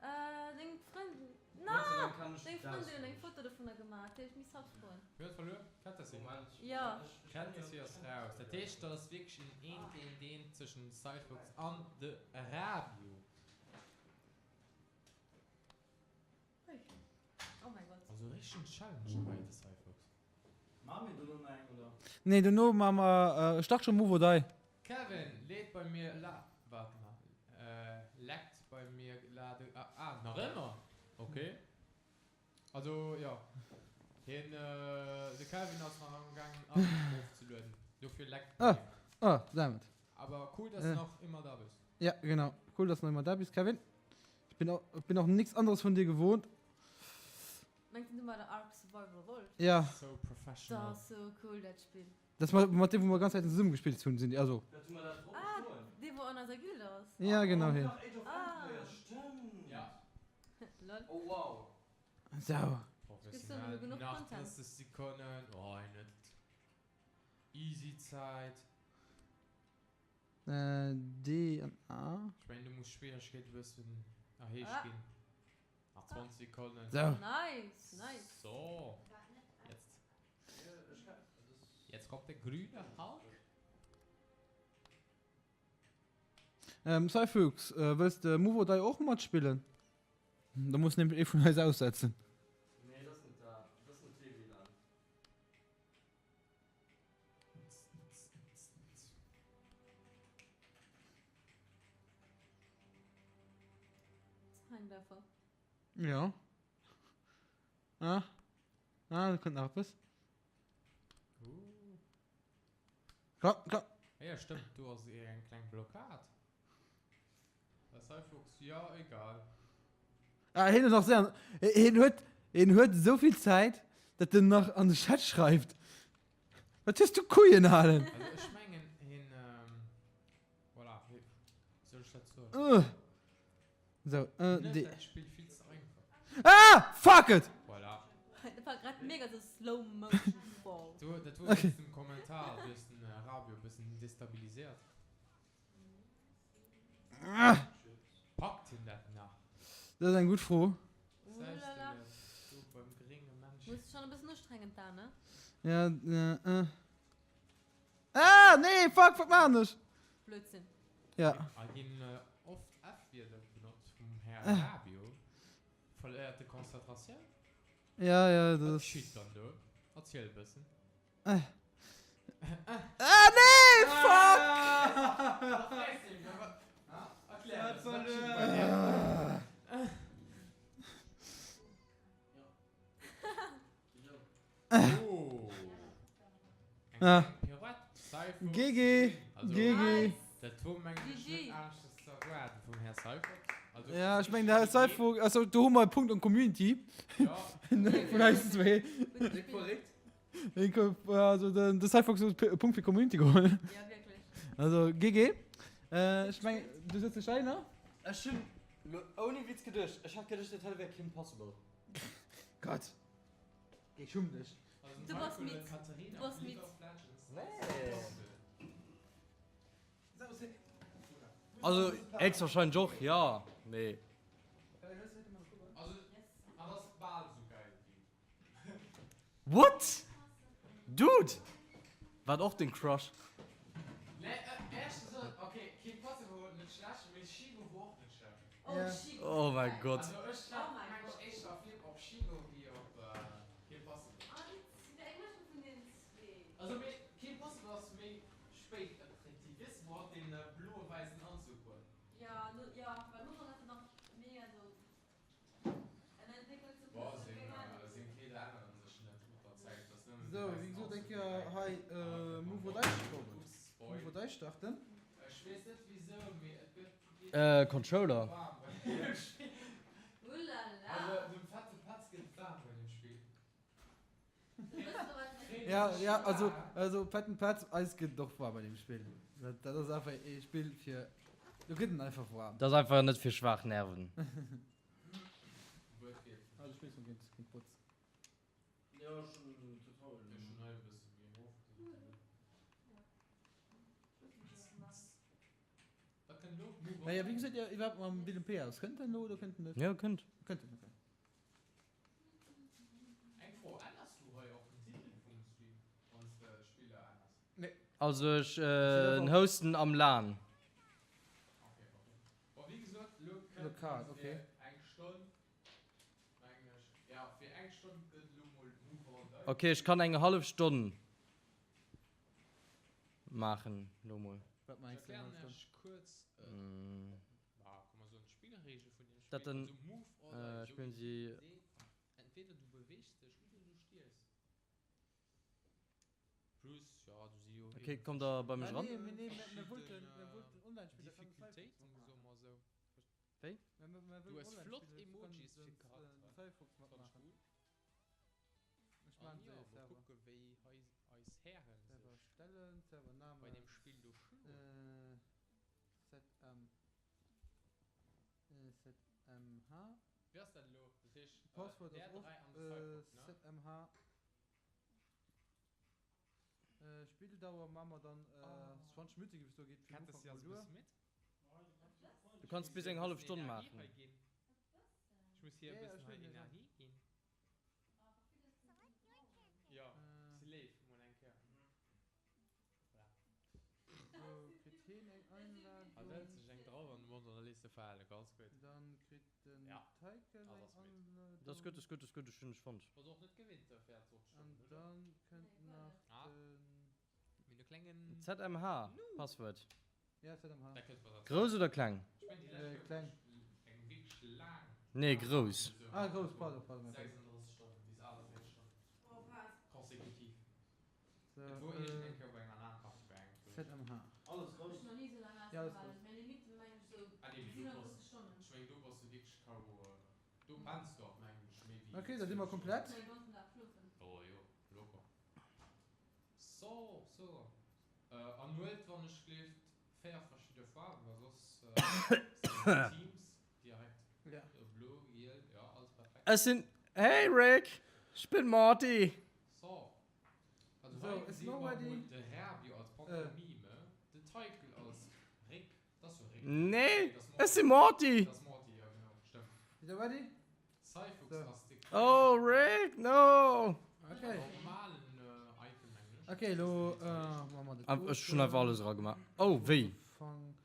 Äh, deng Frëndin. Gott sei Na! Dank kann ech Deng dat Frëndin huet eng Foto dovunner gemaach. Déi ech miss hatt froen. Wie huet verluer? D'Katasi. Moment. Ja. D'Katasi ass raus. Dat heescht, dat ass wierklech en eent géint eent zwëschen Cyphox an de Rabio. Oh mein Gott. Also richtegen Challenge hei, de Cyphox. Maache mir dono nach eng, oder? Nee, dono maache mer Start schon Move or Die. Kevin, leet bei mir la waart mal leckt bei mir lade ah nach ëmmer ok also jo hien de Kevin ass nach am gaangen Ark erofzelueden dofir leckt bei Ah him. ah dammit. Awer cool dass de nach ëmmer da bist. Ja genau cool dass de nach ëmmer da bist Kevin. Ich bin och bin och nix anderes vun dir gewohnt. Mengs du domadder Ark Survival Evolved? Ja. So professional. Dat ass sou cool dat Spill. Das mat mat deem wou mer ganz Zäiten zesumme gespillt hunn sinn déi also. Dat hu mer dat drop Ah, stoen. dee wou an eiser Guilde ass. Ja genau hien. Age of Ah. Empires, stëmmt. Ja. Lol. Oh wow. Sou. Professionell genuch nach Content. 30 Sekonnen oh net. Easy Zäit. D an A. Ech mengen do muss Schwieregkeet e bëssen erhéicht ginn. Nach 20 Sekonnen. So. Nice, nice. So, jetzt. Jetzt kommt der grüne Hulk. Ähm, Cyfuchs, äh, wëlls de Move or Die och matspillen? Da muss nämlech ee vun eis aussetzen. Nee, dat ass net dat. Dat ass net dee WLAN. Scheinwerfer. Ja. Ah. Ah, da kënnt nach eppes. Uh. Komm, komm. Ah ja, stëmmt, do ass eng kleng Blockad. Cyfuchs, jo, egal. Ah, hien ass nach séier. Hien huet, hien huet esou vill Zäit, datt en nach an de Chat schreift. Wat hues du Couillen, Alen? Also ech mengen, hien, voilà, wéi soll ech dat soen? Sou, Hien huet dat Spill vill ze einfach. Ah! Fuck it! Voilà. Dat war grad mega sou slow motion fall. Du, dat wor wéinst dem Kommentar, du hues den Rabio e bëssen destabiliséiert. Packt hien dat nach? Dat ass eng gutt Fro. Ulala. Muss schon e bëssen ustrengend da, ne? Ja, äh. Ah, nee, fuck, wat maan ech? Blödsinn. Ja. Hei ginn oft F-Wierder benotzt vum Här Rabio. Verléiert de Konzentratioun? Ja, ja, dat Wat ass. geschitt dann do? Erziel e bëssen. Ah nee, fuck! Ah. GG, GG. Ja, ech mengen, der Här Cypher, also do hu mer e Punkt an Community. Vun eis zwee. Also den, de Cyphox huet e Punkt fir Community geholl. Ja, wierklech. Also GG. Äh, ech mengen, du sëtz dech hei, ne? Ech hunn lo ouni Witz geduecht, ech hat geduecht, dat hei wär Kim Possible. Gott. Geh, schumm dech. Du bass midd. Du bass midd. Nee. Also héchstwahrscheinlech och, jo, mee. What? Dude! War och den Crush? Oh mein Gott. Sou, wéi gesot, eng Kéier hei Move or Die Move or Die starten. Äh, Controller. Ja, ja, also, also Fetten Petz, eis gëtt et och waarm bei deem Spill. Dat, dat ass einfach ee Spill fir, do gëtt en einfach waarm. Dat ass einfach net fir schwaach Nerven. Ah, du spills géint, géint Bots. Jo, ech hunn Tutorial gemaach. Naja, wéi gesäit Dir iwwerhaapt mam Willem P aus? Kënnt en elo oder kënnt en net? Jo, kënnt. Kënnt en, okay. Eng Fro, Änners du hei och den Titel vum Stream wanns de Spiller änners? Nee. Also ech hosten am lan. Ok, ok. Bon wéi gesot, lo kënnt Lokal, ok. fir eng Stonn mengen ech, ja fir eng Stonn gëtt elo mol Move or Die. Ok, ech kann eng hallef Stonn maachen lo mol. Wat mengs du, eng hallef Stonn? Ech erklären iech kuerz, ah komm mer soen d'Spillregel vun deem Dat Spill, dann also Move or Die, esou spillen wéi si. seet, entweder du beweegs dech oder du stierfs. Plus, ja, do si jo Ok, eben kommt der bei mech Ah ran? nee, mee nee, mir wollten, mir wollten online spillen, da kann de Cypher Difficultéiten, matmaachen. soe mer esou. Wéi? Mir, mir, mir Du wëllen hues online flott spillen, da kann Emojis fir den Charakteren. Cyphox Fand ech matmaachen. cool. Ech An maachen jo, se mol Server. kucke wéi hei eis Hären Server sech stellen, Servername. bei dem Spill do schloen. Äh, ZM. Äh, ZMH. Wéi ass dat elo? Dat heescht, Passwort där ass och 3 an de äh, Cyphox, ne? ZMH. Spilldauer maache mer dann 20 Minutten, géif ech soen, geet fir den Ufank mol duer. Du kanns bis eng hallef Stonn maachen. Ech muss hir e bëssen hei Energie ginn. Jo, si léif, mol eng Kéier. Voilà. Sou, kritt heen eng Einladung. Hatt hält sech eng drauf an de Mond an da léisst e falen. Ganz gutt. Dann kritt den Ja, Teikel hatt eng ass midd. Anladung. Dat ass gutt, dat ass gutt, dat ass gutt, ech hunn dech fonnt. Bass och net gewinnt, 24 An Stonnen, oder? dann kënnt nach Ah. den. Mir hunn e klengen. ZMH, Passwuert. Ja, ZMH. Da kënnt mer dat. Grouss oder kleng? Ech mengen, déi lescht Äh, kleng. eng wierklech laang. Nee, grouss. Ah, grouss, pardon, pardon, mein Fehler. 36 Stonnen bis 48 Stonnen. Konsekutiv. So, Et wor iergend eng äh, Kéier op enger LAN-Party bei engem Kolleg. ZMH. Alles grouss. Ech nach ni sou laang Ja, alles ausgehalen. grouss. Mäin Limit mengen ech sou Ah nee, mee do 37 bass, Stonnen. ech mengen do bass du wierklech KO. Do penns du och mengen ech méi wéi Okay, da si mer 12 Stonnen. komplett. Mäin ganzen Dag schlofen. Oh jo, locker. So, so. An huelt wann ech gleeft 4 verschidde Faarwen, well soss sinn d'Teams direkt Ja. blo, giel, jo alles perfekt. Ech sinn, hey Rick, ech bin Morty. So, also So, hei ech gesi sinn och mer ready. mol de Rabio als Pantomime, den Teikel als Rick, dat ass jo Rick, Nee, nee, dat ass ech Morty, si Morty. dat ass Morty, jo genau, stëmmt. Sidd der ready? Cyphuchs So. ass de Oh Rick, no! Okay. normalen Icon, mengen ech. Okay, lo maache mer dat Ech hunn einfach alles eragemaach. Oh, wéi? Ufank,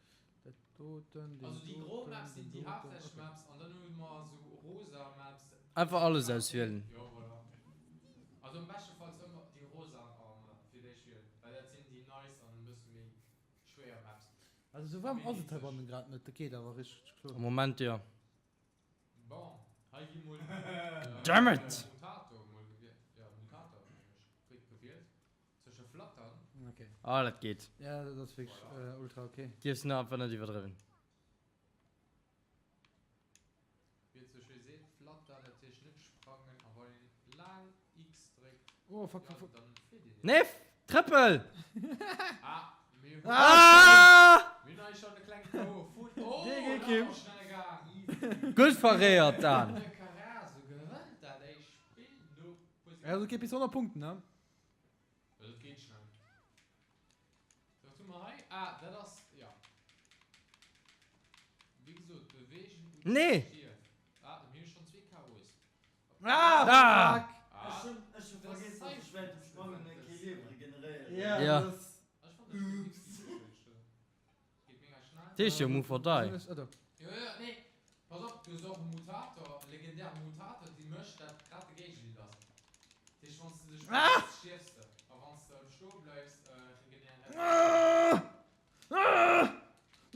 dat doten, deen Also déi gro doten, Maps sinn deen déi doten. haaptsächlech Okay. Maps an dann hu mer esou rosa Maps. Einfach alles auswielen. Jo, voilà. Also am beschtefalls ëmmer déi rosa fir d'éischt wielen, well dat sinn déi nice an e bësse méi schwéier Maps. Also sou waarm ass et heibannen grad net, dat geet awer richteg kloer. Am Moment jo. Bon, hei gi mol Damn it! Mutator mol gewielt, jo Mutator meng ech, gëtt gewielt zwësche Flattern. Okay. Ah, dat geet. Ja, dat ass wierklech ultra okay. Dierfs net einfach net iwwerdriwwen. Wéi et sou schéi seet, Flattern, dat heescht net sprangen a wann een laang X dréckt, Oh, fuck, ja, fuck, fuck. dann flitt een eben. Nee, Trëppel! Ah, mir hunn Ah! mir hunn hei schonn e klenge K.O. vun, oh, GG, dat Kim. ass schnell gaang, easy. Gutt verréiert, Dan. De Carazo gewënnt dat éischt Spill no puer Ja, also Sekonnen. geet bis 100 Punkten, ne? Jo, dat geet schnell. Wat hu mer hei? Ah, dat ass, jo. Wéi gesot, beweegen u Nee! Stier. Ah, mir hu schonn zwee KOs. Ah, Ah! fuck! Ah, Ech hunn ech hu das vergiess, dass ech während dem Sprangen Cypher kee Liewe regeneréieren. Ja, Ja. dat ass. Ah, ech fannen dat Spill wierklech easy, wéi ech Geet mega schnell. Dat heescht jo Move or Die. Sinn ech, ah, do. Jo, jo, nee. Pass op, du hues och e Mutator, e legendäre Mutator, dee mécht, dat grad de Géigendeel ass. Dat heescht, wann s de dech beweegs, stierfs de. A wann s de stoe bleifs, regeneréiers de.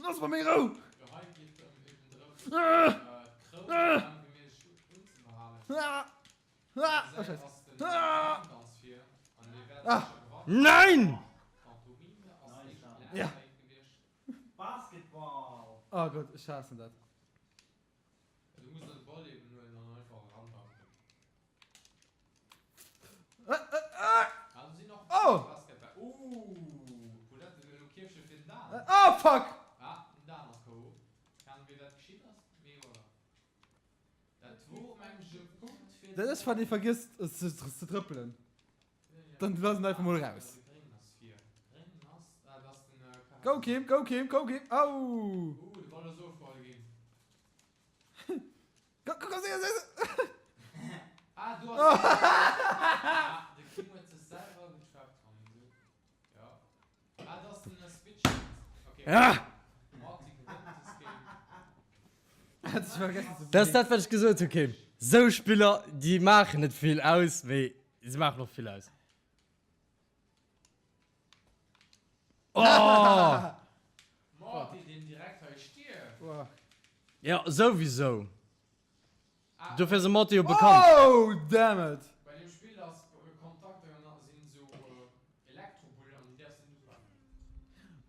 Looss mer meng Rou! Jo, hei geet et eben drëm, d'Kroun esou laang wéi méiglech unzebehalen. Oh, Gesäit, Scheiße. ass den Dan ganz vir an dee wäert sécher gewannen. Nein! D'Pantomime ass Nice, éischt Dan. laang Ja. Zäit gewiescht. Basketball! Oh Gott, ech haassen dat. Du muss de Ball eben huelen an einfach erandanken. Ah, do sinn och Oh! Basketball. Ooh, Poulette, elo Kierfche fir den Dan. Oh fuck! Ah, den Dan ass KO. Keng Ahnung, wéi dat geschitt ass, mee voilà. Dat wor mengen ech e Punkt fir Dat ass wann ee vergësst ze trëppelen. Dann lass en einfach mol raus. Go Kim, go Kim, go Kim! Au! Go, go, go, séier, séier! Dat ass dat, wat ech gesot hu, Kim. Sou Spiller, déi maachen net vill aus, mee se maachen och vill aus. Oh! Ja, souwisou. Dofir ass de Morty jo bekannt. Oh, damn it! Bei deem Spill ass Kontakter sinn esou Elektrobullen an déi däerfs de net upaken.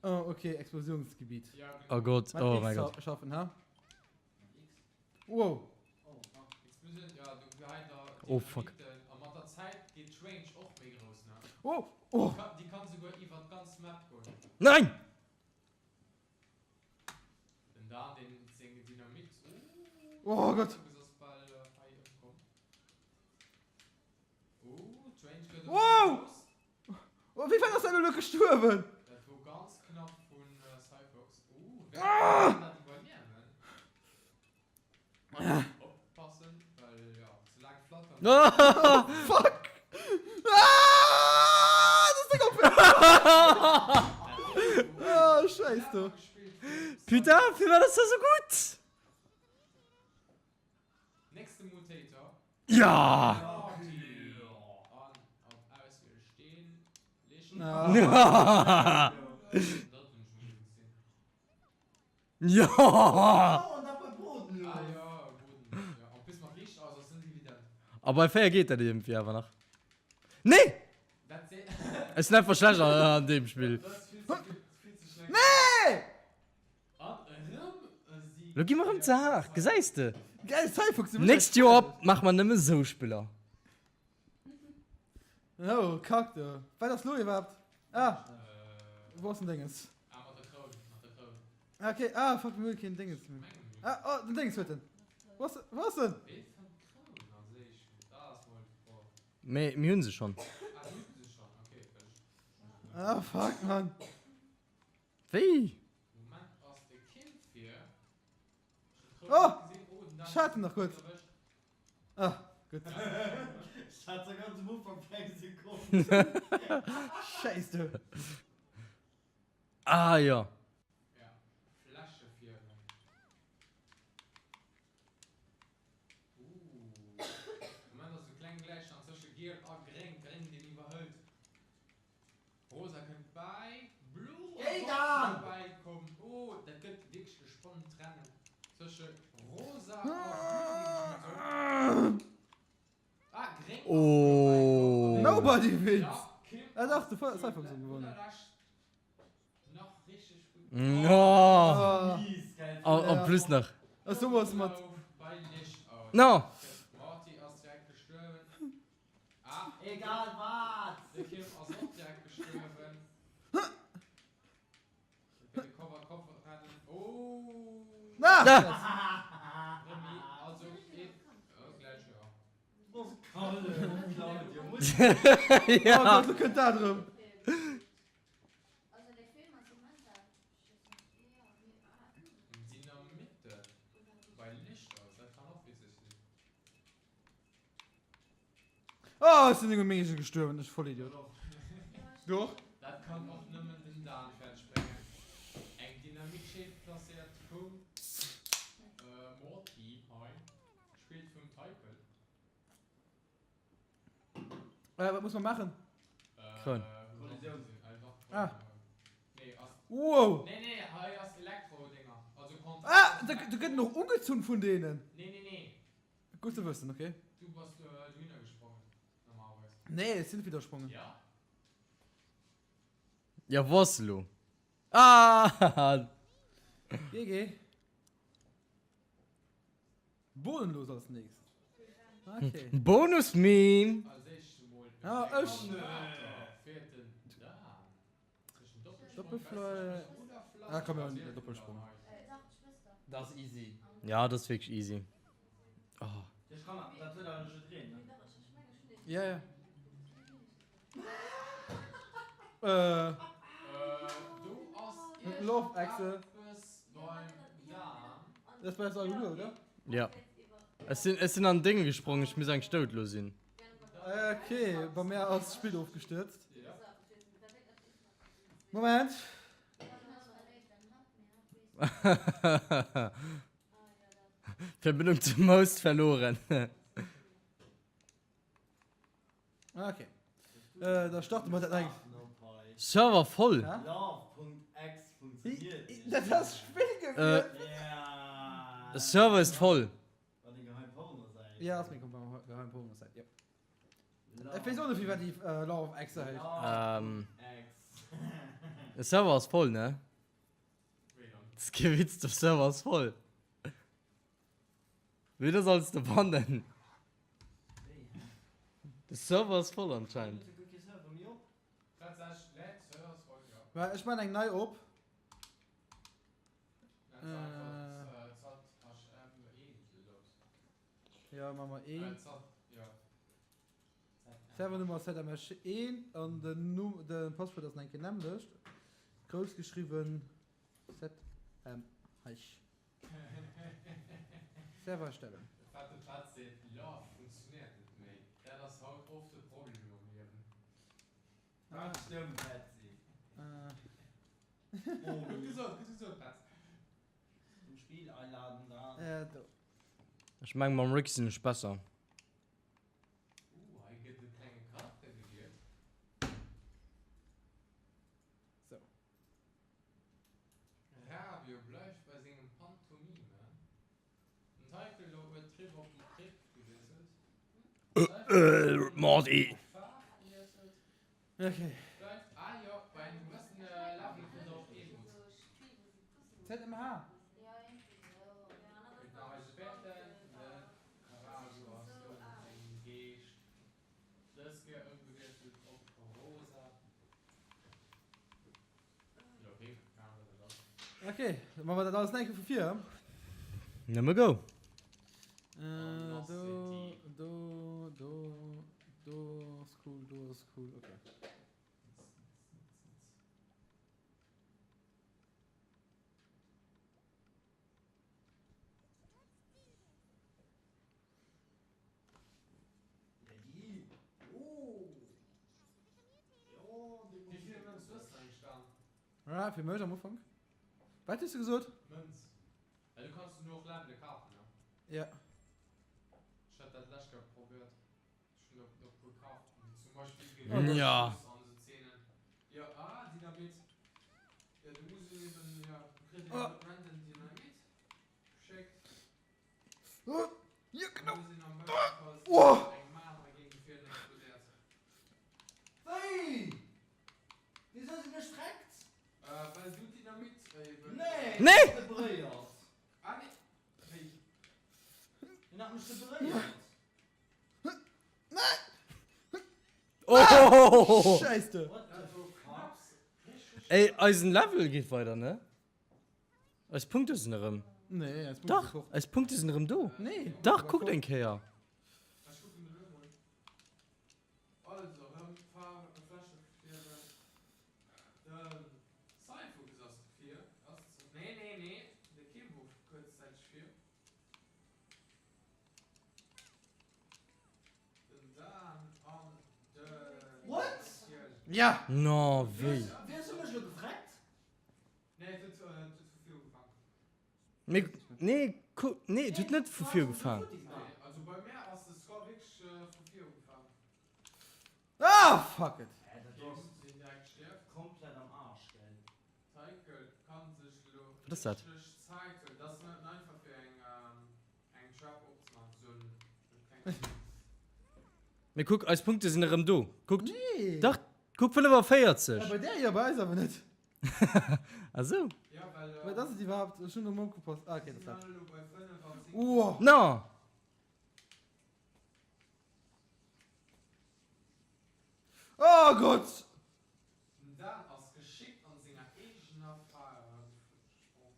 Oh, okay, Explosionsgebiet. Ja, genau. Oh Gott, Mat oh X mäi Gott. schaffen, ha? Wow. Explosioun, ja, du gehei der Oh, fuck. Dynamiten a mat der Zäit geet d'Range och méi grouss, ne? Oh, oh. Déi kann souguer iwwer d'ganz Map goen. Nein! Den Dan deen seng Dynamit Oh Gott. Ass bal hei ëmkomm. Oh, d'Range gëtt ëmmer Wow. méi grouss. Oh. Wéi war ass dat elo gestuerwen? Dat wor ganz knapp vun Cyphox. Ooh, wer kann dat iwwerniemen? Oppassen, well jo, ze laang flattern. Fuck! Ah! Dat ass deng op! Ah, Scheiß du. Putain, firwat ass dat sou gutt? Nächste Mutator. Ja! Ja! A bei 4 geet dat iergendwéi awer nach. Nee! Ech sinn einfach schlecht an deem Spill. Nee! Lo gi mer erëm ze haart, gesäis de? Geil, Cyphox, du Nächst Joer maache mer nëmme sou Spiller. Oh, kack du. Wat ass lo iwwerhaapt? Ah, wou ass den Dinges? Okay, ah, fuck, mir hu keen Dinges méi. Ah, oh, den Dinges huet en. Wou ass, wou ass en? Mee mir hunn se schonn. Ah, fuck, Mann. Wéi? Oh! Ech hat en nach gutt. Ah, gutt. Scheiss du. Ah jo. Rosa kënnt bäi, blo ass och dobäi komm. Oh, dat gëtt wierklech e spannend Rennen tësche rosa a blo, géif ech mol soen. Ah, gréng ass dobäi komm. Nobody wins! Ja, Kim Ah dach, de ass Cyphox huet gewonnen. allerlescht nach richteg gutt. Oh. En plus nach. Ech soe was mat. Bei Licht aus. No! Marty ass direkt gestuerwen. Ah, egal wat! De Kim ass och direkt gestuerwen. De Cover Cover rennen. Oh! Na! Remy, also ee oh, gläich jo. Ja. Oh Gott, lo kënnt dat erëm. Dynamite bei Licht aus, dat kann och witzeg sinn. Oh, ech sinn eng Meege gestuerwen, ech Vollidiot. Du och? Dat kann och nëmmen den Dan fäerdeg bréngen. Eng Dynamitscheef placéiert vum Morty hei, gespillt vum Teipel. Äh, wat muss man maachen? Kroun. Ah. Wow. Nee, nee, hei ass Elektro-Dinger. Also Ah, da, da gëtt en och ugezunn vun deenen. Nee, nee, nee. Gutt ze wëssen, ok. Du bass dohinner gesprongen, normalerweis. Nee, ech sinn net widder gesprongen. Ja? Ja, wou ass se lo? Ah! GG. Bodenlos als nächst. Okay. Bonus-Meme! Als éischt emol e Ah, ech. Féiert den Dan tëschent Doppelsprong, Doppelfly. Ah, komm, mir hunn Doppelsprong. Dat ass easy. Ja, dat ass wierklech easy. Oh. Ja, ja. Äh. Love Axel. Dat war jetzt all oder? Ja. Ech sinn, ech sinn an Dinge gesprong, ech muss eng Stout lo sinn. Okay, bei mir ass d'Spill ofgestürzt. Moment. Verbindung zum Host verloren. Okay. Äh, da starte mer dat eng. Server voll. Dat ass Spill äh, Server ist voll. Ja, ass meng geheim Porno-Säit, ja. Ech weess och net, firwat déi äh, Love Exe heescht. Ähm, de Server ass voll, ne? Das ist kein Witz, der Server ass voll. Wéi das alles de bannen? De Server ass voll anscheinend. Well, ech man eng nei op. Ja, machen wir eh. Servernummer ass ZMH1 an den Numm, de Passwuert ass nach eng Kéier nämmlecht, grouss geschriwwen ZMH. Server erstellen. Wat de Petz seet, Love funktionéiert net méi. Dat ass haut oft de Problem am Liewen. Dat stëmmt, Petzi. Gutt gesot, gutt gesot, Petz. Zum Spiel einladen da. Do. Ech mengen mam Rick sinn ech besser. Uh, hei gëtt e klenge Charakter gewielt. Sou. Rabio bleift bei sengem Pantomime. Den Teufel huet d'Riff op de Trick gewiesselt. Morty. D'Faarf gewiesselt. Okay. Bleift, ah jo, bei engem gewëssene Level kënnt der och Emotes. ZMH. Kritt nach eise Bertel, de Rabio ass iergendeng Geescht. Dës Kéier ëmgewiesselt op rosa. Ok, da maache mer dat alles nach eng Kéier vu vir. Nëmme go! Äh, do, do, do, do ass cool, do ass cool, ok. Ja, fir mech am Ufank. Wat hues du gesot? Mënz. Well du kanns du och Levele kafen, ne? Ja. Ech hat dat lescht Kéier probéiert. Ech hunn der e puer kaf. Wéi zum Beispill Gewehr, Ja. Schuss an esou Zeenen. Jo, ah, Dynamit. Ja, du muss eben, ja, du kriss eben random Dynamit geschéckt. Ja, genau. Oh. Wéi? Wisou sinn ech vreckt? Nee! Nee! Debréiert. Hien hat mech debréiert. Oh! Scheiße. What the fuck? Ey, eisen Level geet weider, ne? Eis Punkte sinn erëm. Nee, eis Punkte Dach, sinn fort. eis Punkte sinn erëm do. Nee. Dach, kuckt eng Kéier. What? Ja! No, wéi? Wéi hues du mech elo gefreckt? Nee, et huet vu vir ugefaangen. Mee, nee, ku, nee, et huet net vu vir ugefaangen. Nee, also bei mär ass de Score wierklech vu vir ugefaangen. Ah, fuck it! Hä, dat do ass komplett am Arsch, gell? D'Heike kann sech elo Wat ass dat? richteg Zäit huelen. Dat ass net einfach fir eng eng Trap opzemaachen, sou en klengen. Mee kuck, eis Punkte sinn erëm do. Kuckt. Nee! Dach, kuck, 45! Ja, bei där jo, bei eis awer net. Ah sou. Ja, well. Wat ass et iwwerhaapt? Ech hunn net opgepasst. Ah, okay, dat war. Elo bei 75. Uah. No! Oh Gott! Den Dan ass geschickt an senger eegener Fal gesprong.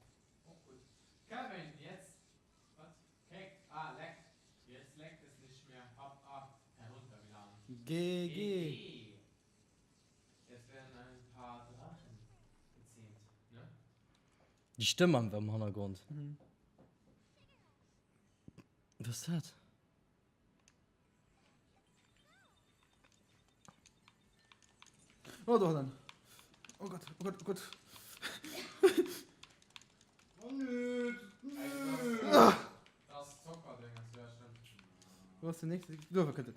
Och gutt. Kevin, jetzt, wat? Keck, ah, leckt, jetzt leckt es nicht mehr, hab a heruntergeladen. GG. GG. Jetzt werden ein paar Drachen gezähmt, ne? Déi Stëmm am am Hannergrond. Wat ass dat? Oh, do ass en. Oh Gott, oh Gott, oh Gott. Oh nö, nö. Ah. Das Zockerdéngens, ja stimmt. Wo ass den nächste? Do kënnt en.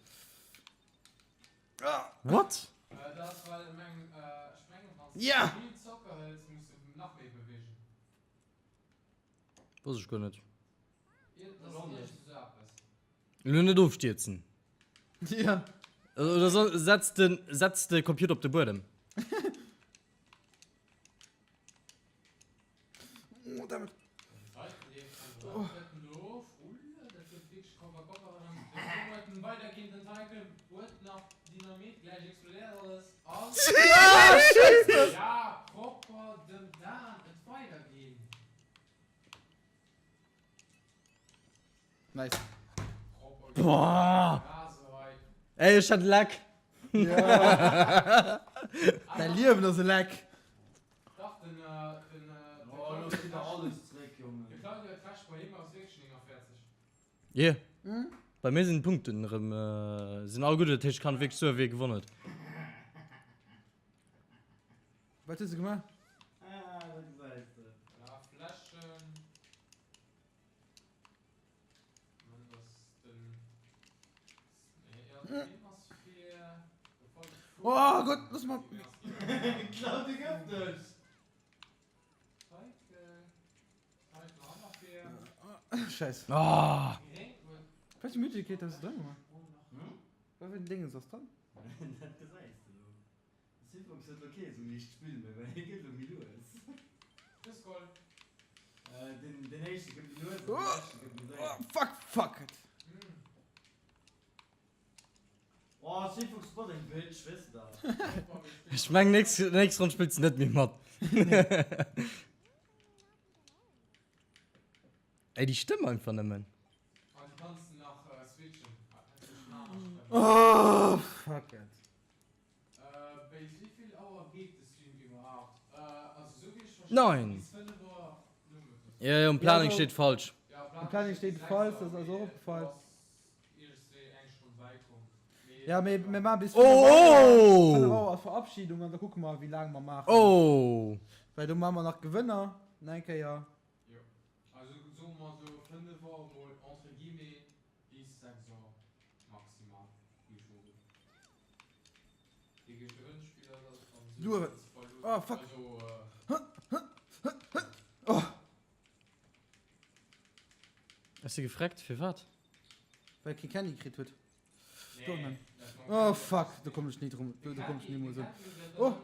What? Dat well meng ech mengen wann s Ja! de vill Zocker hëls muss de nach méi bewegen. Wosst ech guer net. Dat ass iergend esou eppes. Elo net ofstierzen. Ja. Oder so, setz den, setz de Computer op de Buedem. Oh, damit. Nice. Boah! Ey, ech hat Leck. Däi Liewen ass e Leck. Dach, den, den, Oh, lo kritt der alles zréck, Jongen. De Claudio huet Recht, bei him ass wierklech 49. Yeah. Bei mir sinn d'Punkten erëm, sinn all gutt, dat heescht, ech kann wierklech soen, wie gewonnen huet. Wat hues de gemaach? Ah, dat gesäis de. Ja, Fläschen. Oh Gott, lass mal. Claudio gëff dech! Scheiße. Oh. Welche Möglichkeit hast du dran gemacht? Wat fir en Dinges ass dran? Dat gesäis de lo. Sifox huet lo kee esou liicht Spill méi, well hie gëtt elo méi lues. Den, den éischte gëtt méi lues an den leschte gëtt méi séier. Oh, fuck, fuck it. Oh, Sifox, du bass eng Bitch, weess de dat? Ech meng, nächst, nächst Ronn spills de net méi mat. Ey, déi Stëmm einfach nëmmen. Oh, fuck it. Nein! Ja, ja, um Planning steet falsch. Um Planning steet falsch, das ass och opgefall. Ja, mir, mir maachen bis 5 Oh! Auer, 5 Auer ass Verabschiedung an da kucke mer, wéi laang mer maachen. Oh! Well do maache mer nach Gewënner, nach eng Kéier. Du, oh fuck. Oh. Ech si gefreckt, firwat? Well kee Candy kritt huet. Oh fuck, do komm ech ni drum, do komm ech nimools un. Oh.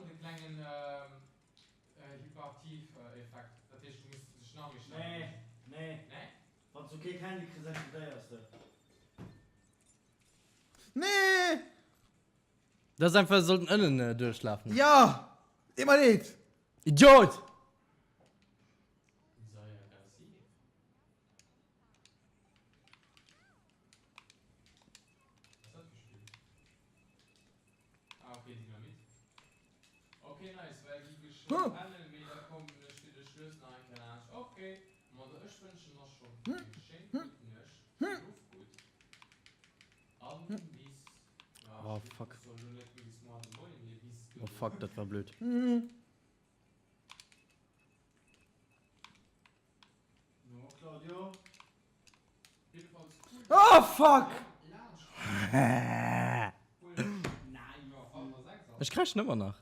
Nee, nee. Wann s du kee Candy kriss, explodéiers de. Nee! Dat ass einfach, sollten ënnen duerchlafen. Ja! Deet mer leed! Idiot! Oh fuck. Oh fuck, dat war blöd. Oh fuck! Ech kräischen ëmmer nach.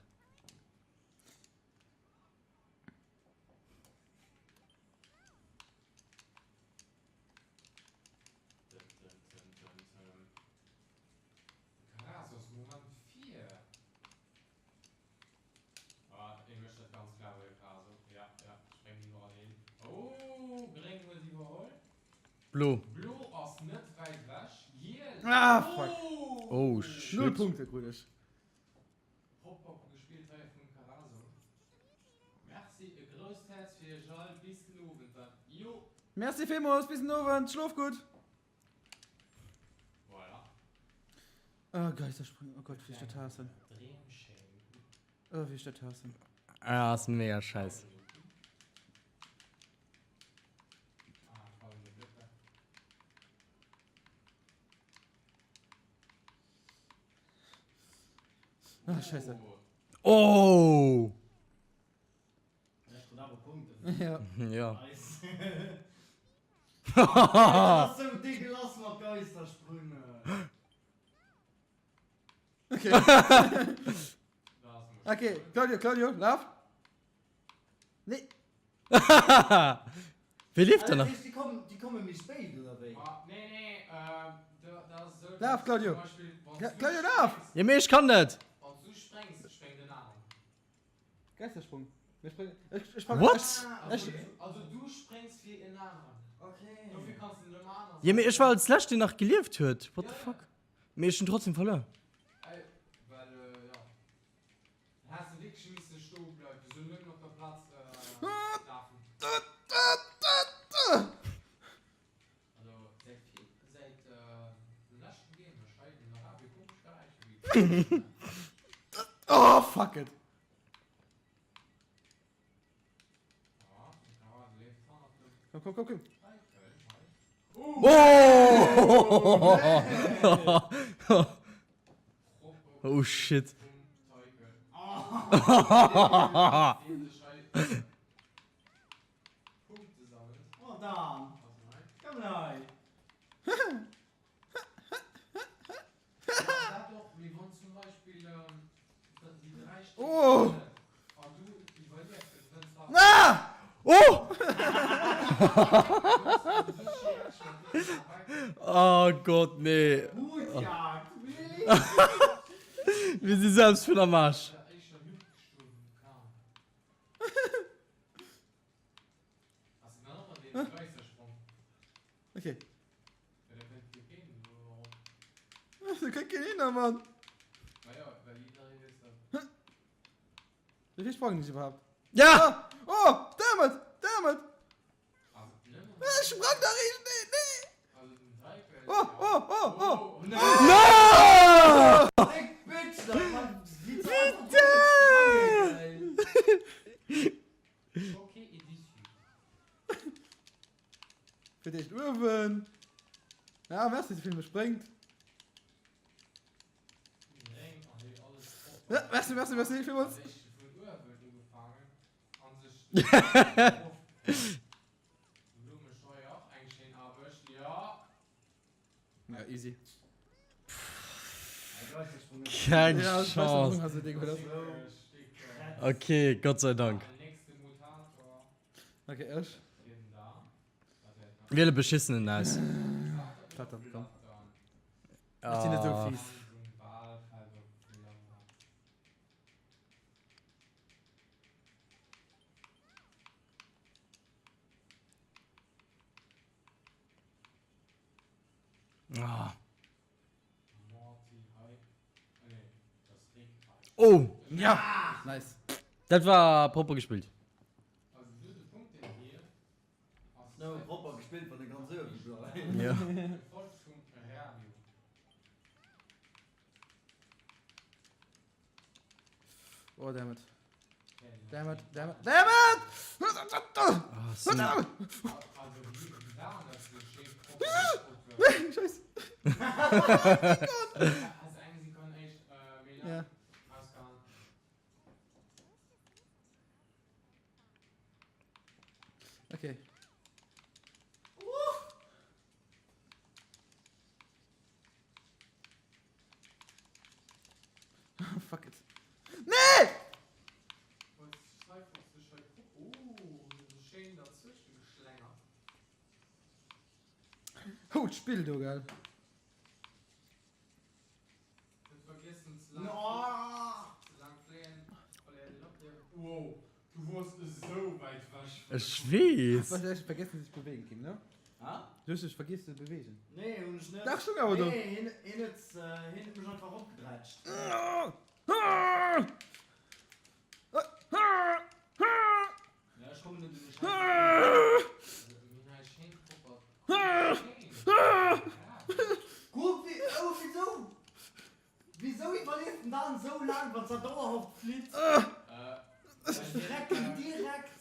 Blo. Ah fuck! Oh Null shit. Punkte krut ech. Merci villmools, bis den Owend, schlof gutt! Oh Geistersprung, oh Gott, wéi ech dat haassen. Oh, wéi ech dat haassen. Ah, ass mega scheiss. Ah, scheiße. Oh! Ja. Ja. Okay. Okay, Claudio, Claudio, laf. Nee. Wie lieft denn nach? Déi kommen, déi komme méi spéit, oder wéi? Laf, Claudio. Claudio, laf! Ja, mee ech kann net. Geistersprung. Mir spréngen. Ech, ech sprang. What? Ech, ech, Ja, mee ech war als lescht, deen nach gelieft huet. What the fuck? Mee ech hunn trotzdem verluer. fuck it. Komm, komm, komm, komm. Oh! Oh shit. Oh! Ah! Oh! Oh Gott, nee. Mir si selbst vun am Arsch. Okay. Da kënnt keen hinner, Mann. Wéi vill sprangen ech iwwerhaapt? Ja! Oh, damn it, damn it. Ech sprang da riicht, nee, nee. Oh, oh, oh, oh. No! Fir d'éischt uewen. Ja, merci, dass vill spréngt. Ja, merci, merci, merci, villmools. Ja, easy. Keng Chance. Okay, Gott sei Dank. Okay, ech. Wiele beschissenen aus. Klettern, komm. Ech sinn net esou fies. Ah. Oh! Ja! Nice. Dat war propper gespillt. Ja. Oh, damn it. Damn it, damn it, damn it! Ah, so. Scheiße. Ja. Okay. Fuck it. Nee! Oh, d'Spill do, gell? Ech weess. Was hast du vergessen sich bewegen, Kim, ne? Ha? Du hast dich vergessen zu bewegen. Nee, hun ech net. Dach schon awer do. Nee, hien, hien huet, hien huet mech einfach eropgedrätscht. Ja, ech kommen net un de Scheiss. Guck, wéi, oh, wisou? Wisou iwwerlieft den Dan sou laang, wann s'er dauerhaft flitt? Direkt, direkt.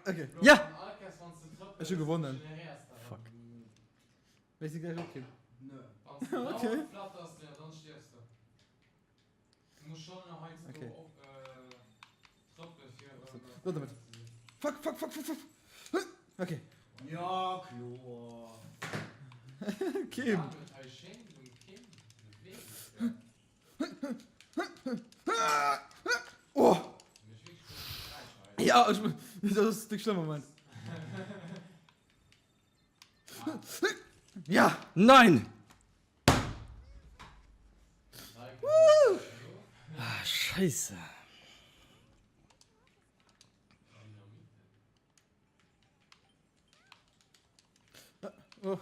Okay. Ja! Ech hu gewonnen. Fuck. Wéi si gläich op, Kim? Nö. Okay. Okay. Lo damit. Fuck, fuck, fuck, fuck, fuck. Okay. Ja, kloer. Kim. Oh. Ja, ich, das ist der schlimme Moment. Ja. Nein! Ah, Scheisse. Oh.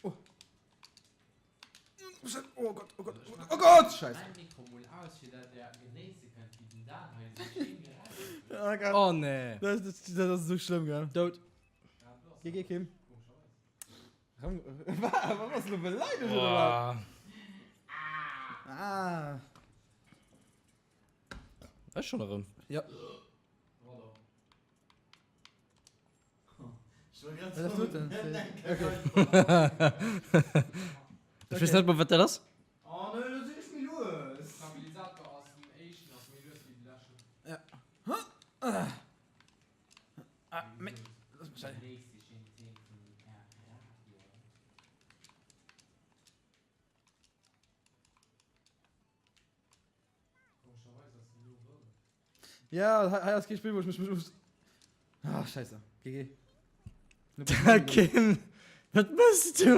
Oh. Oh Gott, oh Gott, oh Gott, Scheiße. Oh Gott. Oh nee. Das, das, das ist so schlimm, gell? Dout. GG Kim. Rëm, wat ass lo beleidegt oder wat? Ah. Ech schon erëm. Ja. Ech weess net mol wat dat ass. Oh nee, lo sinn ech méi lues. Stabilisator ass den éischten ass méi lues wéi de leschten. Ja. Ah, mee. Lass mech hei. Ja, hei ass kee Spill, wou ech mech muss. Ah, scheisse. GG. Kim, wat mëss du?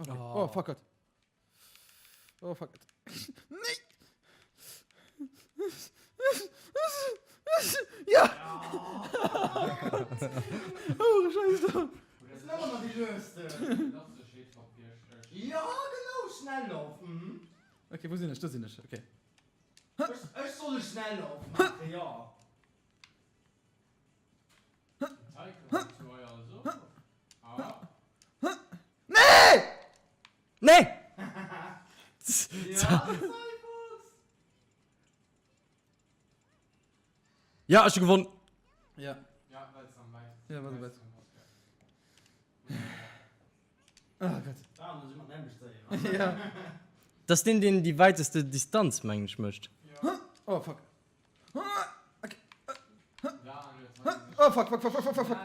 Okay. Oh, fuck it. Oh, fuck it. Nee! Ja! Oh, Scheiße. Das sind immer noch die Löste. Ja, genau, Schnelllauf. Mhm. Okay, wo sinn ech? Do sinn ech, okay. Ech, ech soll e Schnelllauf maachen, ja. Nee! Nee! Ja, ech hu gewonn. Ja. Ja, warte, warte. Ah Gott. Ja. Das ass deen, deen déi wäiteste Distanz, mengen ech, mécht. Oh fuck. Okay. Oh fuck, fuck, fuck, fuck, fuck, fuck.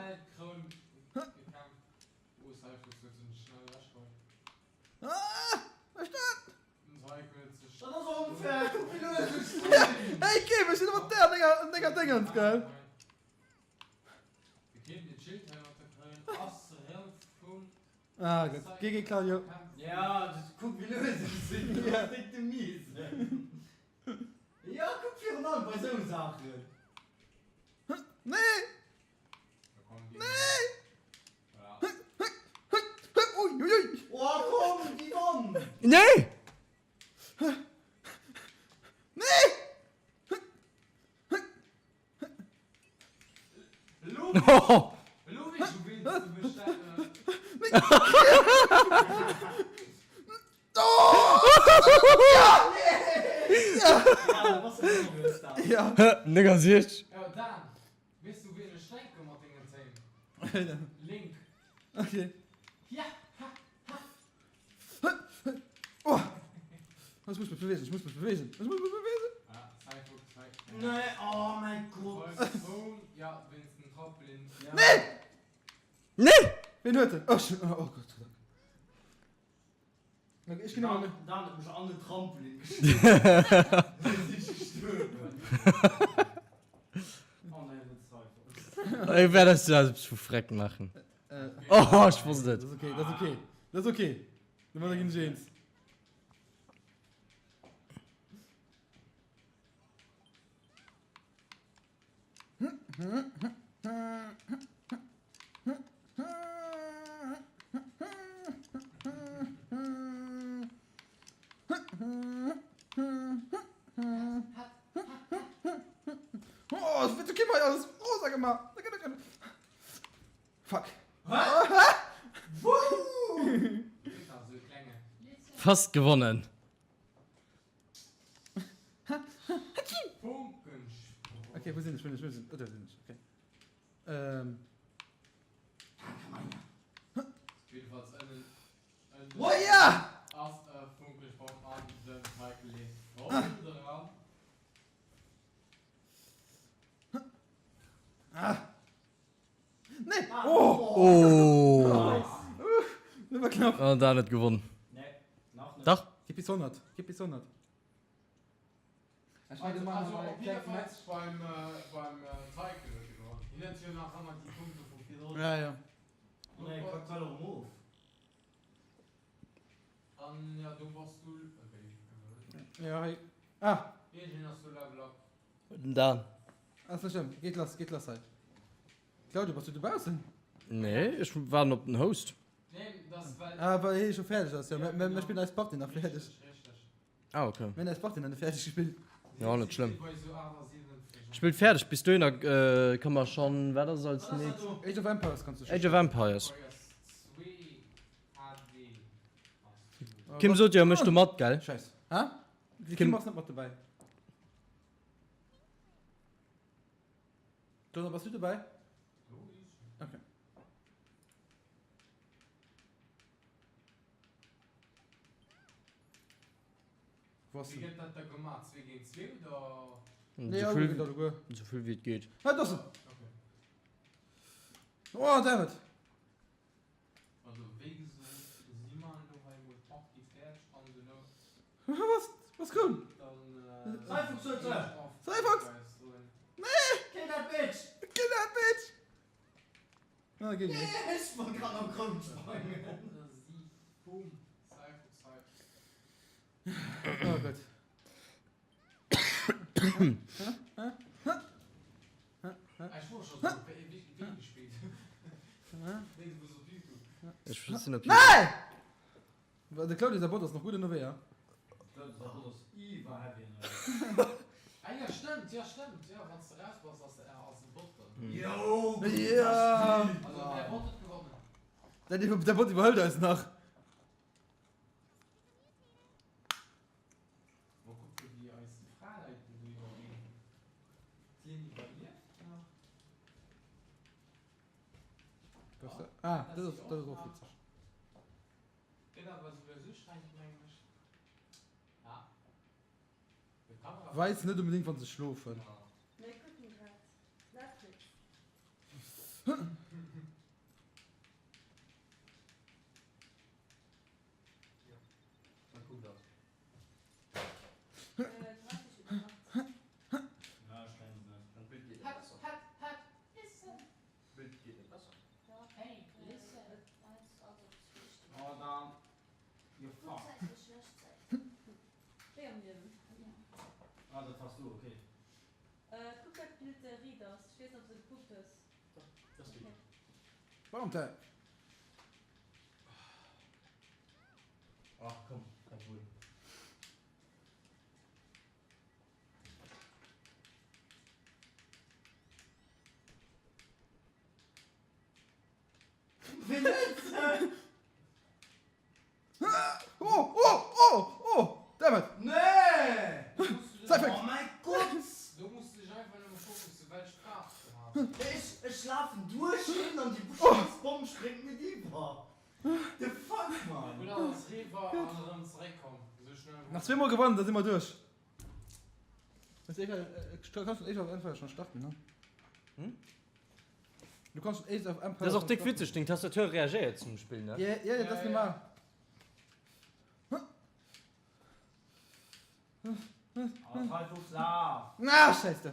Ah, was ist das? Dat ass onfair, kuck wéi lues ech sinn. Hey Kim, ech sinn ëmmer der an denger, an denger Dingens, gell? Ah Gott, GG Claudio. Ja, kuck wéi lues ech sinn, dat ass déck de Miese. Ja, kuck virun allem bei sou Saachen. Nee! Nee! Ui, ui, ui! Oh komm, déi Wand! Nee! Nee! Ja. 69. Okay. Oh! Ich muss mich bewegen, ich muss mich bewegen, ich muss mich bewegen. Nee, oh mein Gott. Nee! Nee! Wen huet en? Oh, oh Gott sei Dank. Ech ginn awer net. Dan huet mech an den Trampolin gestuermt. Oh nee, net Cypher. Ech wäert eis eppes vu Freck maachen. Oh, ech wosst et. Dat ass okay, dat ass okay. Dat ass okay. Domadder ginn ech eens. Oh, es wird okay mal alles rosa gemacht. Fuck. Fast gewonnen. Okay, wo sinn ech? Wo sinn ech? Wo sinn ech? Oh, do sinn ech. Okay. Ähm. Oh ja! Ah. Nee! Oh! Oh! Dat war knapp. An Dan huet gewonnen. Nee, nach net. Dach. Gib bis 100. Gib bis 100. Ech Also, also op jiddefalls beim, beim Teike huet e gewonnen. Hien huet jo nach ëmmer déi Punkte vu virdrun. Ja, ja. Nee, kackt well erëm of. An ja, do bass du, okay. Ja, hei. Ah! Iergendeen ass do Level up. Den Dan. Ass net schlëmm. Geet lass, geet lass hei. Claudio, bass du dobaussen? Nee, ech waarden op den Host. Ah, well hie scho fäerdeg ass, jo. Mir mir spillen eis Partie nach fäerdeg. Ah, okay. Mir hunn eis Partie nach net fäerdeg gespillt. Ja, net schlëmm. Spillt fäerdeg, bis dohinner ka mer schonn, wat ass als nächst? Age of Empires kanns du Age of Empires. Kim sot jo, e mécht do mat, gell? Scheiss. Hä? De Kim ass net mat dobäi. Donna, bass du dobäi? Okay. Wéi gëtt dat da gemaach? Zwee géint zwee oder? Nee, alle géint alleguer. Esou vill wéi et geet. Ah, do ass en! Oh, damn it! Also wéi gesot, si mer elo hei mol d'Partie fäerdeg an duerno. Was? Was koum? Cyphox huet se! Cyphox! Nee! Kill that bitch! Kill that bitch! Ah, ging Nee, ech wollt grad am Kroun sprangen. Oh Gott. Ech sinn op Nee! De Claudio säi Bot ass nach gutt ënnerwee, ja? Claudio säi Bot ass iwwer heavy ënnerwee. Ah jo, stëmmt, jo stëmmt, jo wanns de raus bass ass ass de Bot dann. Jo, Ja! Also der Bot huet gewonnen. Der Bot iwwerhëlt eis nach. Mol kucke wéi eis Fraleiten do iwwerginn. D'Lynn iwwerlieft nach. Ah, dat ass dat ass och witzeg. Gëtt awer souwisou ustrengend mengen ech. Ah. De Kamera. Weis net onbedingt wann se schlofen. Mir kucken grad Netflix. Wat kuckt der? Äh, 30 über 8. Ja, ech kennen se net. An d'Bild geet net Hep, besser. hep, hep, listen. D'Bild geet net besser. Hey, listen. Oh, dan. You fuck. Wéi am Liewen. Ah, dat wars du, okay. Äh, kuck dat Bild der Readers. Ech weess net, ob s de gekuckt hues. Dach, dat ass gutt. Valentin. Ach komm, obwuel. Oh, oh, oh, oh, damn it! Nee! Cyphex! Oh mäi Gott! Do muss de dech einfach nëmme fokussen, welch Faarf de has. Ech, ech lafen duerch hin an déi scheiss Bomm spréngt mir iwwer. The fuck, man! Gutt, dann ass eriwwer an erëm zeréckkomm. Esou schnell Nach zweemol gewonnen, da si mer duerch. Kannst du Age of Empires schon starten, ne? Hm? Du kannst Age of Empires. Dat ass och déck witzeg, deng Tastatur reagéiert zum Spill, ne? Ja, ja, dat ass normal. Oh, Cyphox, laf! Ah, Scheiße!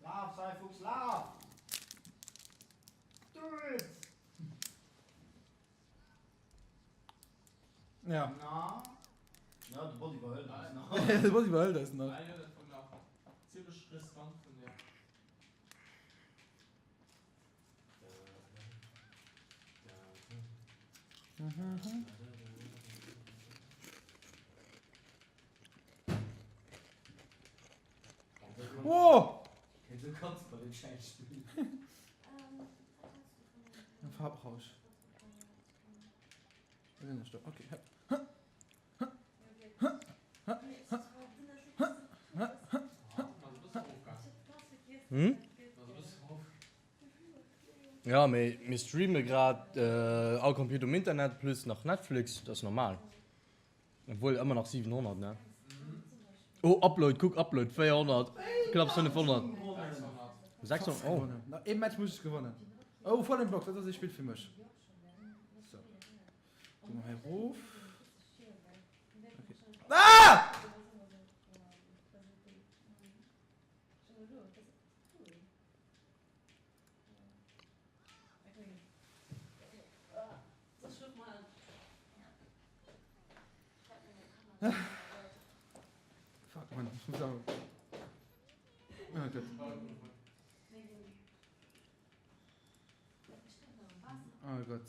Laf, Cyphox, laf! Do it! Ja. Na? Ja, de Bot iwwerhëlt eis nach. De Bot iwwerhëlt eis nach. Ah jo, dat wor nach zimmlech riskant vun dir. Oh! Du kanns bei dem Schäiss spillen. Farbrausch. Okay. Hm? Ja, mee mir streame grad äh, all Computer um Internet plus nach Netflix, dat ass normal. Obwuel ëmmer nach 700, ne? Oh, Upload, kuck, Upload, 400, knapps 500. 600, oh. Nach ee Match muss ech gewannen. Oh, Fallen Blocks, dat ass ee Spill fir mech. So. Gi mer hei erof. Okay. Ah! Fuck, Mann, ich muss auch. Oh Gott. Oh Gott.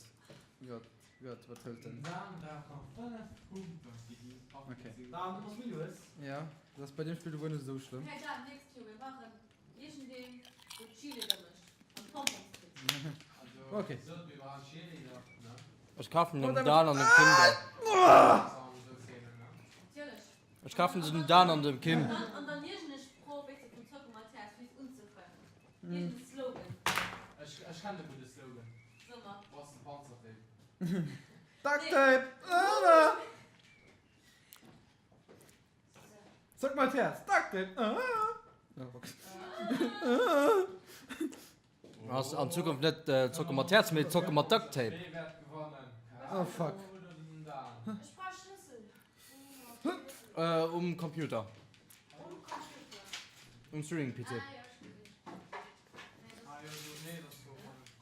Gott. Gutt, wat hëlt en? Dan brauch nach 5 Punkter fir déi Partie Okay. ze gewannen. Dan, du bass méi lues. Ja, dat ass bei deem Spill wuel net esou schlëmm. Hey Dan, nächst Joer, mir brauchen iergendeen, dee Cheerleader mécht an Pompons kritt. Also, Okay. wéi gesot, mir brauchen Cheerleader, ne? Ech kafen dem Dan an dem Kim der. Natierlech. Ech kafen se dem Dan an dem Kim. An dann, an dann iergend e Sproch, wéi se vum Zocker mat Häerz, fir unzefänken. Iergend e Slogan. Ech, ech kennen e gudde Slogan. So mer. Brauchs de Panzertape? Duct Tape! Zock mal d'Häerz! Duct Tape! Ass an Zukunft net Zocke mat Häerz, mee Zocke mat Duct Tape. Wee wäert gewannen? Oh fuck. Oder den Dan? Ech brauch Schlëssel. Um Computer. Um Computer. Um Streaming PC. Ah jo, ech gesinn. Ah jo, do, nee, dat ass do.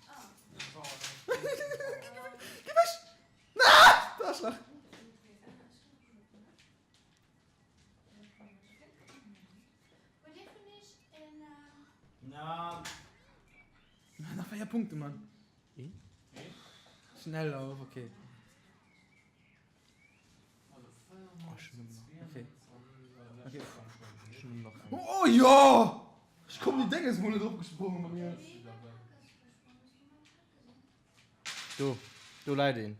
Ah. Geh weg! Ah! Du Arschlach! Huet ee vun iech en. Na. Nach 4 Punkte, Mann. Schnelllauf, okay. Okay. Okay. Oh jo! Ech komm déi Dénges mol net opgesprongen bei mir. Do, do läit een.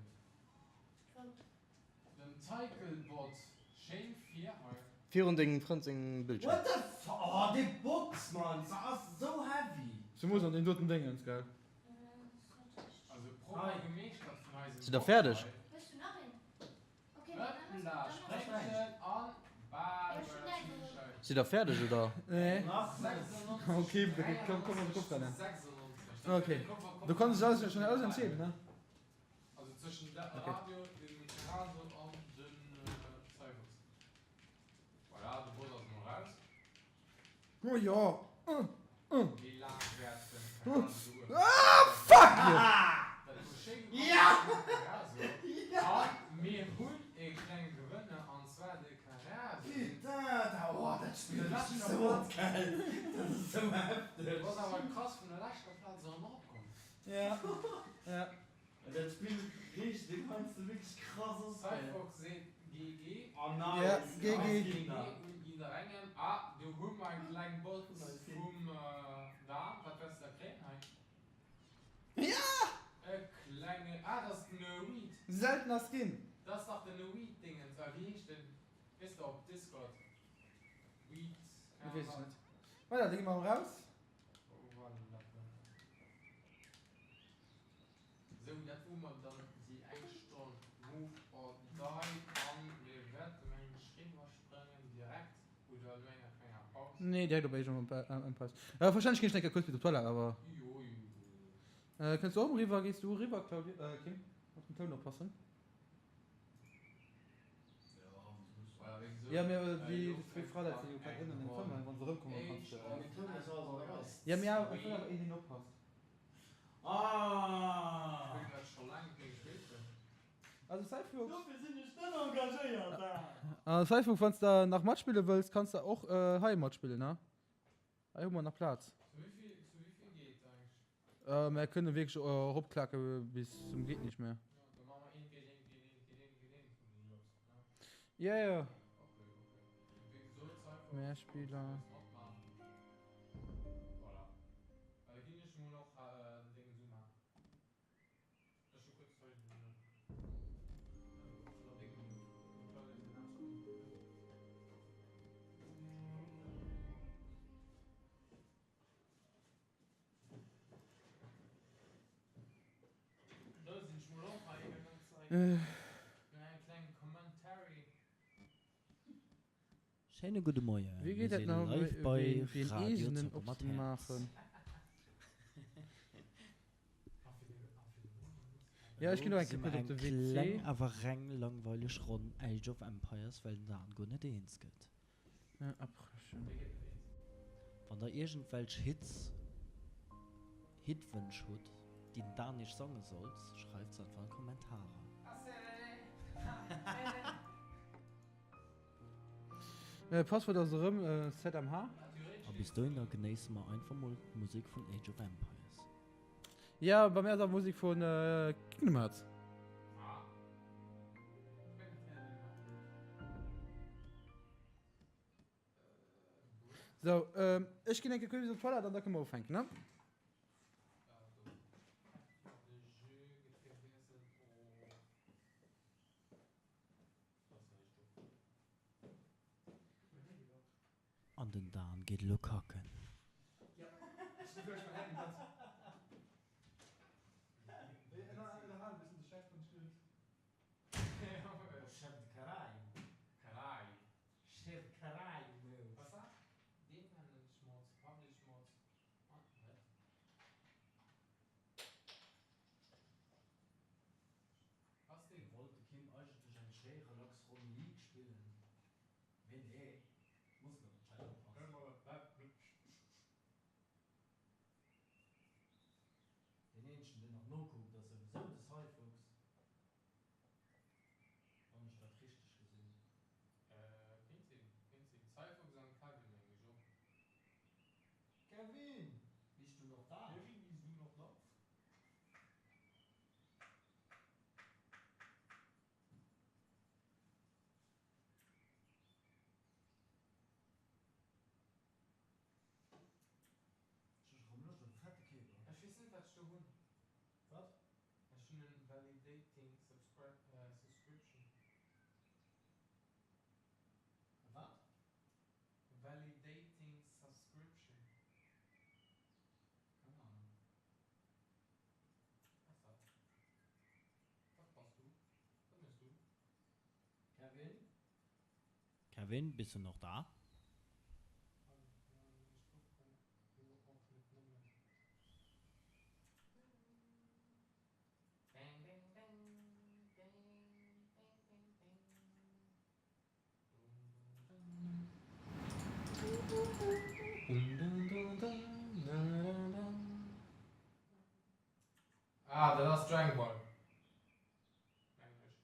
Den Teikelbot schéin vir hei. Virun dengem Frënd sengem Bildschirm. What the f oh dee Box man se ass sou heavy. Zemoos an deem doten Déngens, gell? Also propper gemeeschtert vun eisem Sidd der fäerdeg? Sidd der fäerdeg oder? Nee. Okay, komm, komm, komm, komm, Okay. Du kanns dech alles schon alles entscheeden, ne? Also zwëschen der Radio, dem Terraso an dem Cypherx. Voilà, de Bot ass mol raus. Oh jo! Wéi laang wäert den Terraso dueren? Ah, fuck you! Dat huet schéi geklappt mam Terraso. A mir hunn ee klenge Gewënner, an zwar de Caraso. Putain, oh dat Spill ass sou gäil, dat ass sou hefteg. Du bass awer krass vun der leschter Plaz erëm eropkomm. Ja, ja. Dat Spill reegt deng heiansdo wierklech krass op. Cyphox seet GG. Oh nice, Ja, GG. GG un jidderengem. Ah, do hu mer eng kleng Bot vum Dan. Wat wäerts de da kréien hei? Ja! E klenge, ah, dat ass den Weed. Seltener Skin. Dat ass dach den Weed-Dingens, ah, wéi heescht den? Weess de op Discord? Weed, Weess ech net. Voilà, da gi mer eraus. Oh, voilà. Sou, dat wor mer dann déi eng Stonn Move or Die an mir wäerten mengen ech riwwer spréngen direkt oder no enger klenger Paus. Nee, direkt op Age of Empires. Wahrscheinlech ginn ech nach eng Kéier kuerz bis op d'Toilette, awer. Jo, jo, jo. Kënns du och eriwwer? Gees du eriwwer, Claudio, Kim? Op den Toun oppassen. Jo, mee déi zwéi Fraleit si jo grad ënnen am Zëmmer, wann se erëmkommen, kanns de. Jo, mee awer, et soll awer een oppassen. Ah! Also Cypher. Dofir sinn ech net engagéiert, ah! Cypher, wann s de nach matspille wëlls, kanns de och hei matspillen, ha? Hei hu mer nach Plaz. Mer kënne wierklech eropklake bis zum geet nicht mehr. Ja, ja. Mehr Spieler. Schéine gudde Moien, Wéi mir geet dat si nach live bei fir een Radio eegenen Zocker mat Häerz. opzemaachen? Ja, ech ginn och Elo eng si Kéier mer kuerz op eng de WC. kleng awer reng langweileg Ronn Age of Empires, well den Dan guer net eens gëtt. Abriechen. Wann der iergendwelch Hits, Hitwënsch hutt, déi den Dan iech sange sollt, schreift se einfach an d'Kommentarer. Passwuert ass erëm ZMH. A bis dohinner genéisse mer einfach mol d'Musek vun Age of Empires. Ja, bei mir ass awer Musek vun Kingdom Hearts. Sou, ech ginn eng Kéier kuerz op d'Toilette an da kënne mer ufänken, ne? An den Dan geet elo kacken. Wollt de Kim eigentlech eng schéi relax Ronn League spillen? Mee nee, muss net op d'Chat oppassen. Deen eenzegen deen nach nokuckt ass souwisou de Cyphuchs, wann ech dat richteg gesinn. Kéint sinn, kéint sinn. Cyphuchs an Kevin meng ech och. Kevin, bist du noch da? Kevin, bist du noch da? Ech hu rëm Loscht op e fette Kebab. Ech weess net wat ech do hunn. Wat? Ech hunn en validating subscription. E wat? Validating subscription. Keng Ahnung. Was dat? Wat bass du? Wat mëss du? Kevin? Kevin, bist du noch da? Ah, dat ass Dragon Ball. Mengen ech.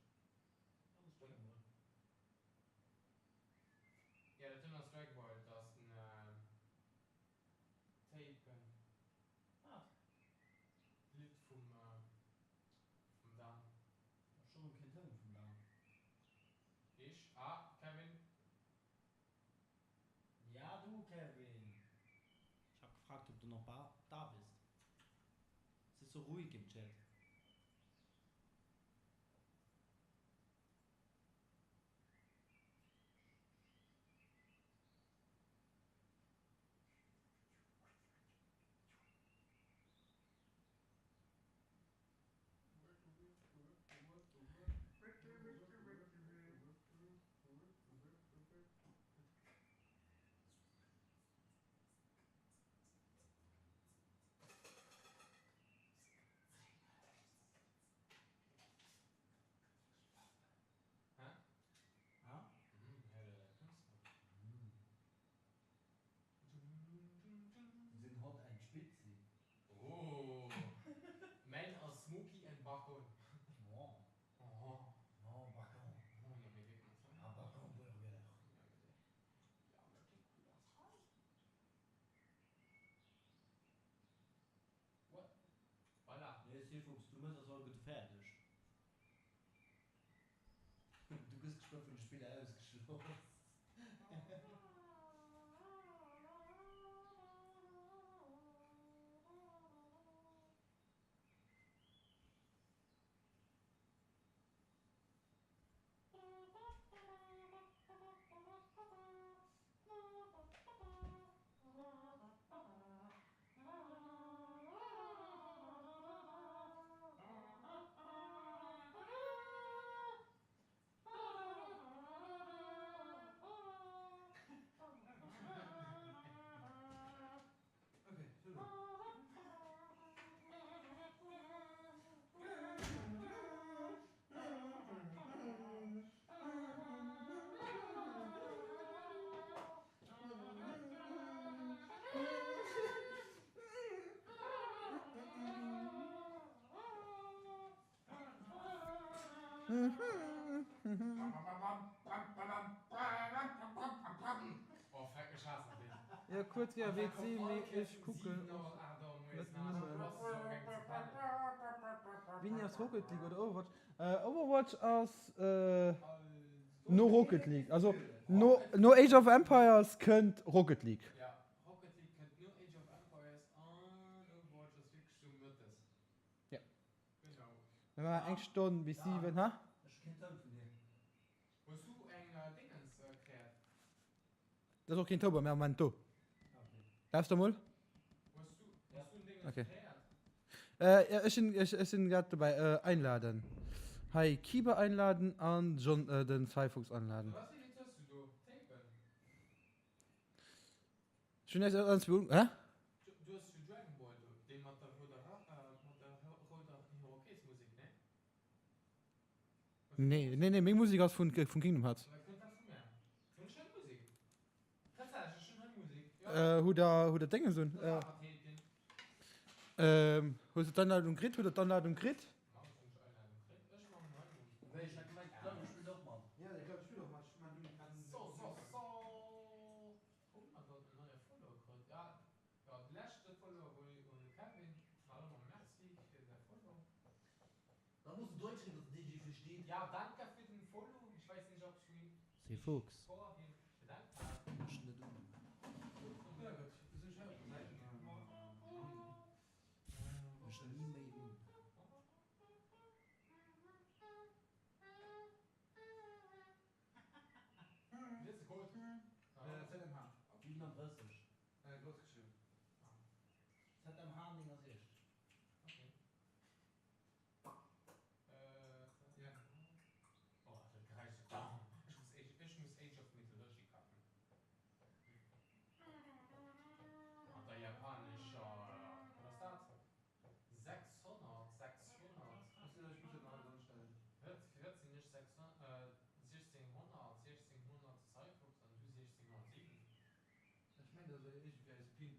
Ja, dat doen ass Dragon Ball, dat ass den Tapen. Wat? D'Lidd vum vum Dan. Ech hunn keen Toun vum Dan. Ich? Ah, Kevin. Ja du Kevin. Ich hab gefragt ob du noch da bist. Es ist so ruhig im Chat. Hä? Ah? Mhm, ja, dat kënns de. Sinn hot and spicy. Oh, mäin ass Smoky and Bacon. Oh. Oh. Oh, Bacon. Oh, jo, mee wierklech, ne? Ah, Bacon Burger. Ja, mee ja, mee dee cool ass. What? Voilà. Nee, Seefuchs, du mëss eis alleguerte fäerdeg. Du gëss geschwë vun de Spiller ausgeschloss. Oh, feck, ech haassen déi. Jo, kuerz via WC, mee ech kucken och net nëmmen. Wéini ass Rocket League oder Overwatch? Overwatch ass no Rocket League, also no Age of Empires kënnt Rocket League. Mir maachen eng Stonn bis 7, ha? Ech hu keen Toun vun dir. Hues du eng Dingens kreert? Dat ass och keen Toun bei mär am Moment do. Lauschter mol. Hues du, hues du en Dingens Okay. kreert? Äh, ja, ech sinn, ech, ech sinn grad dobäi. Äh, einladen. Hei, Kiba einladen an John, äh, den Cyfuchs anladen. Was fir Lidd hues du do? Tapen? Ech hunn näischt anescht wéi un, hä? Du hues jo Dragon Ball do, dee mat der rouder Ra, mat der rouder Hierokes-Musek, nee? Nee, nee, nee, meng Musek ass vun, vun Kingdom Hearts. Da kënnt dat vu mär. Hunn ech hei Musek? Tatsächlech, ech hunn hei Musek, jo. Äh, hutt der, hutt der Dénges un? Dat ass awer Tapen. Ähm, hues du d'Anladung kritt? Hutt der d'Anladung kritt? Mann, hunn ech Einladung kritt? Ech man hei Musek. Wéi, ech hat gemengt, de Claudio spillt och mat. Ja, de Claudio spillt och mat. Ech man dunn. So, so, so. Hu mer dann en neie Follower kritt? Ja, jo, de leschte Follower wor jo de Kevin. Nach ëmmer Merci fir däi Follow. Da muss du Deutsch reden, dass de DJ versteht. Ja, danke fir den Follow. Ich weiß nicht, ob ich mich C'est Fuchs. vorhin bedankt habe. Mech net un. Ja, gutt. Sinn ech hei op der Säit? Mech ni méi un. Wie ass de Code? ZMH. 37. Grouss geschriwwen. ZMH 69. Okay. Äh, ja. Oh, dat Geräisch. Ech muss Age, ech muss Age of Mythology kafen. Mat der japanescher, wat ass dat? 600, 600. Ech muss dat nach alles anstellen. Firwat, firwat sinn ech 600, äh, 1600, 1600 Cyclops an du 1607? Ech mengen dat ass iergendwéi eise Ping.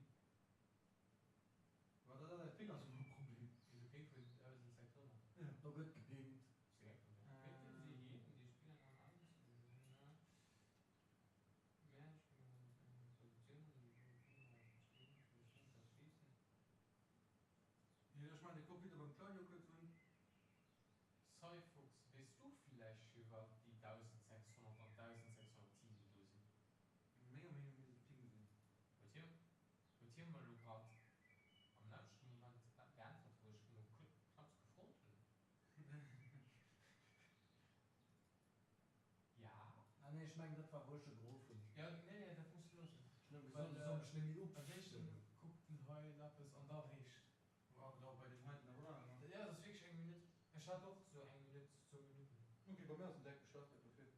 Mä dat ass eise Ping ass jo e Problem. Wéi de Ping vun 1600? Do gëtt gepingt. Ass jo keng Problem. Bitten Sie jeden, die Spieler an allen Mehr Spieler mit einer Position, die bestimmt das Schießen. Jo, ech maachen de Computer beim Claudio kuerz un. Cyfuchs, weess du vläicht firwat déi 1600 an 1607 do sinn? Menger Meenung misst et Ping sinn. Huet hie huet hie mer elo grad am leschte Moment geäntwert wou ech mol knapps gefrot hunn? Ja. Ah nee, ech mengen dat war wou ech e geruff hunn. Ja, nee, nee, dat muss elo sinn. Ech hunn gesot, ech soll mech net méi Als éischten upfischen. kuckt en hei eppes an da réischt. War awer da bei deem heiten awer laang, ne? Ja, dat ass wierklech eng Minutt. Ech hat och sou eng Minutt, zwou Minutten. Ok, bei mir ass en direkt gestart, dat dofir.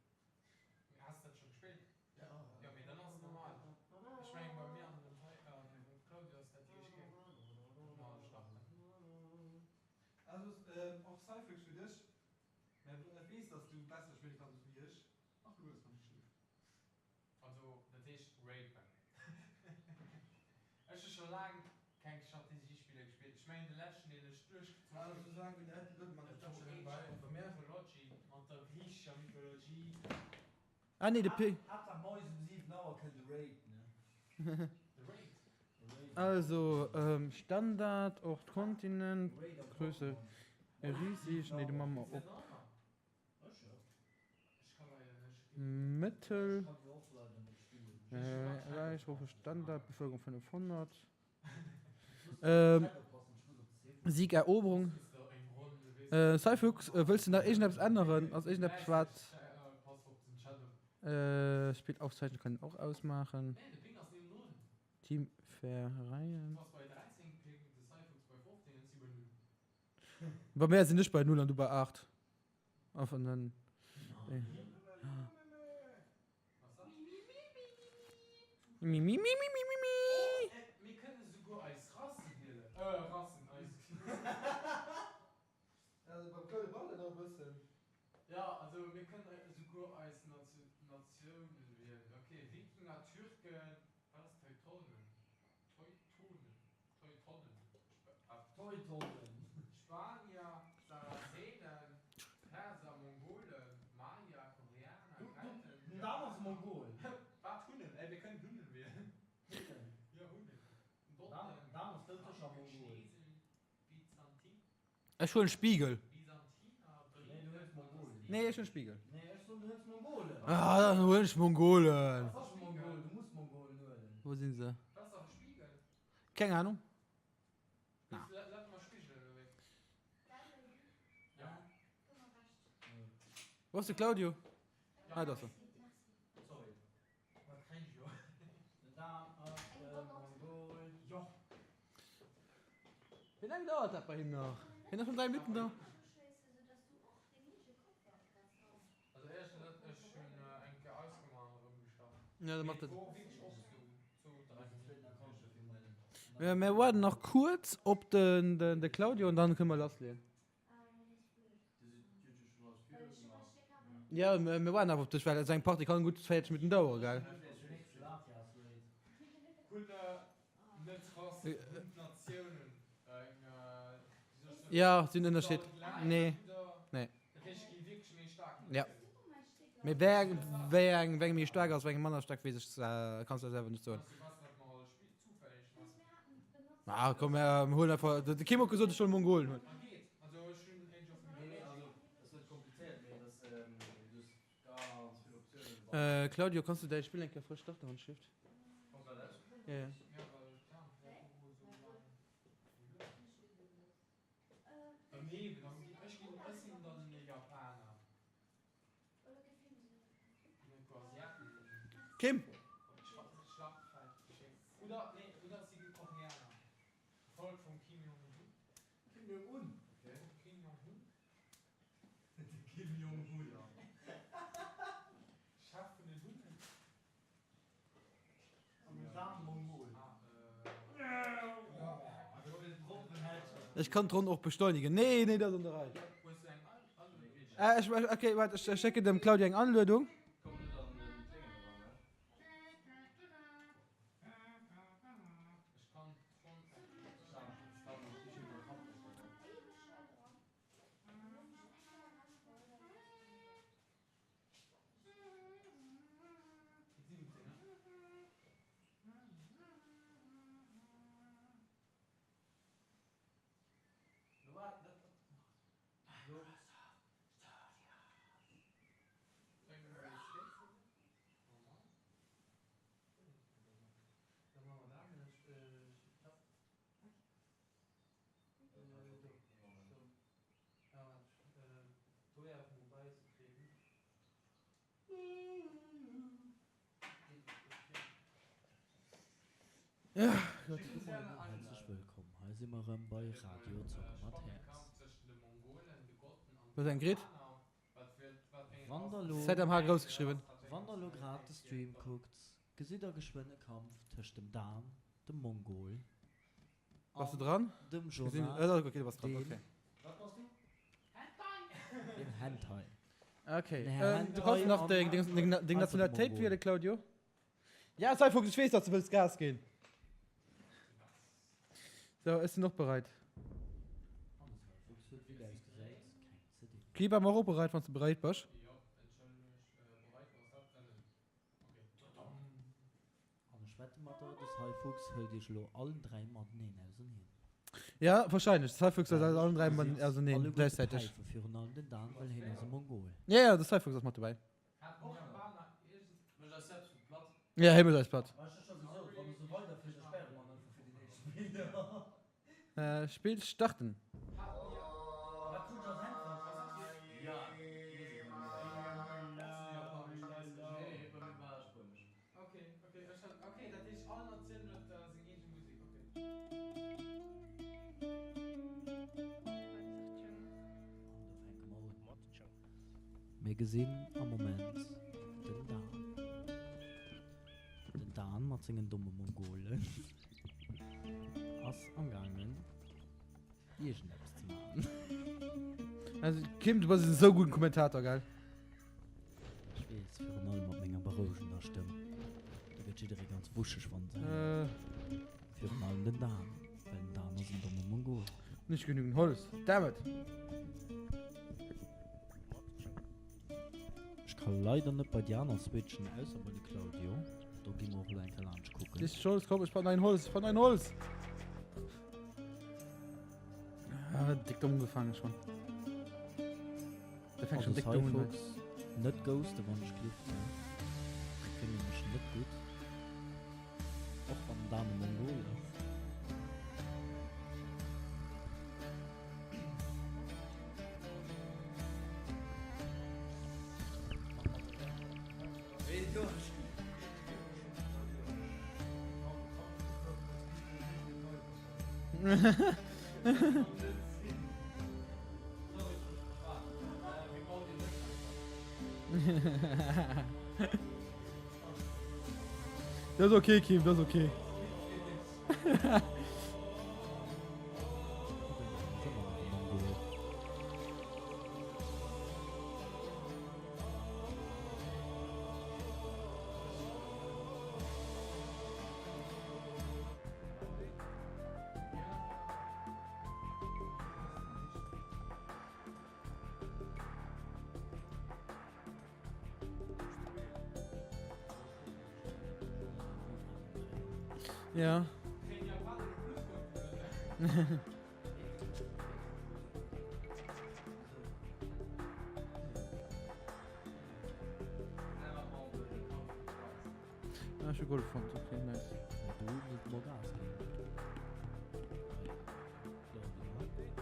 Mee has de dat scho gespillt? Ja. Jo, mee dann ass et normal. Ech mengen bei mir an dem hei, an dem Claudio ass dat déi éischt Kéier, datt mer starten. Also, och Cyphex fir dech. Mä ech weess, dass du besser spille kanns wéi ech. Ach lues, wann ech schlief. Also dat heescht rapen. Ech hu scho laang keng Strategiespiller gespillt. Ech mengen de leschten deen ech duerchgezockt Also hunn, soulaang wéi de Happy Goodman dat wor Age of Mythology mat der griichescher Mythologie. Ah nee, de P. Haaptsaach moies um 7 Auer kënnt de Raid, ne? De Raid? Also Standard, Ort, Kontinent, Grösse, riesig, nee do maache mer op Mëttel, Räich, Standard, Bevëlkerung 500, Sieg, Eroberung. Cyfuchs, wëlls de nach iergendeppes änneren? Ass iergendeppes wat Spiel aufzeichnen kann een och ausmaachen. Team Veräin. Bei mär sinn ech bei 0 an du bei 8. Enfin dann. Mimimimimimi. Teutonen, Teutonnen, Teutonen. Spanier, Sarazenen, Perser, Mongolen, Maya, Koreaner, Kelten, Den Dan ass Mongol. Wat Hunnen? Ey, mir kënnen Hunnen wielen. Hunnen? Jo, Hunnen. Dan ass doudsécher Mongol. Chinesen, Byzantin. Ech huelen Spiegel. Byzantiner, Nee, du huels Mongolen. Nee, ech huelen Spiegel. Nee, ech soen, du huels Mongolen. Ah, dann huelen ech Mongolen. Ass och Mongol, du muss Mongolen huelen. Wou sinn se? Was ass am Spiegel? Keng Ahnung. Na. Lass mal spiegeln, oder wéi? Ja. Wou ass de Claudio? Ah, do ass en. Wéi laang dauert dat bei him nach? Hien ass schon 3 Minutten do. Ja, da macht dat. Mir, mir waarden nach kuerz op den, den, de Claudio an dann kënne mer lassleeën. Ja, mir, mir waarden awer op dech, well esou eng Partie kann gutt 40 Minutten dauere, gell? Ja, sinn Ënnerscheed. Nee. Nee. Ja. Mee wéi eng, wéi eng, wéi eng méi staark ass, wéi eng manner staark, weess ech, kanns du selwer net soen. Ah, komm, mir huelen einfach, de Kim huet gesot, ech soll Mongolen huelen. Äh, Claudio, kanns du däi Spill eng Kéier frësch starten, wann Shift? Ja, ja. Kim! Ech kann d'Ronn och beschleunigen. Nee, nee, dat ass an der Rei. Äh, ech, okay, warte, ech schécken dem Claudio eng Anluedung. Häerzlech wëllkomm, hei si mer erëm bei Radio Zocke mat Häerz. Hues eng kritt? Wann der lo ZMH grouss geschriwwen. Wann der lo grad de Stream kuckt, gesitt der geschwënn e Kampf tëscht dem Dan, dem Mongol, Bass du dran? Dem Gesinn, Jonas, äh, okay, du bass dran, deen, okay. deen Hentai. Okay, Den Herr ähm, du kanns Hentai nach an deng, deng, deng, deng einfach de Nationalitéit Mongol. wielen, Claudio. Ja, Cyphox, ech weess, dass du wëlls Gas ginn. So, ech sinn och bereit. An de Cyphox huet, wéi et ausgesäit, keng CD. Kliba, mach och bereit, wann s du bereit bass. An ech wette mat der, de Cyphox hëlt iech elo allen 3 mateneen auseneen. Ja, wahrscheinlech. De Cyphox hëlt eis allen 3 Well mateneen si auseneen, alleguerte gläichzäiteg. päifen, virun allem den Dan, well hien ass e Mongol. Ja, ja, de Cyphox ass mat dobäi. Ja, hie mécht eis platt. Spill starten. Mir gesinn am Moment den Dan. Den Dan mat sengen domme Mongolen ass am gaangen iergendeppes ze maachen. Also Kim, du bass en esou gudden Kommentator, gell? Ech weess, virun allem mat menger berouegender Stëmm. Do gëtt jidderee ganz wuscheg wann en se héiert. Virun allem den Dan, well den Dan ass en domme Mongol. Nicht genügend Holz, damn it! Ech ka leider net bei déi aner switchen, ausser bei de Claudio. Do gi mer och elo eng Kéier laanscht kucken. Nicht Holz, komm, ech brauch nach ein Holz, ich brauch nach ein Holz! Ah, dick domm ugefaangen schon. Der fängt schon dick dumm un. Net ghosten wann ech cliff ne? Dat fannen ech net gutt. Och wann den Dan e Mongol ass. Dat ass ok, Kim, dat ass ok. Ja. Ah, ech hu Gold fonnt, okay, nice. Du muss mol Gas ginn. Ech gesi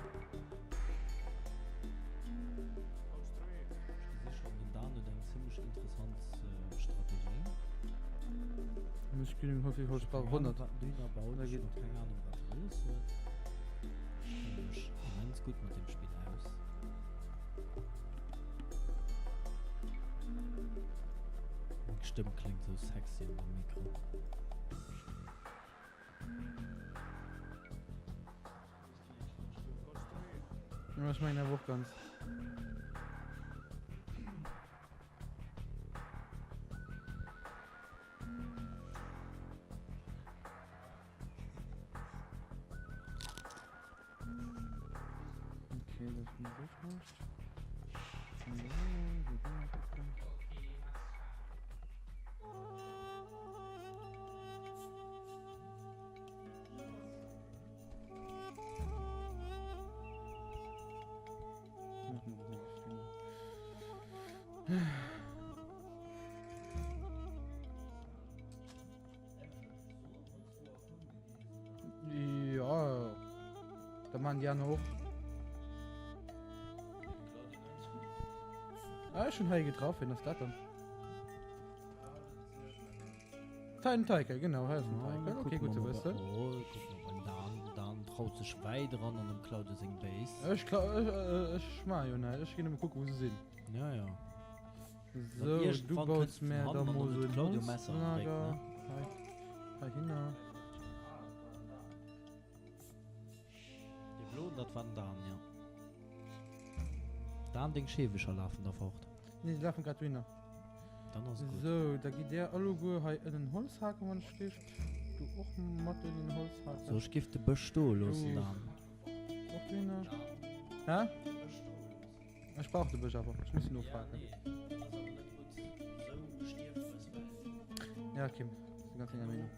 schonn, den Dan huet eng zimmlech interessant Strategie. Ech ginn hoffe ich brauch 100. Dohinner bauen, ech hunn keng Ahnung wat e wëlles huet. Ech kenne mech immens gutt mat deem Spill aus. Meng Stëmm kléngt sou sexy an dem Mikro. Ja, ech mengen awer och ganz. Okay, das muss ich nicht. Ja, da man déi aner och. Ah, ech hunn hei getraff, wien ass dat dann? Tein Teikel, genau, hei ass den Teikel. Okay, gutt ze wëssen. Oh, kuck mol beim Dan, den Dan traut sech wäit eran an dem Claudio seng Base. Ech, kla ech, äh, ech maache jo näischt, ech ginn nëmme kucken, wou se sinn. Ja, ja. So, du baus mär da mol sou en Holzlager hei, heihinner. Dee bloen, dat war den Dan, jo. Dan, deng Scheewecher lafen da fort. Nee, déi lafen grad dohinner. Dann ass et gutt. Sou, da gitt där alleguer hei ënnen Holz haken, wann ech gift. Du och mat ënnen Holz haken. So, ech giff de Bësch stoe loossen, Dan. Och dohinner. Hä? Ech brauch de Bësch awer, ech muss en ofhaken. Ja, Kim, si ganz denger Meenung.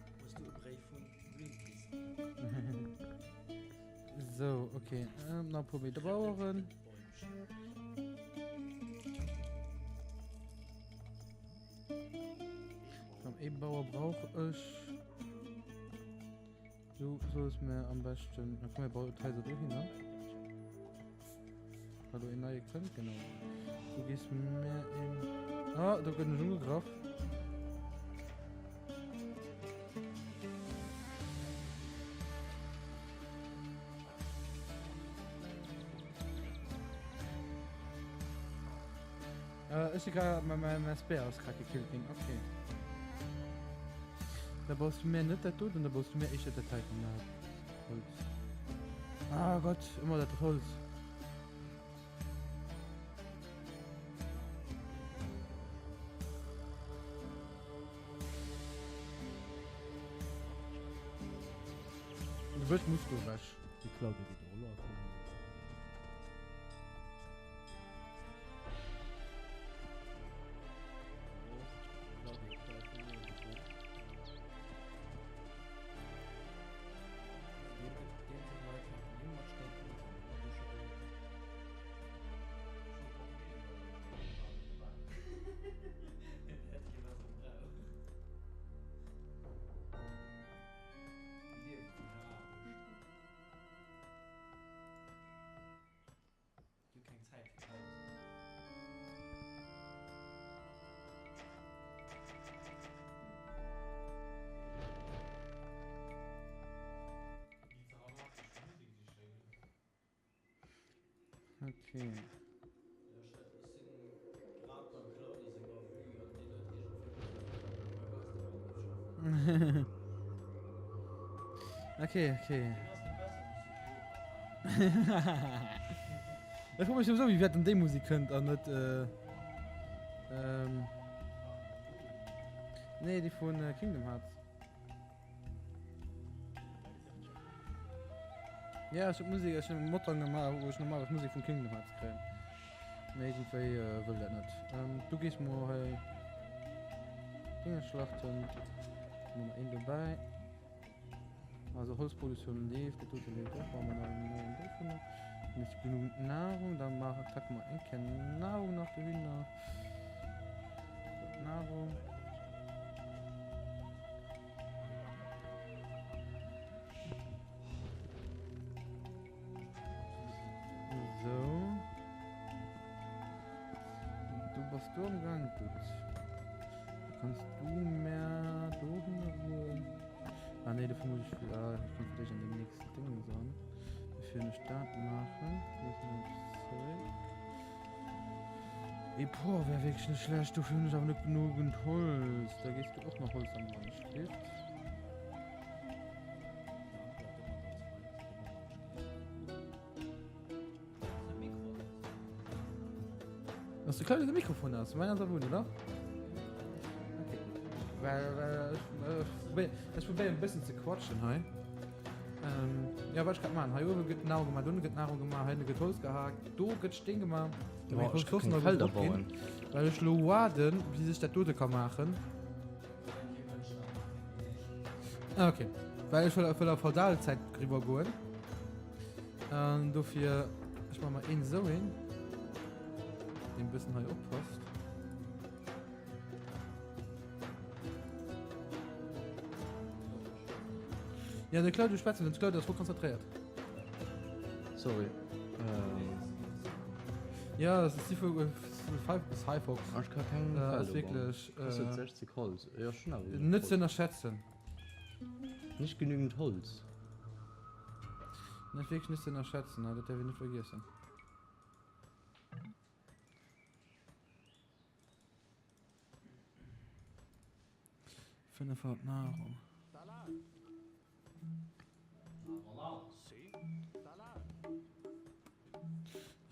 So, okay. Ähm, nach e puer Meter Baueren. Komm, ee Bauer brauch ech. Du solls mir am beschten, na komm, mir bauen d'Haiser dohinner. Well do een neie kënnt, genau. Du gis mir een... Ah, do gëtt ech ugegraff. Äh, ech si grad, mä, mä, mä Speer ass grad gekillt ginn, okay. Da baus du mir net dat do, dann da baus du mir éischter dat heiten da. Holz. Ah Gott, ëmmer dat Holz. De Bësch muss do ewech. De Claudio geet och elo erfueren. Okay. Okay, okay. Ech froe mech sowieso, wéi wäert denn déi Musik kënnt an net äh, ähm, nee, déi vun äh, Kingdom Hearts. Ja, ech hunn d'Musek, ech hunn Mod dran gemaach, wou ech normalerweis d'Musek vun Kingdom Hearts kréien. Mee iergendwéi wëll dat net. Du gees mol hei Dinge schlachten. Hu mer nach een dobäi. Also Holzproduktioun leeft, dat dote leeft och. Brauche mer nach een neien dovunner. Dann ist genug Nahrung. Dann maache packe mer eng Kéier Nahrung nach dohinner. Nahrung. So. Du bass do am Gang, gutt. Da kanns du mär dohinner goen. Ah nee, dofir muss ech, ah, ech kann fir d'éischt an deem nächsten Ding san. Bevir ech dat maachen, loosse mer zeréck. Ee Por wär wierklech net schlecht, dofir hunn ech awer net genugend Holz. Da gees du och nach Holz sammeln, wann ech giff. Ass de Claudio de Mikrofon aus? Mein ass awer un, oder? Okay. Well, well, ech, ech probéier, ech probéier e bëssen ze quatschen hei. Ähm, ja, wat ech grad maachen. Hei uewe gëtt Nahrung gemaach, do gëtt Nahrung gemaach, hei gëtt Holz gehaakt, do gëtt Steen gemaach. Da Boah, ech kann keng Felder bauen. Well ech lo waarden, bis ech dat dote ka maachen. Ah, okay. Well ech wëll wëll a Feudalzäit riwwer goen. An dofir, ech maache mer een esou een, deen e bëssen hei oppasst. Ja, de Claudio schwätzt, den Claudio ass voll konzentréiert. Sorry. Ähm. Ja, das ist die Cyfox. Ech ka keng Äh, ass Felder bauen. wierklech Kostet äh, 60 Holz. Ja, schon awer genug net ze Holz. ënnerschätzen. Nicht genügend Holz. Net wierklech net ze ënnerschätzen, dat däerf een net vergiessen. 500 Nahrung.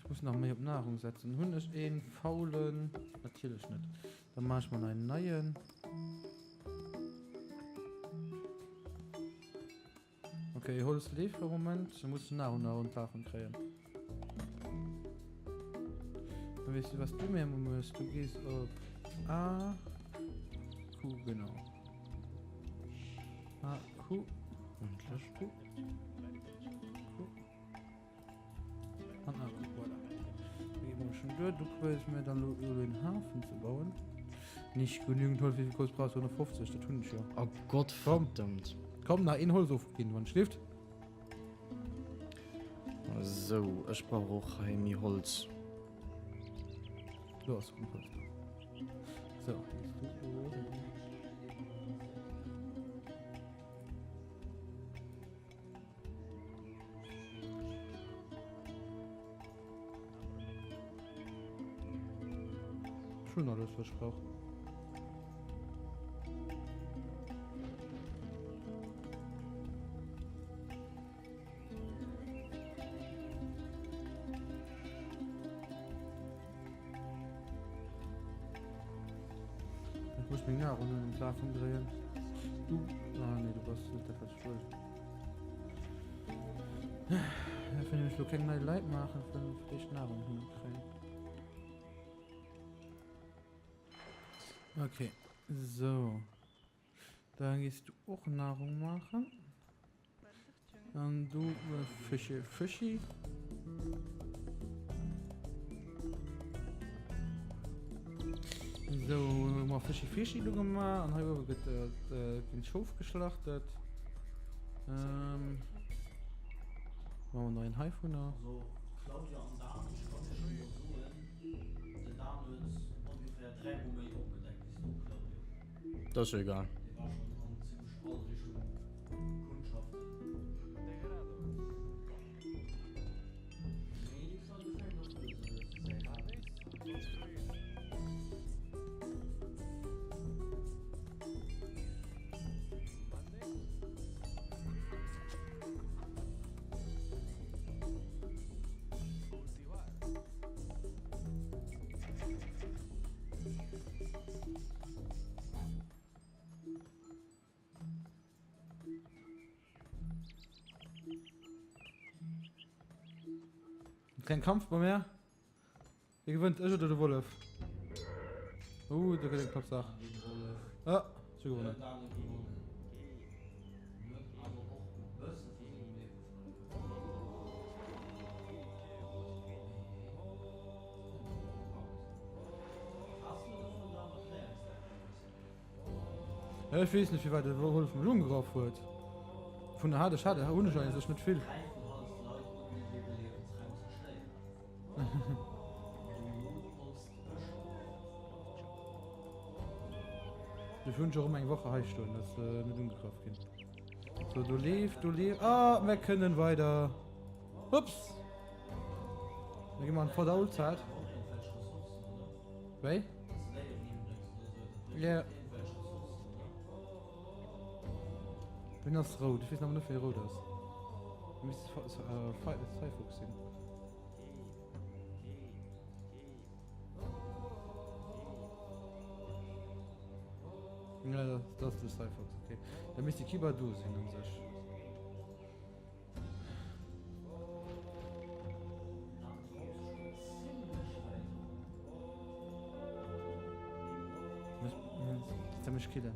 Ich muss nach méi op Nahrung setzen. Hunn ech een faulen? Natierlech net. Dann maach ech mer nach een neien. Okay, Holz leeft am Moment. Da muss ich Nahrung nach un d'Lafen kréien. Dann weess du, was du mir muss. Du gehst op A, Q, genau. A, Q, Endlech. Q, Q. An A, Q, voilà. Da gehen wir schon durch. Du probierst mir dann lo lo den Hafen zu bauen. Nicht genügend Holz, wie viel Holz brauchst du? 150, das tun ich ja. Oh Gott, Komm. verdammt. Komm, nach een Holz ofginn, wann schlift. Sou, ech brauch och hei méi Holz. Do ass genug Holz do. So, gehst du oben. Ech hunn alles, wat ech brauch. Ich muss meng Nahrung un den Plafond dréien. Du, ah nee, du bass net dat wat ech wëll. Da fir nämlech lo keng nei Leit maachen, fir fir d'éischt Nahrung hinkréien. Okay, so. Dann gehst du och Nahrung maachen. An du äh, Fische, Fischi. So, mal Fischi, Fischi du gemacht. An hei oben gëtt äh, äh, ginn d'Schof geschlachtet. Ähm, machen wir noch einen heivunner. Also Claudia an Dan, ech kann iech emol soen, de Dan huet ongeféier 3 mol méi opgedeckt wéi s du, Claudio. Dat ass jo egal. Dee war schonn an zimlech all Richtung Kundschaften. Mee de Claudio fänkt nach böse. Kleng Kampf bei mär. Wie gewënnt, ech oder de Wollef? Uh, do gëtt eng knapp Saach. Ah, ech hu gewonnen. Ech weess net firwat de Wollef mech ugegraff huet. Vun der hat ech hat hunn ech eigentlech net vill. Dofir hunn ech och ëmmer eng Woche hei stoen, dass se net ugegraff ginn. So, do leeft, do leeft. Ah, mir kënnen weider. Ups! Da gi mer an d'Verdaulzeit. Wéi? Ja. Wien ass rout? Ech weess nach net wéi rout ass. Misst Firefox sinn. Ja, dat ass de Cyphox, okay. Da misst de Kiba do sinn un sech. Jetzt mech killen.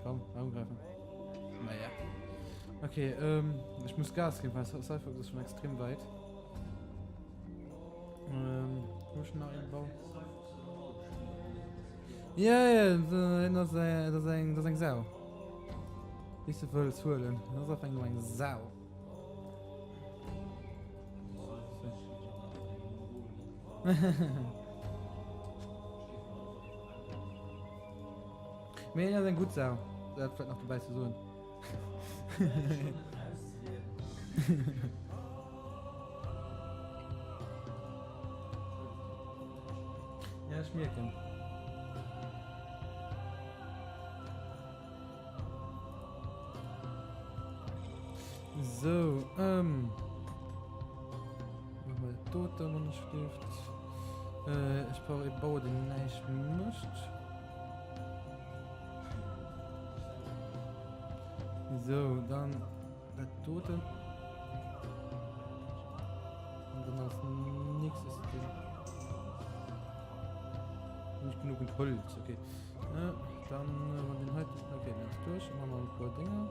Komm, angreifen. Naja. Okay, ähm, ich muss Gas geben, weil Cyphox ist schon extrem weit. Ähm, wo ist nach een Bau? Ja, ja, dat ass eng, dat ass eng, dat ass eng Sau. Wéi s de wëlls huelen. Dat ass einfach nur eng Sau. Mee dat ass eng gutt Sau. Dat vläicht nach dobäi ze soen. Ja, ech mierken. So, ähm. Machen wir das Tote, wenn ich schläft. Äh, ich brauche einen Bauer, der nicht mischt. So, dann dat doten. Und dann als nächstes den. Nicht genug Holz, okay. Ja, dann äh, wann den heute. Okay, den ist durch. Dann machen wir ein paar Dinger.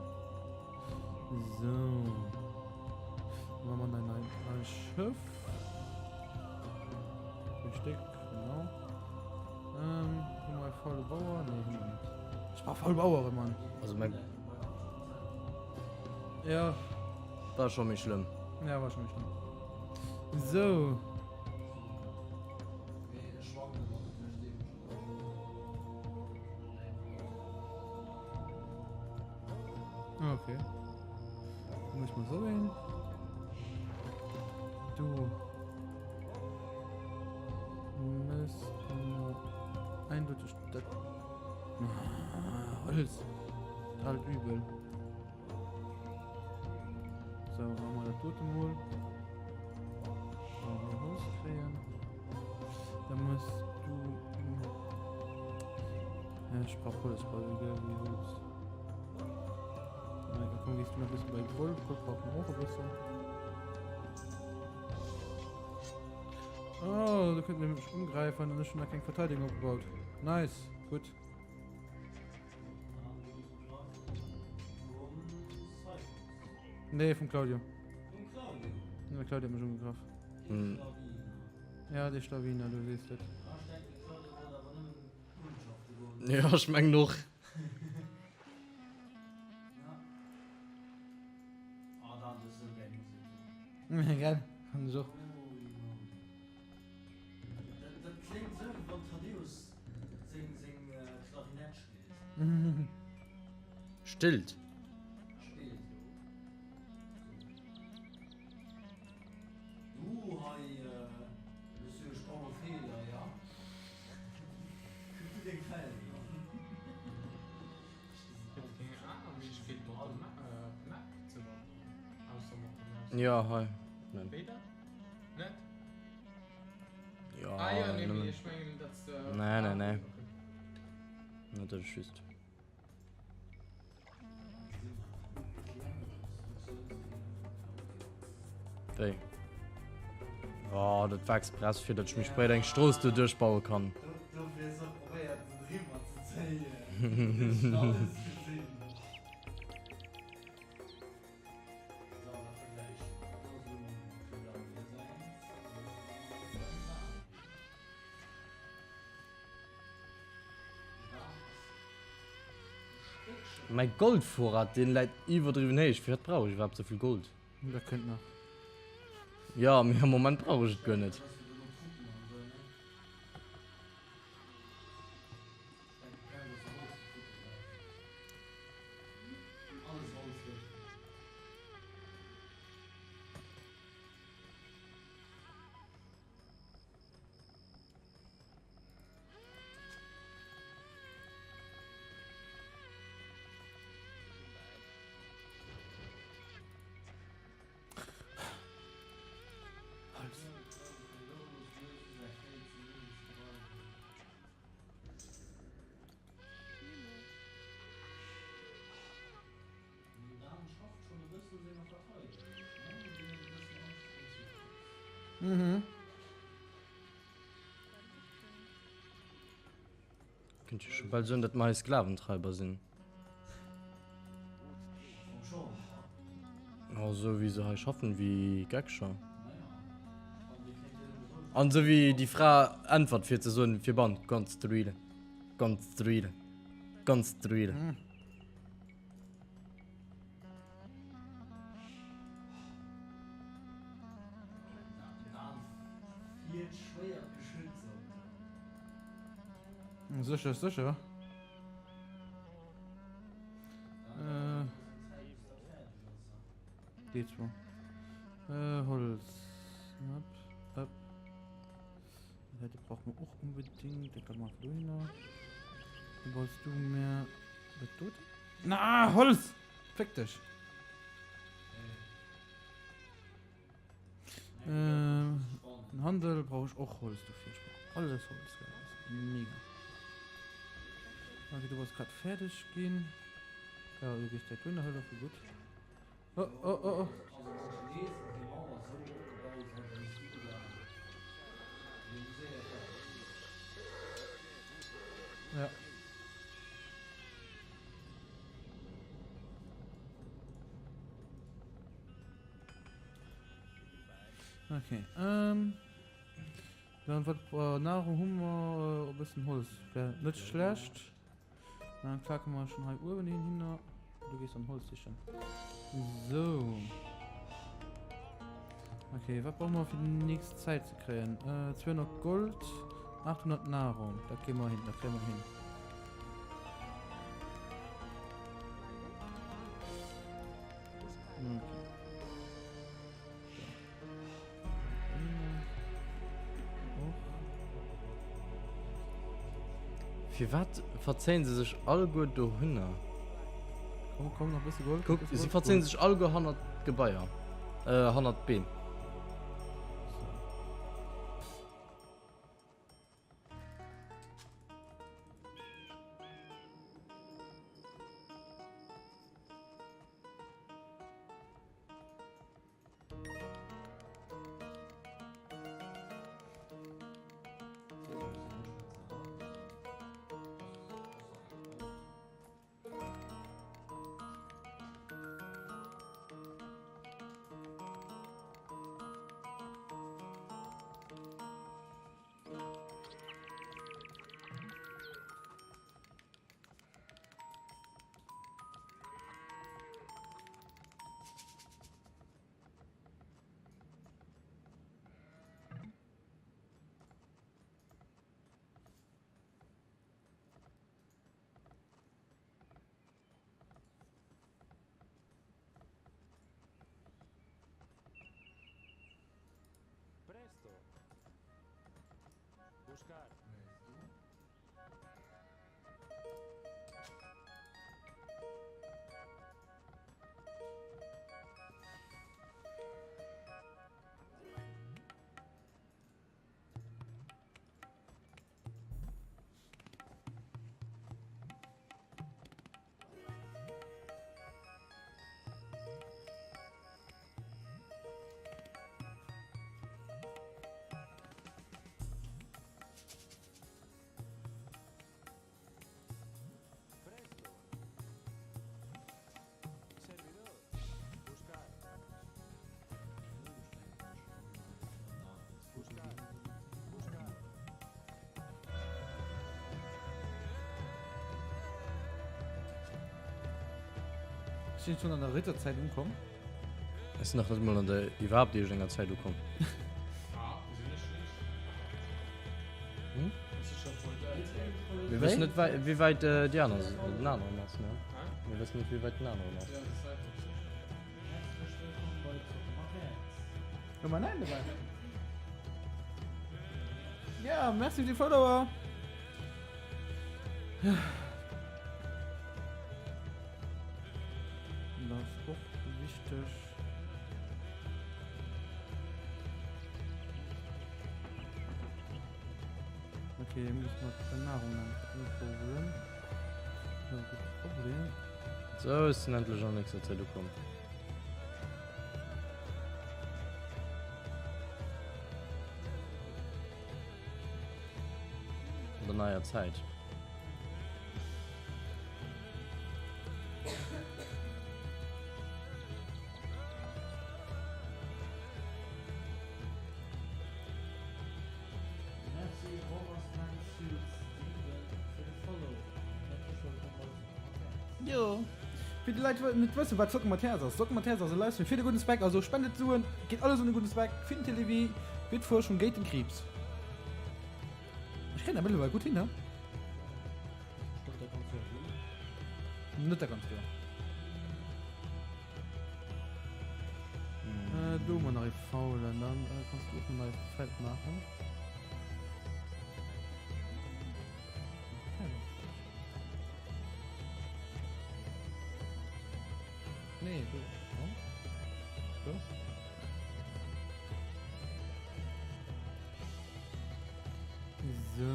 So. Dann machen wir ein, ein, ein Schiff. Ein Stück, genau. Ähm, hu mer e faule Bauer? Nee, hu mer net. Ech brauch faul Bauere, Mann. Also mein. Ja. War scho méi schlëmm. Ja, war scho méi schlëmm. So. Okay. Muss ich mal so hin. Du. Muss eindeutig dat Holz. Total übel. So, machen wir das tote Mol. Holz kréien. Da musst du. Ja, ich brauch Holz, brauch egal wie Holz. Nein, da komm, gehst du noch ein bisschen bei Gold. Gold brauchen wir auch ein bisschen. Oh, da könnten wir mich umgreifen. Dann ist schon da keine Verteidigung aufgebaut. Nice, gut. Nee, vum Claudio. Ja, Claudio hat mech ugegraff. Hm. Ja, dee Schlawiner, du weess et. Ja, ech mengen och. Gell, fand ech och. Dat kléngt sou wéi wann Thaddäus seng Klarinett spillt. Stillt. Spillt. Du hei, Monsieur, ech brauch e Feeler, ja? Kuck du deng Felder. Gëtt et eng aner Méiglechkeet mat der Map ze wanderen ausser mat der Maus? Jo, hei. Wéi dat? Net? Jo, Ah jo, nee, nëmmen. mee ech mengen datt s de. Nee, nee, nee. Ah, okay. Net dat ech wüsst. Wéi? Oh, dat war express fir datt ech méi spéit eng Strooss do duerchbaue kann. Mäi Goldvorrat, deen läit iwwerdriwwen héich. Firwat brauch ech iwwerhaapt souvill Gold? Dat kënnt nach. Jo, mee am Moment brauch ech et guer net. Mhm. Kënnt jo scho bal soen, datt mer hei Sklaventreiber sinn. Oh, sou wéi se hei schaffen, wéi Geckscher. An sou wéi déi Fra äntwert fir ze soen, fir ban, construire, construire, construire. Mm. Sécher, sécher. Äh, Geet zwar. Äh, Holz. Upp, upp. Dat brauche mer och unbedingt. Dat kann man dohinner. Dann brauchst du mir dat doten. Na, Holz! Fick dech! Ähm, den Handel brauch ich och Holz dofir. Ich brauch alles Holz, gell. Das ist mega. Okay, du wolltest grad fertig gehen. Ja, du gehst direkt runter, dafür gut. Oh, oh, oh, oh. Ja. Okay, ähm. Dann wat äh, Nahrung hu mer äh, e bëssen Holz wär net schlecht. Dann klacke mer schon hei uewen hin hinner. Du gehst dann Holz sichen. So. Okay, wat brauche mer fir déi nächst Zäit ze kréien? Äh, 200 Gold, 800 Nahrung. Dat kréie mer hin, dat kréie mer hin. Okay. Firwat verzéien se sech alleguer dohinner? Komm, komm, nach bësse Gold. Kuck, si verzéien sech alleguer hannert d'Gebaier, äh, hannert d'Beem. Ech sinn schonn an der Ritterzäit ukomm. Ech sinn nach net emol an der iwwerhaapt iergendenger Zäit ukomm. Mir wëssen net wéi wäit déi aner den aneren ass, ne? Mir wëssen net wéi wäit den aneren ass. Nummer 9 dobäi. Ja, merci fir de Follower. Dat ass och wichteg. Okay, hier muss man die Nahrung dann umkurbeln. Das ist ein Problem. So, ech sinn endlech an nächster Zäit ukomm. An der neier Zäit. Merci Romersmansuit 7 fir de Follow. Häerzlech wëllkomm bei Zocken mat Häerz. Jo, fir déi Leit wou net wëssen wat Zocken mat Häerz ass, Zocken mat Häerz ass e Livestream fir de gudden Zweck, also spendet Suen, geet alles un de gudden Zweck, fir den Télévie, fir d'Fuerschung géint den Kriibs. Ech kréien dat mëttlerweil gutt hin, ne? Net dat ganzt Joer. Äh, do hu mer nach ee faulen, dann äh, kanns du och en neit Feld maachen. Nee, do. Oh. Do. So.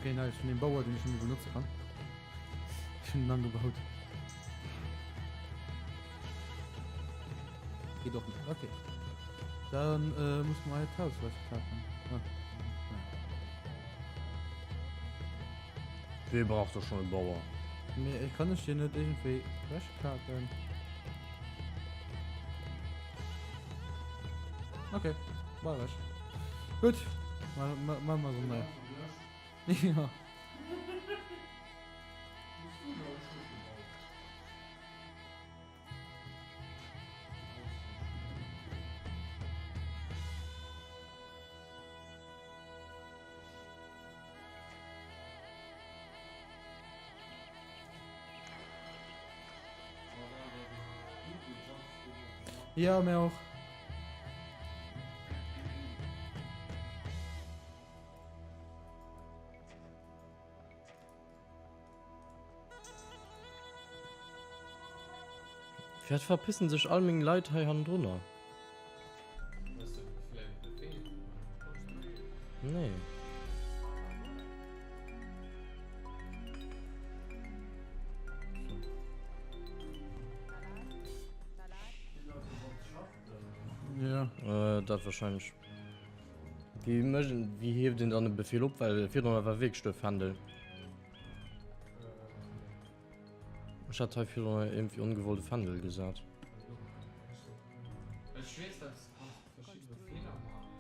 Okay, nice. Schon den Bauer, den ich schon benutzen kann. Ich hun en angebaut. Geht doch nicht. Okay. Dann äh, muss man halt Haus wegklappen. Ah. Wee brauch doch schon e Bauer? Nee, ich kann ich hier nicht irgendwie wegklappen. Okay, war recht. Gut, machen wir so neu. Ja. Ja, mir och. Firwat verpissen sech all meng Leit hei hannendrunner? Nee. Ja. Äh, dat wahrscheinlech. Wéi mécht een, wéi hieft een dann e Befehl op, well virdrun war wierklech de Fändel. Ech hat hei virdrun iergendwéi ongewollt e Fändel gesat. Ech weess, dass du kanns verschidde Befeeler maachen.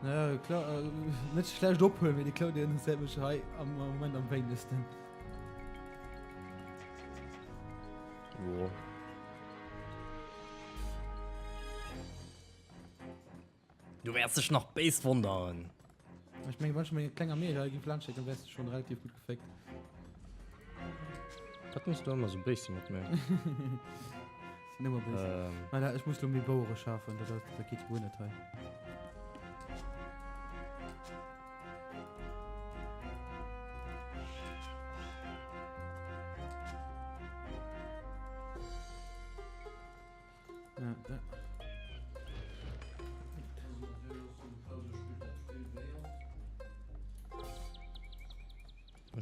Naja, klar, äh, net schlecht ophuelen, mee déi Claudia interesséiert mech hei am Moment am wéinegsten. Jo. Du wäerts dech nach béis wonneren. Ech mengen, wann ech meng kleng Armee hei géif laanscht schécken, wäers de schon relativ gutt geféckt. Wat muss du ëmmer sou béis si mat mir? Sinn ëmmer béis. Ähm. Voilà, ech muss lo méi Bauere schafen, dat ass, dat geet guer net hei.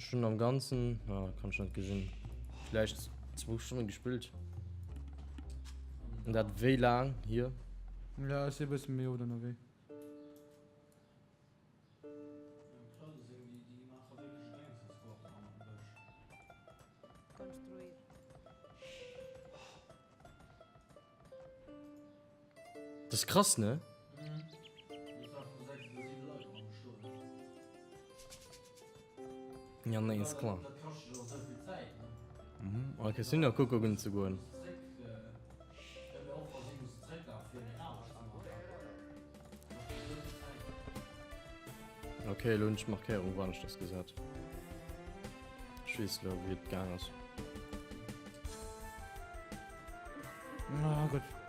Ech hunn am Ganzen, ah, kann ech net gesinn, vläicht zwou Stonne gespillt. An dat wéi laang hier? Ja, ech si e bësse méi oft ënnerwee. Dat ass krass, ne? Ja, nee, ist klar. Mhm. Okay, sinn ja kucken ze goen. Okay, lo hunn ech d'Markéierung wou aneschters gesat. Ech weess lo wéi et gaang ass. Ah Gott.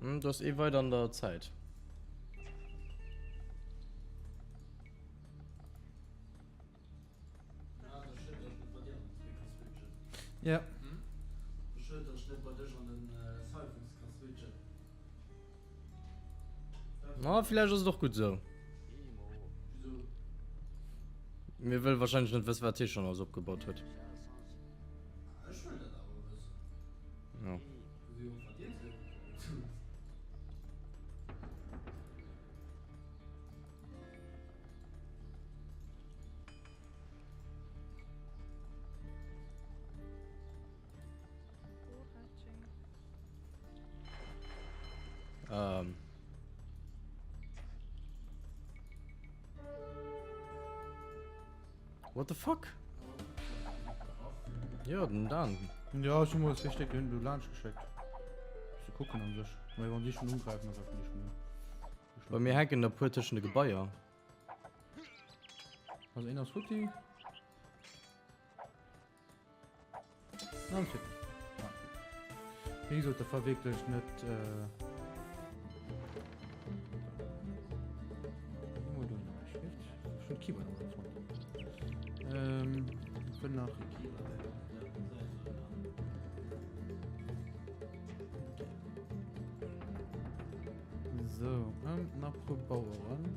Hm, du hast eh weiter an der Zeit. Ja. Ma villäicht ass et och gutt esou. Mir wëll wahrscheinlech net wëssen, wat hie schonn alles opgebaut huet. Ja. Ähm. What the fuck? Ja, den Dan. Ja, ech hu mol zwee Stéck do laanscht geschéckt. Fir ze kucken an sech. Mä wann déi schonn ugräifen, da gräifen déi schonn un. Bei mir hänken der puer tëschent de Gebaier. Also een ass futti. Ah, Wéi gesot, dat war wierklech net. Äh Schon Keyboard ähm, ich nach. So, ähm, nach puer Baueren.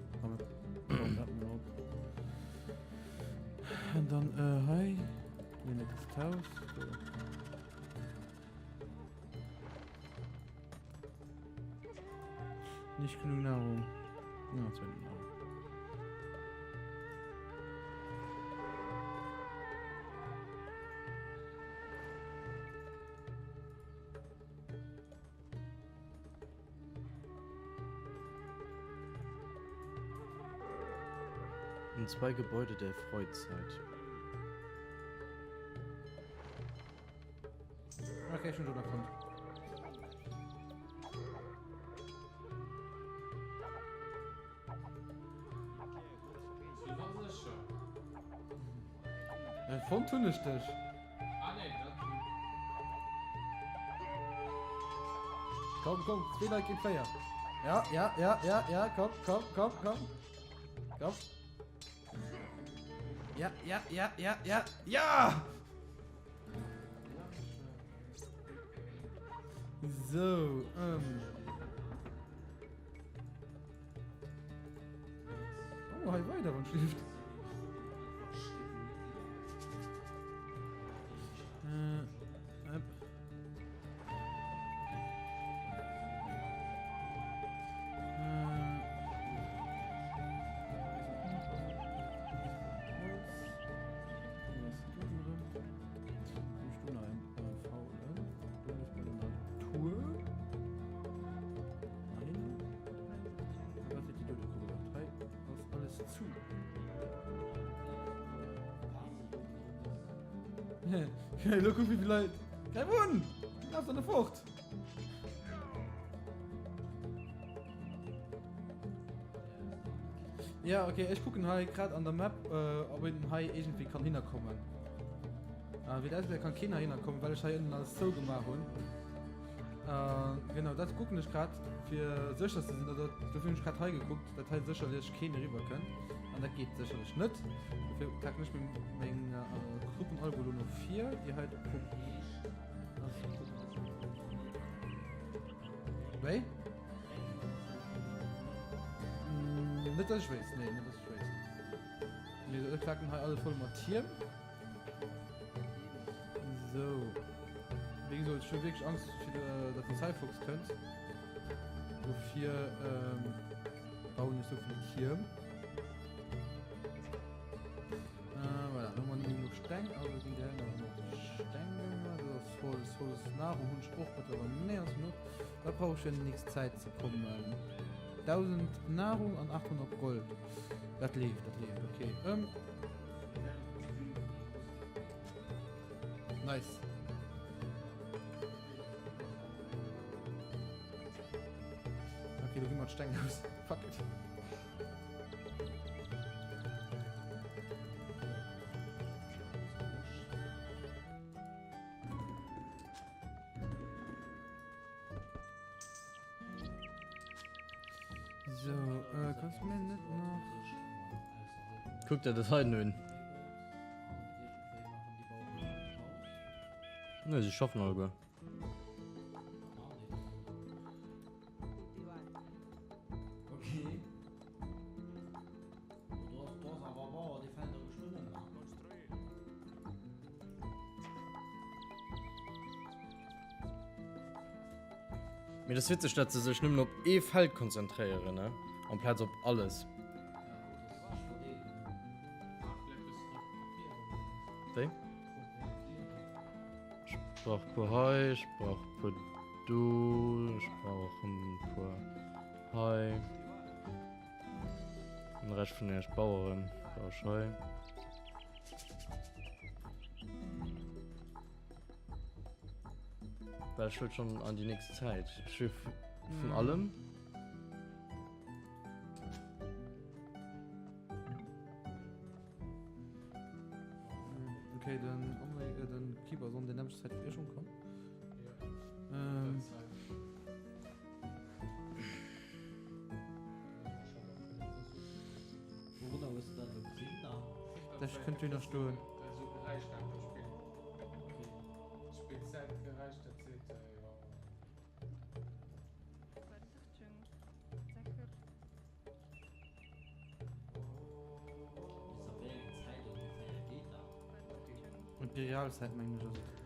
An dann äh, hei. Nee, net das Haus. So. Nicht genug Nahrung. Ja, zu wenig Nahrung. Und zwei Gebäude der Freuzeit. Okay, schon drüber kommt. Äh, fonnt hunn ech dech. Komm, komm, zwee Leit géint 4. Ja, ja, ja, ja, ja, komm, komm, komm, komm. Komm. Ja, ja, ja, ja, ja, ja! So, ähm. Oh, hei weider, wann schläft. Äh, äh. Lo kuck wéivill Leit. Greif un! Laf dann fort! Ja, okay, ech kucken hei grad an der Map, ob een hei iergendwéi kann hinnerkommen. Wéi et ausgesäit, kann keen heihinner kommen, well ech hei ënnen alles zougemaach hunn. Genau, dat kucken ech grad, fir sécher ze sinn. Also, dofir hunn ech grad hei gekuckt, datt hei sécherlech keen eriwwer kënnt. An dat geet sécherlech net. Dofir packen ech meng, meng Truppen alleguer elo no vir, déi hei Wéi? Net dass ech wéisst, nee, net dass ech wéisst. Mee ech klacken hei alle voll mat Tierm. Sou. Wéi gesot, ech hu wierklech Angst, fir, dass den Cyphox kënnt. Dofir ähm, bauen ech sou vill Tierm. Äh, voilà, elo hu mer net méi genuch Steng, also ginn déi hei nach ëmmer op Steng gemaach. Dat ass Holz, Holz, Nahrung hunn ech och mëttlerweil méi als genuch. Wat brauch ech fir an déi nächst Zäit ze kommen? 1000 Nahrung an 800 Gold. Dat leeft, dat leeft, okay. Ähm. Nice. Okay, do gi mer d'Steng aus. Fuck it. So, äh, kannst du mir net nach. Kuck der dat heiten un. Ne, sie schaffen alleguer. Okay. Do ass awer Bauer, dee fält der geschwënn ëm. Mee dat ass witzeg, dat se sech nëmmen op ee Feld konzentréieren, ne? Amplaz op alles. Wéi? Ech brauch puer hei, ech brauch puer do, ech brauch en puer hei. Den Rescht vun iech Baueren brauch ech hei. Well ech wëll schon an déi nächst Zäit. Ech will vun allem. Okay, den, äh, den Keeper ass an der nämmlechter Zäit wéi ech ukomm. Ähm. Wourunner hues de dat elo gesinn dann? Dech kënnt jo nach stoen. Imperialzäit mengen ech ass et.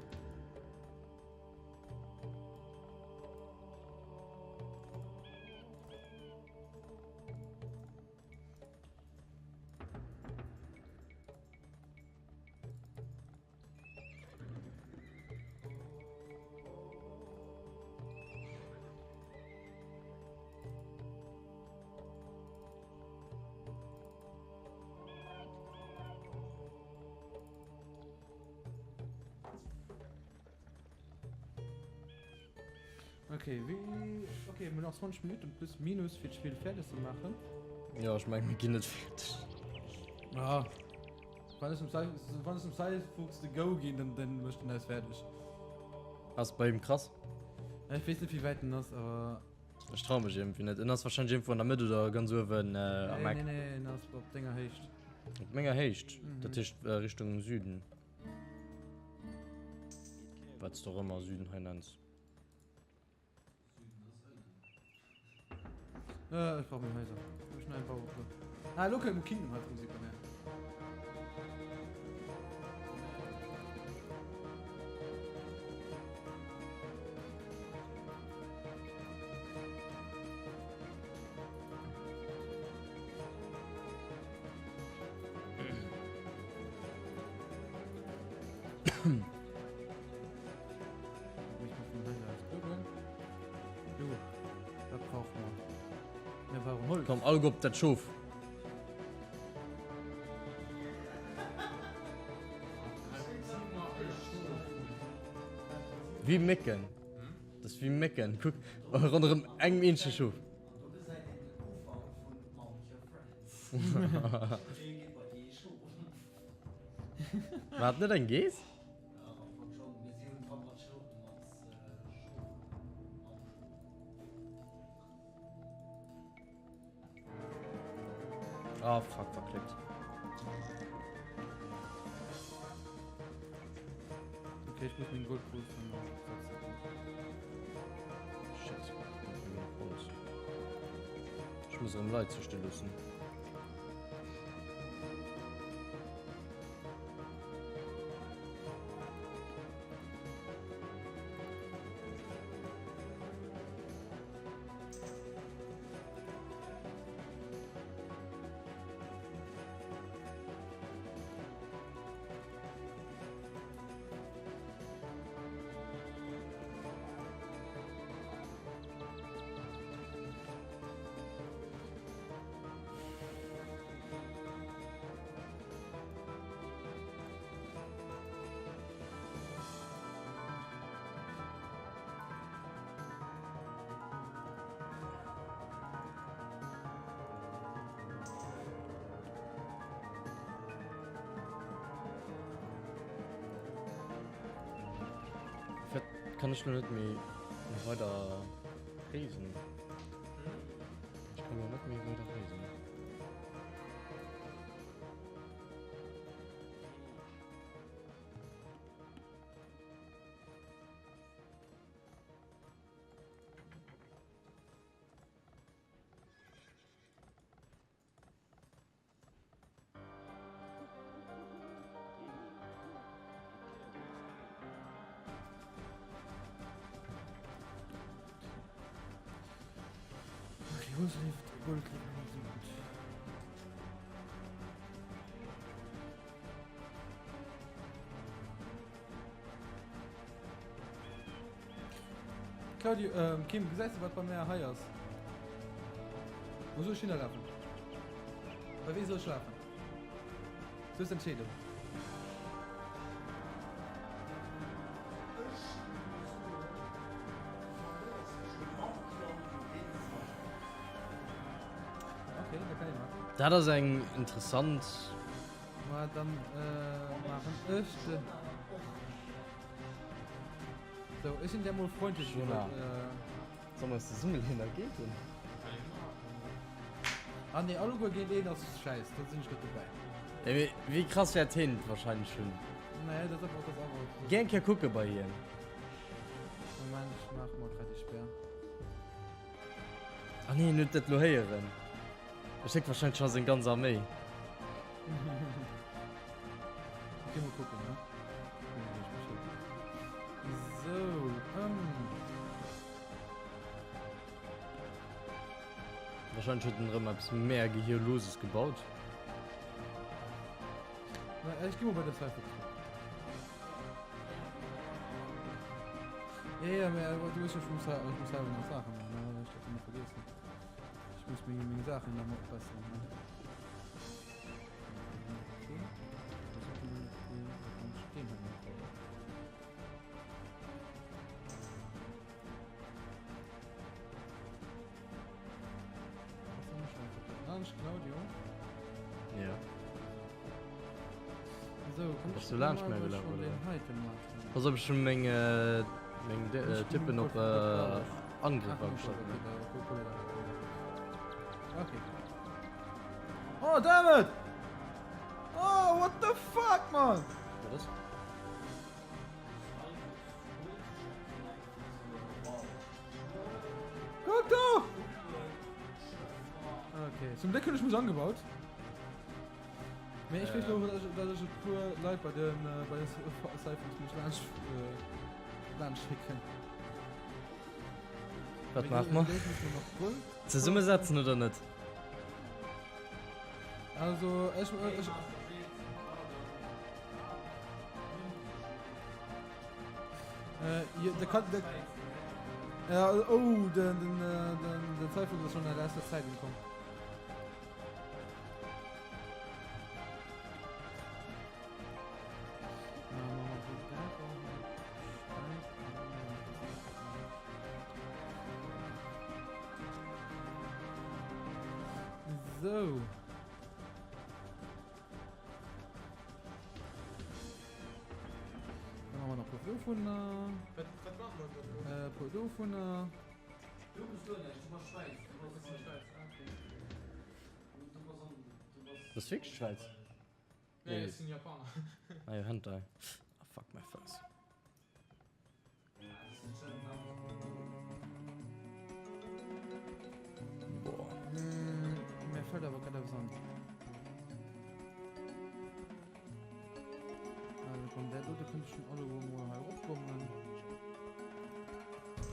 Okay, wéi. Okay, mir hunn nach 20 Minutten plus minus fir d'Spill fäerdeg ze maachen. Jo, ech mengen, mir ginn net fäerdeg. Ah. Wann ech dem Cy, wann ech dem Cyfuchs de Go ginn, dann, dann mécht en eis fäerdeg. Ass bei him krass? Ja, ech weess net, wéi wäit en ass, awer. Ech trau mech iergendwéi net. En ass wahrscheinlech iergendwou an der Mëtt oder ganz uewen am Nee, Eck. nee, nee, en ass op denger Héicht. Op menger Héicht? Dat heescht Richtung Süden. Wat s de och ëmmer Süden hei nenns. Äh, ech brauch méi Haiser. Ech neien Bauer. Ah, lo kënnt Kingdom Hearts Musik bei mir. Komm all op dat Schof. Wéi Mécken. Dat ass wéi Mécken. Kuck, ronderëm engem eenzege Schof. War et net eng Geess? Ah, fuck, verklickt. Okay, ich muss meng Goldbrust nochmal setzen. Shit. Ich muss erëm Leit züchte loossen. Kann ech lo net méi weider reesen? Ech kann lo net méi weider reesen. Okay, Hose leeft, Gold leeft noch nicht so gut. Claudio, ähm, Kim, gesäis de wat bei mär hei ass? Wou soll ech hinnerlafen? Bei wee soll ech lafen? Du hues d'Entscheedung. Ech muss soen, du verléiers dech mam Claudio géint de Sascha. Okay, da kann ee maachen. Dat ass eng interessant. Ma dann maachen ech de. So, ech sinn der mol freundlech. Jona. Soll mer eis zesummeleen a géint en? Ah nee, alleguer géint een ass schäiss, da sinn ech net dobäi. Ja, mee wéi krass wäert hien et wahrscheinlech hunn? Nee, dat ass awer, dat ass awer. Gär eng Kéier kucke bei hien. Moment, ech maach mol grad déi Spär. Ah nee, en huet dat lo héieren. E schéckt wahrscheinlech scho seng ganz Arméi. Okay, mol kucken, ne? So, ähm. Wahrscheinlech huet en erëm eppes mega Gehirloses gebaut. Na, ech gi mol bei der Cypher. Ja, ja, mä du hues jo schon, ich muss selber nach Sachen machen, ne? Ich hab immer vergessen. Ich muss meng, meng Sachen nach mal opbessern, ne? Okay. Was hat denn hier? Da kann ich den halt noch bauen. Was haben wir schon? Lunch, Claudio. Ja. So, komm, Bass du laanscht mär gelaf, oder? Den heiten maachen. Pass op, ech hunn meng, äh, meng äh, Tippen op äh, Angriff agestallt. Okay. Oh, damn it! Oh, what the fuck, man? Wat ass? Guck do! Okay, zum Glück hunn ech mech angebaut. Mee ech weess lo, dass ech e puer Leit bei den bei den Cyphers mech laanscht laanscht schécken. Wat maache mer? Zesummesetzen oder net? Also ech ech. Äh, jo, de kann de. Ja, oh, den den den den Cypher ass schon an der letzter Zäit umkomm. So. dovunner. Wat, wat maache mer dann elo? E puer dovunner. Du bass guer näischt, du bass Schwäiz. Du bass Ech sinn Schwäiz, ah, okay. Du bass an, du bass. Bass wierklech Schwäiz? Nee, ech sinn Japaner. Ah jo, Hentai. Ah fuck my face. Boah. Mir fällt awer grad eppes an. Also komm, der dote kënnt schon alleguer mol hei eropkommen.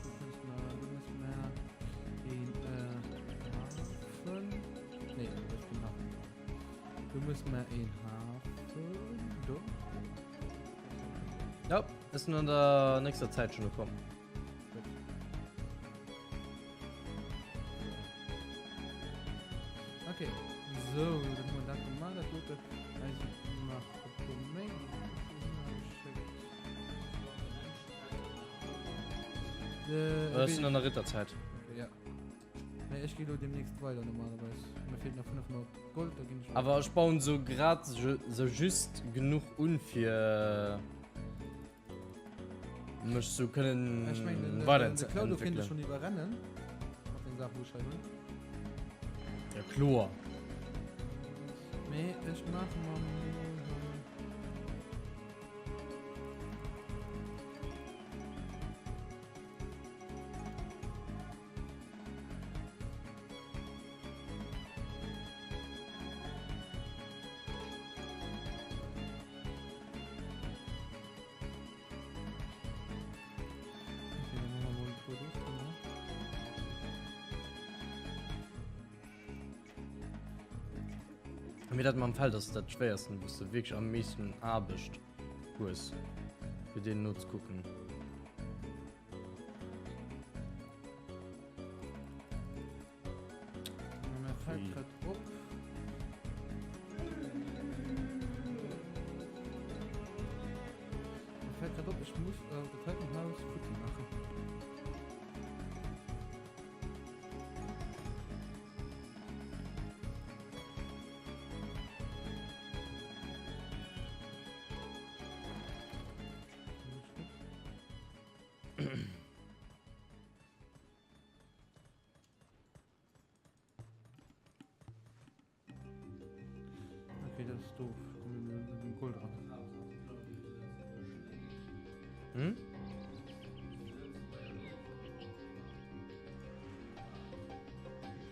Du kënns mer, du muss mer een äh, Hafen. Nee, dat ass keen Hafen. Du muss mer een Hafen. Do. Ja, ech sinn an der nächster Zäit schon ukomm. Gutt. Okay, so, dann hu mer dat gemaach, dat dote. Hei sinn nach e puer méi, déi sinn och dohinner geschéckt. De, Ech sinn an der Ritterzäit. Okay, ja. Nee, ech gi lo demnächst weider normalerweis. Mir feelt nach 500 Gold, da ginn ech. Awer ech bauen sou grad sou just genuch un fir mech sou kënnen Ech mengen den, weider den, ze de Claudio kéint ech entwéckelen. schon iwwerrennen. Mat den Saachen, wou ech hei hunn. Ja kloer. Mee ech maache mer mol hei. Okay, dann machen wir mal ein paar davon, ne? Mee dat mam Feld ass dat schwéiersten, wou s de wierklech am meeschten Aarbecht hues, fir deenen nozekucken. Mir fällt grad op. Mir fällt grad op, ech muss äh, dat heiten Haus futti maachen. Okay, dat ass doof. Komm mir mit dem Kohl dran. Hm?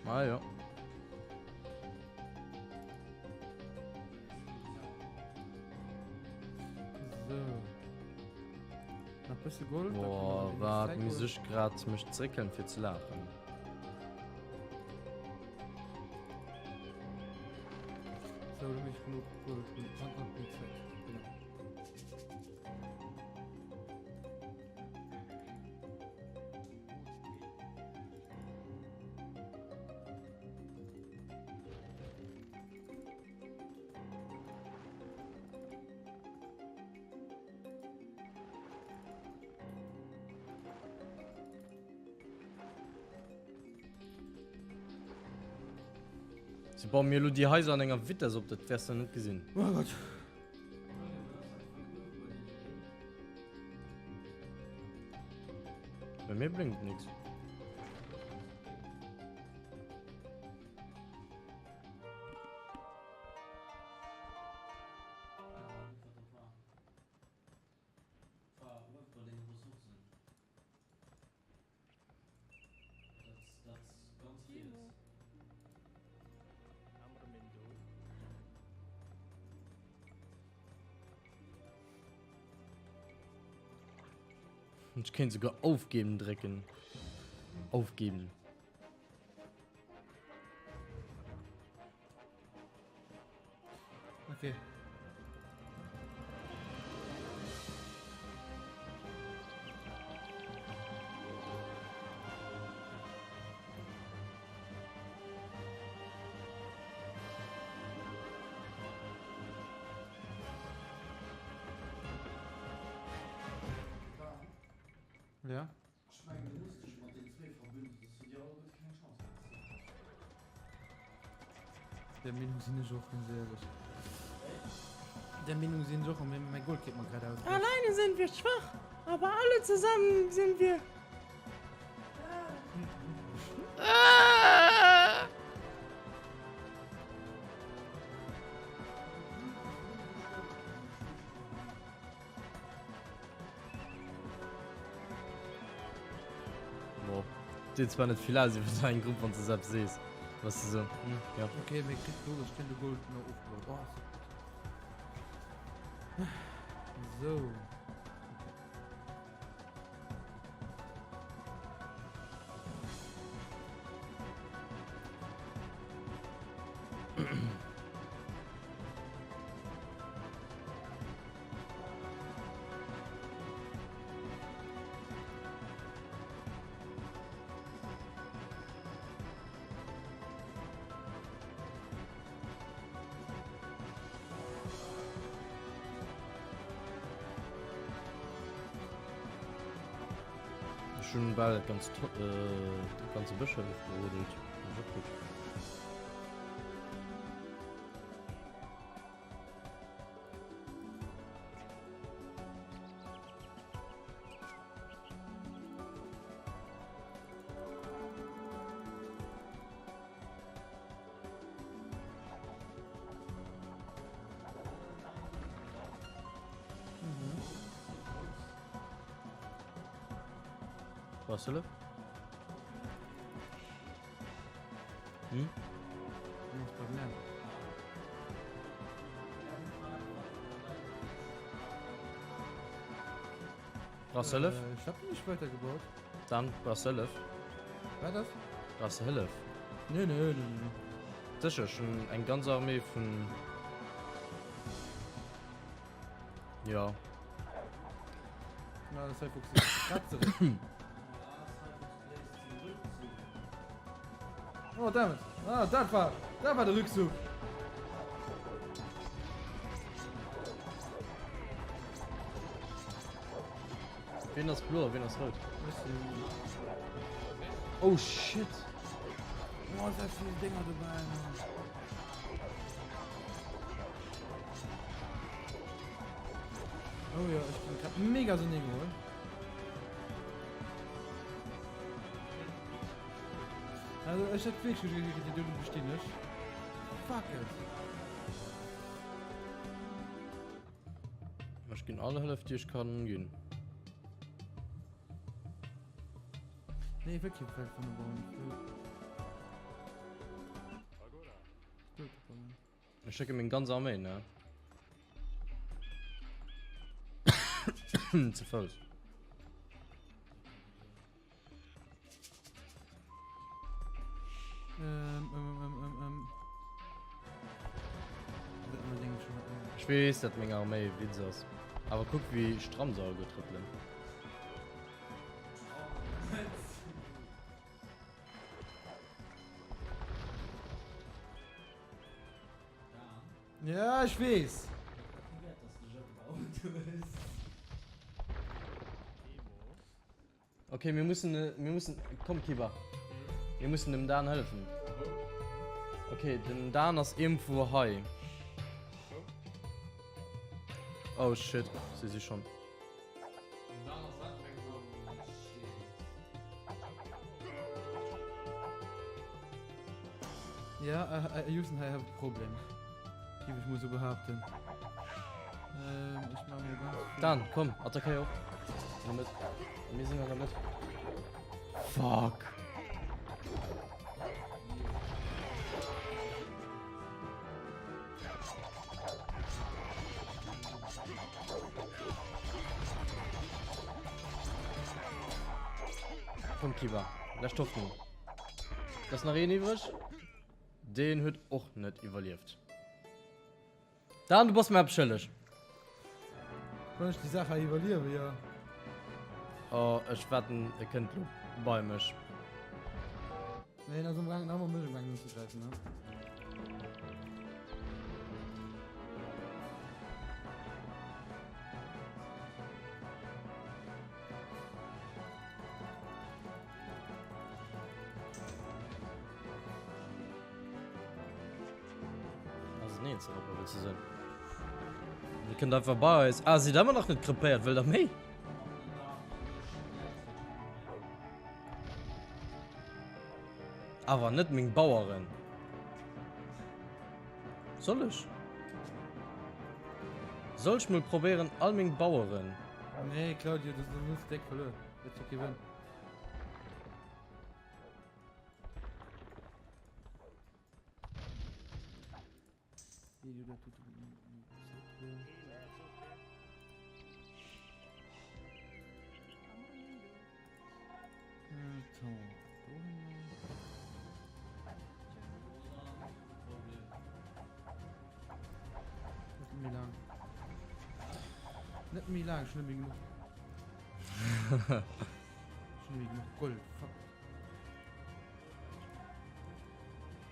Ah ja. So. Nach bësse Gold. da Boah, kommen wir wat demnächst muss Gold. ech grad mech zréckelen fir ze laachen. So, da muss ich genug Gold hunn. An, an déi Zäit. Genau. Se bauen mir elo déi Haiser an enger Vitess op, dat wäers de net gesinn. Oh Gott. Bei mir blinkt nix. Ech kéint souguer aufgeben drécken. Aufgeben. Okay. Ja. Ech mengen du muss dech mat den zwee verbünden, soss hutt dir alleguerte keng Chance géint si. Der Meenung sinn ech och, ganz éierlech. Der Meenung sinn ech och, an mäi Gold geet mer grad aus. Alleine sind wir schwach, aber alle zusammen sind wir. Boah, deet zwar net vill aus iwwer dein Grupp, wann s de selbst sees, was du so, hm, ja. Okay, mir kritt do ech kenne de Gold no ofgebaut. Oh, ass dat gutt. Sou. Ech hunn bal dat ganzt dat ganze Bësch ofgerodelt. Ass och gutt. Brauchst du Hëllef? Hm? Brauchst du Hëllef? Äh, ich hab nicht weitergebaut. Dann brauchst du Hëllef. War das? Brauchst du Hëllef? Nee, nee, nee, nee. Sécher, schon eng ganz Armee vun. Ja. Na, das heißt, grad zurück. Oh, damit. Ah, dat war, dat war de Rückzug. Wien ass blo a wien ass rout? Oh shit! Oh, sehr viele Dinger dabei, Mann. Oh ja, ich bin grad mega so geholt. Also ech hätt wierklech geduecht, déi do bestinn ech. Fuck it. Ech ginn all Hëllef, déi ech kann ginn. Nee, wierklech Feld vun de Bauen. Ech schécke meng ganz Arméi, ne? Ze Fouss. Ähm, ähm, ähm, ähm, ähm. Ech weess, dat meng Arméi Witz ass. Awer kuck wéi stramm se alleguer trëppelen. Ja, ech weess. Ok, mir mussen, mir mussen, komm Kiba. Mir mussen dem Dan hëllefen. Ok, den Dan ass iergendwou hei. Oh shit, si si schon. Ja, äh, äh, Houston, I have a problem. Géif ech mol sou behaapten. Ähm, ech mach mol ganz vill. Dan, komm, attackéier och. An der Mëtt. Mir sinn an der Mëtt. Fuck. Komm Kiba, lescht Hoffnung. Da ass nach een iwwreg. Deen huet och net iwwerlieft. Dan, du bass mir eppes schëlleg. Wann ech déi Saach hei iwwerliewe, jo. Oh, ech wetten, e kënnt lo bei mech. Nee, en ass amgaangen, nach emol mech amgaangen unzegräifen, ne? Ass en Eenzelopfer wëlls du soen? Kënnt einfach bei eis. Ah, sidd ëmmer nach net krepéiert. Wëllt der méi? Awer net meng Baueren. Soll ech? Soll ech mol probéieren all meng Baueren? Nee Claudio, du hues déck verluer. Dat huet kee Sënn. Net méi laang, ech hunn net méi genuch. Ech hunn net méi genuch Gold, fuck.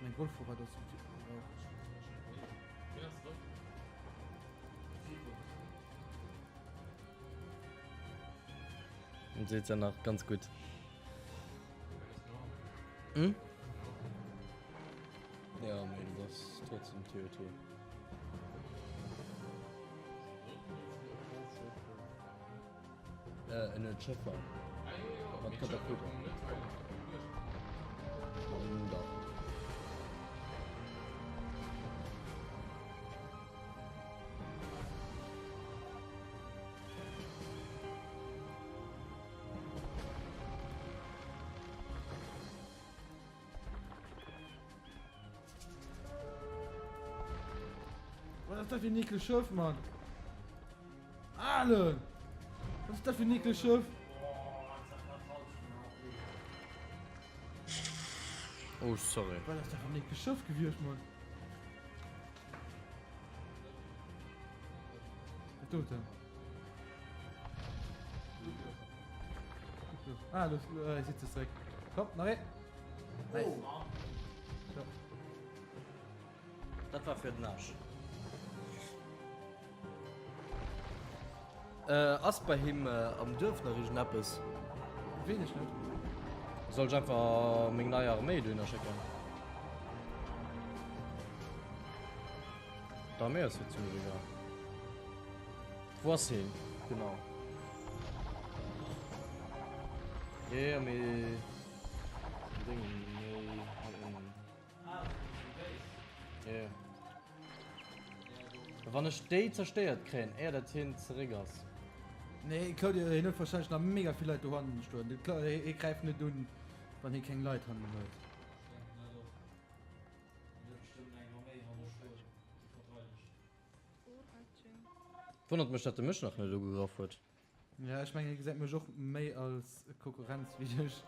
Mein Goldvorrat ass opgebraucht. Und seht ja nach ganz gut. Hm? Ja, mee das ass trotzdem TOT. Äh, en huet Schëffer. Mat Katapulten. Dach. Wat ass dat fir en eekleg Schëff, Mann? Ale! Wat ass dat fir en eekleg Schëff? Oh, sorry. Wat ass dat fir en eekleg Schëff gewiescht, Mann? Dat doten. Ah, lo, lo, sitzt es zréck. Komm, nach ee. Nice. So. Dat war fir den Arsch. Äh, ass bei him äh, am Duerf nach iergendeppes? Weess ech net. Soll ech einfach meng nei Arméi dohinner schécken? D'Arméi ass jo zimmlech egal. Wou ass heen? Genau. Jo, jo, mee Ding méi hei ënnen. Jo, jo. Wann ech déi zerstéiert kréien, éier dat hien zeréck ass. Nee, Claudio, hien huet wahrscheinlech nach mega vill Leit dohannen stoen. De Cla hie gräift net un, wann hie keng Leit hannen huet. Wonnert mech dat e mech nach net ugegraff huet. Ja ech mengen hie gesäit mech och méi als Konkurrenz wéi dech.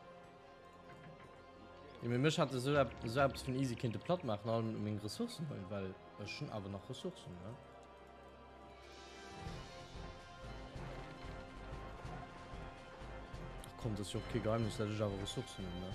Jo mee mech hat e sou eppes vun easy kéinte platt maachen an meng Ressourcen huelen, well ech hunn awer nach Ressourcen ne. Ach komm, dat ass jo och kee Geheimnis dat ech awer Ressourcen hunn ne.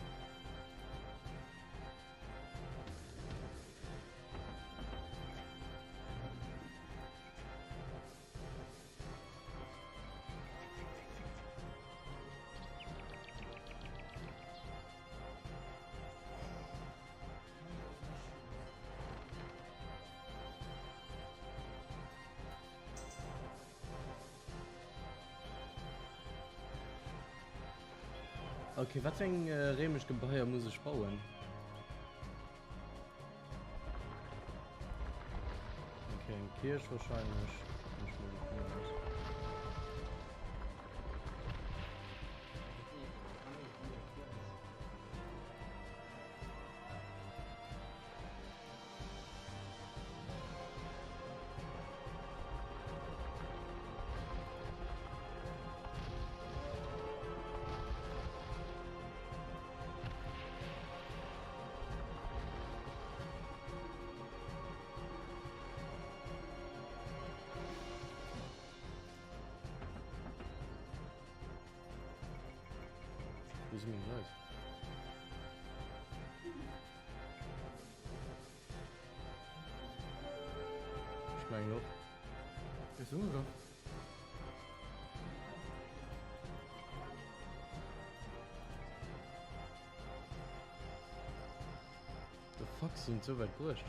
Okay, wat fir eng réimesch Gebaier muss ech bauen? Okay, eng Kierch wahrscheinlech. Ech mol dovun aus. Wou si meng Leit? Ech mengen och. Hues du ugegraff? The fuck, si hunn et sou wäit bruecht.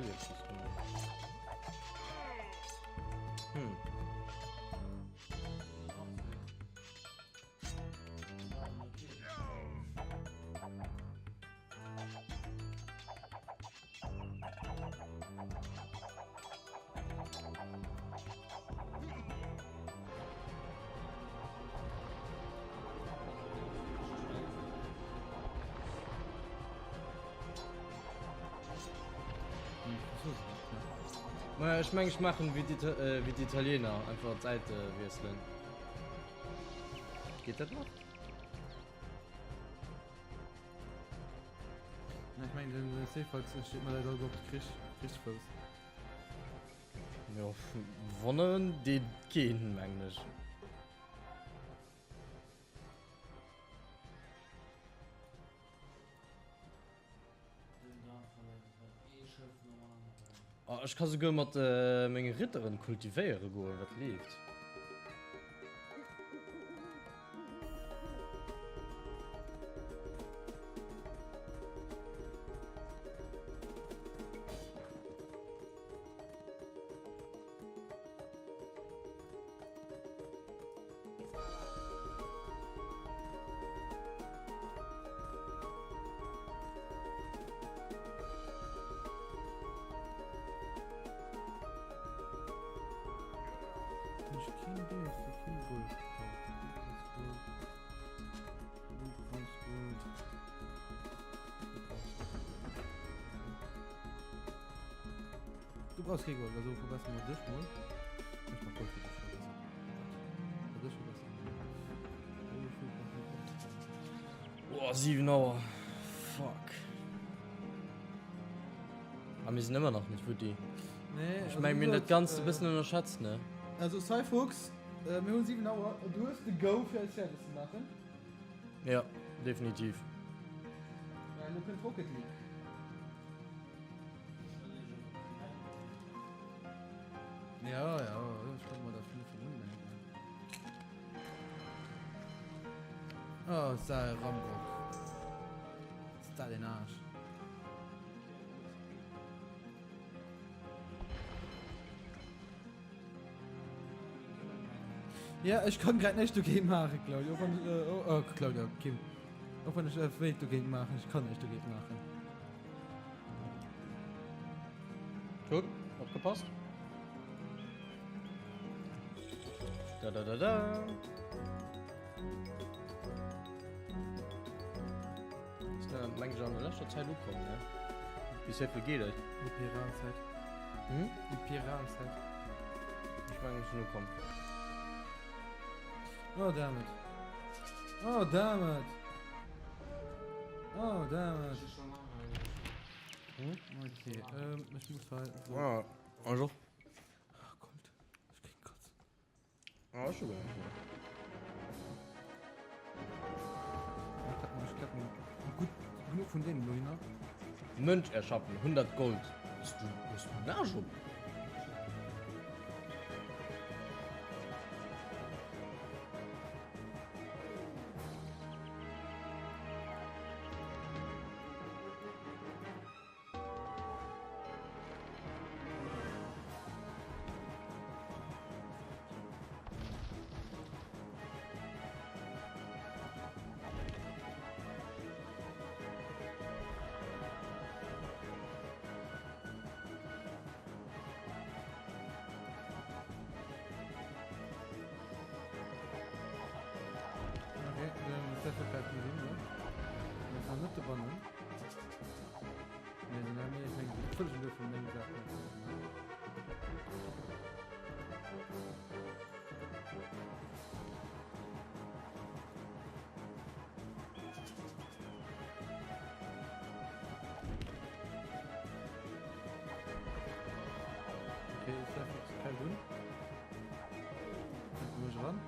iergendwas gemaach. Hm. Naja, ech meng ech maachen wéi d'Italiener, einfach d'Säite wiesselen. Geet dat nach? Ech mengen den Safe steet mat eis all op Krich Krichsfouss. Jo, wonnen deet keen, mengen ech. Oh, ech ka souguer mat menge Ritteren kultivéiere goen, wat leeft. Du brauchs kee Gold, also verbessere mer dech mol. Ech mach Gold fir dech verbessern. Wat? Dech verbessern. Boah, 7 Auer. Fuck. A mir sinn ëmmer nach net futti. Nee, Ech meng, mir hunn dat Ganzt e bëssen ënnerschätzt, ne? Also Cyphuchs, mir hunn 7 Auer, du hues de Go fir eis fäerdeg ze maachen. Ja, definitiv. Well elo kënnt Rocket League. Ja, ja, ech kann mer dat vill vun undenken. Oh, ist da Rambrock. Ist da den Arsch. Ja, ech kann grad näischt dogéint maachen, Claudio. Och wann, äh, oh, oh, Claudio, Kim. Och wann ech äh, wéilt dogéint maachen, ech kann näischt dogéint maachen. Guck, opgepasst. Da da da da. Ist da meng ich an der leschter Zäit ukomm, ne? Bis wéi vill geet et? Die Piratenzeit. Hm? Die Piratenzeit. Ich meng ech sinn ukomm. Oh damn it. Oh damn it. Oh damn it. Hm? Okay, ähm, ich muss halt. So. Ah, also. Oh, Gold. Ich krieg Kotzen. Ah, schon gar nicht mehr. Ich glaub, ich glaub, gut genug von denen, Luina. Mönch erschaffen, 100 Gold. Bist du, bist du Arsch um? Okay, den Zertifikat gesinn, ne? Das war net de Bannen. Nee, den Armee fängt völlig nur von mengen Sachen. Okay, ich darf jetzt kein Dünn. Dann komme ich ran.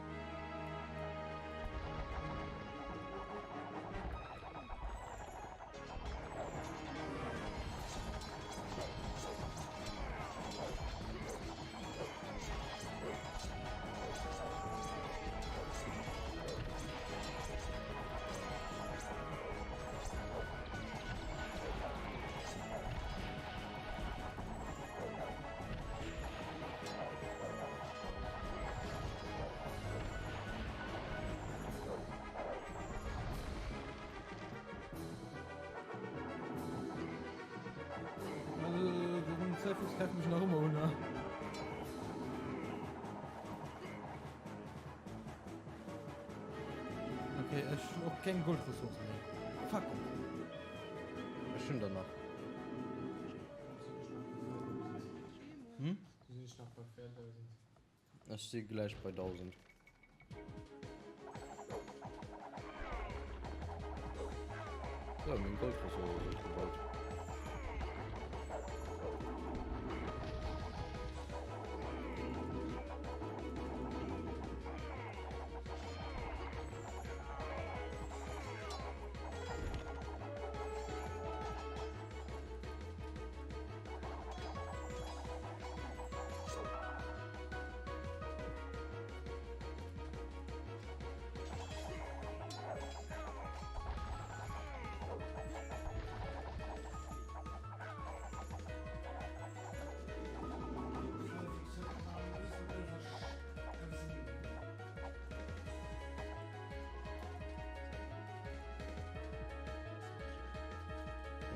Cypherfox gräift mech nach ëmmer un, ha. Okay, ech hunn och keng Goldressourcen méi. Fuck off. Ech hunn der nach. Hm? Sinn ech nach bei 4000. Ech si gläich bei 1000. So, meng Goldressource ass opgebaut.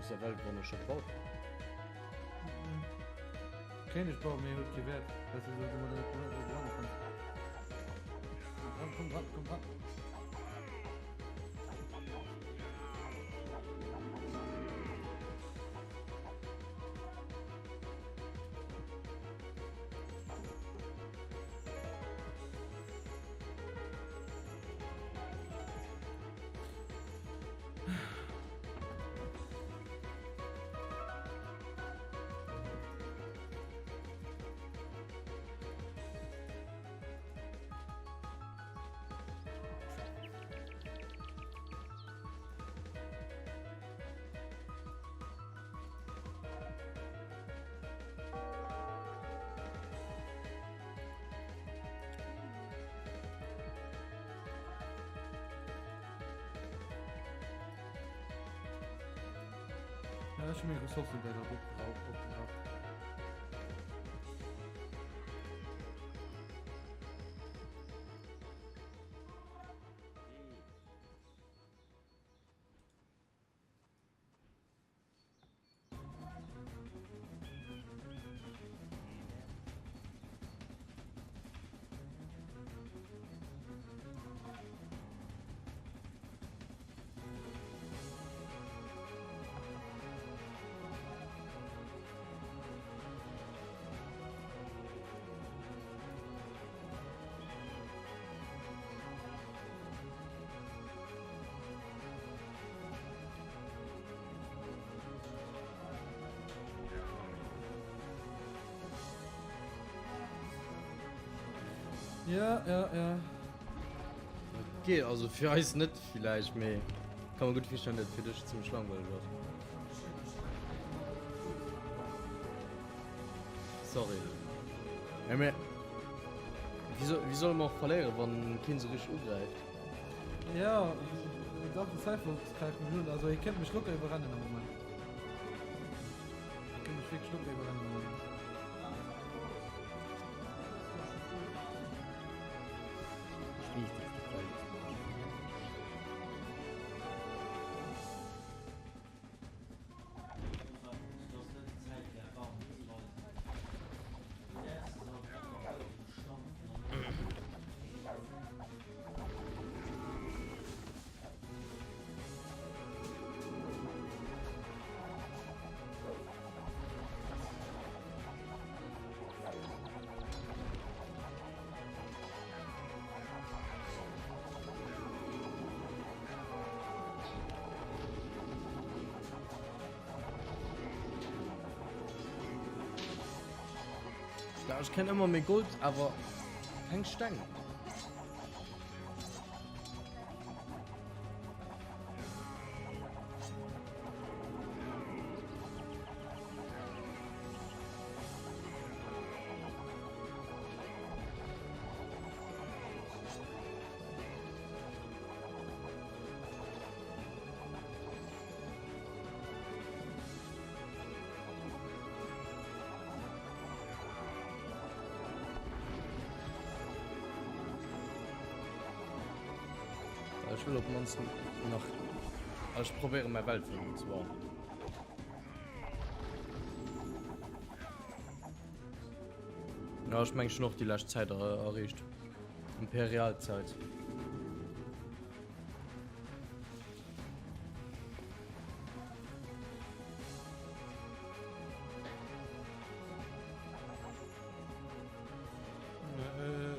Ass der Weltwonner scho gebaut? Kéint ech bauen, mee huet kee Wäert, well s de domadder net gewanne kanns. Komm dran, komm dran, komm dran! Ja, ech hu meng Ressourcen gleich och opgebraucht. Ja, ja, ja. Okay, also fir eis net villäicht, mee kann mer gutt virstellen, datt et fir dech zimmlech langweileg ass. Sorry. Ja, mee wéi soll, wéi solle mer och verléieren, wann keen sou richteg ugräift? Ja, dach, de Cypher gräift mech un. Also hie kéint mech locker iwwerrennen am Moment. Hie kéint mech wierklech locker iwwerrennen am Moment. Ja, ech kréien ëmmer méi Gold, awer keng Steng. Ech wëll op d'mannst nach, ech probéiere mäi Weltwunder ze bauen. Ja, ech mengen ech hunn och déi lescht Zäit erreecht. Imperialzäit.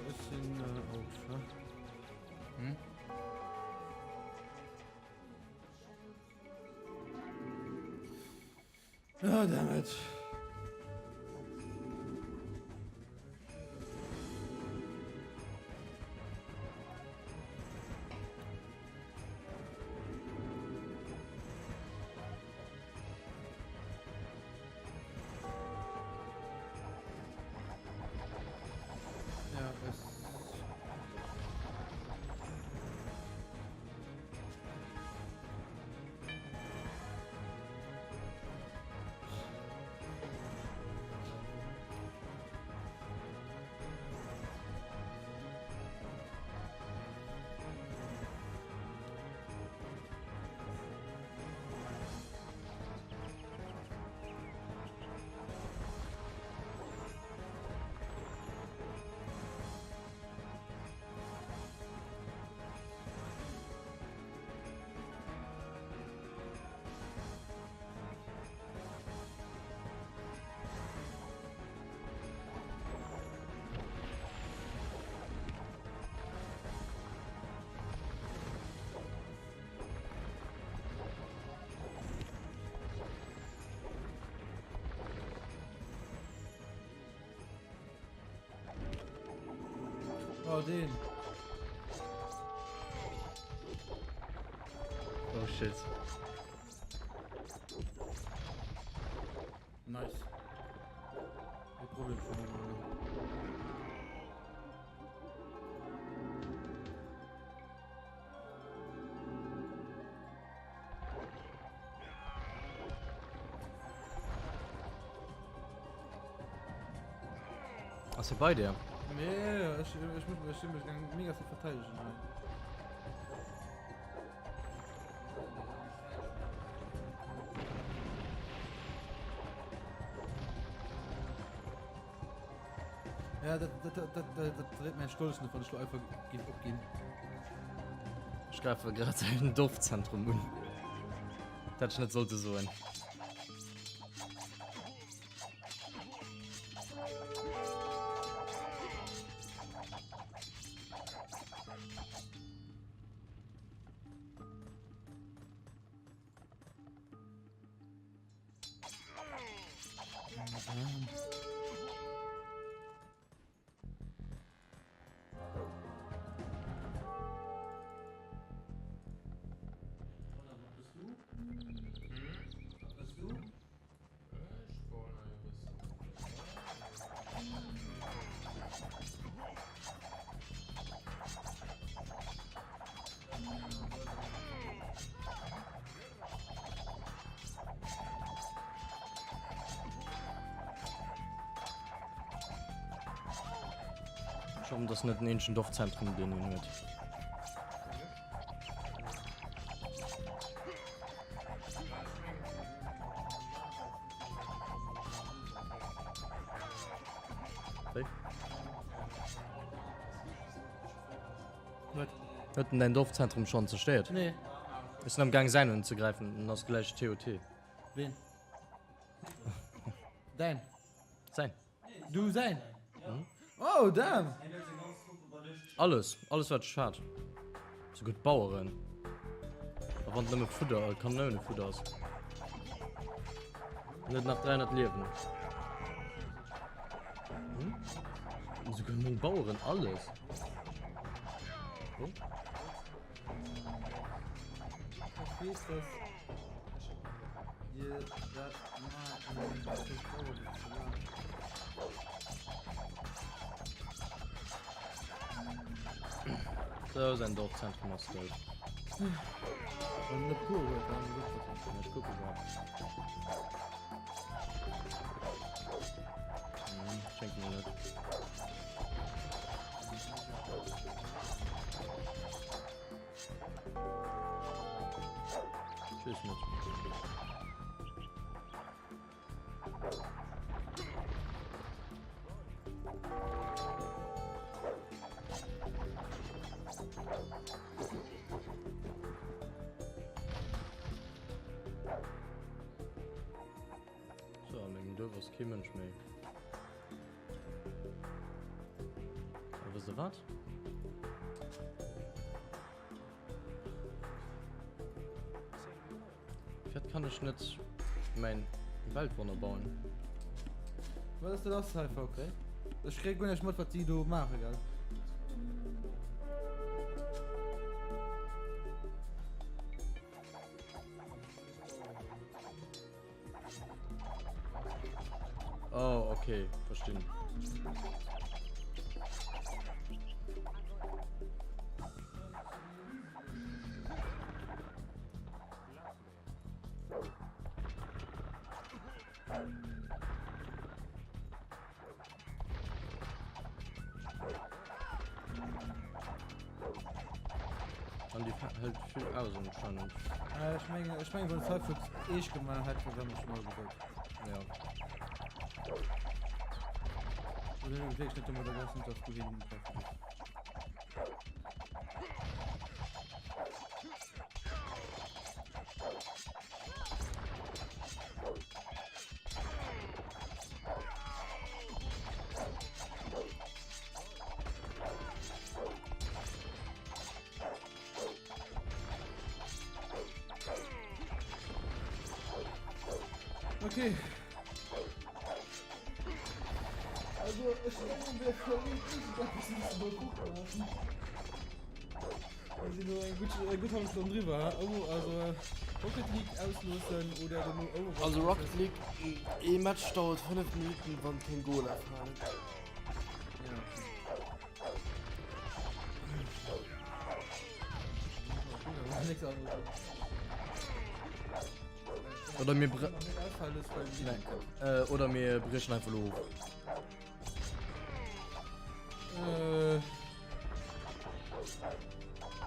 Ech sinn op, ne? Hm? Oh, damn it. Ja, es. Oh, den. Oh shit. Nice. E Problem vun Ass e bei dir? Nee, ech, ech muss mech, ech mech mega ze verteidegen hei. Ja, dat, dat, dat, dat, dat, dat dréit mäin Stolz net, wann ech lo einfach géif opginn. Ech gräife grad säin Dorfzentrum un. Dat hätt ech net sollte soen. Ech hoffen, dass net den eenzegen Dorfzentrum, deen een huet. Wéi? Wat? Huet en däin Dorfzentrum schonn zerstéiert? Nee. Ech sinn am Gaang säin unzegräifen, en ass gläich TOT. Ween? Däin? Säin. Du säin? Oh, damn! Alles, alles wat ech hat. Souguer d'Baueren. A wann et nëmme Fudder, Kanounefudder ass. En huet nach 300 Liewen. Hm? Souguer meng Baueren, alles. Oh. Ich wees, dass dir dat ma en dauert et ze laang. Sou, säin Dorfzentrum ass dout. Wann en e puer huet, dann gëtt dat. Ech kucke grad. Hm, schenkt mir net. Ich wees net. ass kee Mënsch méi. A wësst der wat? Firwat kann ech net mäin Weltwonner bauen? Wat ass dat ass einfach okay. Ech kréie guer näischt mat wat déi do maache gell. Oh, okay, verstinn. An déi hält vill aus anscheinend. Äh, ech mengen, ech mengen, wann Cypher eescht gemaach hätt, dann wäre mer schon all gedout. Ja. Oder hun wierklech net domadder gerechent, dass du hien treffe géifs. Okay. Also, ech mengen, wir verlieren irgendetwas müssen wir gucken lassen. Wir sinn elo eng gutt, eng gutt hallef Stonn driwwer. Oh, also Rocket League ausloossen oder dono Overwatch. Also Rocket League, ee Match dauert 5 Minuten, wann keng Goler falen. Ja, okay. Oder mir bre nee. äh, oder mir briechen einfach lo of. Äh.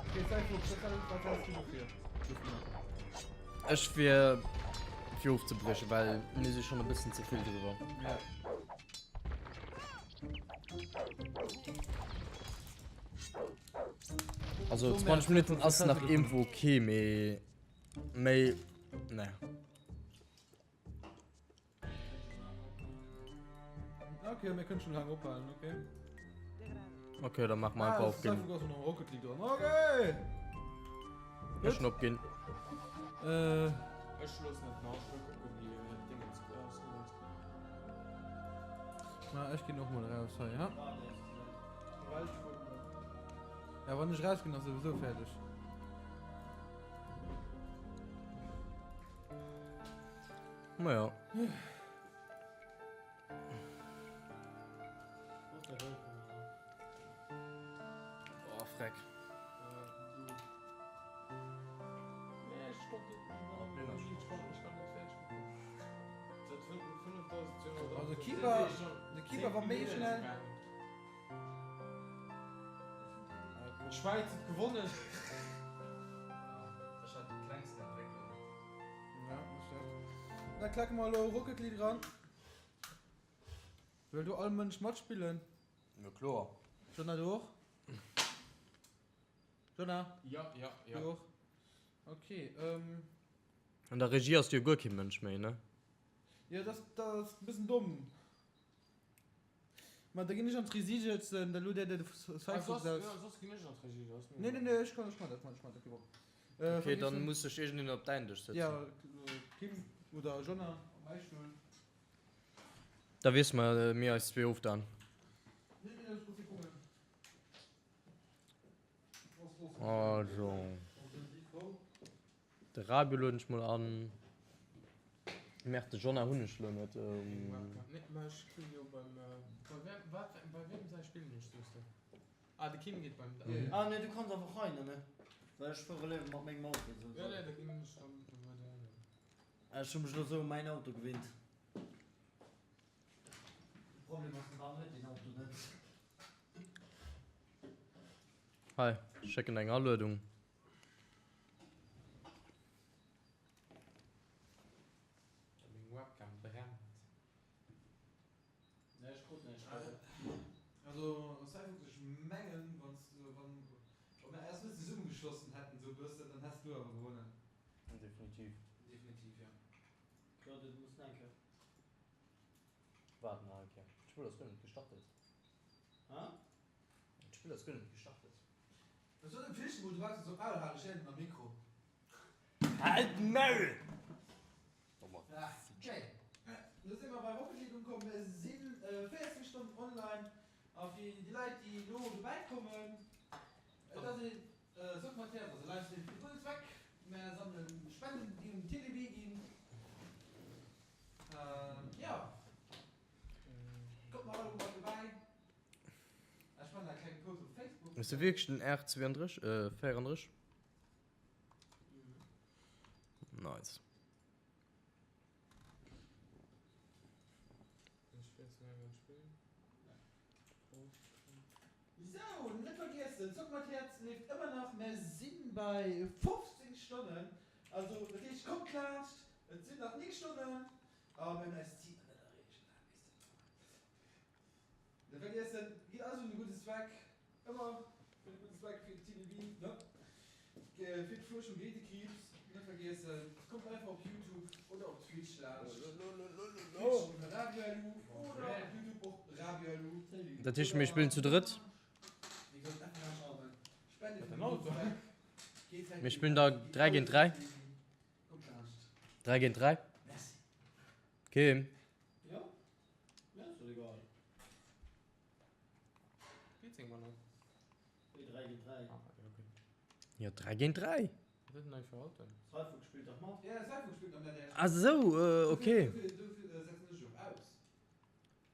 Okay, Cypher, was hältst du dofir? Ech wier fir ofzebriechen, well mir si schon e bëssen ze vill driwwer. Ja. Also 20 Minuten ass nach irgendwo okay, mee méi ne. Okay, mir kënnen schon lang ophalen, okay. Okay, dann mach mal einfach ah, opginn. Rocket League dran. Okay. Ech schon opginn. Äh. Ech loossen et nach, ech wëll kucken, wéi Dingens ausgeet. Na, ech ginn och mol raus hei, ja. Ja, wann ech raus ginn, ass souwisou fäerdeg. Naja. Oh, freck. Also Keeper, de Keeper war méi schnell. D'Schwäiz huet gewonnen. Ech hat déi klengsten Entwécklung. Ja, net schlecht. Da klacke mer elo Rocket League ran. Wëll do all Mënsch matspillen? Jo kloer. Jonah, du och? Jonah? Ja, ja, ja. Du och? Okay, ähm. An der Regie ass jo guer kee Mënsch méi, ne? Jo, dat ass e bëssen domm. Ma da ginn ech an d'Regie sëtzen, da luet der de Firefox aus. Ja, soss ginn ech an d'Regie, dat ass mir Nee, nee, nee, ech kann, ech man dat, ech man dat, kee Problem. Äh, Okay, dann muss sech iergendeen op däin Dësch sëtzen. Ja, Kim oder Jonah op mäi Stull. Da wiesse mer mir eis zwee of dann. Nee, nee, ech muss hier kucken. Also. De Radio lueden ech mol an. Merk de Jonna hunn ech lo net. Nee, ma ech spillen jo beim. Bei wem, wat, bei wiem säi spillen ech, soos de? Ah, de Kim geet beim. Ah nee, du kanns einfach rein, ne? Well ech fuere léiwer mat mengem Auto. Ja, nee, da ginn ech dann bei deenen. Ech hu mech lo sou u mäin Auto gewinnt. De Problem ass, den Dan huet deen Auto net. Hei, ech schécken eng Aluedung. Meng Webcam brennt. Nee, ech krut näischt weider. Also Cyphox, ech mengen wanns du, wann wa mir eis net zesummengeschlossen hätten sou bëssen, dann häss du awer gewonnen. Definitiv. Definitiv, ja. Claude, du muss enke. Waart nach eng Kéier, d'Spill ass guer net gestartet. Hä? D'Spill ass guer net gestartet. Ech soll dem Fischen mol dobaussen zum Maul halen, ech héieren en am Mikro. Hal d'Maul! Okay, lo si mer bei Rocket League ukomm. Mir si 14 Stonnen online a fir déi Leit déi elo dobäi kommen, et ass ee Sock mat Häerz, ass e Livestream fir de gudden Zweck. Mär sammelen Spenden déi un Télévie ginn. Jo, kommt nach alleguer mat dobäi. Ech man eng kleng Paus op Facebook. Hues de wierklech den R32, äh 34? Nice. Sou, net vergiessen, Zock mat Häerz leeft ëmmer nach, mär sinn bei 15 Stonnen, also dat heescht kommt laanscht, et sinn nach 9 Stonnen a mir hunn eist Zil nach net erreecht, dat weess de. Net vergiessen, geet alles un de gudde Zweck, ëmmer fir de gudden Zweck, fir de TBB, ne? Fir d'Fuerschung géint de Kriibs, net vergiessen, kommt einfach op Youtube oder op Twitch laanscht, Twitch unter Rabialu oder op Youtube och Rabialu. Dat heescht mir spillen zu drëtt? Wéi gesot, einfach laanscht kommen, Spende fir de gudden Zweck, geet Mir spillen da 3 géint 3? Kommt laanscht. 3 géint 3? Merci. Kim? Jo, mir ass dat egal. Wéi 3 géint 3? Jo, 3 géint 3. Cyphox spillt dach mat. Ah sou, okay.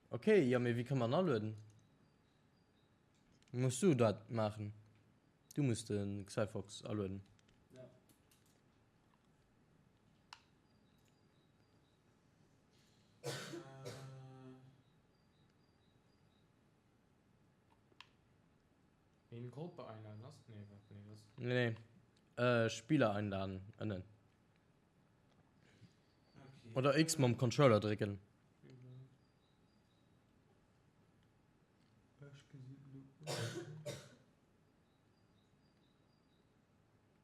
Okay, jo mee wéi kann man alueden? Muss du dat maachen? Du muss de Cyphox alueden. Ja. In Gruppe einladen ass? Nee, wat? Nee, das. Nee, nee. Äh, Spieler einladen, ënnen. Oder X mam Controller drécken.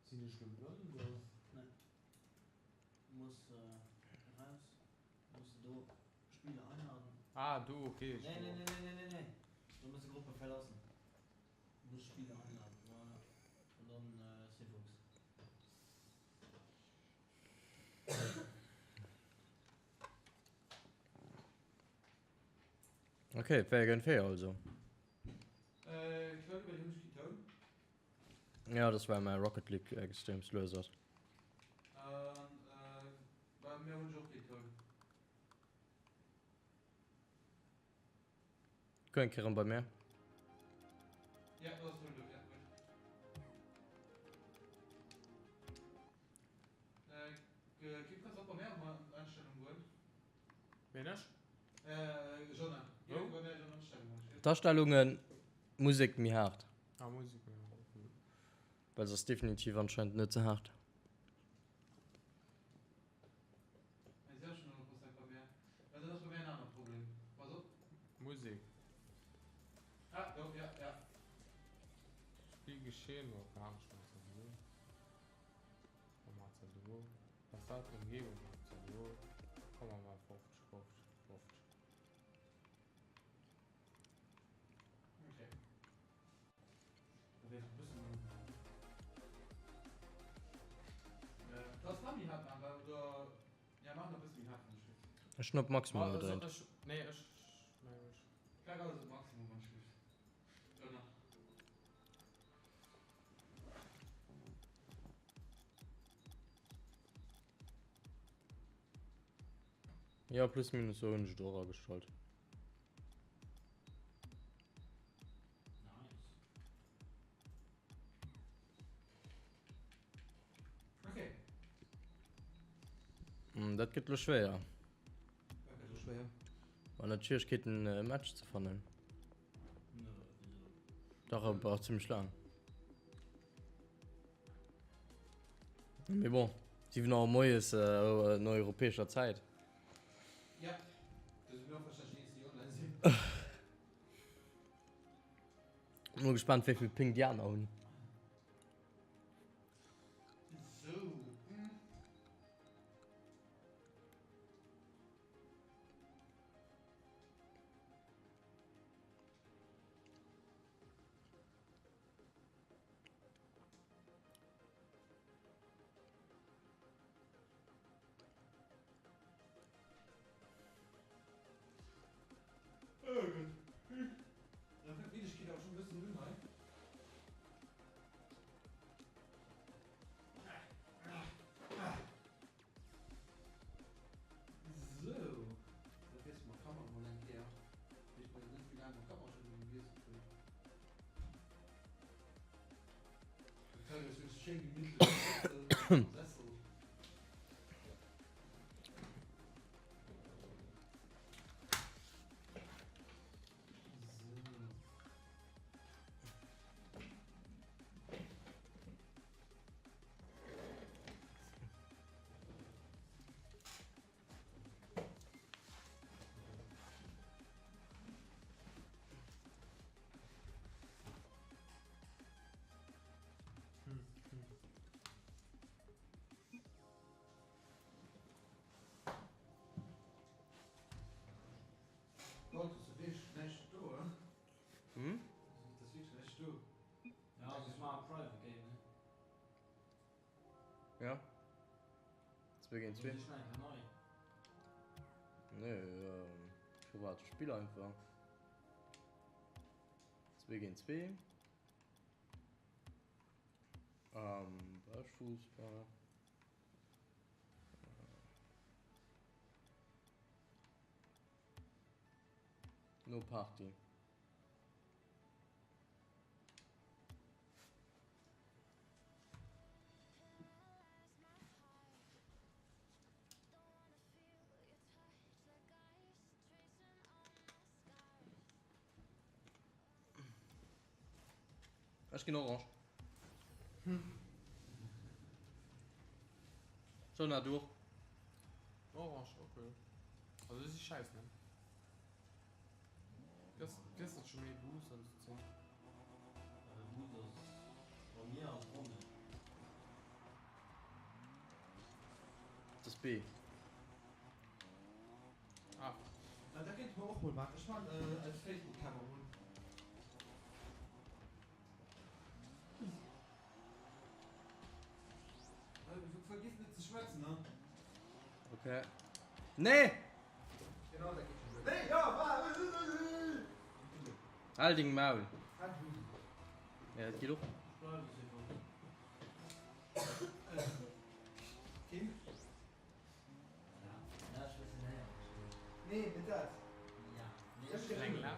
Sinn ech lo blonn oder? Nee. Muss eraus. Muss de do Spieler einladen. Ah, do, okay. Nee, nee, nee, nee, nee, nee. Do muss de Gruppe verlassen. Muss Spieler einladen, voilà. An dann Cfox. Okay, 4 géint 4 also. Äh, Claudio, bei dir hunn ech keen Toun. Ja, das war mäi Rocket League extreemst lues ass. An äh, bei mir hunn ech och keen Toun. Kuck eng Kéier erëm bei mär. Ja, do ass Toun do, ja, gutt. Äh, Kim, kanns och bei mär an Einstellungen goen? Ween ech? Äh, Jona. Wou? Bei mär an Astellungen. D'Astellungen, Musek méi haart. Ah, Musek méi haart. Well se ass definitiv anscheinend net ze haart. Nee, se ass schon 100% bei mär. Well dat ass bei mär en anert Problem. Pass op. Musek. Ah, do, ja, ja. Spiel geschehen, oh, gar nicht mehr zu do. Ech hunn op Maximum gedréint. Ja, plus minus so hunn ech et och agestallt. Mm, dat gëtt lo schwéier. Wann net Schwierigkeeten e Match ze fannen. Dach, e brauch zimmlech laang. Mee bon, 7 Auer moies no europäescher Zäit. Ja, do si mir och wahrscheinlech déi eenzeg, déi online sinn. Mol gespannt, wéi vill Ping déi aner hunn. Sou. Hm? Ja. 2 géint 2. Nee, ähm, ich verwarte Spiel einfach. 2 géint 2. Ähm, Fußball. No Party. Ech ginn orange. So, na du och. Orange, okay. Also si scheiss, ne? Gëss, gëss dat scho méi Boost an sou Zeug. Boost ass bei mir ass Ronne. Dat ass B. Ah. Dat kéinte mer och mol maachen. Ech maan eis Facebook-Cover un. Vergiss net ze schwätzen, ne? Okay. Nee! Genau, dat geet schon duer. Nee, ja, wa, Hal deng Maul. Ja, dat geet och. Kim? Nee, net dat. Kleng Lat.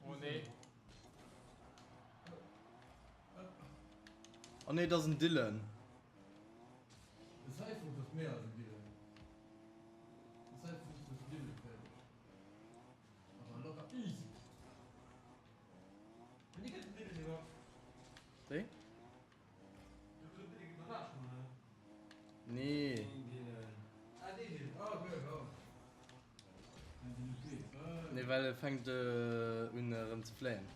Oh nee. Oh nee, dat ass en Dylan. Wéi? Nee. Nee, well e fänkt un erëm ze fléien.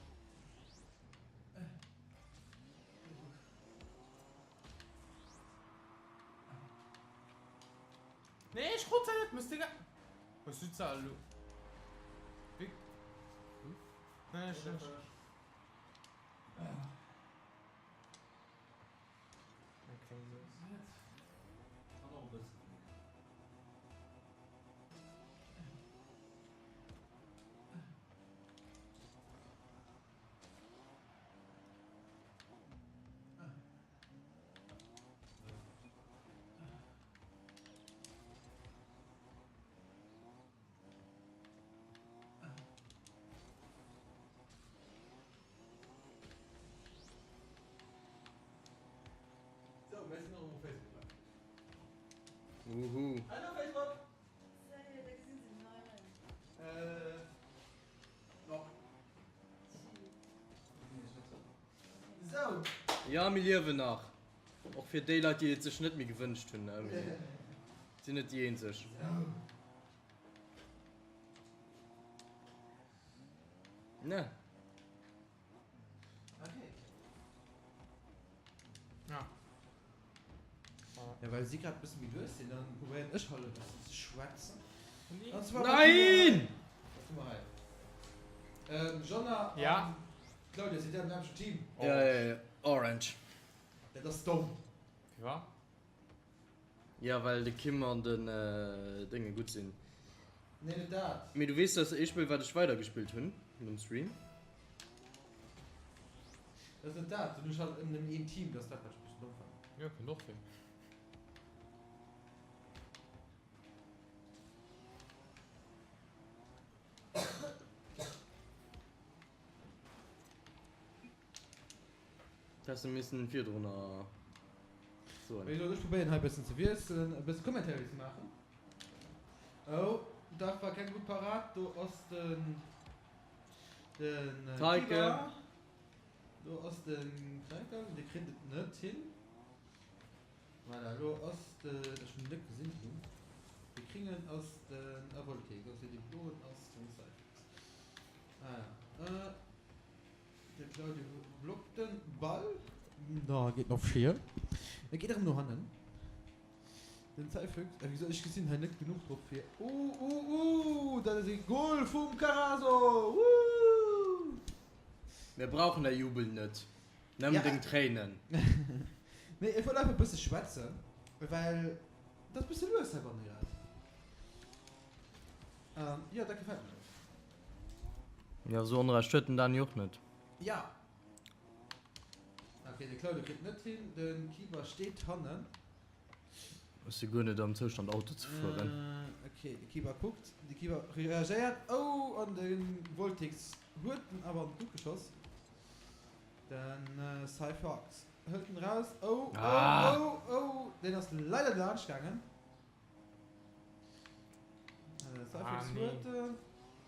Nee, ech krut se net, muss de. Hues du se elo? Wéi? Nee, ech net. So, mir sinn och um Facebook live. Uhu. Hallo Facebook! Salut, da gesinn se den Euren. Äh, noch. So. Ja, mir liewen nach. Och fir déi Leit, déi et sech net méi gewënscht hunn, ne? Mir sinn net déi eenzeg. Ne. Okay. Ja. Ja, well si grad e bësse méi lues sinn, dann probéieren ech halt e bëssen ze schwätzen. An zwar, wat hu mer Nein! hei? Wat hu mer hei? Ähm, Jonna an Ja. Claudia, sidd där am selwechten Team? Ja, ja, ja. Orange. Dat ass domm. Firwat? Ja, well de Kim an den Dénge gutt sinn. Nee, net dat. Mee du weess, dass ee Spill, wat ech weidergespillt hunn nom Stream. Dat ass net dat. Dunn hu ech halt nëmmen een Team, dat ass dat, wat ech e bëssen domm fannen. Jo, kënnt och vir. Häss de missen virdrunner soen. Wéi gesot, ech probéieren hei e bëssen ze wiesselen, e bësse Commentary ze maachen. Oh, dat war keng gutt Parad. Do ass den, den Taike. Do ass den Taike, dee kritt et net hin. Voilà, elo ass de, ech hunn net gesinn d'Numm, de Kringen ass den Avoltik, also dee bloen ass den Cyphex. Ah ja. De Claudio blockt den Ball. Da geet en op Schier. E geet erëm no hannen. Den Cyphex, wéi gesot, ech gesinn hei net genuch drop fir. Uh, uh, uh, dat ass ee Goal vum Carazo! Woo! Mir brauchen däi Jubel net. Nëmmen deng Tréinen. Nee, ech wollt einfach e bësse schwätzen, well et ass e bësse lues heibanne grad. An jo, dat gefält mir net. Jo, sou onrecht huet den Dani och net. Ja. Ok, de Claudio kritt net hin, de Kiba steet hannen. Ech si guer net am Zoustand Auto ze fueren. Ok, de Kiba kuckt, de Kiba reagéiert. Oh, an de Voltix huet en awer an d'Luucht geschoss. Den Cypherx hëlt en raus. Oh, oh, oh, oh, deen ass leider laanscht gaangen. Cypherx huet en.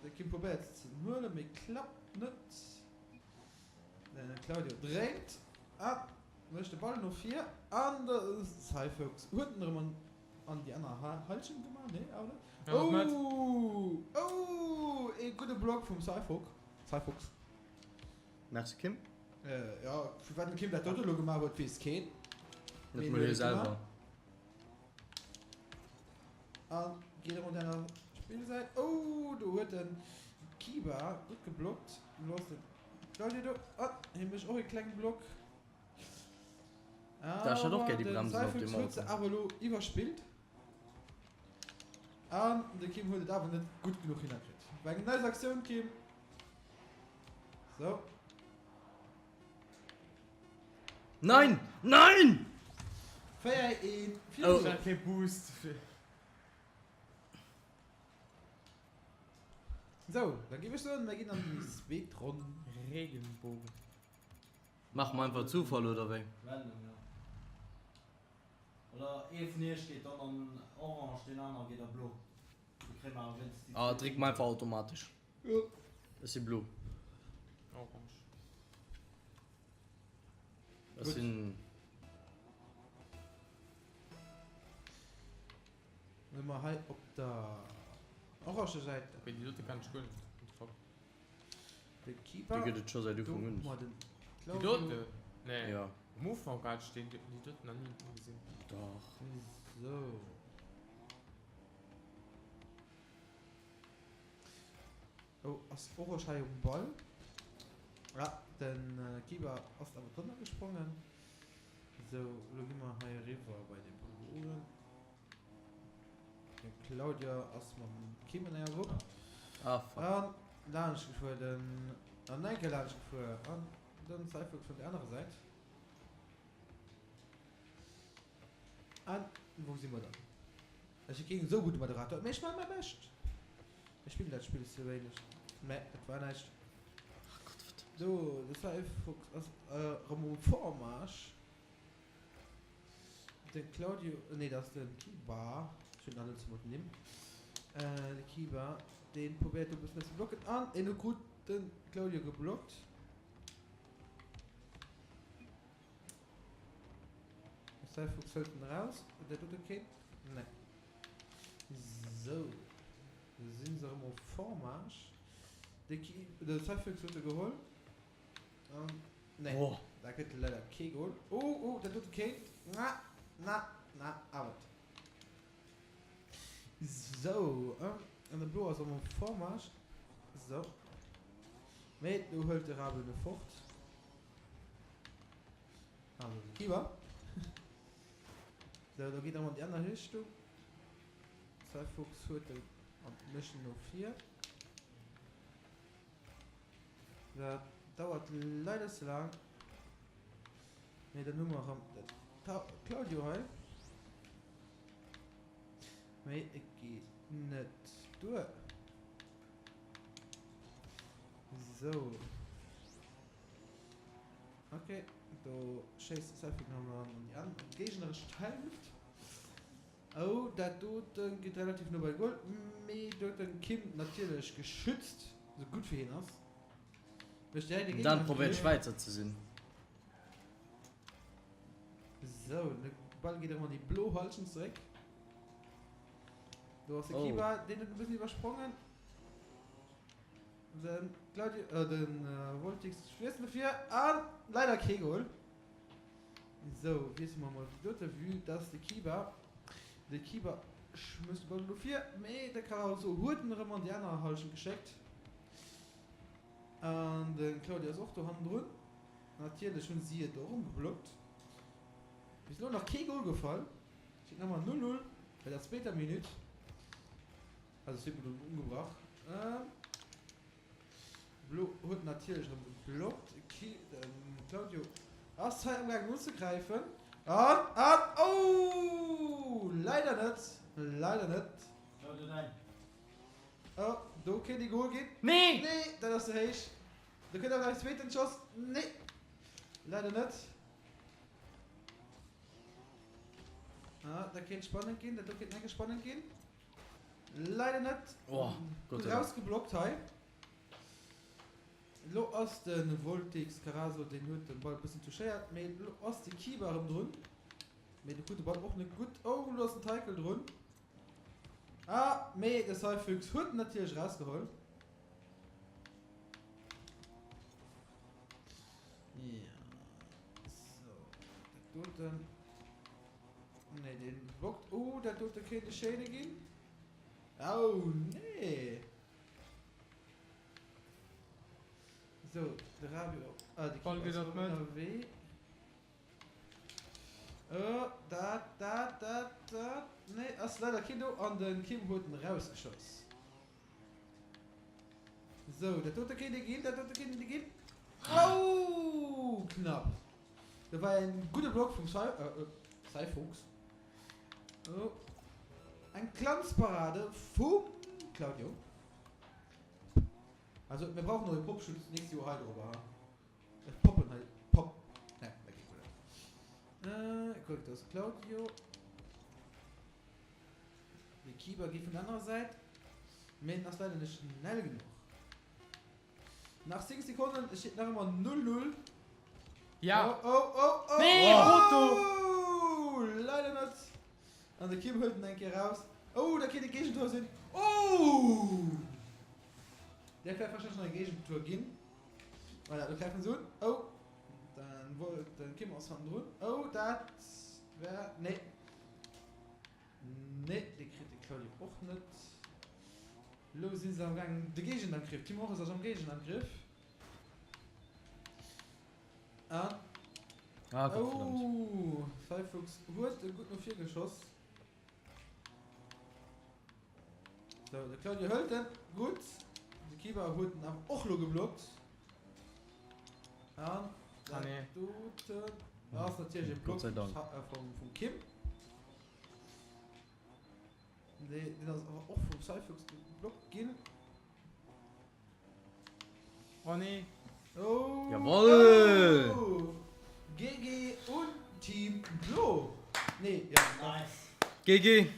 De Kim probéiert se ze huelen, mee klappt net. Den Claudio dréint a mécht de Ball no vir an de Cypherx huet en erëm an an déi aner Halschent gemaach. Nee, awer net. Oh! Oh! Ee gudde Block vum Cypherx. Merci Kim. Jo, firwat den Kim dat dote elo gemaach huet, weess keen. Net mol hie selwer. An geet erëm un der Spillsäit. Oh, do huet den Kiba gutt geblockt. Elo ass den Claudio do. Ah, hie mécht och ee klenge Block. Da, ech hätt och Awer gär déi den Bremsen op Cyphex deem huet se Auto. awer elo iwwerspillt. An de Kim huet et awer net gutt genuch hinnerkritt. War eng nice Aktioun, Kim. Sou. Nein! Nein! 4, 1, 4. Oh. Ech hat kee Boost. Sou, da géif ech soen, mir ginn an déi zweet Ronn. Regenbogen. Maache mer einfach Zufall oder wéi? Random, jo. Oder ee vun iech geet dann an orange, deen anere geet a blo. Du kréie mer awer wéinstens déi Ah, zweet dréck mer einfach automatesch. Jo. Ech si blo. Orange. Ech sinn. Dann hu mer hei op der oranger Säit. Okay, déi dote kann ech guer net. What the fuck? De Keeper. Déi gëtt et scho säit Do Ufank un. hu mer den Déi Claudio. dote? Nee. Jo. Am Ufank hat ech déi doten nach ni gesinn. Dach. Sou. Oh, ass Oroch hei um Ball? Ah, den Keeper ass awer drënner gesprongen. Sou, elo gi mer hei eriwwer bei de Bloen. De Claudia ass mam Kim an enger Grupp. Ah, fuck. An laanscht gefuer, den, an eng Kéier laanscht gefuer. An den Cypher vun der anerer Säit. An wou si mer dann? Ech si keen esou gudde Moderator, mee ech maache mäi Bescht. Ech spillen dat Spill ze wéineg, mä et war näischt. Do, de Cypherfox ass erëm um Vormarsch. De Claudio, nee dat ass de Kiba, ech hunn nach net esou mat den Nimm. De Kiba, dee probéiert do e bëssen ze blocken an en huet gutt de Claudio geblockt. Cypherfox hëlt en eraus. Dat dote kéint, nee. Sou, do sinn se erëm au Vormarsch. De Ki, de Cypherfox huet e geholl. An, nee, Oh. dat gëtt leider kee Goal. Oh, oh, dat dote kéint, na, na. Na, awer net. Sou, an de Blo ass am Vormarsch. Sou. Mee do huelt de Rabe e fort. Also de Kiba. Sou, do geet erëm an déi aner Richtung. Cyphox huet en an mécht en no vir. Dat dauert leider ze laang. Mee dann hu mer erëm de Claudio hei. Mee et geet net duer. Sou. Ok, do schéisst de Cypher dann an déi an d'géigneresch Hälft. Oh, dat doten geet relativ no bei Goal, mee do huet den Kim natierlech geschützt, sou gutt wéi hien ass. Mécht direkt e Dan probéiert Géigenangriff. Schwäizer ze sinn. Sou, de Ball geet erëm an déi blo Halschent zeréck. Do ass de Oh. Kiba, deen huet e bëssen iwwersprongen. Den Claudio, äh, den Voltix schwiesst no vir an leider kee Goal. Sou, wiessele mer mol déi dote, vue dass de Kiba, de Kiba schmësst de Ball no vir, mee de Carauzo huet en erëm an déi aner Halschent geschéckt. An de Claudio ass och do hannendrun. Natierlech hunn si et och erëm geblockt. Bis elo nach kee Goal gefall, steet nach ëmmer 0, 0 bei der zweeter Minutt. Also zweet Minutt ugebrach. Blo huet natierlech erëm geblockt. Den Claudio ass hei amgaangen unzegräifen. An, an, oh! Leider net, leider net. Claudio, däin. Oh, do kéint ee Goal ginn. Nee! Nee, dat ass ze héich. Do kënnt awer nach en zweeten Schoss. Nee, leider net. Ah, dat kéint spannend ginn, dat do kéint enke spannend ginn. Leider net. Oh, Gott Gutt sei Dank. rausgeblockt hei. Lo ass de Voltix Carazo, deen huet de Ball e bëssen touchéiert, mee lo ass de Kiba erëm drun. Mee de krut de Ball och net gutt. Oh, lo ass den Teikel drun. Ah, mee de Cyfuchs huet en natierlech erausgeholl. Ja, sou, dat doten. Nee, deen bockt. Oh, dat dote kéint e schéine ginn. Oh, nee. Sou, de Rabio. Ah, de Ball Keeper geet ass an d'Mëtt. ënnerwee. Oh, dat, dat, dat, dat. Nee, ass leider keen do an de Kim huet en erausgeschoss. Sou, dat dote kéint ee ginn, dat dote kéint ee ginn. Oh, knapp. Dat war en gudde Block vum Cyphox. Oh, eng Glanzparade vum Claudio. Also mir brauchen och e Popschutz d'nächst Joer hei dorobber, ha? Ech poppen hei, pop, ne, dat geet guer net. Äh, kuck, do ass de Claudio. De Keeper geet vun der anerer Säit, mee en ass leider net schnell genuch. Nach 10 Sekonnen, et steet nach ëmmer 0-0. Ja. Oh, oh, oh, oh. Nee, oh, Foto! Leider net. An de Kim huet en eng Kéier raus. Oh, da kéint e Géigentor sinn. Oh! Der wäert wahrscheinlech nach e Géigentor ginn. Voilà, do gräifen se un. Oh, den, den Kim ass hannendrun. Oh, dat wär, nee. Nee, dee kritt de Claudio och net. Lo si se am gaangen de Géigenangriff. Team Ores ass am Géigenangriff. An. Ah, Gott verdammt. Oh, Cyfuchs huet e gutt no vir geschoss. So, de Claudio hëlt en gutt. De Kiba huet en awer och lo geblockt. An Ah, nee. dat doten ass natierlech e Gott Block sei Dank. vum, vum Kim. Nee, deen ass awer och vum Cyfuchs geblockt ginn. Oh nee. Oh! Jawoll! Oh! GG un Team Blo! Nee, ja. Nice. GG!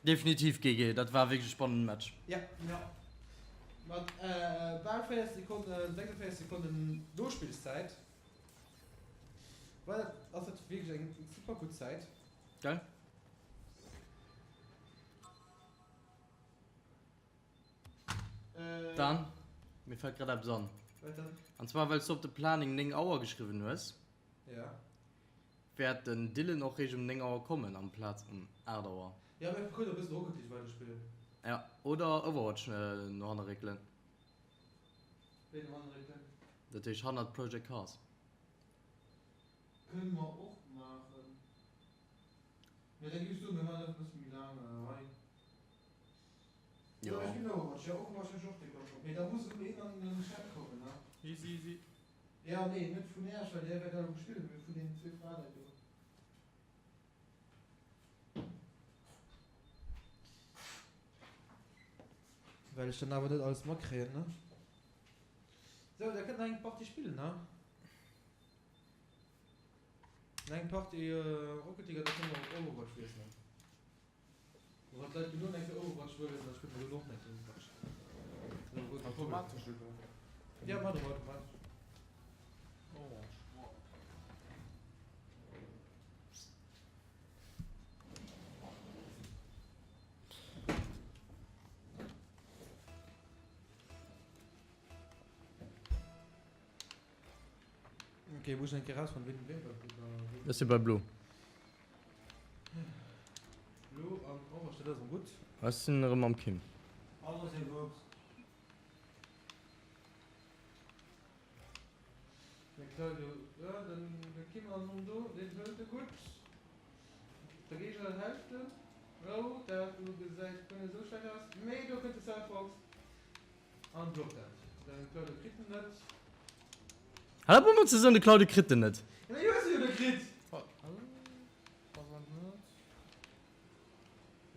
Definitiv GG, dat war wierklech e spannende Match. Ja. Ja. Mat bal 40 Sekonnen, 46 Sekonnen Nospillzäit war dat, ass dat wierklech eng super gutt Zäit. Gell? Dan, mir fällt grad eppes an. Wat dann? An zwar, well s du op de Planning 9 Auer geschriwwen hues. Ja. Wäert den Dylan och réischt um 9 Auer kommen amplaz um 8 Auer. Jo, mir kënnen e bëssen Rocket League weider spillen. Ja, oder Overwatch no hanne réckelen. Wéi no hanne réckelen? Dat heescht hannert Project Cars. Kënne mer och maachen. Mee da géif ech soen, mir maachen dat e bësse méi laang hei. Jo, ech spillen Overwatch. Jo, Overwatch hunn ech och déck Loscht drop. Mee da muss erëm een an den Chat kommen, ne? Easy, easy. Jo, nee, net vun Äerch, well där wäert alleguer spillen, mee vun deenen zwou Fraen do. Well ech dann awer net alles matkréien, ne? Sou, da kënnt nach eng Partie spillen, ne? Nach eng Partie Rocket League an da kënne mer op Overwatch wiesselen. Wann d'Leit duerno nach eng Kéier Overwatch wëllen, da spille mer duerno och nach eng Kéier Overwatch. Dat ass awer guer kee Problem. Automatesch elo? Ja, maache mer automatesch. Orange. Ok, muss ech eng Kéier rausfannen, ween ween bei Ech si bei Blo. Blo an Orange, dat ass erëm gutt. Ech sinn erëm mam Kim. Hallo Seefuchs. De Claudio, jo, den de Kim ass erëm do, deen hëlt e gutt. Der Géigner hält en. Oh, dat do gesäit guer net esou schlecht aus, mee do kënnt de Cyfox an blockt dat. Den Claudio kritt en net. Hal op ëmmer ze soen, de Claudio kritt en net. Jo, mee du hues en jo net kritt!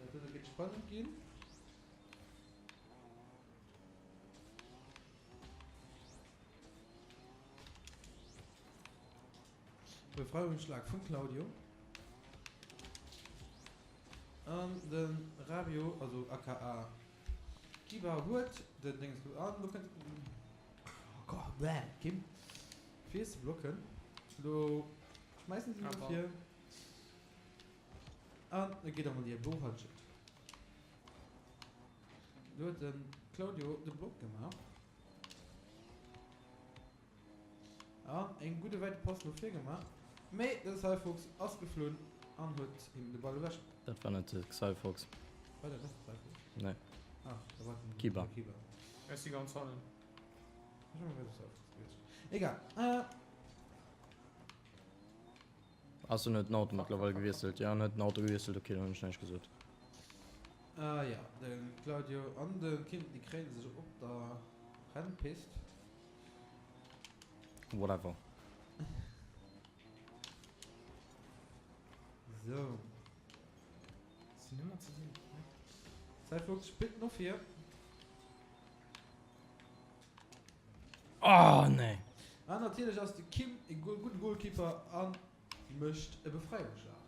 Dat do gétt spannend ginn. Befreiungsschlag vum Claudio. An de Rabio, also aka Kiba huet den Dénges ge an lo kënnt oh Gott, Kim fir ze blocken. Lo schmeissen se no vir an et geet emol déi blo Halschent. Do huet de Claudio de Block gemaach. An eng gudde wäite Pass no vir gemaach, mee de Cyfox ass geflunn an huet him de Ball ewech. Dat war net de Cyfox. War dat net de Cyfox? Nee. Ah, da war et den Kiba. Kiba. Ech si ganz hannen. Ech mengen, et war de Cyfox gewiescht. Egal. Äh. Ass en huet den Auto mëttlerweil gewiesselt? Ja, en huet den Auto gewiesselt. Okay, dann hunn ech näischt gesot. Ah ja, de Claudio an de Kim, déi kréie sech op der Rennpist. Whatever. So. Sinn ëmmer ze sinn. Cyfox spillt no vir. Oh nee. An natierlech ass de Kim e gudde Goalkeeper a mécht e Befreiungsschlag.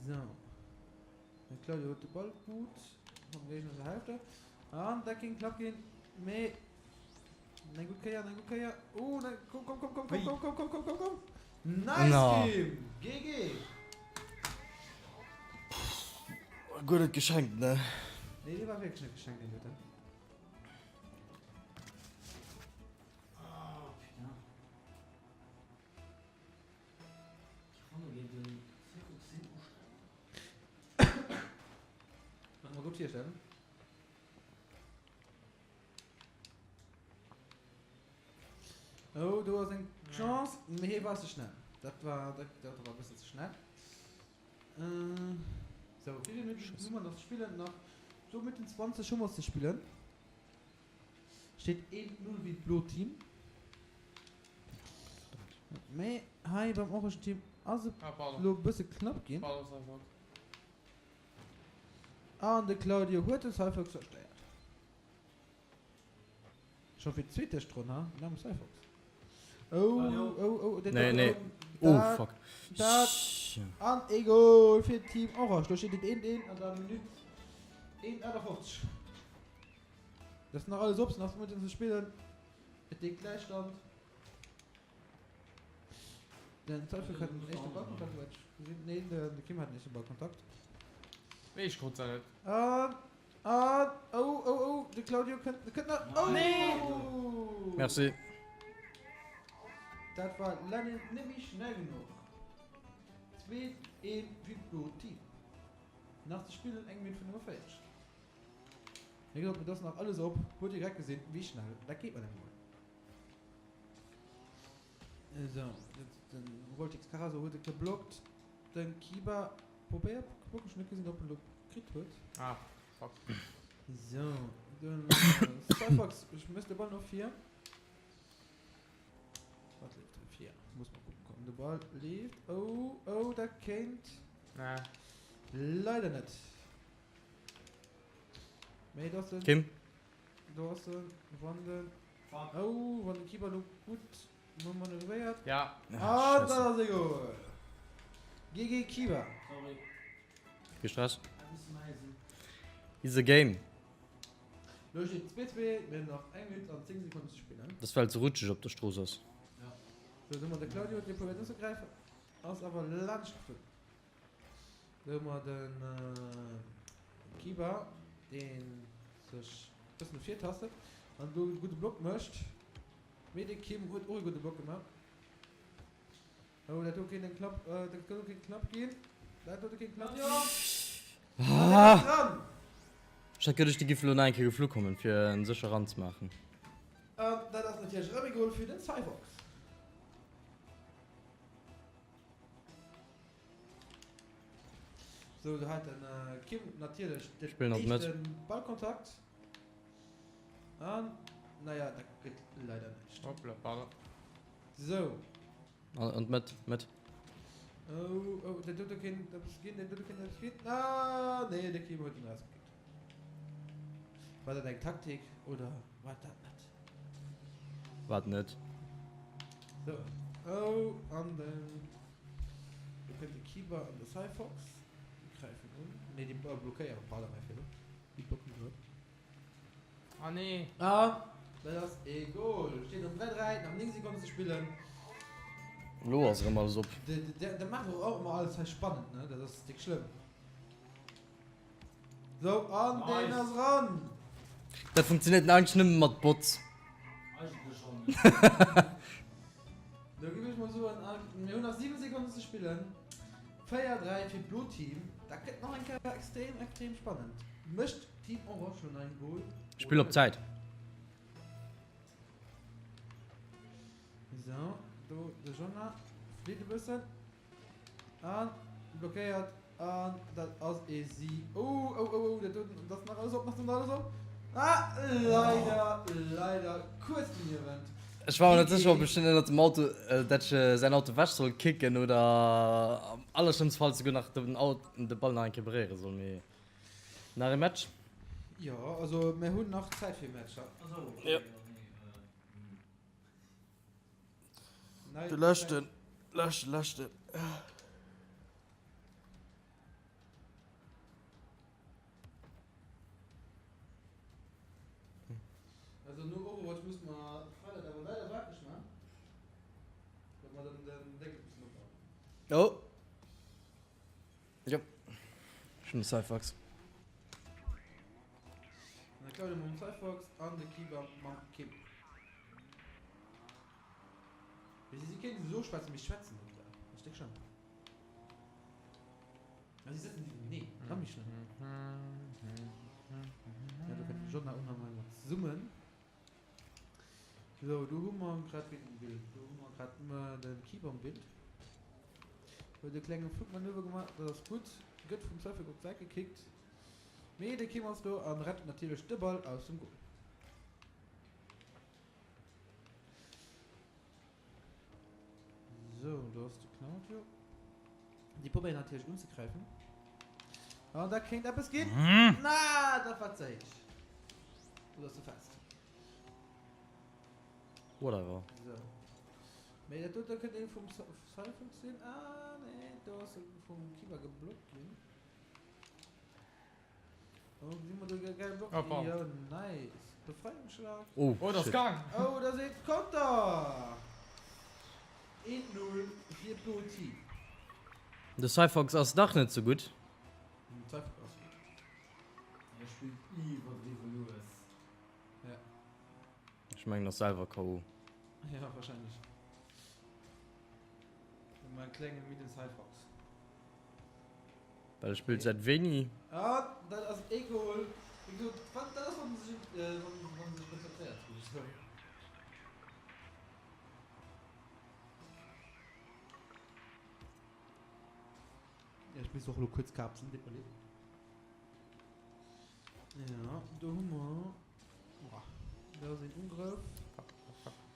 So. Den Claudio huet de Ball gutt am géigneresche Hälfte. An dat géing knapp ginn, mee eng gutt Kéier, eng gutt Kéier. Oh, nein, komm, komm, komm, komm, komm, komm, komm, komm, komm, komm, komm. Nice, No. Kim! GG! Guer net geschenkt, ne? Nee, dee war wierklech net geschenkt, deen doten. Oh, putain. Déi Ronne géint den Zirkus sinn ustrengend. Kann ech mer gutt virstellen. Oh, do ass eng Chance, mee hie war ze schnell. Dat war, dat, dat war e bëssen ze schnell. Äh, sou, wéi vill Minutten hu mer nach ze spillen? Nach zwou Minutten 20 hu mer ze spillen. Steet 1-0 fir d'blo Team. Mee hei beim orangen Team ass et elo e bësse knapp ginn. An de Claudio huet de Cyphox zerstéiert. Scho fir d'zweet Tëschtronn, ha? Den aarme Cyphox. Oh, oh, oh, dat, Nee, nee. Oh, fuck. Dat an e Goal fir Team Orange. Do steet et 1-1 an der Minutt 1,58. Dat ass nach alles op, nach Minutten ze spillen. Et deet Gläichstand. Den Teufel hat den éischte Ballkontakt, soweit ich gesinn. Nee, de, de Kim hat den éischte Ballkontakt. Nee, ech krut se net. An, an, oh, oh, oh, de Claudio kënnt, kënnt nach, oh! Nee! Merci. Dat war leider net méi schnell genuch. Zweet een fir d'Blue Team. Nach ze spillen eng Minutt 45. Wéi gesot, et ass nach alles op. Huet Dir grad gesinn, wéi schnell dat geet mat engem Goal. Esou, den Voltix Carazo huet et geblockt. Den Kiba probéiert blocken, ech hunn net gesinn, ob en elo kritt huet. Ah, fuck. Esou, den Cypherx mécht de Ball no vir. Wat leeft hei vir? Muss mal kucken kommen. De Ball leeft. Oh, oh, dat kéint. Nee. Leider net. Mee dat ass en. Kim. Do ass en. Wann den. Oh, wann de Keeper lo gutt manövréiert. Ja. Ah, dat ass e Goal. GG Keeper. Sorry. Kee Stress. Is a game. Lo steet 2, 2, mir hunn nach eng Minutt an 10 Sekonnen ze spillen. Dat ass well et sou rutscheg op der Strooss ass. Sou, do hu mer de Claudio, dee probéiert unzegräifen, ass awer laanscht geflunn. Do hu mer de Kiba, dee sech e bëssen virtastet an do e gudde Block mécht. Mee de Kim huet och e gudde Block gemaach. Oh, dat do kéint eng knapp, dat do kéint knapp ginn. Dat do kéint knapp ginn. Ah! Ech hat geduecht, déi giff elo nach eng Kéier geflu kommen, fir en sécher ranzemaachen. An dat ass natierlech erëm ee Goal fir den Cyvox. Sou, do hat den Kim natierlech den éischte Ballkontakt. An, naja, dat gëtt leider näischt. Hoppla, pardon. Sou. An d'Mëtt, Mëtt. Oh, oh, dat dote kéint eppes ginn, dat dote kéint eppes ginn. Ah, nee, de Kim huet en erausgekickt. War dat eng Taktik oder war dat net? War et net. Sou, oh, an den, do kënnt de Kiba an de Cyfox. Déi gräifen un. Nee, déi blockéieren, pardon, mäi Feeler. Déi blocken grad. Ah nee. An dat ass ee Goal. Steet dann 3, 3, nach 9 Sekonnen ze spillen. Lo ass erëm alles op. Der maacht och ëmmer alles hei spannend, ne? Dat ass déck schlëmm. Sou, an deen ass eran! Dat funktionéiert eigentlech nëmme mat Bots. Eigentlech schonn. Do géif ech mol soen, mir hunn nach 7 Sekonnen ze spillen. 4, 3 fir d'Blue Team. Dat gëtt nach eng Kéier extrem, extrem spannend. Mécht Team Orange lo nach een Goal? Spill op Zäit. Sou, do de Jonah flitt e bëssen an blockéiert an dat ass ee Si. Oh, oh, oh, oh, dat do, dat ass nach alles op, nach nach alles op. Ah, leider, leider kuerz doniewent. Ech war mer net sécher, ob ech den ënnert dem Auto, dat ech säin Auto ewech soll kicken oder am allerschlëmmste Fall souguer nach den Auto, de Ball nach eng Kéier beréiere soll, mee. Nach e Match? Jo, also mir hunn nach Zäit fir Matcher. Jo. De leschten, leschten, leschten. Also no Overwatch muss mer Twilight awer leider wakereg man, well mer dann den Déngen mussen opbauen. Oh. Jo. Ech hunn de Cypherx. An de Claudio mam Cypherx an de Kiba mam Kim. Mee si kéinten esou schwätzen, mee schwätzen net. Dat ass déck schlëmm. A si sëtzen niewteneen. Nach méi schlëmm. Ja, do kënnt de Jonna un a mer zesummen. Sou, do hu mer grad ween um Bild? Do hu mer grad de Keeper um Bild. Huet e klenge Flugmanöver gemaach, dat ass gutt. Gëtt vum Suffolk op d'Säit gekickt. Mee de Kim ass do an rett natierlech de Ball aus dem Goal. Sou, do ass de Claudio. Déi probéieren natierlech unzegräifen. An da kéint eppes ginn. Na, dat war ze héich. Oder ze fest. Whatever. So. Mee dat dote kënnt ee vum Cypher sinn. Ah, nee, do ass e vum Keeper geblockt ginn. Oh, gesi mer do e geile Block? Oh, bam. Jo, nice. Befreiungsschlag. Oh, Oh, dat ass shit. gaang. Oh, dat ass ee Konter! 1-0 fir d'Blue Team. De Cyphox ass nach net sou gutt. Den Cyphox ass gutt. Hie spillt iwwerdriwwe lues. Ja. Ech mengen ass selwer KO. Ja, wahrscheinlech. Mäi klenge midden Cyphox. Well e spillt säit wéini? Ah, dat ass ee Goal. Wéi gesot, wat, dat ass wann se sech, wann, wann se sech konzentréiert hunn, esou. Ech misst och elo kuerz kaapsen, deet mer leed. Ja, do hu mer, boah, do ass een Ugrëff.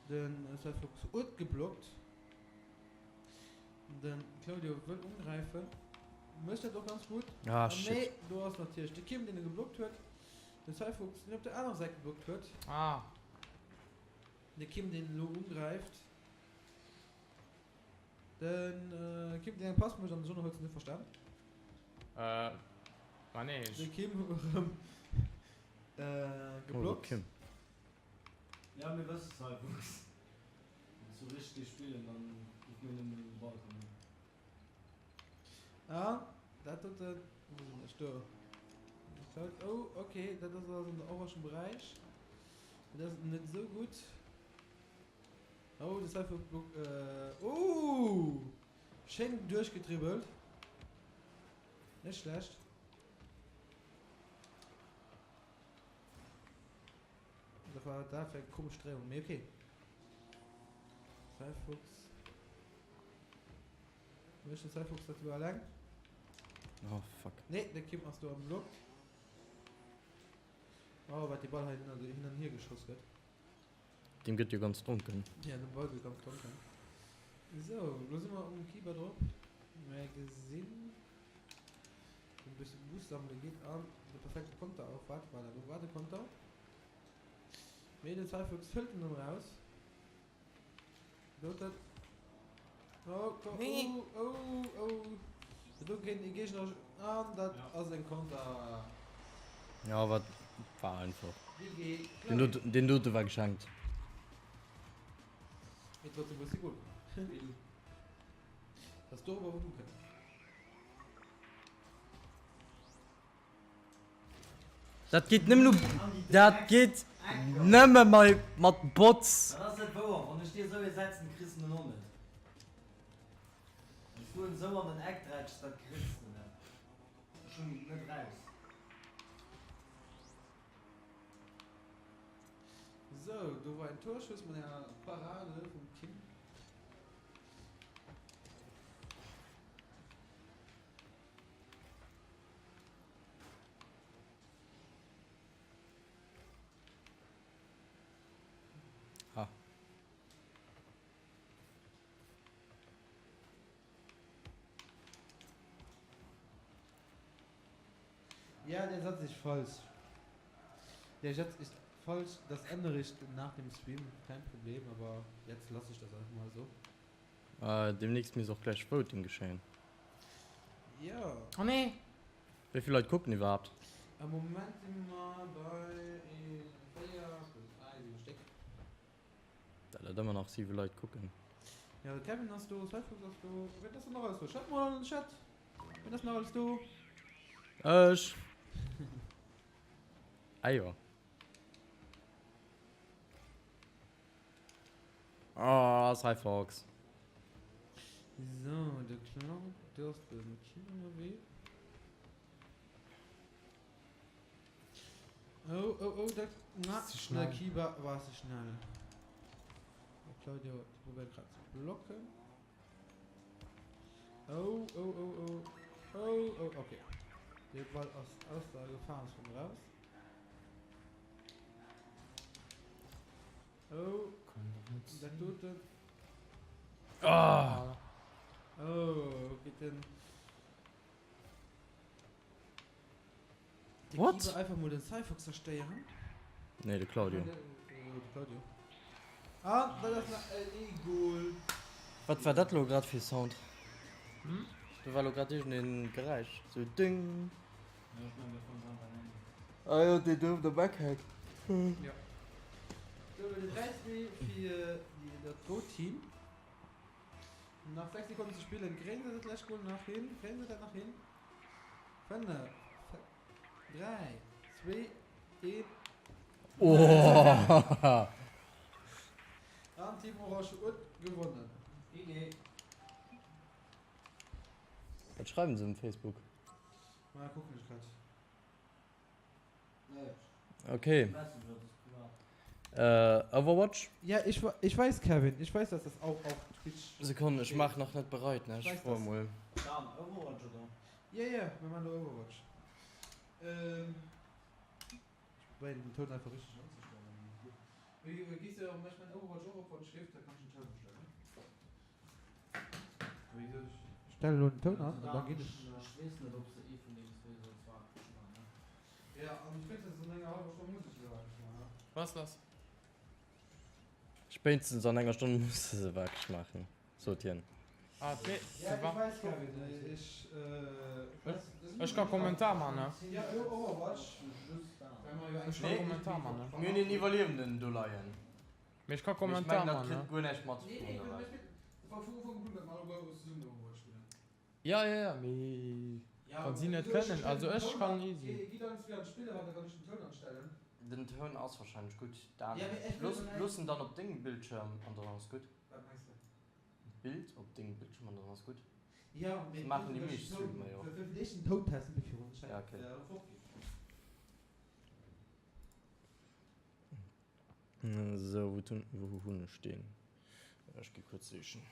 Den Cyphox huet geblockt. Den Claudio wëll ungräifen, mécht dat och ganz gutt. Ah, shit. Mee do ass natierlech de Kim, deen e geblockt huet. Den Cyphox, deen op der anerer Säit geblockt huet. Ah. De Kim, deen elo ungräift. Den Kim, deen eng Pass mécht an de Jono huet se net verstan. Äh, ma nee, ech. De Kim huet erëm geblockt. Oh, de Kim. Ja, mir wësse Cyphox. Wann s du richteg géifs spillen, dann géif mir nëmmen un de Ball kommen. Ah, dat doten, wou sinn ech? Do. Oh, ok, dat ass alles an der orangen Beräich. Dat ass net esou gutt. Oh, de Cypher, oh! Schéin duerchgedribbelt. Net schlecht. Dat war dat fir eng komesch Dréiung, mee ok. Cyphox. Mécht de Cyphox dat elo alleng? Oh fuck. Nee, de Kim ass do am Block. Oh, wat dee Ball hei hin an, hin an hier geschoss gëtt. Deem gëtt jo ganz dronken. Ja, de Ball gëtt ganz dronken. Sou, elo si mer um Keeper drop. Mer gesinn, e bësse Boost sammele geet an de perfekte Konter och. Wat war dat? Do war de Konter. Mee den Cyphox hëlt en dann eraus. Do dat. Oh, oh, oh, oh, oh. Do géint ee Géigner an dat ass eng Konter. Ja, wat war einfach. GG. Den dote, den dote war geschenkt. Mee trotzdem hues de Goal gemaach. Dass dorobber wou ukënnt. Dat geet nëmmen u, dat geet nëmme mei mat Bots. Dat ass net wouer, wann ech dir esou ee setzen, kriss de en och net. Wann s du en esou an den Eck dretschs, dat kriss de net. Ech hunn et net raus. Sou, do war en Torschuss mat enger Parade vum Kim. Ah. Ja, der Satz ist falsch. Der Satz ist falsch, das ändere ich nach dem Stream, kein Problem, aber jetzt lasse ich das einfach mal so. Demnächst misst och gläich Voting geschéien. Jo. Oh nee! Wéi vill Leit kucken iwwerhaapt? Am Moment si mer bei 4 plus 3, 7 Stéck. Dat et ëmmer nach 7 Leit kucken. Jo, de Kevin ass do, Cyphox ass do. Wien ass dann nach alles do? Schreift mol an den Chat. Wien ass nach alles do? Ech! Ah jo. Oh, Cyphox. So, de Clan, do ass de Kim ënnerwee. Oh, oh, oh, dat, na, Ze schnell. de Kiba war ze schnell. De Claudio probéiert grad ze blocken. Oh, oh, oh, oh, oh, oh, okay. De Ball ass aus der Gefahrenzone raus. Oh, dat doten. Ah! Oh, geet den. De What? Kiba einfach mol den Cyphox zerstéieren. Nee, de Claudio. De Claudio. Ah, dat ass nach en E-Goal. Wat war dat lo grad fir Sound? Hm? Do war lo grad iergendeen Geräisch. Sou ding. Ah jo, deen do op der Backhand. Jo. Sou, den 3 2 fir dat rout Team. Nach 6 Sekonnen ze spillen. Kréien se dat lescht Goal nach hin? Kréien se dat nach hin? 5, 3, 2, 1. Oh! An Team Orange huet gewonnen. GG. Wat schreiwen se um Facebook? Ma kucken ech grad. Okay. Äh, Overwatch? Ja, ich, ich weiß, Kevin. Ich weiß, dass das auch auf Twitch. Sekonn, ech maach nach net bereit, ne? Ech froe mol. Dan, Overwatch oder? Ja, ja, mir man Overwatch. Ähm, ich probiere den Ton einfach richtig anzustellen. Wie gehst du, ich mein Overwatch auch op, wann schläft, da kann ich den Ton stellen. Wéi gesot, ech stellen elo den Toun an an da ginn ech. Ech weess net, ob s de ee vun deenen zwee solls wakereg man, ne? Jo, an spéitstens an enger hallwer Stonn muss ech se wakereg man, ne? Was lass? Spéitstens an enger Stonn muss de se wakereg maachen, sot hien. Ah, nee, Ja, ech weess, Kevin, ech, ech. Ech ka Kommentar man, ne? Ja, elo Overwatch, well mer jo eng Ech ka Kommentar man, ne? Mir hunn een Iwwerliewenden do leien. Mee ech ka Kommentar man, ne? Ja, ja, ja, mee wann si net kënnen, also ech kann easy. Den Toun ass wahrscheinlech gutt, Dan. Looss en dann op dengem Bildschirm an dann ass gutt. D'Bild op dengem Bildschirm an dann ass gutt. Sou maachen déi meescht Streamer jo. Ja, okay. Sou, wou hunn ech deen? Ech gi kuerz sichen.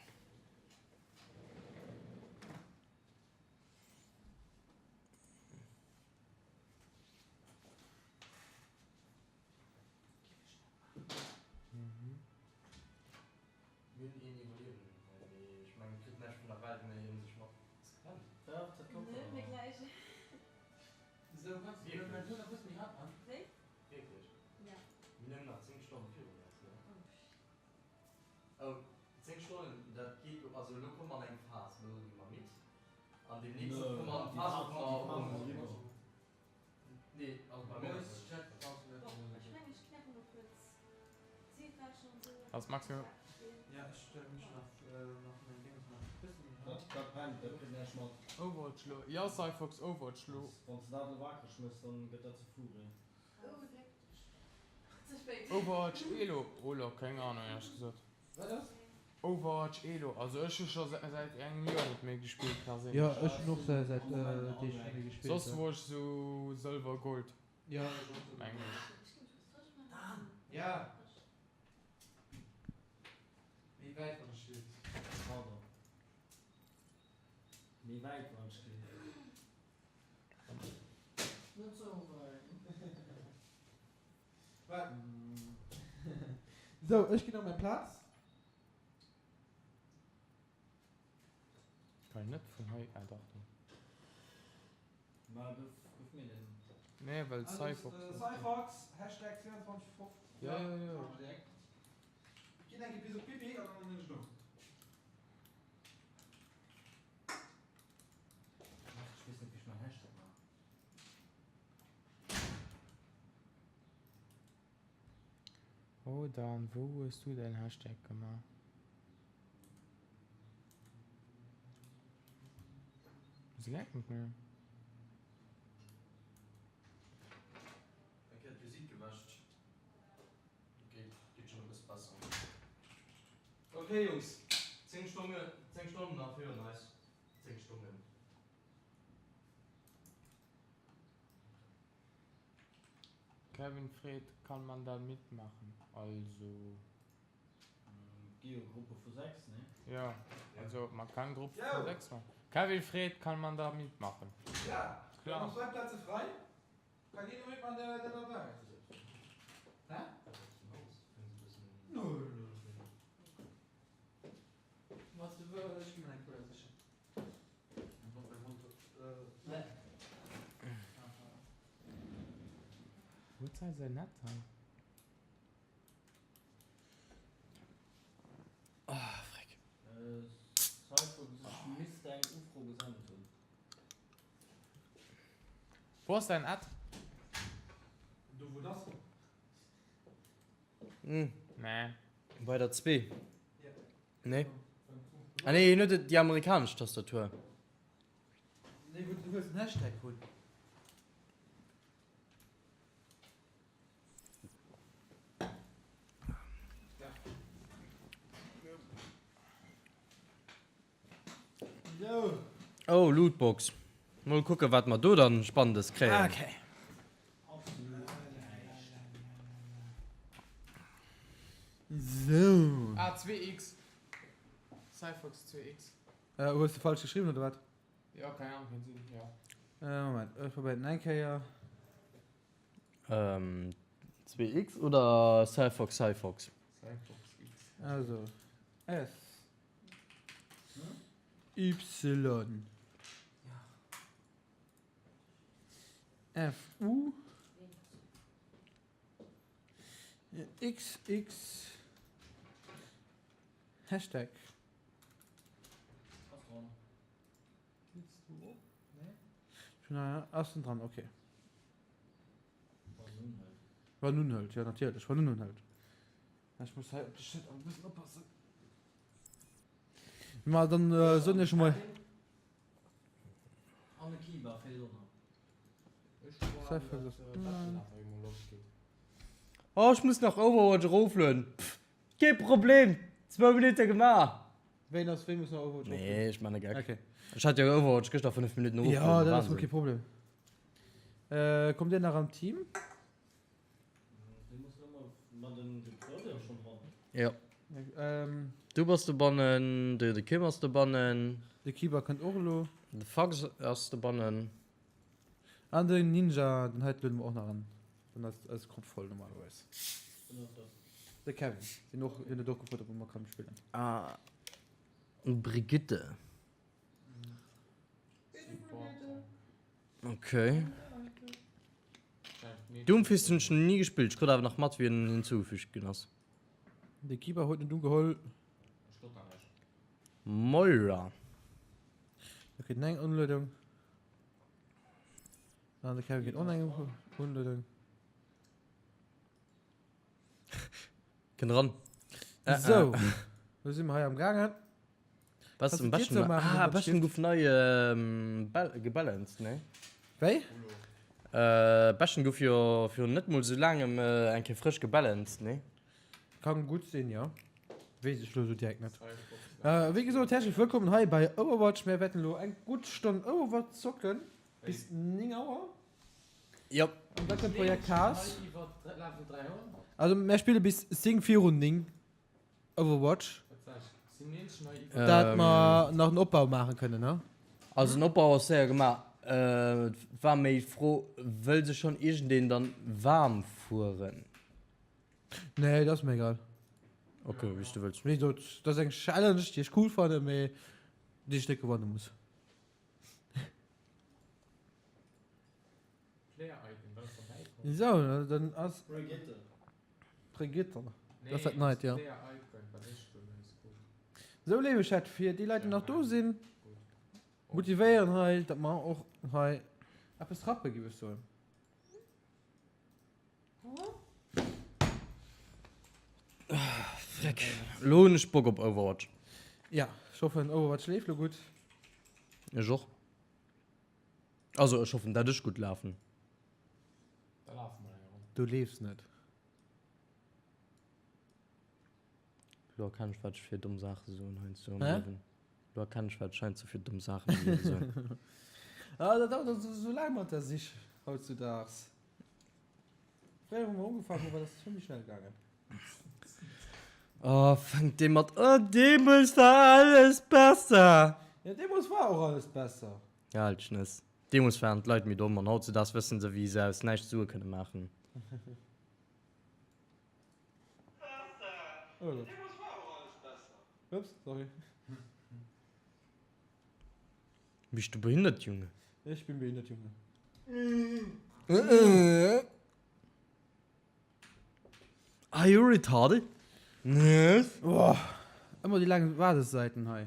Mir hunn een Iwwerliewenden hei, mee ech mengen, kritt näischt vun der Welt méi ëm sech mat. Dach, dat kommt Nö, mir gläich. Wierklech? Wéi? Wierklech? Ja. Mir hunn nach 10 Stonnen virun eis, ne? Oh, 10 Stonnen, dat geet lo, also elo komme mer an eng Phas, elo gi mer midd an deemnächst komme mer an d'Phas, wou mer erëm, nee, also bei mir ass et Bon, ech mengen, ech klären lo kuerz d'Seefwäschen an esou. Ass maximal. Dat brennt, dat kritt näischt mat. Overwatch lo, jo Cyphox Overwatch lo. Wann s de dat elo wakereg mëss, dann gëtt dat ze fure. Oh, leck dech. Ze spéit. Overwatch Elo, oh keng Ahnung éierlech gesot. Wat ass? Overwatch Elo, also ech hu scho säit engem Joer net méi gespillt perséinlech. Jo, ech hunn och säit Deeg net méi gespillt. Soss wor ech sou Sëlwer, Gold Jo, ech och. mengen ech. Ja. Méi wäit wann ech gelift. Pardon. Méi wäit wann ech gelift. Net sou wäit. Wat? Sou, ech ginn op meng Plaz. Kann ech net vun hei, ah dach do. Ma gëff, gëff mir den. Nee, well Cyphox. Cyphox, Hashtag 2450. Ja, ja, ja. Ginn eng Kéier bis op Pipi an dann sinn ech do. Ach, ech weess net wéi ech mäin Hashtag man. Oh Dan, wou hues du däin Hashtag gemaach? Se läit net méi. Eng Kéier d'Visitt gewäscht. Geet, geet schon e bësse besser. Ok Jungs, 10 Stonge, 10 Stonnen nach virun eis. 10 Stonnen. Kevin freet, Kann man da mitmachen? Also. Gi jo Gruppe vu 6, nee? Jo, also man kann Gruppe vu 6 machen. Kevin freet, Kann man da mitmachen? Ja, Klar. Noch 2 Plätze frei. Kann jeder mitmachen, der der dabei ass. Hä? Nö, nö, nö. Was du wëlls, ech gi mir eng Cola sichen. Huet sei säin Netz hei? Ah, freck. Cyphox, ech misst eng Ufro gesent hunn. Wou ass däin Ad? Do wou et ass. Nee. Bei der zwee. Nee. Ah nee, hien huet déi amerikanesch Tastatur. Nee, wou du wëlls den Hashtag hunn. Oh, Lootbox. Mol kucken, wat mer do dann Spannendes kréien. Okay. Sou. Ah, 2X. Cyphox 2X. Äh, hues de falsch geschriwwen oder wat? Jo, keng Ahnung, kéint sinn, jo. Äh, Moment, ech probéieren eng Kéier. Ähm, 2X oder Cyphox Cyphox? Cyphox X. Also, S. Y. F U X X Hashtag. Ass en dran, okay. Wann unhëlt, ja natierlech, wann en unhëlt. Ech muss hei op de Chat e bëssen oppassen. Ma dann äh, soen ech mol. An e Kiba feelt och nach. Oh, ech muss nach Overwatch eroflueden. Pff, kee Problem, zwou Minutte gemaach. Wéin ass, wéi muss nach Overwatch eroflueden? Nee, ech man e Geck. Okay. Ech hat jo Overwatch gëschter 5 Minutten erofgelueden. Ja, dat ass wuel kee Problem. Äh, kommt dir nach am Team? Jo. Du bass dobannen, de Kim ass dobannen. De Kiba kënnt och elo. De Fax ass dobannen. An den Ninja, den heite luede mer och nach an. Dann ass eis Grupp voll normalerweis. De Kevin, deen och, deen huet och gefrot, ob e mat kann spillen. Ah, Brigitte. Okay. Doomfist hunn ech ni gespillt, ech krut awer nach mat wéi en hinzugefügt ginn ass. De Keeper huet net ugeholl. Moira. Da kritt en eng Unluedung. An de Kevin kritt och eng Unluedung. Kënnt eran. Sou, lo si mer hei am gaangen. Was am Bastion? Ah, Bastion gouf nei ähm, gebalanced, ne? Wéi? Äh, Bastion gouf jo virun net mol sou laangem äh, eng Kéier frësch gebalanced, ne? Kann gutt sinn, jo. Weess ech lo sou direkt net. Äh, wéi gesot, häerzlech wëllkommen hei bei Overwatch. Mir wäerten elo eng gutt Stonn Overwatch zocken, bis 9 Auer. Jop. An da kënnt Projekt Cars. Also mär spille bis 10 virun 9 Overwatch. Dat mer nach den Opbau maache kënnen, ne? Also den Opbau ass séier gemaach. Et war méi d'Fro, wëll sech schonn iergendeen dann waarm fueren? Nee, dat ass mir egal. Ok, wéi s du wëlls. Wéi gesot, dat ass eng Challenge, déi ech cool fannen, mee déi ech net gewanne muss. Sou, dann ass. Brigitte. Brigitte. Dat ass dat Neit, jo. Sou, léiwe Chat, fir déi Leit, déi nach do sinn, motivéieren hei, datt mer och hei eppes rappe, géif ech soen. Freck, lo hunn ech Bock op Overwatch. Ja, ech hoffen Overwatch leeft lo gutt. Ech och. Also ech hoffen dat ech gutt lafen. Du leefs net. Lo erkennen ech wat ech fir domm Saache soen heiansdo am Liewen. Lo erkennen ech wat ech heiansdo fir domm Saachen am Liewen soen. Ah, dat dauert esou laang mat der Sich hautzudaags. Fréier wou mer ugefaangen hunn, war dat zimmlech schnell gaangen. Oh, fänkt dee mat Oh, deemools war alles besser! Ja, deemools war och alles besser. Ja, halt d'Schnëss. Deemools waren d'Leit méi domm an hautzudaags wëssen se, wéi se aus näischt Sue kënne maachen. Oh Gott. Ups, sorry. Bist du behindert, Junge? Ech bin behindert, Junge. Are you retarded? Yes. Oh, ëmmer déi laang Waardesäiten hei.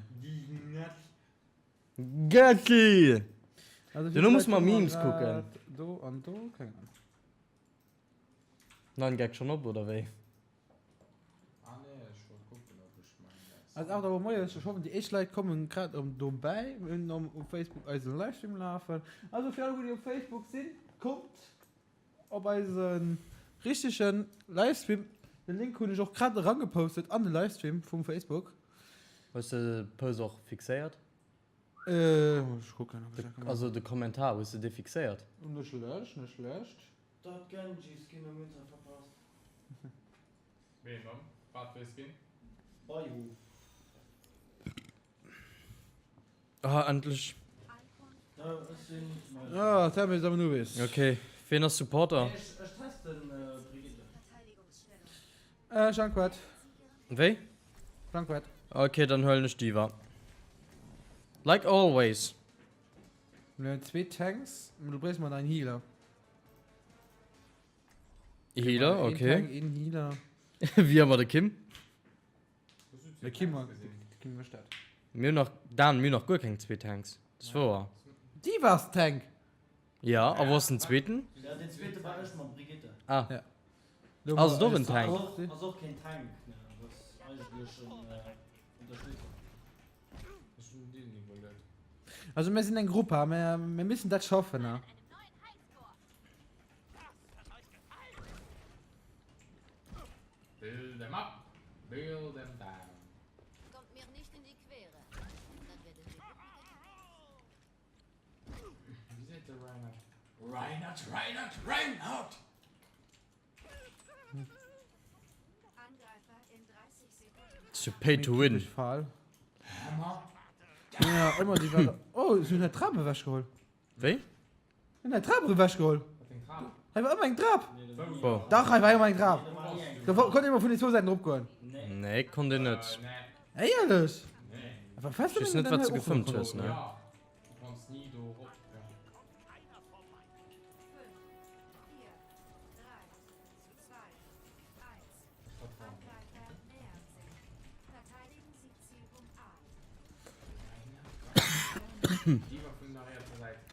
Gatti! Also, Duerno muss mer Memes kucken. Do an do, keng Ahnung. Nein Gag schon op oder wéi? Also 8 Auer moies, ech hoffen déi éischt Leit kommen grad erëm dobäi. Mir hunn um um Facebook eisen Livestream lafen. Also fir alleguer déi op Facebook sinn, kommt op eise richtegen Livestream. Den Link hunn ech och grad erangepostet an de Livestream vum Facebook. Hues de de Post och fixéiert? Äh, muss ech kucken, ob ech dat gemaach Also de Kommentar, hues de dee fixéiert? Net schlecht, net schlecht. Dat Genji Skin hu mir zwar verpasst. Wéi een dann? Wat fir ee Skin? Bayou. Ah, endlech. Da ech sinn mei. Ah, tell me some Anubis. Ok, wien ass Supporter? Nee, ech ech testen Brigitte. Äh, Junkrat. Wéi? Junkrat. Ok, dann huelen ech D.Va. Like always. Mir hunn zwee Tanks, du bréichs mol nach een Healer. Healer, Een ok. Tank, een Healer. Wéi ëmmer de Kim. De Kim, de Kim mécht dat. Mir hunn nach, Dan, mir hunn nach guer keng zwee Tanks. Dat ass wouer. D.Va ass Tank. Ja, a wou ass den zweeten? Ja, den zweete war ech mam Brigitte. Ah. Ja. Ass et och en Tank? Ass och keen Tank, ne, ass eigentlech en Unterstützer. Ech hunn den Deal iwwerluet. Also mir sinn eng Grupp, ha, mir, mir müssen dat schaffen, ha. Build them up, build them down. Kommt mir nicht in die Quere. Dann werdet ihr gut Wie seet de Reinhard? Reinhard, Reinhard, Reinhard! Zu pay to win. Fall. Ja, ëmmer déi war. Oh, si hunn hei d'Trap ewechgeholl. Wéi? Hunn hei d'Trap ewechgeholl. Hei war ëmmer eng Trap. Wou? Dach, hei war ëmmer eng Trap. Do konnt een ëmmer vun den zwou Säiten eropgoen. Nee, konnt een net. Éierlech? Awer Ech weess net, wat s de gefëmmt hues, ne?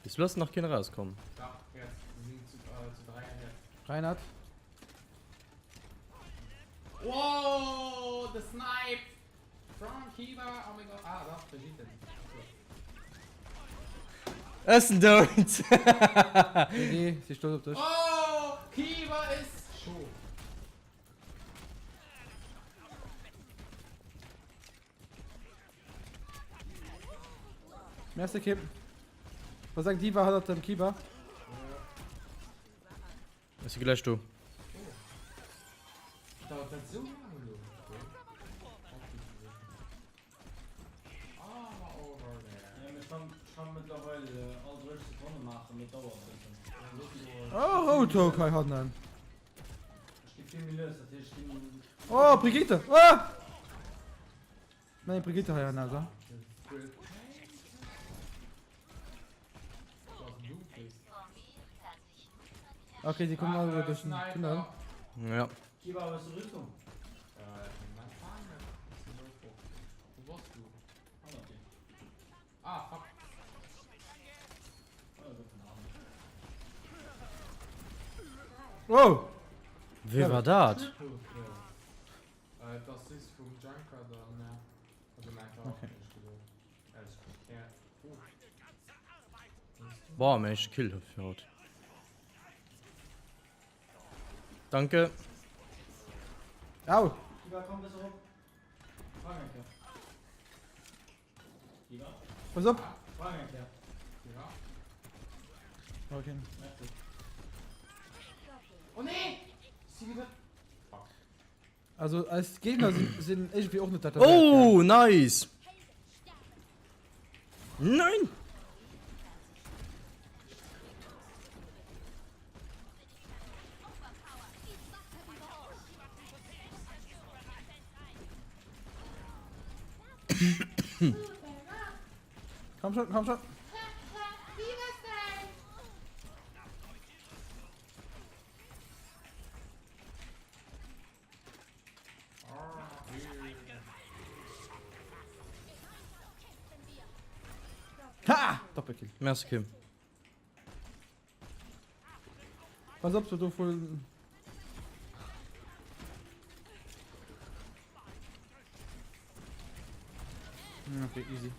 Bis elo ass nach keen erauskomm. Reinhard. Wow, the snipe from Kiba. Oh my god. Ah, dach, Brigitte. Ech sinn dout. GG, si stolz op dech. Oh, Kiba is scho. Merci Kim. Was eng Diva hannert dem Kiba? Ech si gläich do. Dauert dat sou laang elo? Okay. Ja, mee ech kann, ech kann mëttlerweil all 30 Sekonne maachen, mee et dauert e bëssen. Oh, Roadhog hei hannen. Ech gi vill méi lues, dat heescht, ech ginn. Oh, Brigitte! Ah! Nei, Brigitte hei hannen, also. Okay, sie kommen alle durch den Tunnel. Ja. Kiba, hues du Rüstung? Wo warst du? Hannert dir. Ah, fuck. Oh! Wee war dat? Äh, das ist vum Junker dann, ne? Also, nein, okay. Boah, mäin éischte Kill fir haut. Danke. Au! Pass op! Okay. Oh nee! Also eis Gegner sinn, sinn irgendwie och net dat. Oh, nice! Nein! Komm schon, komm schon. Ha! Doppelkill. Merci Kim. Pass op, du voll. Hm, okay, easy.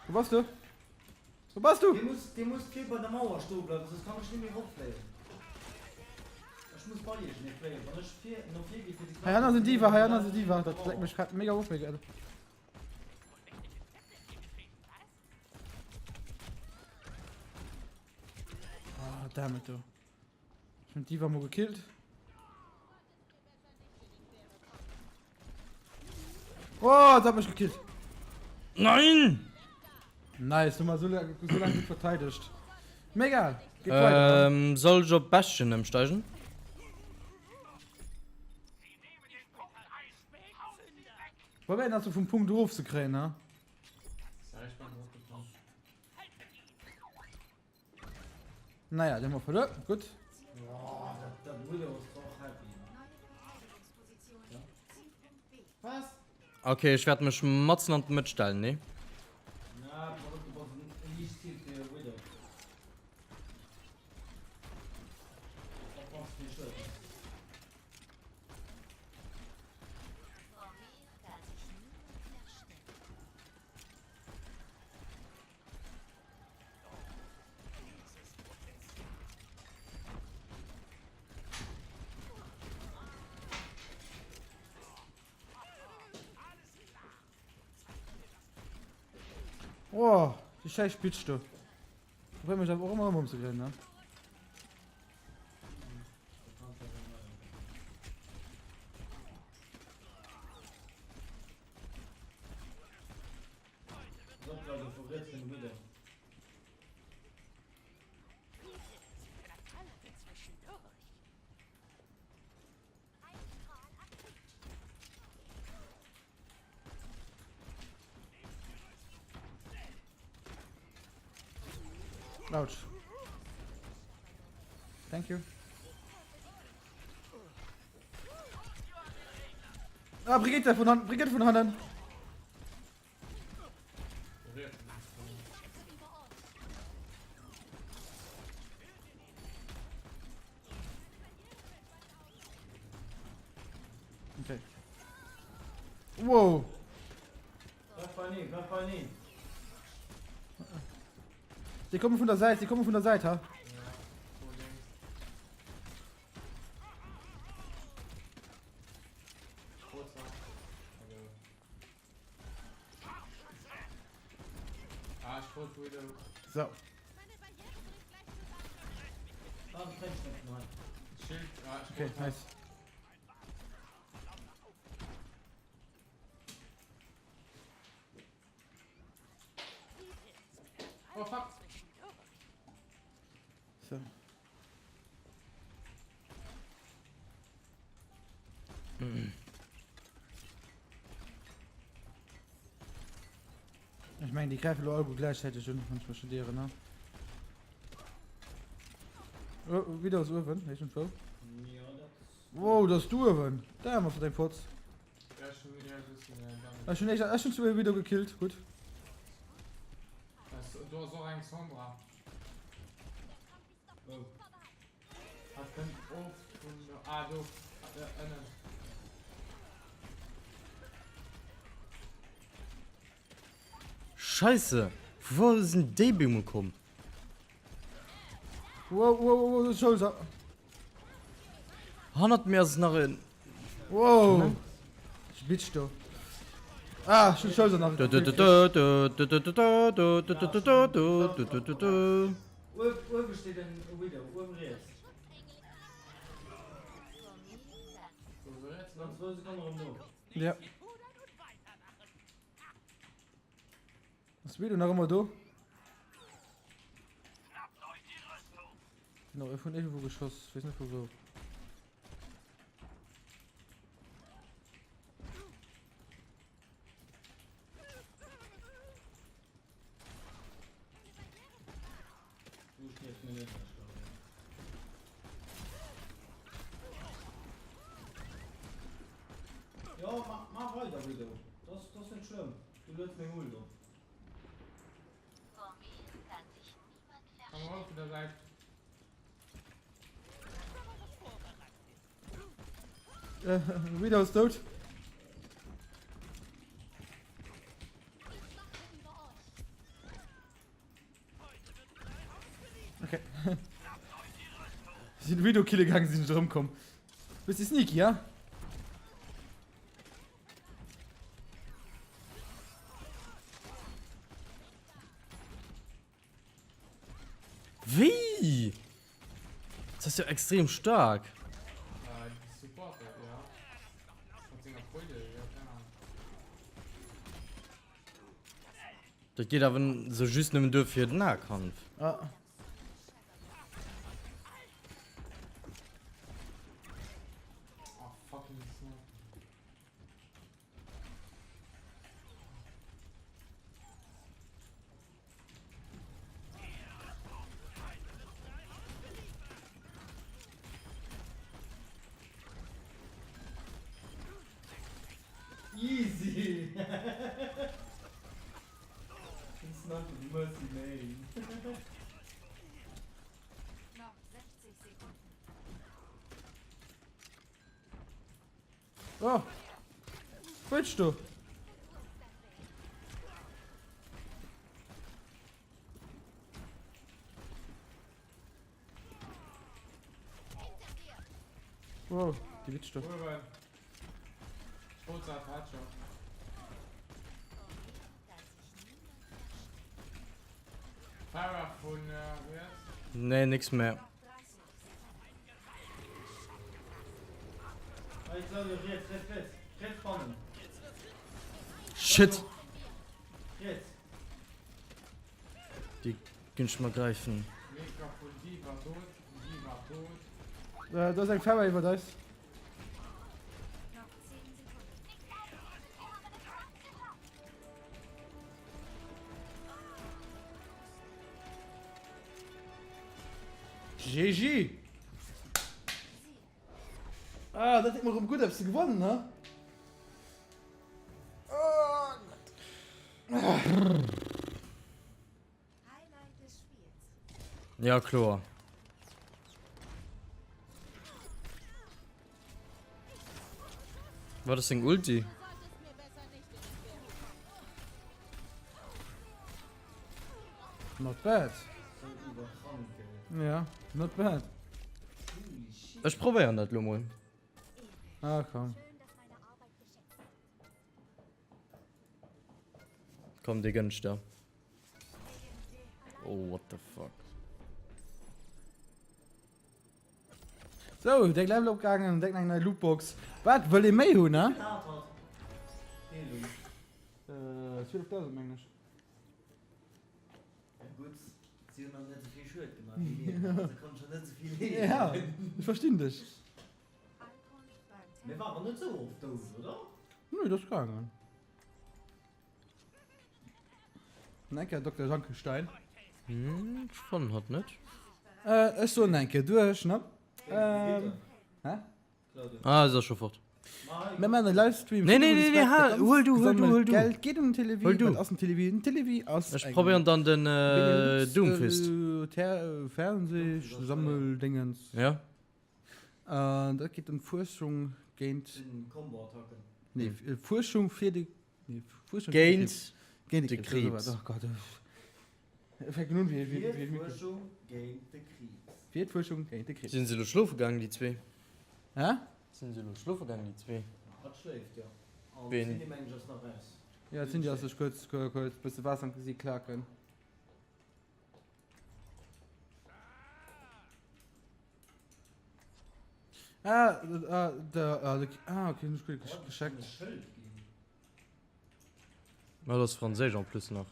Wo bass du? Wo bass du? Dee muss, dee muss vir bei der Mauer stoe bleiwen, soss kann ech net méi eropfléien. Hei hanner ass en D.Va, hei hanner ass en D.Va. Dat lenkt mech grad mega of, mega. Ah, damn it, du. Ech hunn d'Diva mol gekillt. Oh, dat hat mech gekillt. Nein! Nice, du mal so lange, so lange gut verteidigt. Mega, geht weiter. Ähm, soll ich op Bastion ëmsteigen? Probéieren also vum Punkt erof ze kréien, ne? Naja, den hu mer verluer. Gutt. Okay, ech wäert mech matzen an d'Mëtt stellen, nee? Oh, déi scheiß Bitch do. Probéiert mech awer och ëmmer erëm ëmzedréinen, ne? Ouch. Thank you. Ah, Brigitte vun hannen, Brigitte vun hannen. Okay. Wow. Sie kommen von der Seite, sie kommen von der Seite. Ha? So. Okay, nice. Oh fuck. So. Ech mengen déi gräife lo alleguer gläichzäiteg un, wann ech mech net ieren, ne? Oh, wieder ass uewen, iergendwou. Wow, dat ass du uewen. Damn, ass dat eng Fotz. Ech hunn ech hunn zwee Widow gekillt, gutt. Do ass och eng Sombra. Hat kënnt of vun der. Ah, do ënnen. Scheisse, vu wou sinn déi bemol komm? Wow, wow, wow, Schouser. Hannert mir ass nach en. Wow. Bitch do. Ah, schon Schouser nach. Uewe steet en Widow, uewe riets. An zwou Sekonnen erëm do. Ja. Ass Widow nach ëmmer do? No, vun iergendwou geschoss, weess net vu wou. Jo, maach weider Widow, dat ass net schlëmm, du lueds meng Ult op. Widow ass dout. Okay. Sinn Widow kille gaangen, sinn ech erëmkomm. Bëssi sneaky, ha? Wéi? Das ass jo extrem staark. Dat geet awer sou just nëmmen duer fir den Nahkampf. Ah. Easy! Den Sniper, de Mercy Main. Noch 60 Sekunden. Oh! Wëlls du? Wow, déi Witsch do. Nee, nix mehr. Shit! Déi ginn ech mer gräifen. Äh, do ass eng Pharah iwwert eis. GG! Ah, dat deet mer erëm gutt, eppes ze gewannen, ne? Oh Gott. Ja, kloer. War das seng Ulti? Not bad. Ja, not bad. Ech probéieren dat lo mol. Ah, komm. Komm, dee gënn ech der. Oh, what the fuck. Sou, déck Level opgaangen, déck eng nei Lootbox. Wat wëll ee méi hunn, ne? Äh, 12.000 mengen ech. Gutt, si hunn nach net esou vill Schued gemaach wéi mir, also konnt schon net esou vill heelen. Ja, ech verstinn dech. Mir waren net esou oft down, oder? Nö, dat ass gaangen. Enker Dokter Junkenstein. Hm, ech fannen hatt net. Äh, ech soen eng Kéier duerch, ne? Ähm, hä? Ah, se ass scho fort. Mir maachen e Livestream. Nee, nee, nee, nee, hal, huel du, huel du, huel du. Geld geet un den Télévie. Huel du. Wat ass den Télévie? Den Télévie ass Ech probéieren dann den äh, Doomfist. Fernseh, Sammeldingens. Ja. An dat geet ëm Fuerschung géint. Sinn Combo-Attacken. Nee, Fuerschung fir de. Nee, Fuerschung géint géint de Kriibs. Oh Gott. Fänken un wéi wéi wéi. Fir d'Fuerschung géint de Kriibs. Fir d'Fuerschung géint de Kriibs. Sinn se elo schlofe gaangen, déi zwee? Hä? Sinn se elo schlofe gaangen, déi zwee? Hatt schléift, jo. An Ween? d'Cindy mengen ech ass nach raus. Ja, d'Cindy ass sech kuerz kuerz bësse Waasser an d'Gesiit klaken. Ah, ah, da, ah, ah, okay, nicht gut gescheckt. Ja, das ist Französisch en plus nach.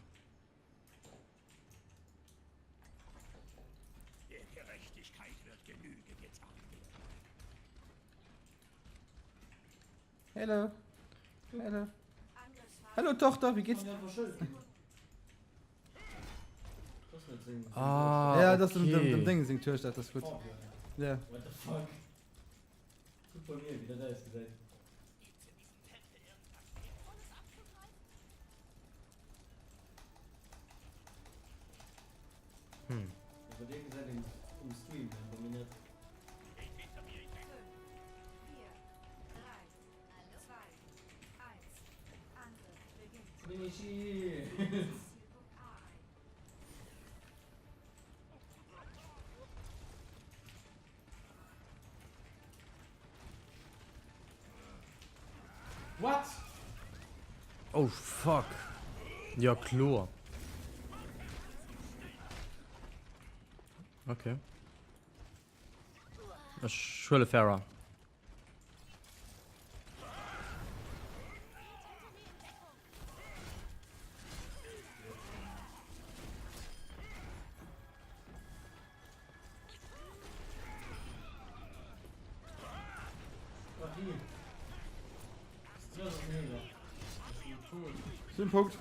Hello. Hello. Hallo Tochter, wie geht's? Ah, ja, das okay. dem, dem Ding seng Tuechter, das ist gut. Ja. What the fuck? Guck bei mir, wie dat ausgesäit. Hm. Bei dir gesäit een um Stream, bei mir net. What? Oh fuck. Ja kloer. Okay. Ech huele Pharah. Sinn Punkt.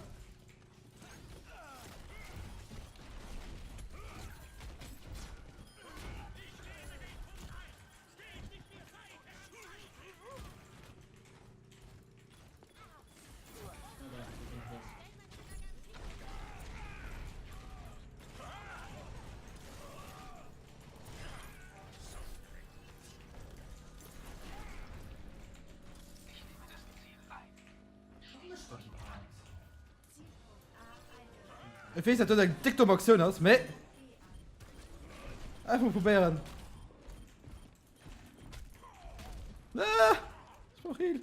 Ech weess dat dat eng déck domm Aktioun ass, mee einfach probéieren. Ah, ech brauch Heal.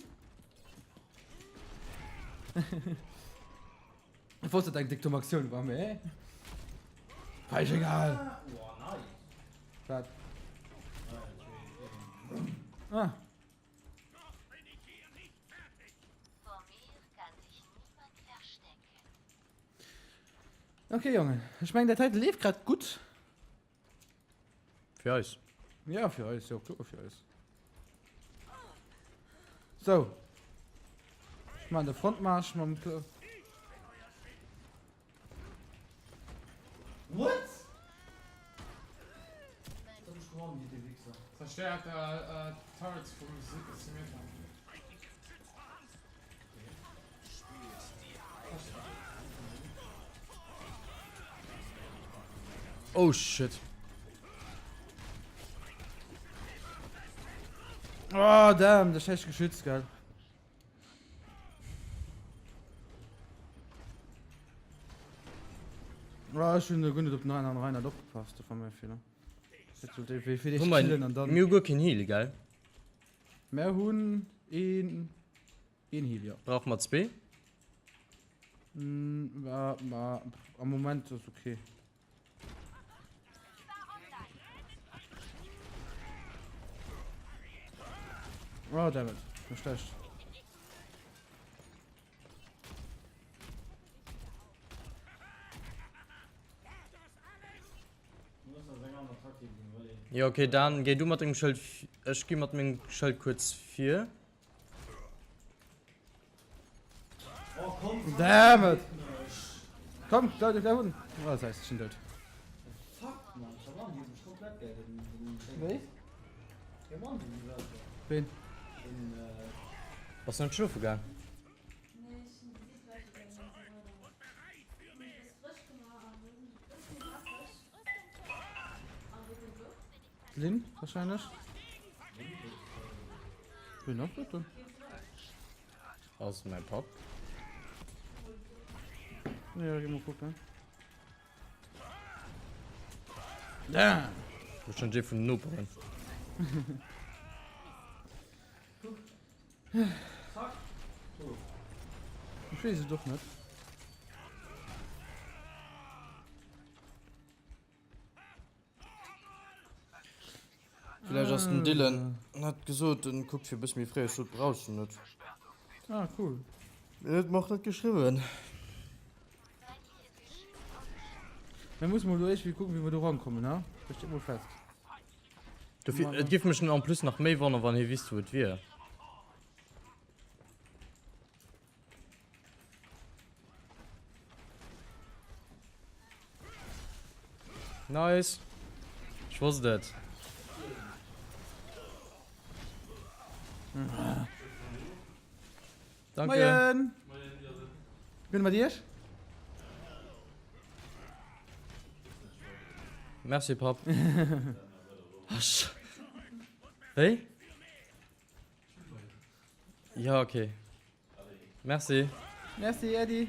Ech wosst dat eng déck domm Aktioun war, mee war eis egal. Wat? Ah. Okay Jongen, ech mengen dat heite leeft grad gutt. Fir eis. Ja fir eis, jo kloer fir eis. So. Ech man de Frontmarsch mam Klo. What? Dat ech gewonnen, dee Wichser. Zerstört äh, Turrets vum Symmetra. Oh shit. Oh damn, der schlecht geschützt, gell. Oh, ech hunn guer net op den Reinhard opgepasst, dat war mäi Feeler. Mir hu guer keen Heal, gell? Mer hunn een een Heal, jo. Brauche mer zwee? Mm, ma, am Moment ass okay. Oh, damn it. War schlecht. Jo okay, dann géi du mat dengem Schëld, ech gi mat mengem Schëld kuerz vir. Damn it! Komm, da, da unten. Oh, das heißt, ich bin tot. Wéi? Wen? Bass du net schlofe gaang? Lynn, wahrscheinlech. Wien ass dat denn? Ass mäi Papp. Ja, geh mal gucken. Damn! Wahrscheinlech ee vun den Noperen. Ech weess et och net. Villäicht ass den Dylan, en hat gesot en kuckt fir e bësse méi fréi, ech sot brauchs du net. Ah cool. Mee huet mer och net geschriwwen. Mir musse mol do iergendwéi kucken wéi mer do rankommen, ha? Dat steet mol fest. Dofir, et giff mech en plus nach méi wonnern wann hie wisst wou et wier. Nice. Ech wosst et. Danke. Moien! Gënne mat Iech? Merci Papp. Wéi? Ja okay. Merci. Merci Äddi.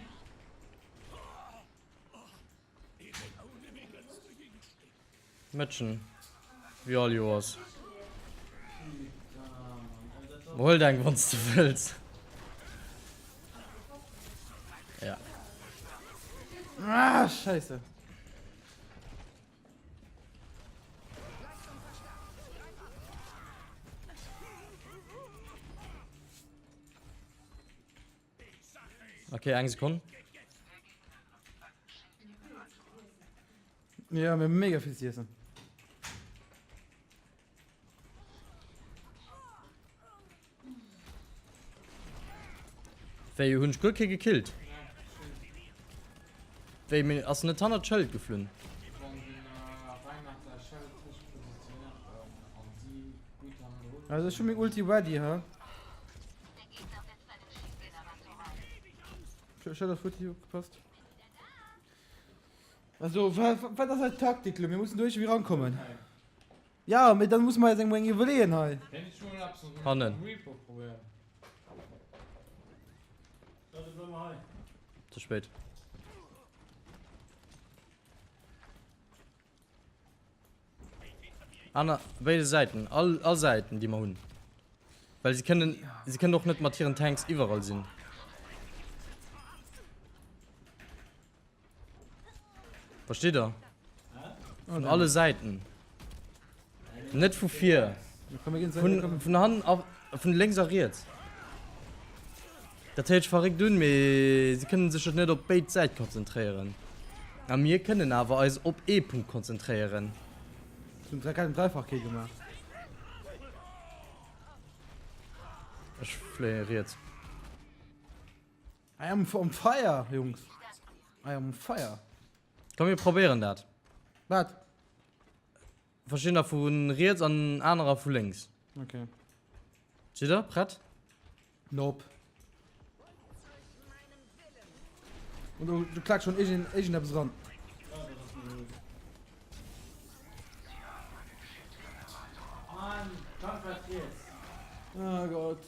Mëtschen, wéi all Joers. Huel eng wanns de wëlls. Ja. Ah, Scheisse. Okay, eng Sekonn. Ja, mir mega vill ze iessen. Wéi hunn ech guer kee gekillt? Wéi mir ass net hannert d'Schëld geflunn. Also ech hu meng Ulti ready, ha? Ech hat auf Ulti opgepasst. Also, wat ass eis Taktik lo? Mir mussen do iergendwéi rankommen. Ja, mee dann musse mer eis eng eng iwwerleeën hei. Hannen. Ze spéit. Aner, béide Säiten, all, all Säiten, déi mer hunn. Well si kënnen, si kënnen och net mat hiren Tanks iwwerall sinn. Versteet der? Vun alle Säiten. Net vu vir. Vun, vun hannen a vun lénks a riets. Dat héiert sech verréckt un, mee si kënnen sech net op béid Säit konzentréieren. A mir kënnen awer eis op ee Punkt konzentréieren. Hunn grad en Dreifach-Kill gemaach. Ech fléie riets. I am on fire, Jungs. I am on fire. Komm mir probéieren dat. Wat? Verschiddener vu riets an anerer vu lénks. Okay. Sidd der prett? Nope. Und du, du klackst schon irgend, irgendetwas ran. Mann, Junkrat riets. Oh Gott.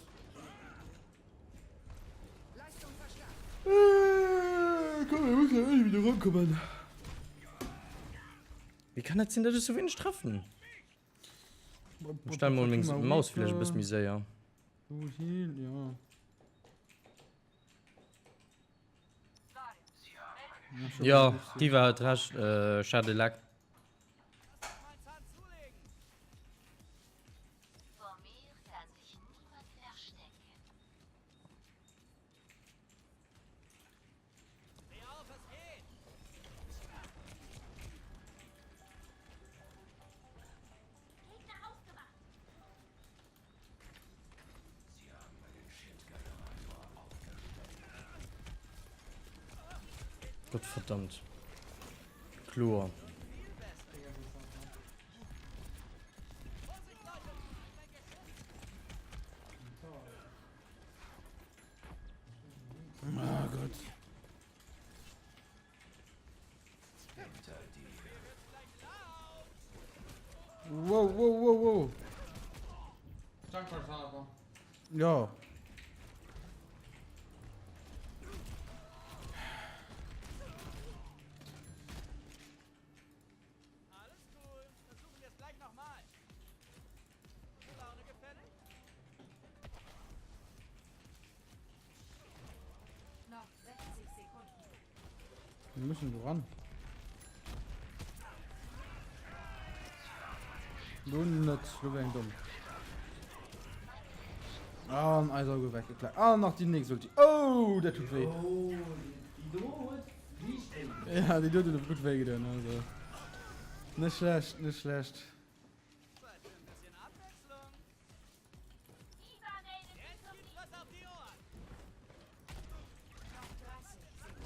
Äh, komm, wir müssen ja irgendwie wieder rankommen. Wéi kann dat sinn, dat ech sou wéineg treffen? Ech stelle mol meng Maus vläicht e bësse méi séier. Wohin, ja. Ja, d'Diva huet Recht, äh, Schadelac. Gottverdammt. Kloer. Oh Gott. Wow, wow, wow, wow. Ja. Wir müssen do ran. Do net, do wär eng domm. An eis Auge weggeklappt. An nach déi nächst Ulti. Oh, dat tut wéi. Oh, déi do huet liicht wéi gedoen. Ja, déi do huet gutt wéi gedoen. Also, net schlecht, net schlecht.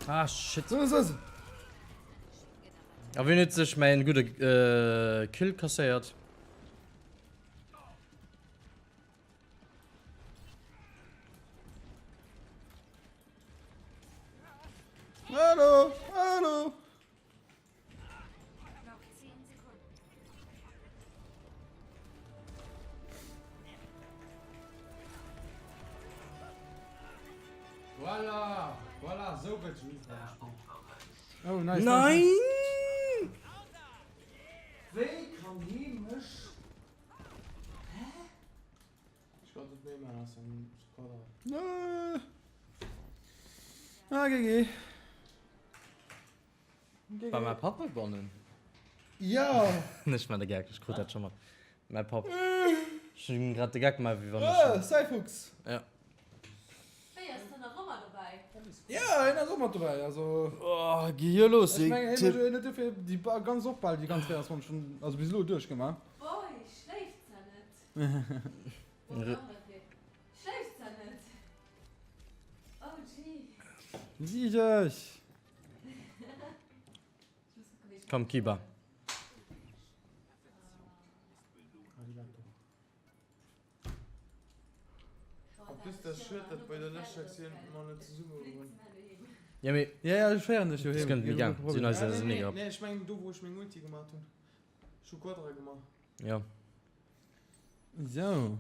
Ah, shit. So, so, so. A wien huet sech mäin gudde äh, Kill kasséiert? Hallo, hallo. Voilà, voilà, esou gëtt Reaper gespillt. Oh, nice. Nein! Wéi kann hee mech. Hä? Ech kann et net méi maachen, ass en Squad. Nice. Ah, GG. Bei mäi Papp bannen? Ja! Ech man de Geck, ech krut dat scho mat. Mäi Papp. Ech hunn grad de Geck gemaach, wéi wann ech. Ah, Cyfuchs! Ja. Wéi, ass den nach ëmmer dobäi? Ja, hien ass och mat dobäi, also. Oh, gi hier los, Ech mengen, hien huet dofir déi ganz och bal déi ganz 24 Stonnen, also bis elo duerchgemaach. Boy, schléift se net? Boah, schléift se net? Oh, gee. Sieg! Komm Kiba. Ja mee. Ja ja ech féieren dech jo heem. Kënnt méi gaang. Si hunn eis eis nee nee ech mengen do wou ech meng Ulti gemaat hunn. Ech hu Quadra gemaach. Ja. Sou.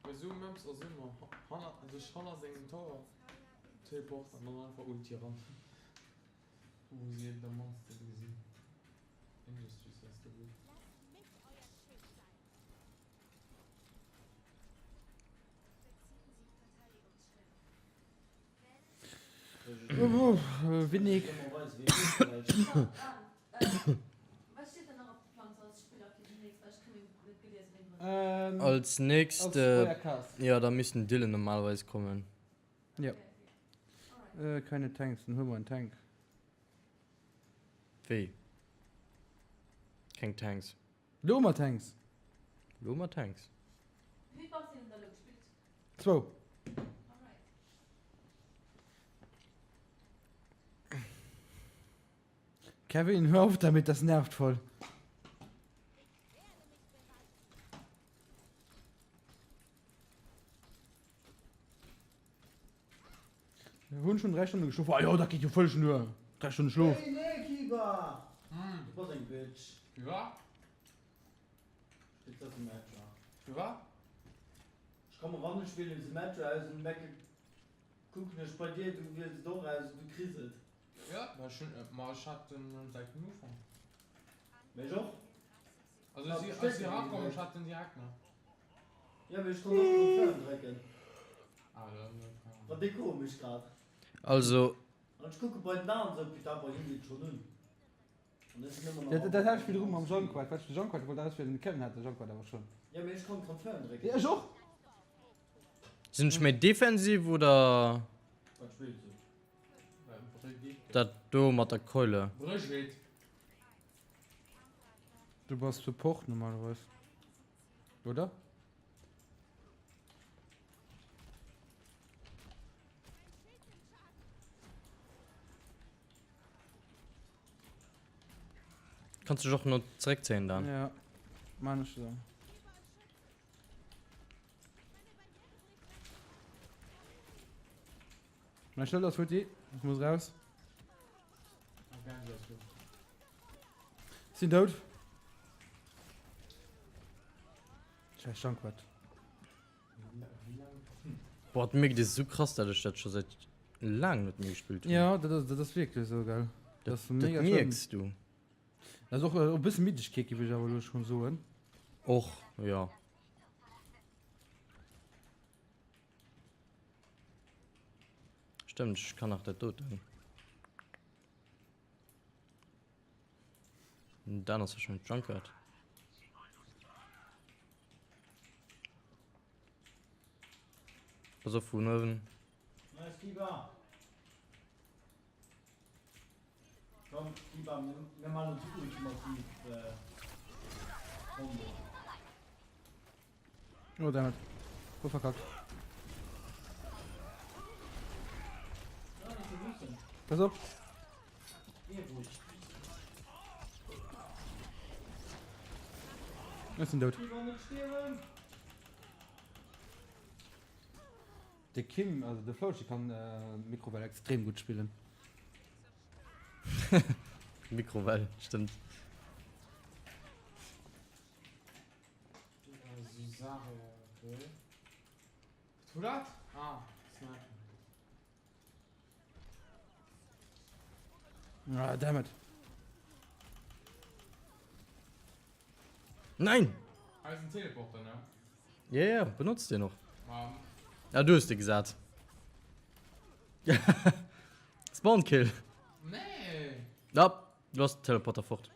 Bei sou Maps ass ëmmer hanner, sech hanner sengem Tower teleport an dann einfach Ulti ran. Do wou si et am mannste gesinn. Industries ass do gutt. Winnig. Als nächst, jo da misst den Dylan normalerweis kommen. Jo. Keine Tanks, dann huele mer en Tank. Wéi? Keng Tanks? Lo hu mer Tanks. Lo hu mer Tanks. Zwou. Kevin, hör auf damit, das nervt voll. Mir hunn schon 3 Stonne geschlof. Ah jo, dat geet jo vëlleg duer. 3 Stonne Schlof. Hey, nee, Kiba! Du bass eng Bitch. Firwat? Spills da Symmetra. Firwat? Ech komm eran, ech wielen Symmetra aus an mecke kucken ech bei dir, du wiels et och aus an du kriss et. Ja, ma ech hunn, ma ech hat den säit dem Ufank. Mee ech och. Also ech si, ech si erakomm, ech hat den direkt, ne? Ja, mee ech konnt och Confirm drécken. Ah, dann, keine Ahnung. War déi komesch grad. Also. An ech kucke bei den aneren sou, putain, bei him geet schonn un. An ech sinn ëmmer nach Dat, am dat hat ech virdru mam Jean-Claude, well de Jean-Claude wollt auswielen, de Kevin hat de Jean-Claude awer schonn. Ja, mee ech konnt Confirm drécken. Ja, ech och! Sinn ech méi defensiv oder Wat spills du? Brigitte. dat do mat der Keule? Brigitte. Du bass Support normalerweis, oder? Kanns dech och no zeréckzéien dann. Ja, man ech so. Mein Schëld ass futti, ech muss raus. Sinn dout. Scheiß Junkrat. Boah, d'Mig ass esou krass, dat ech dat scho säit laang net méi gespillt hunn. Ja, dat ass, dat ass wierklech esou, gell? Dat, Dat ass mega dat schlëmm. mierks du. Dat ass och e bësse Middegkeet, géif ech awer elo schonn soen. Och, jo. Stëmmt, ech kann nach dat doten. Dan ass wahrscheinlich Junkrat. Pass op vun uewen. Nice Kiba. Komm Kiba, mir man uns ultimativ äh, Combo. Oh dammit. Voll verkackt. Pass op. Ech sinn dout. De Kim, also de Floaty kann Mikrowell extrem gutt spillen. Mikrowell, stëmmt. Ah, damn it. Nein! Hei ass en Teleporter, ne? Ja, ja, benotzt deen och. Ja, du hues de gesat. Spawn Kill. Nee. Ja, du hast Teleporter fort.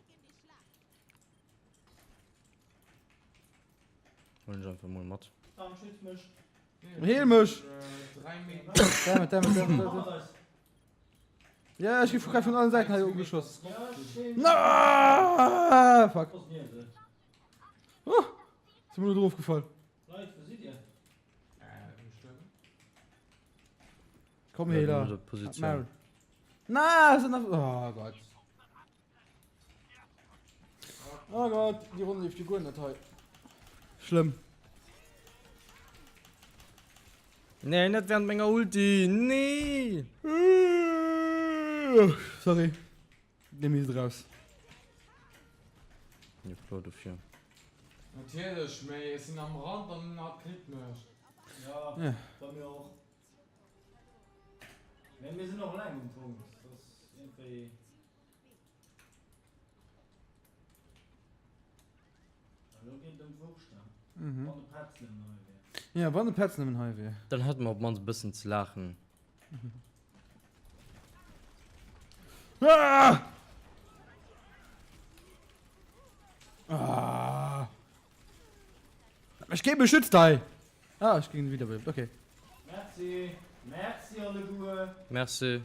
Holen ech einfach mol mat. Dann schütz mech. Heel mech! Äh, Damn it, damn it, damn it, damn it. Ja, ech gi grad vun allen Säiten hei ugeschoss. Na, fuck. Oh, sinn mer drauf gefall. Leit, wou sidd dir? Komm Healer. Position. Na, sind oh Gott. Oh Gott, déi Ronn leeft jo guer net hei. Schlëmm. Nee, net während menger Ulti. Nee. Sorry. Nimm mich raus. Jo, klar, dofir. Natierlech, mee ech sinn am Rand an hat kritt mech. Ja, Ja. bei mir och. Mee mir sinn och eleng um Punkt. Das ass irgendwie. Elo geet et ëm d'Wurscht, ne? Mhm. Wann de Petz nëmmen hei wier. Ja, wann de Petz nëmmen hei wier. Dann hätte mer op d'mannst e bëssen ze laachen. Ah! Ah! Ech géi beschützt hei! Ah, ech ginn wiederbelebt, okay. Merci, merci alleguer. Merci.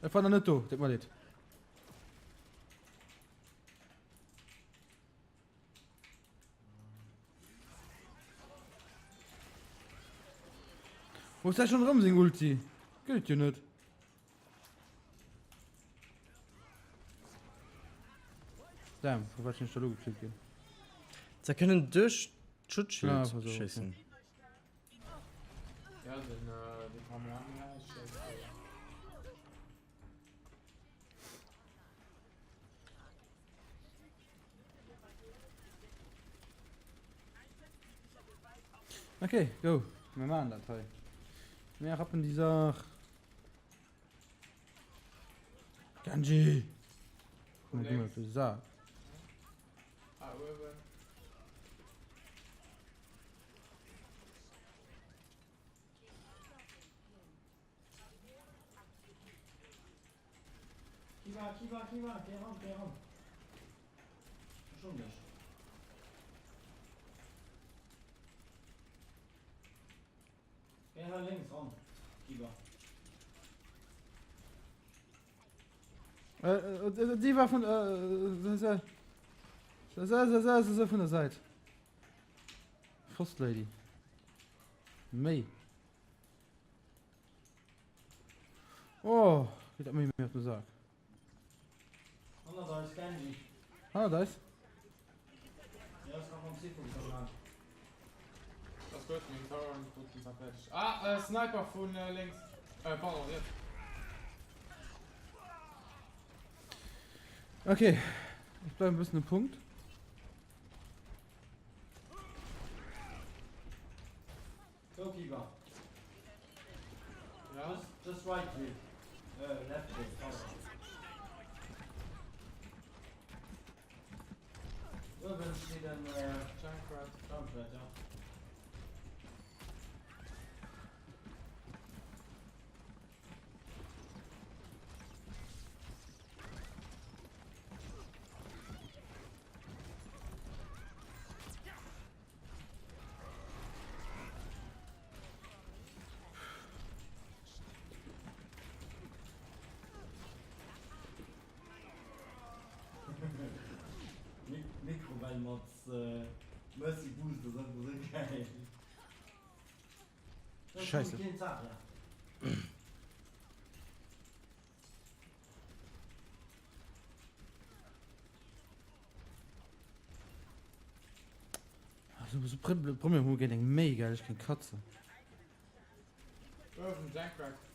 Ech war nach net do, deet mer leed. Wo ass dat schon erëm seng Ulti? Gëtt jo net. Damn, vu wat sinn ech da lo gekillt ginn? Se kënnen duerch d'Schutzschild Ah, pass op, okay. schéissen. Ja, den, äh, de Kamehameha schéisst. Okay, go. Mir maachen dat hei. Mir rappen déi Saach. Genji! Komm, geh mir op de Sak. Ah, uewen. Kiba, Kiba, Kiba, geh ran, geh ran. Ech hunn dech. Geh hei lénks ran, Kiba. Äh, äh, die war vun, äh, äh, äh, äh, äh, vun der Säit. Frost Lady. Méi. Oh, geet dat méi mir op de Sak. Hannert eis, Genji. Hannert eis? Ja, ass nach mam Siphon am Laang. Ass gutt, meng Tower kruten se fertig. Ah, äh, Sniper vun äh, lénks. Äh, pardon, riets. Okay, ich bleibe ein bisschen im Punkt. Go Kiba. Ja. Just, just right click. Äh, left click, pardon. Uewen steet en äh, Junkrat. Junkrat, ja. Mikrowell mat Mercy Boost ass einfach sou geil. Scheisse. Also, so Premier hu géint eng méi geil, ech keng Katze. Uewen Junkrat.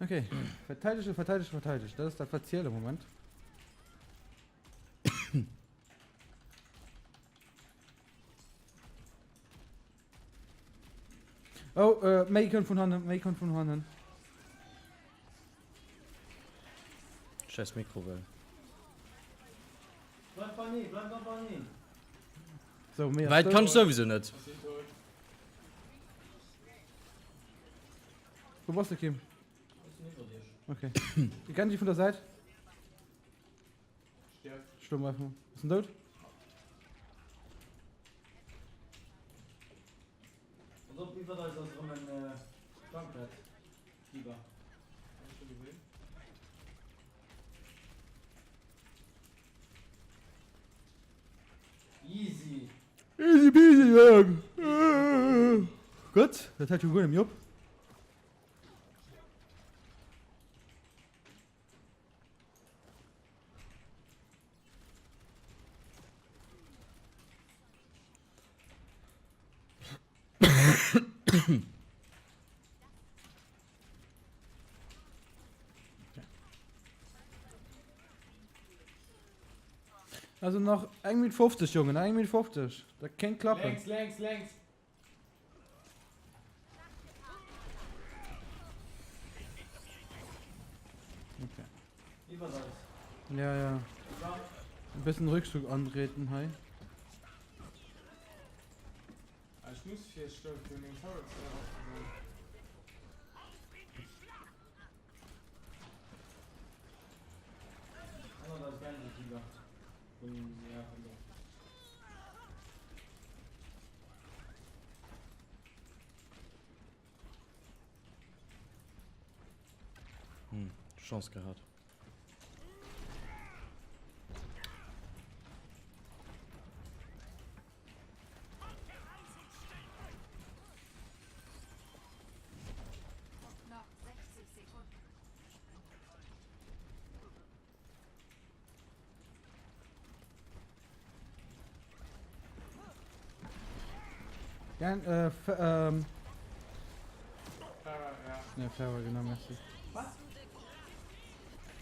Okay, verteidege, verteidege, verteidege. Dat ass dat wat zielt am Moment. Oh, äh, méi kënnt vun hannen, méi kënnt vun hannen. Scheiß Mikrowell. Bleif beineen, bleif da beineen. So, méi ass Wäit dout. kann ech souwisou net. Ech sinn dout. Wou bass de, Kim? Ech sinn iwwert iech. Okay. De Genji vun der Säit. Stierf. Schlo mer einfach. Ass en dout? Pass op, iwwert eis ass erëm en Junkrat. Biber. Hab ech scho gesinn. Easy. Easy peasy, ja. Gutt, dat hält jo guer net méi op. Also nach eng Minutt 50, Jongen, eng Minutt 50. Dat kéint klappen. Lenks, lenks, lenks. Okay. Iwwert eis. Ja, ja. E bëssen Rückzug antreten hei. Ah, ech muss fir stoen, fir meng Turrets opzebauen. Ënnert eis Genji Tiger. Vun, ja, vun do. Hm, Chance gehat. Noch 60 Sekunden. Gern, äh, F ähm. Pharah, ja. Ja, Pharah, genau, merci.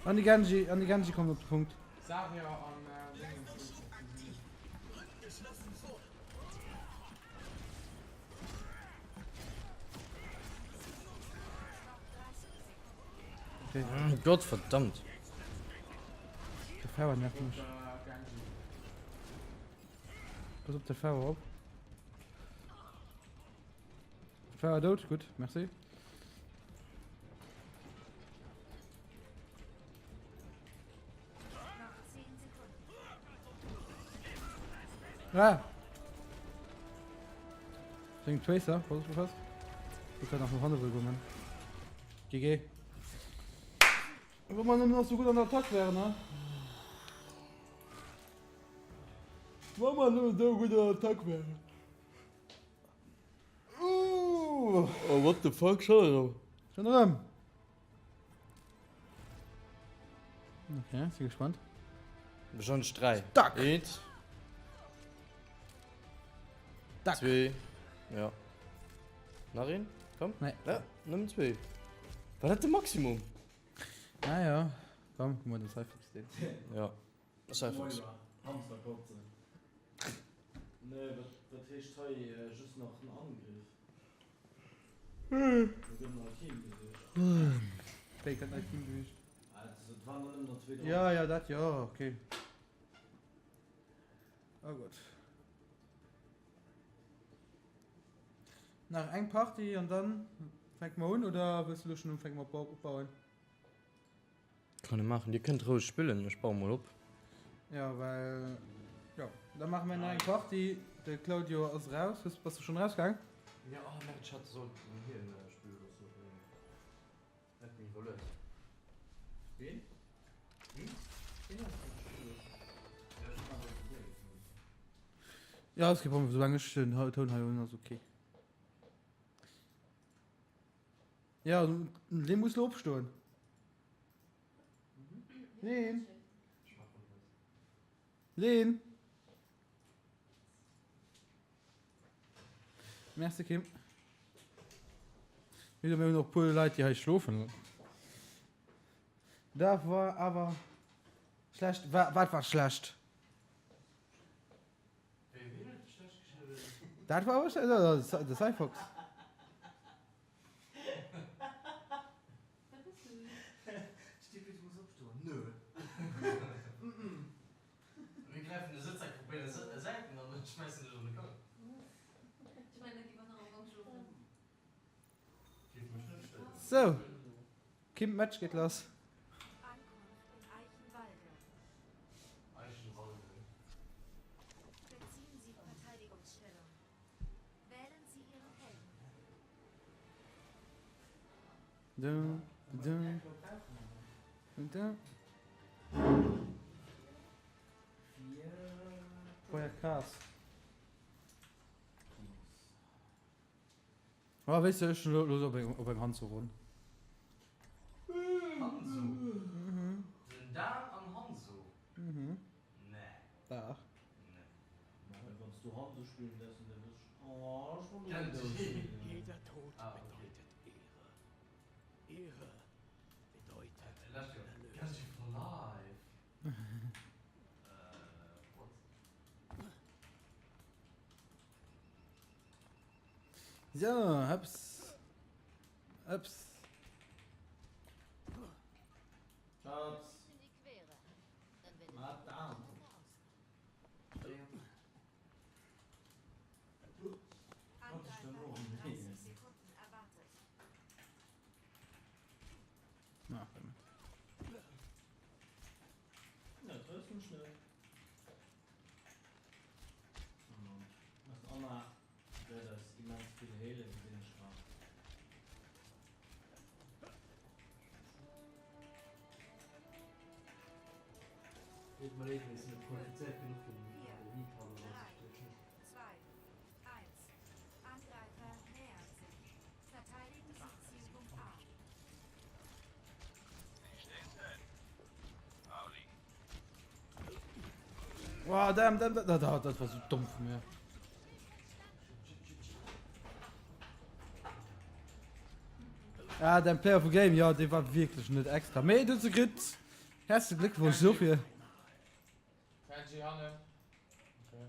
An die Genji, an die Genji kommt op de Punkt. Zarya an äh, Dingens. Okay. Gott verdammt. De Pharah nervt mech. Op äh, Genji. Pass op de Pharah op. Pharah dout, gutt, merci. Ah! Seng Tracer, pass opgepasst. Huet grad nach no hanne wëll goen. GG. Wa mer nëmmen och sou gutt an der Attack wären, ne? Wa mer nëmmen esou gutt an der Attack wären. Oh, what the fuck, schon erëm? Schon erëm? Okay, si gespannt. Wahrscheinlech 3. Dack! Eent. Dack! Zwee. Ja. Nach een? Komm. Nee. Ja, nëmmen zwee. War dat de Maximum? Ah ja. Komm, guck mal den Cypherx den. Ja. Cypherx. Hamster kotzen. Nee, wat, wat heescht hei just nach en Angriff? Do gëtt en neit Team gesicht. Wéi gëtt neit Team gesicht? Ah, et waren der nëmmen der zwee dran. Ja, ja, dat jo, okay. Oh Gott. Nach eng Partie an dann fänke mer un oder wëlls du lo schon ufänken mat opbauen? Kann e maachen. Dir kënnt roueg spillen, ech baue mol op. Jo, well, jo, da maache mir nach eng Partie. De Claudio ass raus. Hues, bass du schonn erausgaang? Jo, oh merde, ech hat sollten hien spille loossen op mengem. Hat mir iwwerluet. Ween? Hm? Ween ass dat spille loossen? Ja, ech hunn awer probéiert. Jo, ass kee Problem, soulaang ech den Toun hei hunn, ass ok. Jo, dee muss lo opstoen. Leen. Leen. Merci Kim. Mir hunn och puer Leit déi hei schlofen. Dat war awer schlecht. Wat war schlecht? Dat war awer schlecht. De Cyfox. Sou, Kim, Match geet lass. Dun, dun, dun. Projekt Cars. Ah, weess de, ech hunn elo Loscht op eng, op eng Hanzo-Ronn. Hanzo? Den Dan an Hanzo? Mhm. Nee. Dach. Nee. Wann s du Hanzo spillen däerfs, dann däerf ech. Oh, ech wollt och Widow spillen. Jeder Tod Ah, okay. bedeutet Ehre. Ehre bedeutet Lescht Joer. Erlösung. Genji for life. Äh, what? So, hëps. Hëps. Schatz. Na, Wäert eis immens vill heelen, gesinn ech grad. Deet mer leed, mee ech sinn net qualifizéiert genuch fir den Elite-Kader anzestiechen. Oh, damn, damn, damn, dat, dat war sou domm vu mir. Ah, dein Player of the Game, ja, dee war wierklech net extra. Mee du hues se kritt. Herzlichen Glückwunsch dofir. Kenji Hanne. Okay.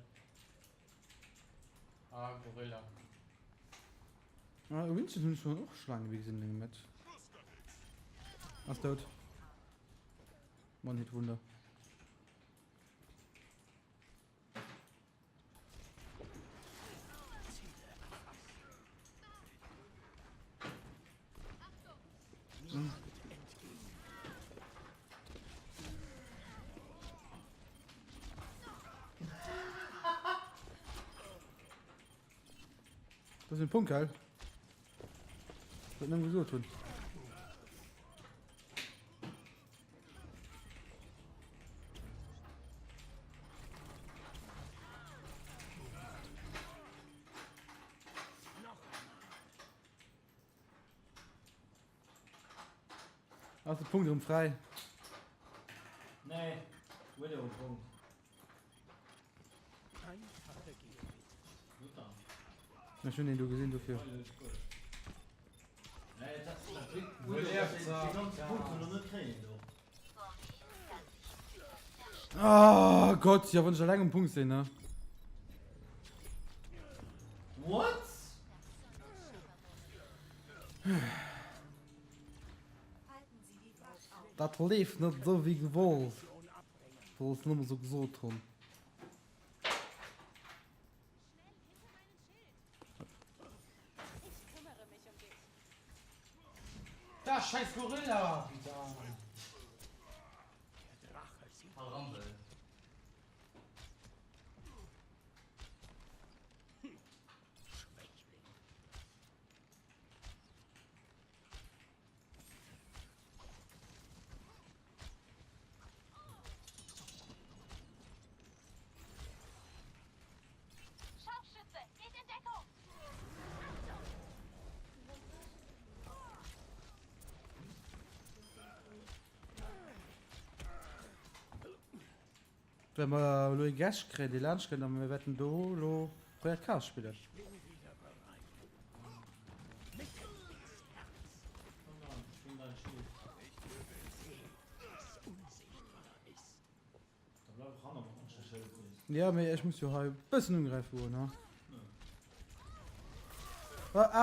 Ah, Gorilla. Ah, Winston hunn ech schonn och scho laang net méi gesinn an engem Match. Ass dout. One Hit Wunder. Das ist ein Punkt, geil. Wat nëmme gesot hunn. Ass de Punkt erëm fräi? Nee, Widow Punkt. Ech hunn een do gesinn dofir. Oh Gott, ja wann ech eleng um Punkt sinn, ne? What? Dat leeft net esou wéi gewollt. Wollt ech nëmme sou gesot hunn. Da scheiß Gorilla! Putain. Harambe. Scharfschütze, geht in Deckung! Well mer elo ee Gäscht kréien, dee laanscht kënnt a mir wäerten do elo Projekt Cars spillen. Ja, mee ech muss jo hei e bëssen ugräife goen, ha?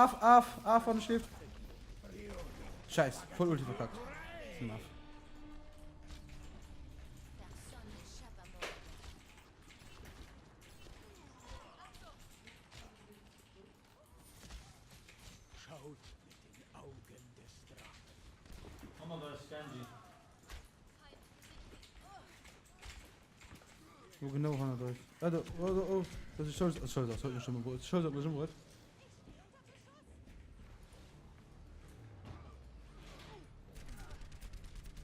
Af, af, af, wann ech leeft. Scheiß, voll Ulti verkackt. Sinn af. Genji. Wou genau hannert eis? Ah do, oh do, oh, dat ass de Schulz, Schulz ass huet mech ëmbruet, Schulz huet mech ëmbruet.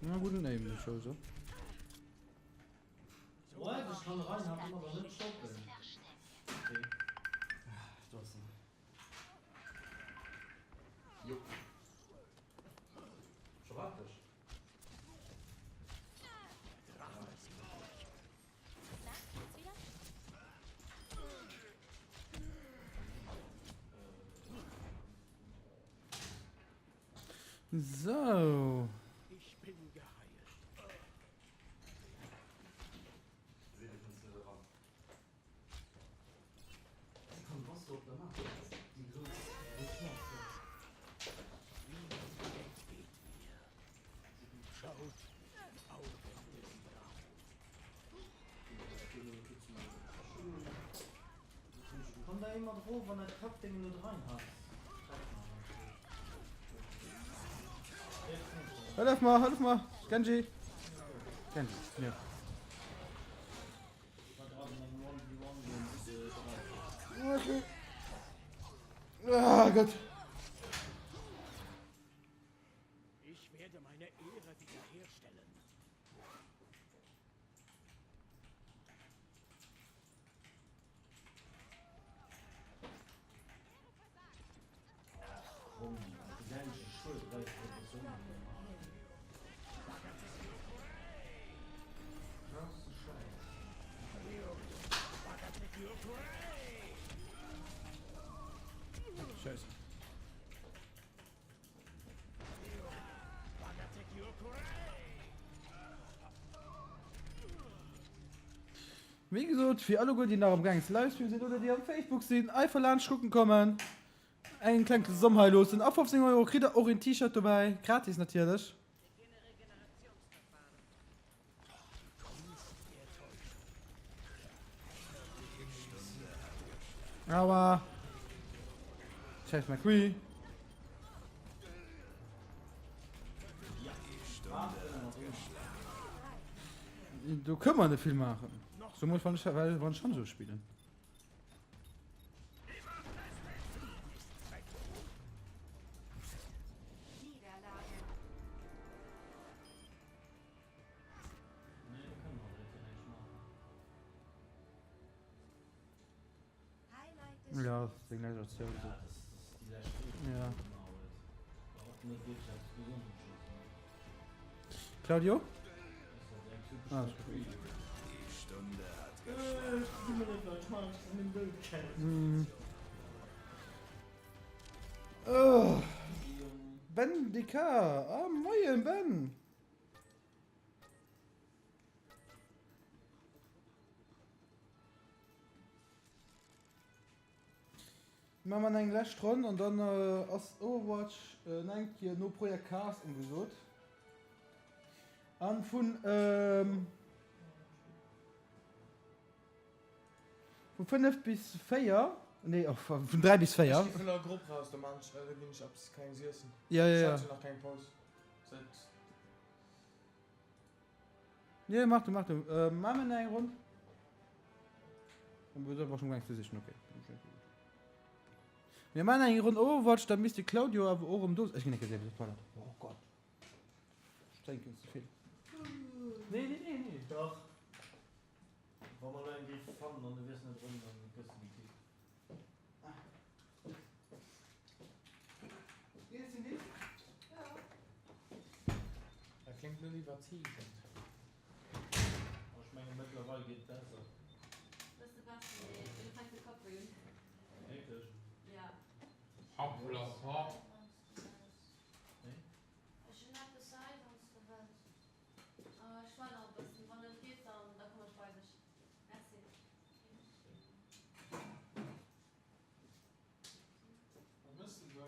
Na gudden Aim, de Schulz. What? Ech kann Reinhardt ëmmer nach net stoppen. Okay. Do ass en. Jo. Scho waart ech. Na, geht's wieder? So. Ich bin geheilt. Komm da mat erof an dat Kackdéng net reinhacks. Hëllef mer, hëllef mer! Genji! Genji, ja. Okay. Ah Gott. Ich werde meine Ehre wiederherstellen. Scheiße. Wéi gesot, fir alleguer déi nach am gaangen ze Livestream sinn oder déi am Facebook sinn, einfach laanscht kucken kommen, eng kleng Somm hei loossen. Ab 15 Euro kritt der och een T-Shirt dobäi, gratis natierlech. Aua. Scheiß McQueen. Do kënne mer net vill maachen. So muss wann ech wann ech Hanzo spillen. Ja, seng lescht Aktioun. Ja. Claudio? Ah, mm. Oh. Ben DK. Ah, moien Ben. Maache mer eng lescht Ronn an dann ass Overwatch nach eng Kéier no Projekt Cars ugesot. An vun vu 5 bis 4, nee vun 3 bis 4. Ech gi vun der Grupp raus, da maan ech, da ginn ech eppes klenges iessen. Ja, ja, ja. Ech hat jo nach keng Paus säit. Nee, mach du, mach du. Äh, machen wir nach eng Runde? War schon ganz sicher, okay. Mir machen eng Runde Overwatch, da misst de Claudio awer och um do. Ech ginn eng Kéier op d'Toilette. Oh Gott. Ech drénken ze vill. Nee, nee, nee, nee. Dach. Wa mer elo eng géife fannen an du wiers net erëm, dann gëss de gekickt. Dat kléngt net iwwerzeegend. Ech mengen mëttlerweil geet et besser. Wierklech? Happla-papp. Wat mëss de da?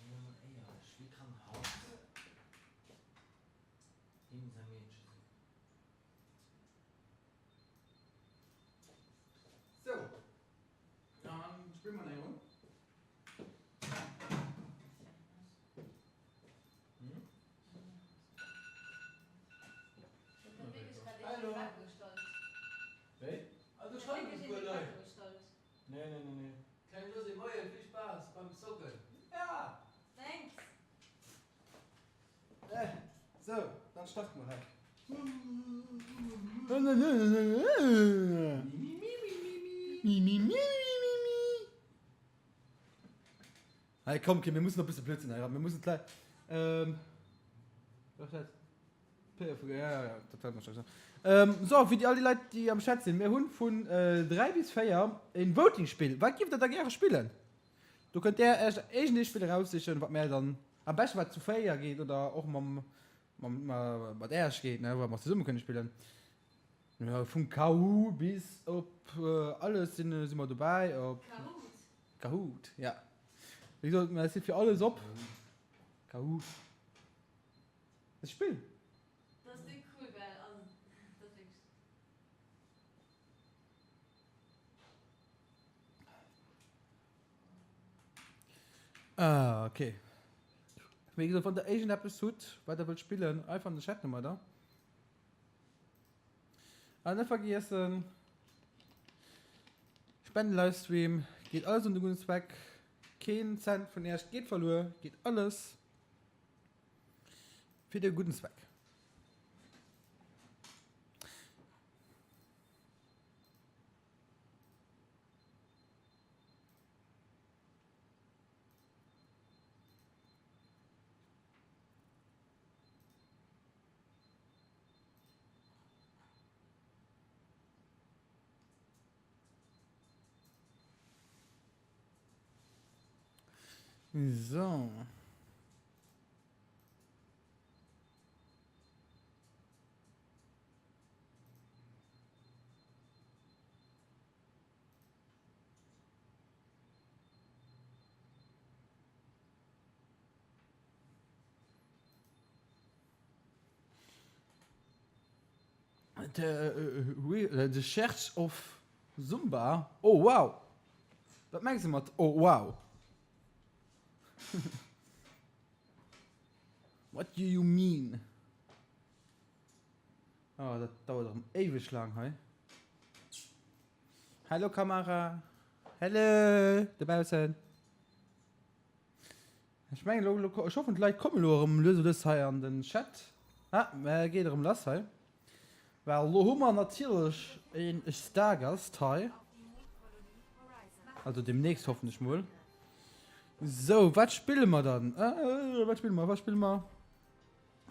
Mee mol éierlech, wéi kann hatt him säi Meedche sinn? Spille mer eng Ronn? Wéi? Also schreiwen e puer Leit. Nee, nee, nee, nee. Kleng Josée, moien, vill Spaass beim Zocken. Ja! Thanks! Sou, dann starte mer hei. Hei komm, okay, mir mussen nach e bësse Blödsinn hei, mir mussen d'Leit, ähm, wat ass dat? So, fir all déi Leit, déi am Chat sinn, mir hunn vun 3 bis 4 en Voting-Spill. Wat giff der da gäre spillen? Do kënnt där Iech iergendee Spill eraussichen, wat mär dann am beschten wat zu 4 geet oder och mam mam mat Äech geet, ne, wat mer zesumme kënne spillen. Vun Kahoot bis op alles sinn si mer dobäi. Op Kahoot? Kahoot, ja. Wéi gesot, mer si fir alles op. Kahoot. Das Spill. Dat ass déck cool well also dat ass wierklech. Ah ok. Wéi gesot wann der iergendeppes hutt wat der wëllt spillen, einfach an de Chat domadder. An net vergiessen, Spenden-Livestream geet alles un de gudden Zweck, keen Cent vun iech geet verluer, geet alles. Fir de gudden Zweck. So. The, the Church of Zumba. Oh wow! Wat mengs de mat oh wow? What do you mean? Oh, dat dauert erëm éiweg laang hei. Hallo Kamera. Hello dobaussen. Ech mengen elo, elo, ech hoffen d'Leit kommen elo erëm lues o lues hei an den Chat. Ah, mä geet erëm lass hei. Well elo hu mer natierlech een Stargast hei. Also demnächst hoffen ech mol. Sou, wat spille mer dann? Äh, wat spille mer, wat spille mer?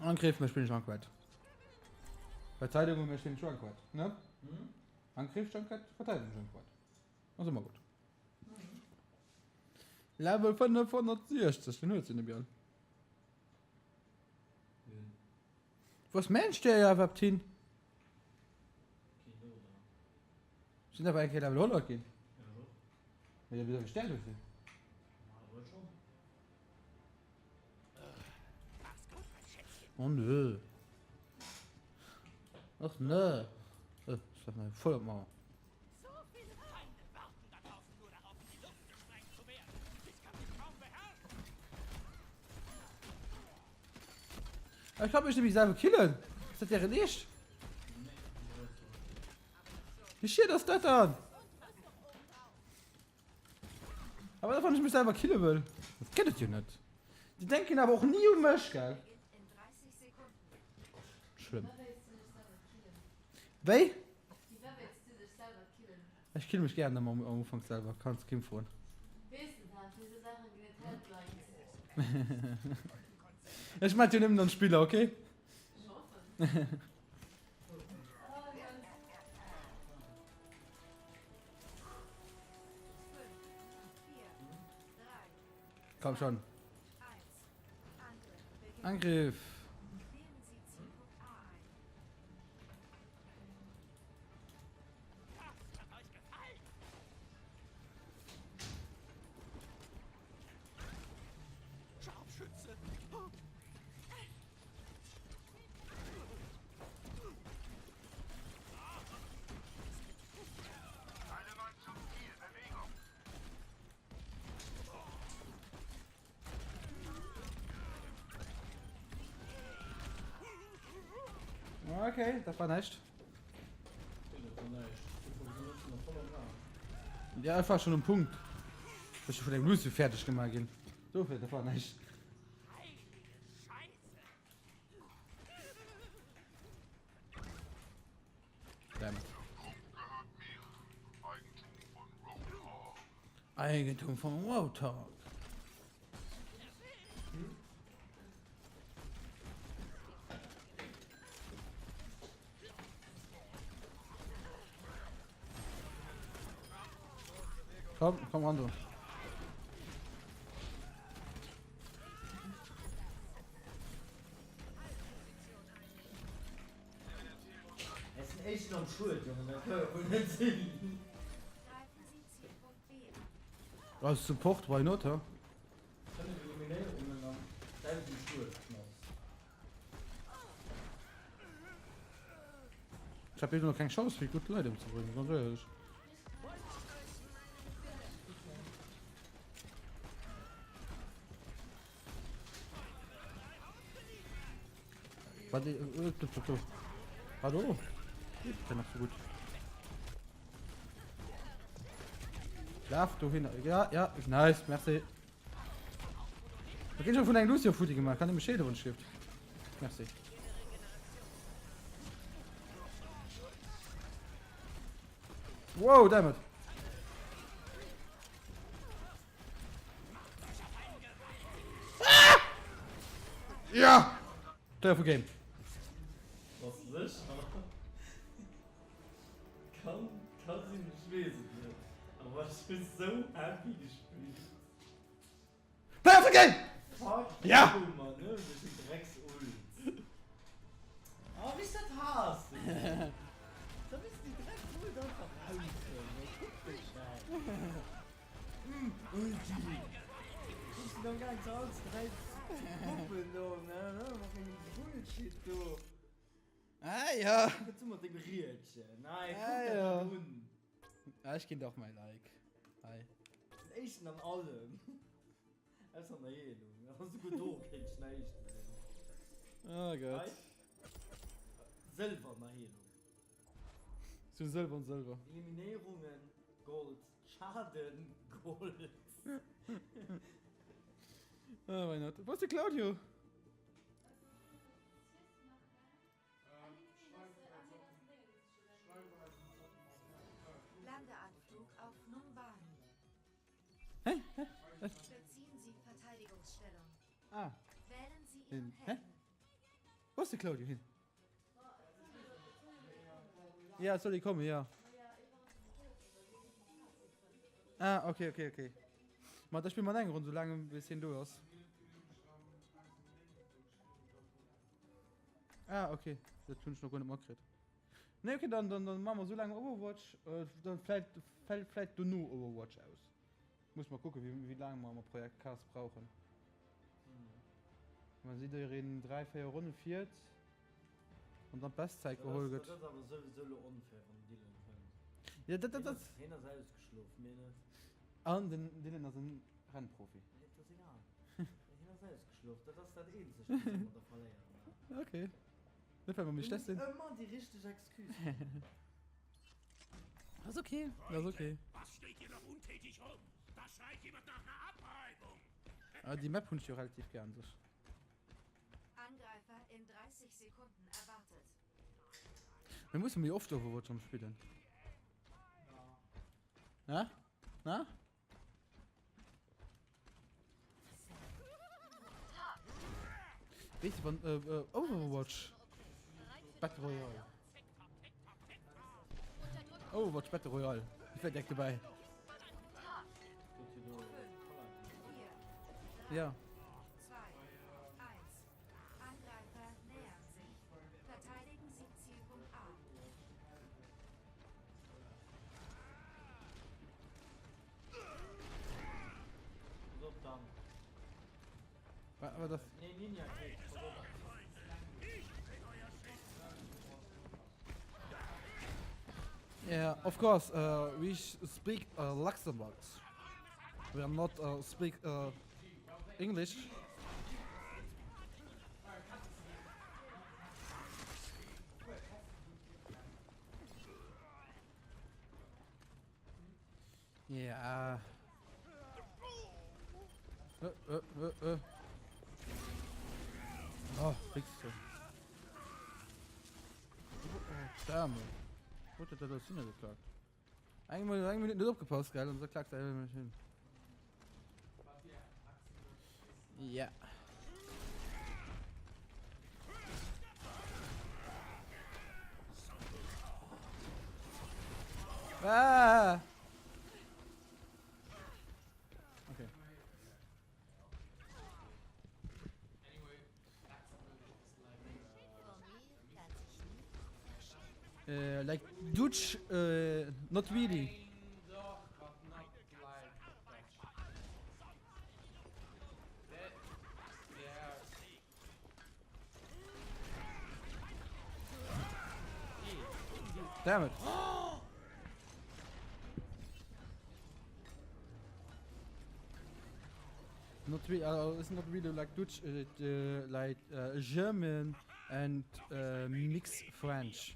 Angriff, mir spillen Junkrat. Verteidigung, mir spillen Junkrat, ne? Angriff, Junkrat, Verteidigung, Junkrat. Ass ëmmer gutt. Level 560, den huet se net méi all. Wou ass mäin Stär iwwerhaapt hin? Sinn awer eng Kéier Level 100 ginn. Mee wéi soll ech Stär do sinn? Oh nö. Ach nö. Äh, ich darf mal voll op d'Mauer. Ech kann mech nämlech selwer killen. Ass dat deren Eescht? Wéi schiet ass dat dann? Awer dat wann ech mech selwer kille wëll. Dat gëtt et jo net. Déi denken awer och ni u mech, gell? Schlëmm. Wéi? Ech kill mech gären ëmmer am Ufank selwer, kanns Kim froen. Ech mat jo nëmmen an Spiller, okay? Komm schon. Angriff. Okay, dat war näischt. Ja, ech war schon um Punkt. Ech vun engem Lucio fäerdeg gemaach ginn. Dofir, dat war näischt. Damn it. Eigentum vum Roadhog. Komm, komm ran, du. Ech sinn éischten am Schued, Jongen, dat ka jo wuel net sinn. Als Support, why not, he? 5 Eliminéierungen an 1000 Schued, knapps. Ech hab eben noch keng Chance fir gutt Leit ëmzebréngen, ganz éierlech. Wat Hallo? Geht nach so gut. Laf du hin. Ja, ja, nice, merci. Da ginn schon vun eng Lucio futti gemacht, kann ich Schäde und Shift. Merci. Wow, damn it. Ah! Ja! Player of Game. Bass de sécher? Kann, kann sinn, ech weess et net. Awer ech hu sou happy gespillt. Player of the Game! Fuck Ja! you, Mann, ne? Duerch deng Drecks-Ult. Oh, wéi ech dat haassen! Da misst déi Drecks-Ult einfach raushëllen, ey. Kuck dech an! Ulti! Ech sinn am gaang ze all ze 3 Puppen do, ne? Mat mengem Bullshit do. Ah ja. Wat du mat dengem Riedchen? Nei, Ah kuck dat ja. net un. Ah, ech ginn der och mäi Like. Hei. Den éischten an allem. Ausser an der Heelung. Awer souguer do kéint ech näischt sinn. Oh Gott. Hei. Sëlwer an der Heelung. Zu Sëlwer an Sëlwer. Eliminéierungen, Gold. Schaden, Gold. Ah, why not? Wo ass de Claudio? Landeanflug auf Numbani. Hä? Hä? Was? Beziehen Sie Verteidigungsstellung. Ah. Wählen Sie Hin. Ihren Hä? Helden. Wo ass de Claudio hin? Ja, et soll ee kommen, ja. Ah, okay, okay, okay. Ma da spille mer eng Ronn, soulaang bis hien do ass. Ah, okay. Dat hunn ech nach guer net matkritt. Nee, okay, dann, dann, dann maache mer soulaang Overwatch. Äh, dann vläit fält vläit dono Overwatch aus. Muss mer kucken, wéi, wéi laang mer am Projekt Cars brauchen. Wann jiddereen 3, 4 Ronne fiert an dann d'Bestzäit geholl gëtt. Dat ass awer souwisou lo onfair, wann den Dylan kënnt. Ja, dat, dat ass. Hien ass ausgeschlof, mir net. An den Dylan ass en Rennprofi. Nee, dat ass egal. Hien ass ausgeschlof, dat ass dat eenzegt, wat ech ëmmer da verléieren. Okay. Net well mer méi schlecht sinn. Du muss ëmmer déi richteg Excuse fannen. Ass okay, ass okay. Was steht ihr noch untätig rum? Da schreit jemand nach einer Abreibung. Ah, déi Map hunn ech jo relativ gär an sech. Angreifer in 30 Sekunden erwartet. Mir musse méi oft Overwatch am spillen. Na? Na? Weess de wann äh, äh, Overwatch Battle Royale. Overwatch Battle Royale. Ich wär direkt dobäi. Ja. Wa- wa das? Yeah, of course, uh, we speak uh, Luxembourg. We are not uh, speak uh, English. Ja. Äh, äh, äh, äh. Oh, fix du. Oh, damn. Wo hat der das hingeklackt? Eng Minute, eng Minute net opgepasst, gell? Und so klackt er mech hin. Ja. Ah! Okay. Uh, like Dutch, uh, not really. Damn it. Not really, uh, it's not really like Dutch, it, uh, like uh, German and uh, mix French.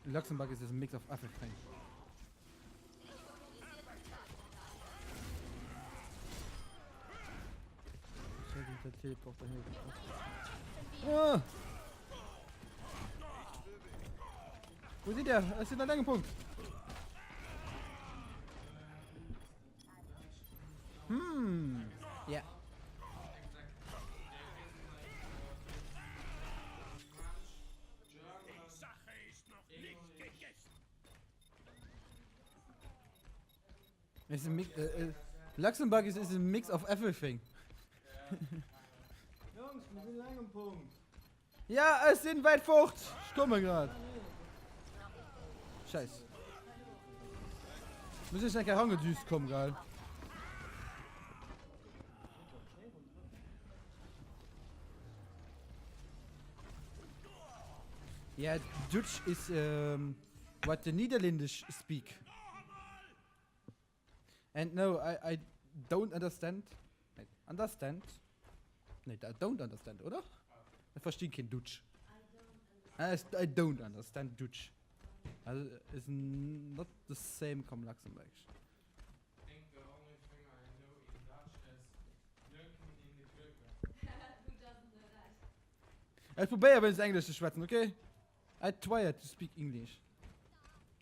Luxembourg is a mix of everything. Ah! Wo sind der? Es sind an engem Punkt. Hm. Ja. It's a mix, äh, äh, Luxembourg is, is a mix of everything. Jungs, mir sinn un engem Punkt. Ja, ech sinn wäit fort. Ech komme grad. Scheiß. Muss ech eng Kéier rangedüst komm, gell? Yeah, Dutch is um, what the Niederländisch speak. And no, I, I don't understand. Understand? Nee, I don't understand, oder? Ech verstinn keen Dutsch. I don't understand Dutsch. Also, is not the same come Luxembourg. Ech probéier wéinst Englesch ze schwätzen, okay? I try to speak English.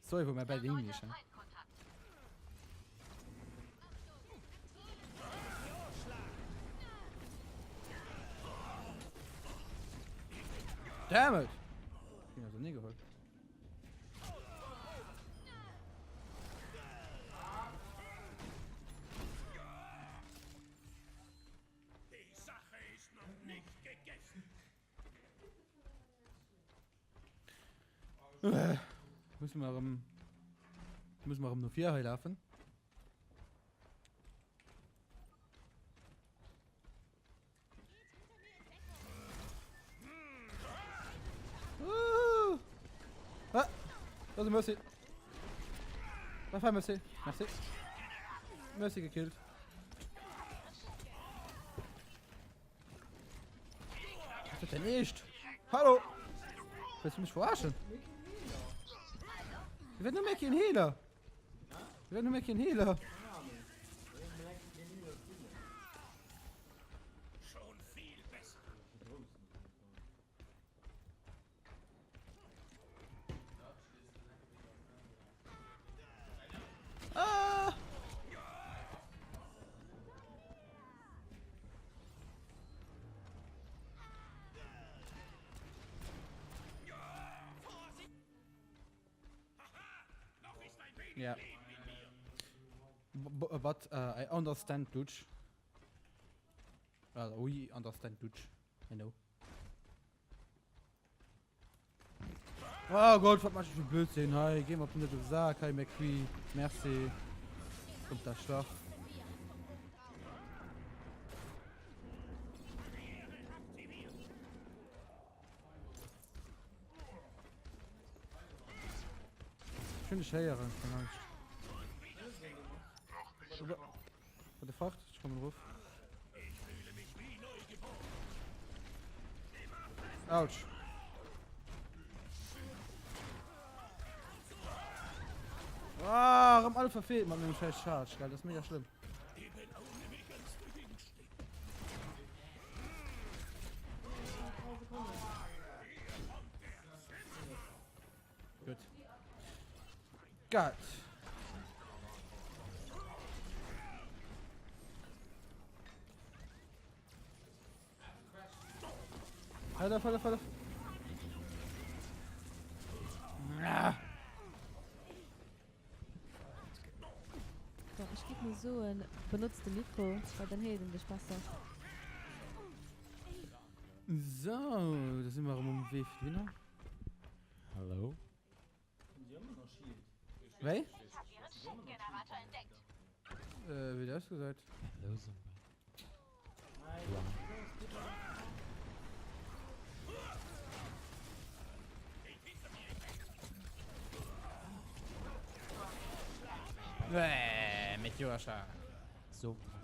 Sorry for my bad English. Huh? Damn it! Ich also nie geholt. Die Sache ist noch nicht gegessen. Musse mer erëm musse mer erëm no vir hei lafen. Ah, da ass e Mercy. Bye, Mercy. Merci. Mercy gekillt. Ist das denn echt? Hallo! Willst du mich verarschen? Wir werden nur mehr kein Healer. Wir werden nur mehr kein Healer. Schon viel besser. Ah! Yeah. B but uh, I understand Dutch. Uh, we understand Dutch. I know. Oh Gott, wat mach ich für Blödsinn? Hey, geh mal net op Sack, hey McCree. Merci. Kommt da schwach. Schön dich héieren, vielleicht. What the fuck? Ich komme ruf. Autsch. Ah, erëm all verfeelt mat mengem scheiß Charge, gell? Dat ass mega schlëmm. Gutt. Gutt. Hëllef, hëllef, hëllef. Ah. Bon, ech giff mol soen, benotz de Mikro, well dann héiert een dech besser. Sou, da si mer erëm um Wee fir dohinner. Hallo. Wéi? Äh, wéi dat ausgesäit. Hello Zumba. Bäh, Meteorschlag. Zumba.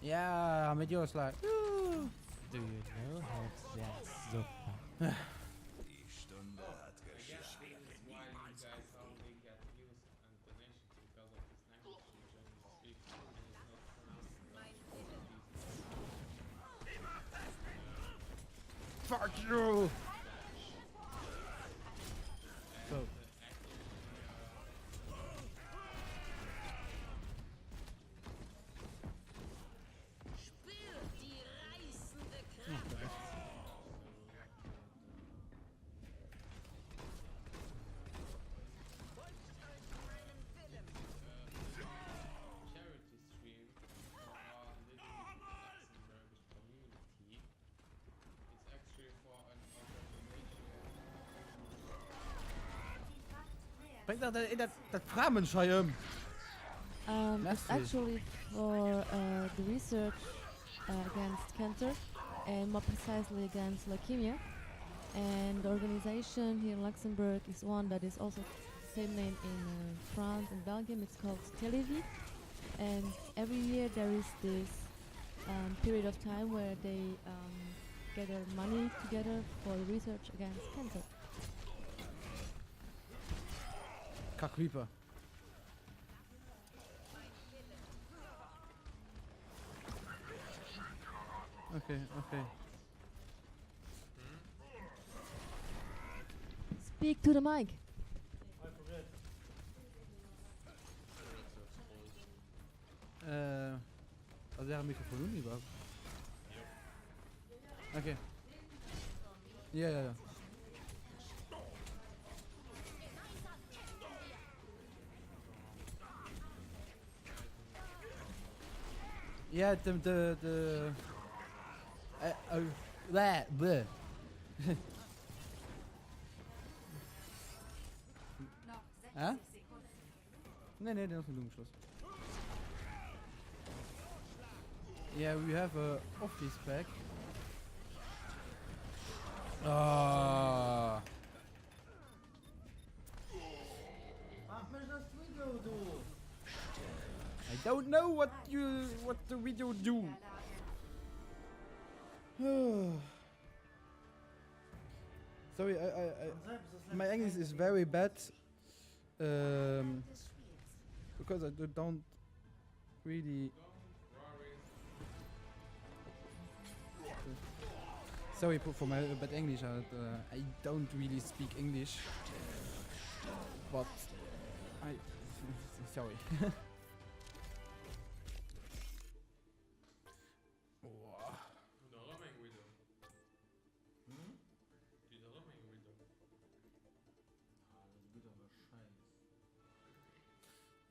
Ja, Meteorschlag. Do you know how to dance Zumba? Fuck you! So. Bréngt dat dat dat Framënsch hei ëm! Um, it's Merci. actually for uh, the research uh, against cancer and more precisely against leukemia. And the organization here in Luxembourg is one that is also the same name in uh, France and Belgium. It's called Télévie. And every year there is this um, period of time where they um, gather money together for the research against cancer. Kack Reaper. Okay, okay. Speak to the mic. Äh, ass äre Mikrofon un iwwerhaupt? Okay. Ja, ja, ja. Ja, de, de, de, äh, äh, bäh, bäh. Hä? Nee, nee, den ass net ugeschloss. Yeah, we have a office pack. Ah. Wat mécht eis d'Video do? I don't know what you what the video do. Sorry, I, I, I my English is very bad. Um, because I don't really. Sorry for my bad English. I, uh, I don't really speak English. But I sorry.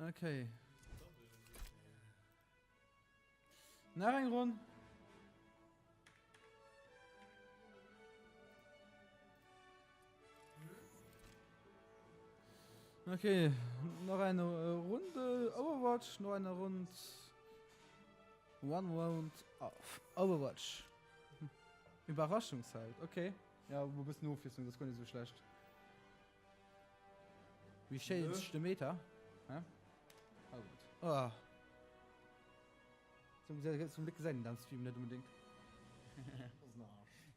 Okay. Nach eng Ronn. Okay, nach eine Runde Overwatch, noch eine Rund. One round of Overwatch. Überraschungsheld, okay. Ja, e bëssen Ofwiesslung, dat ass guer net esou schlecht. We change the meta. Hä? Oh gutt. Oh. Zum, zum Glück gesäit een dat am Stream net unbedingt.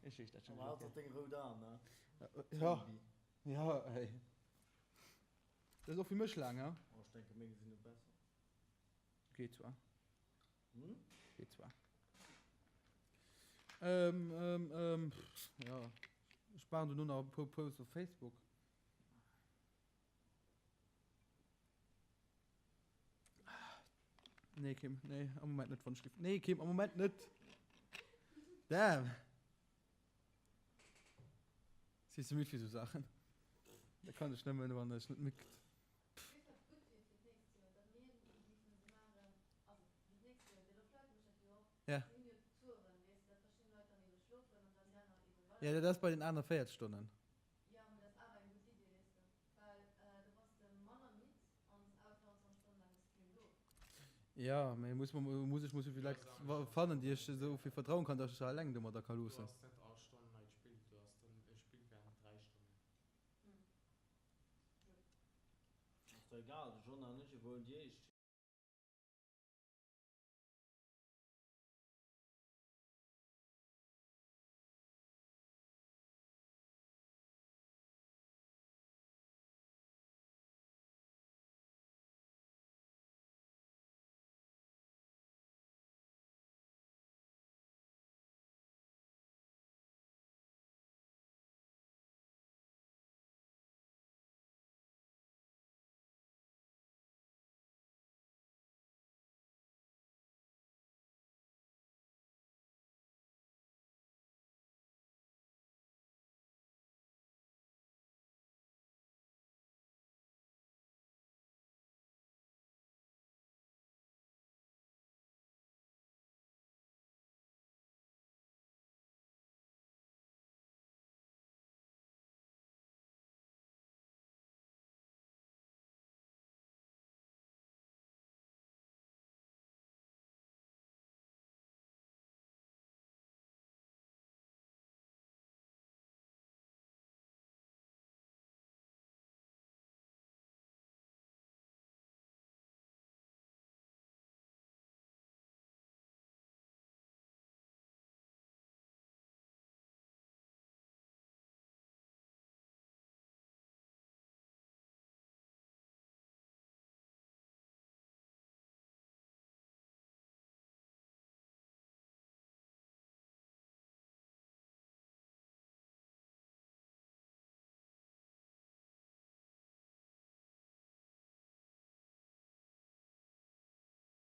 Ech weess dat schon. Awer haaptsaach deng rout Aen, ne? Ja, ja, ey. Dat ass och fir mech laang, he? Oh, ech denke meng sinn do besser. Geet zwar. Hm? Geet zwar. Ähm, ähm, ähm, pff, ja. Ech maachen dono nach e puer Posts op Facebook. Nee, Kim, nee, am Moment net, wann ech giff. Nee, Kim, am Moment net. Damn. Si ze müd fir sou Saachen. Da kann ech nëmmen, wann ech net müd. Ja. Ja, dat ass bei den aner 40 Stonnen. Ja, mee muss man muss ech muss souvill Leit fannen, déi ech esou vill vertrauen kann, datt ech se alleng domadder ka loossen.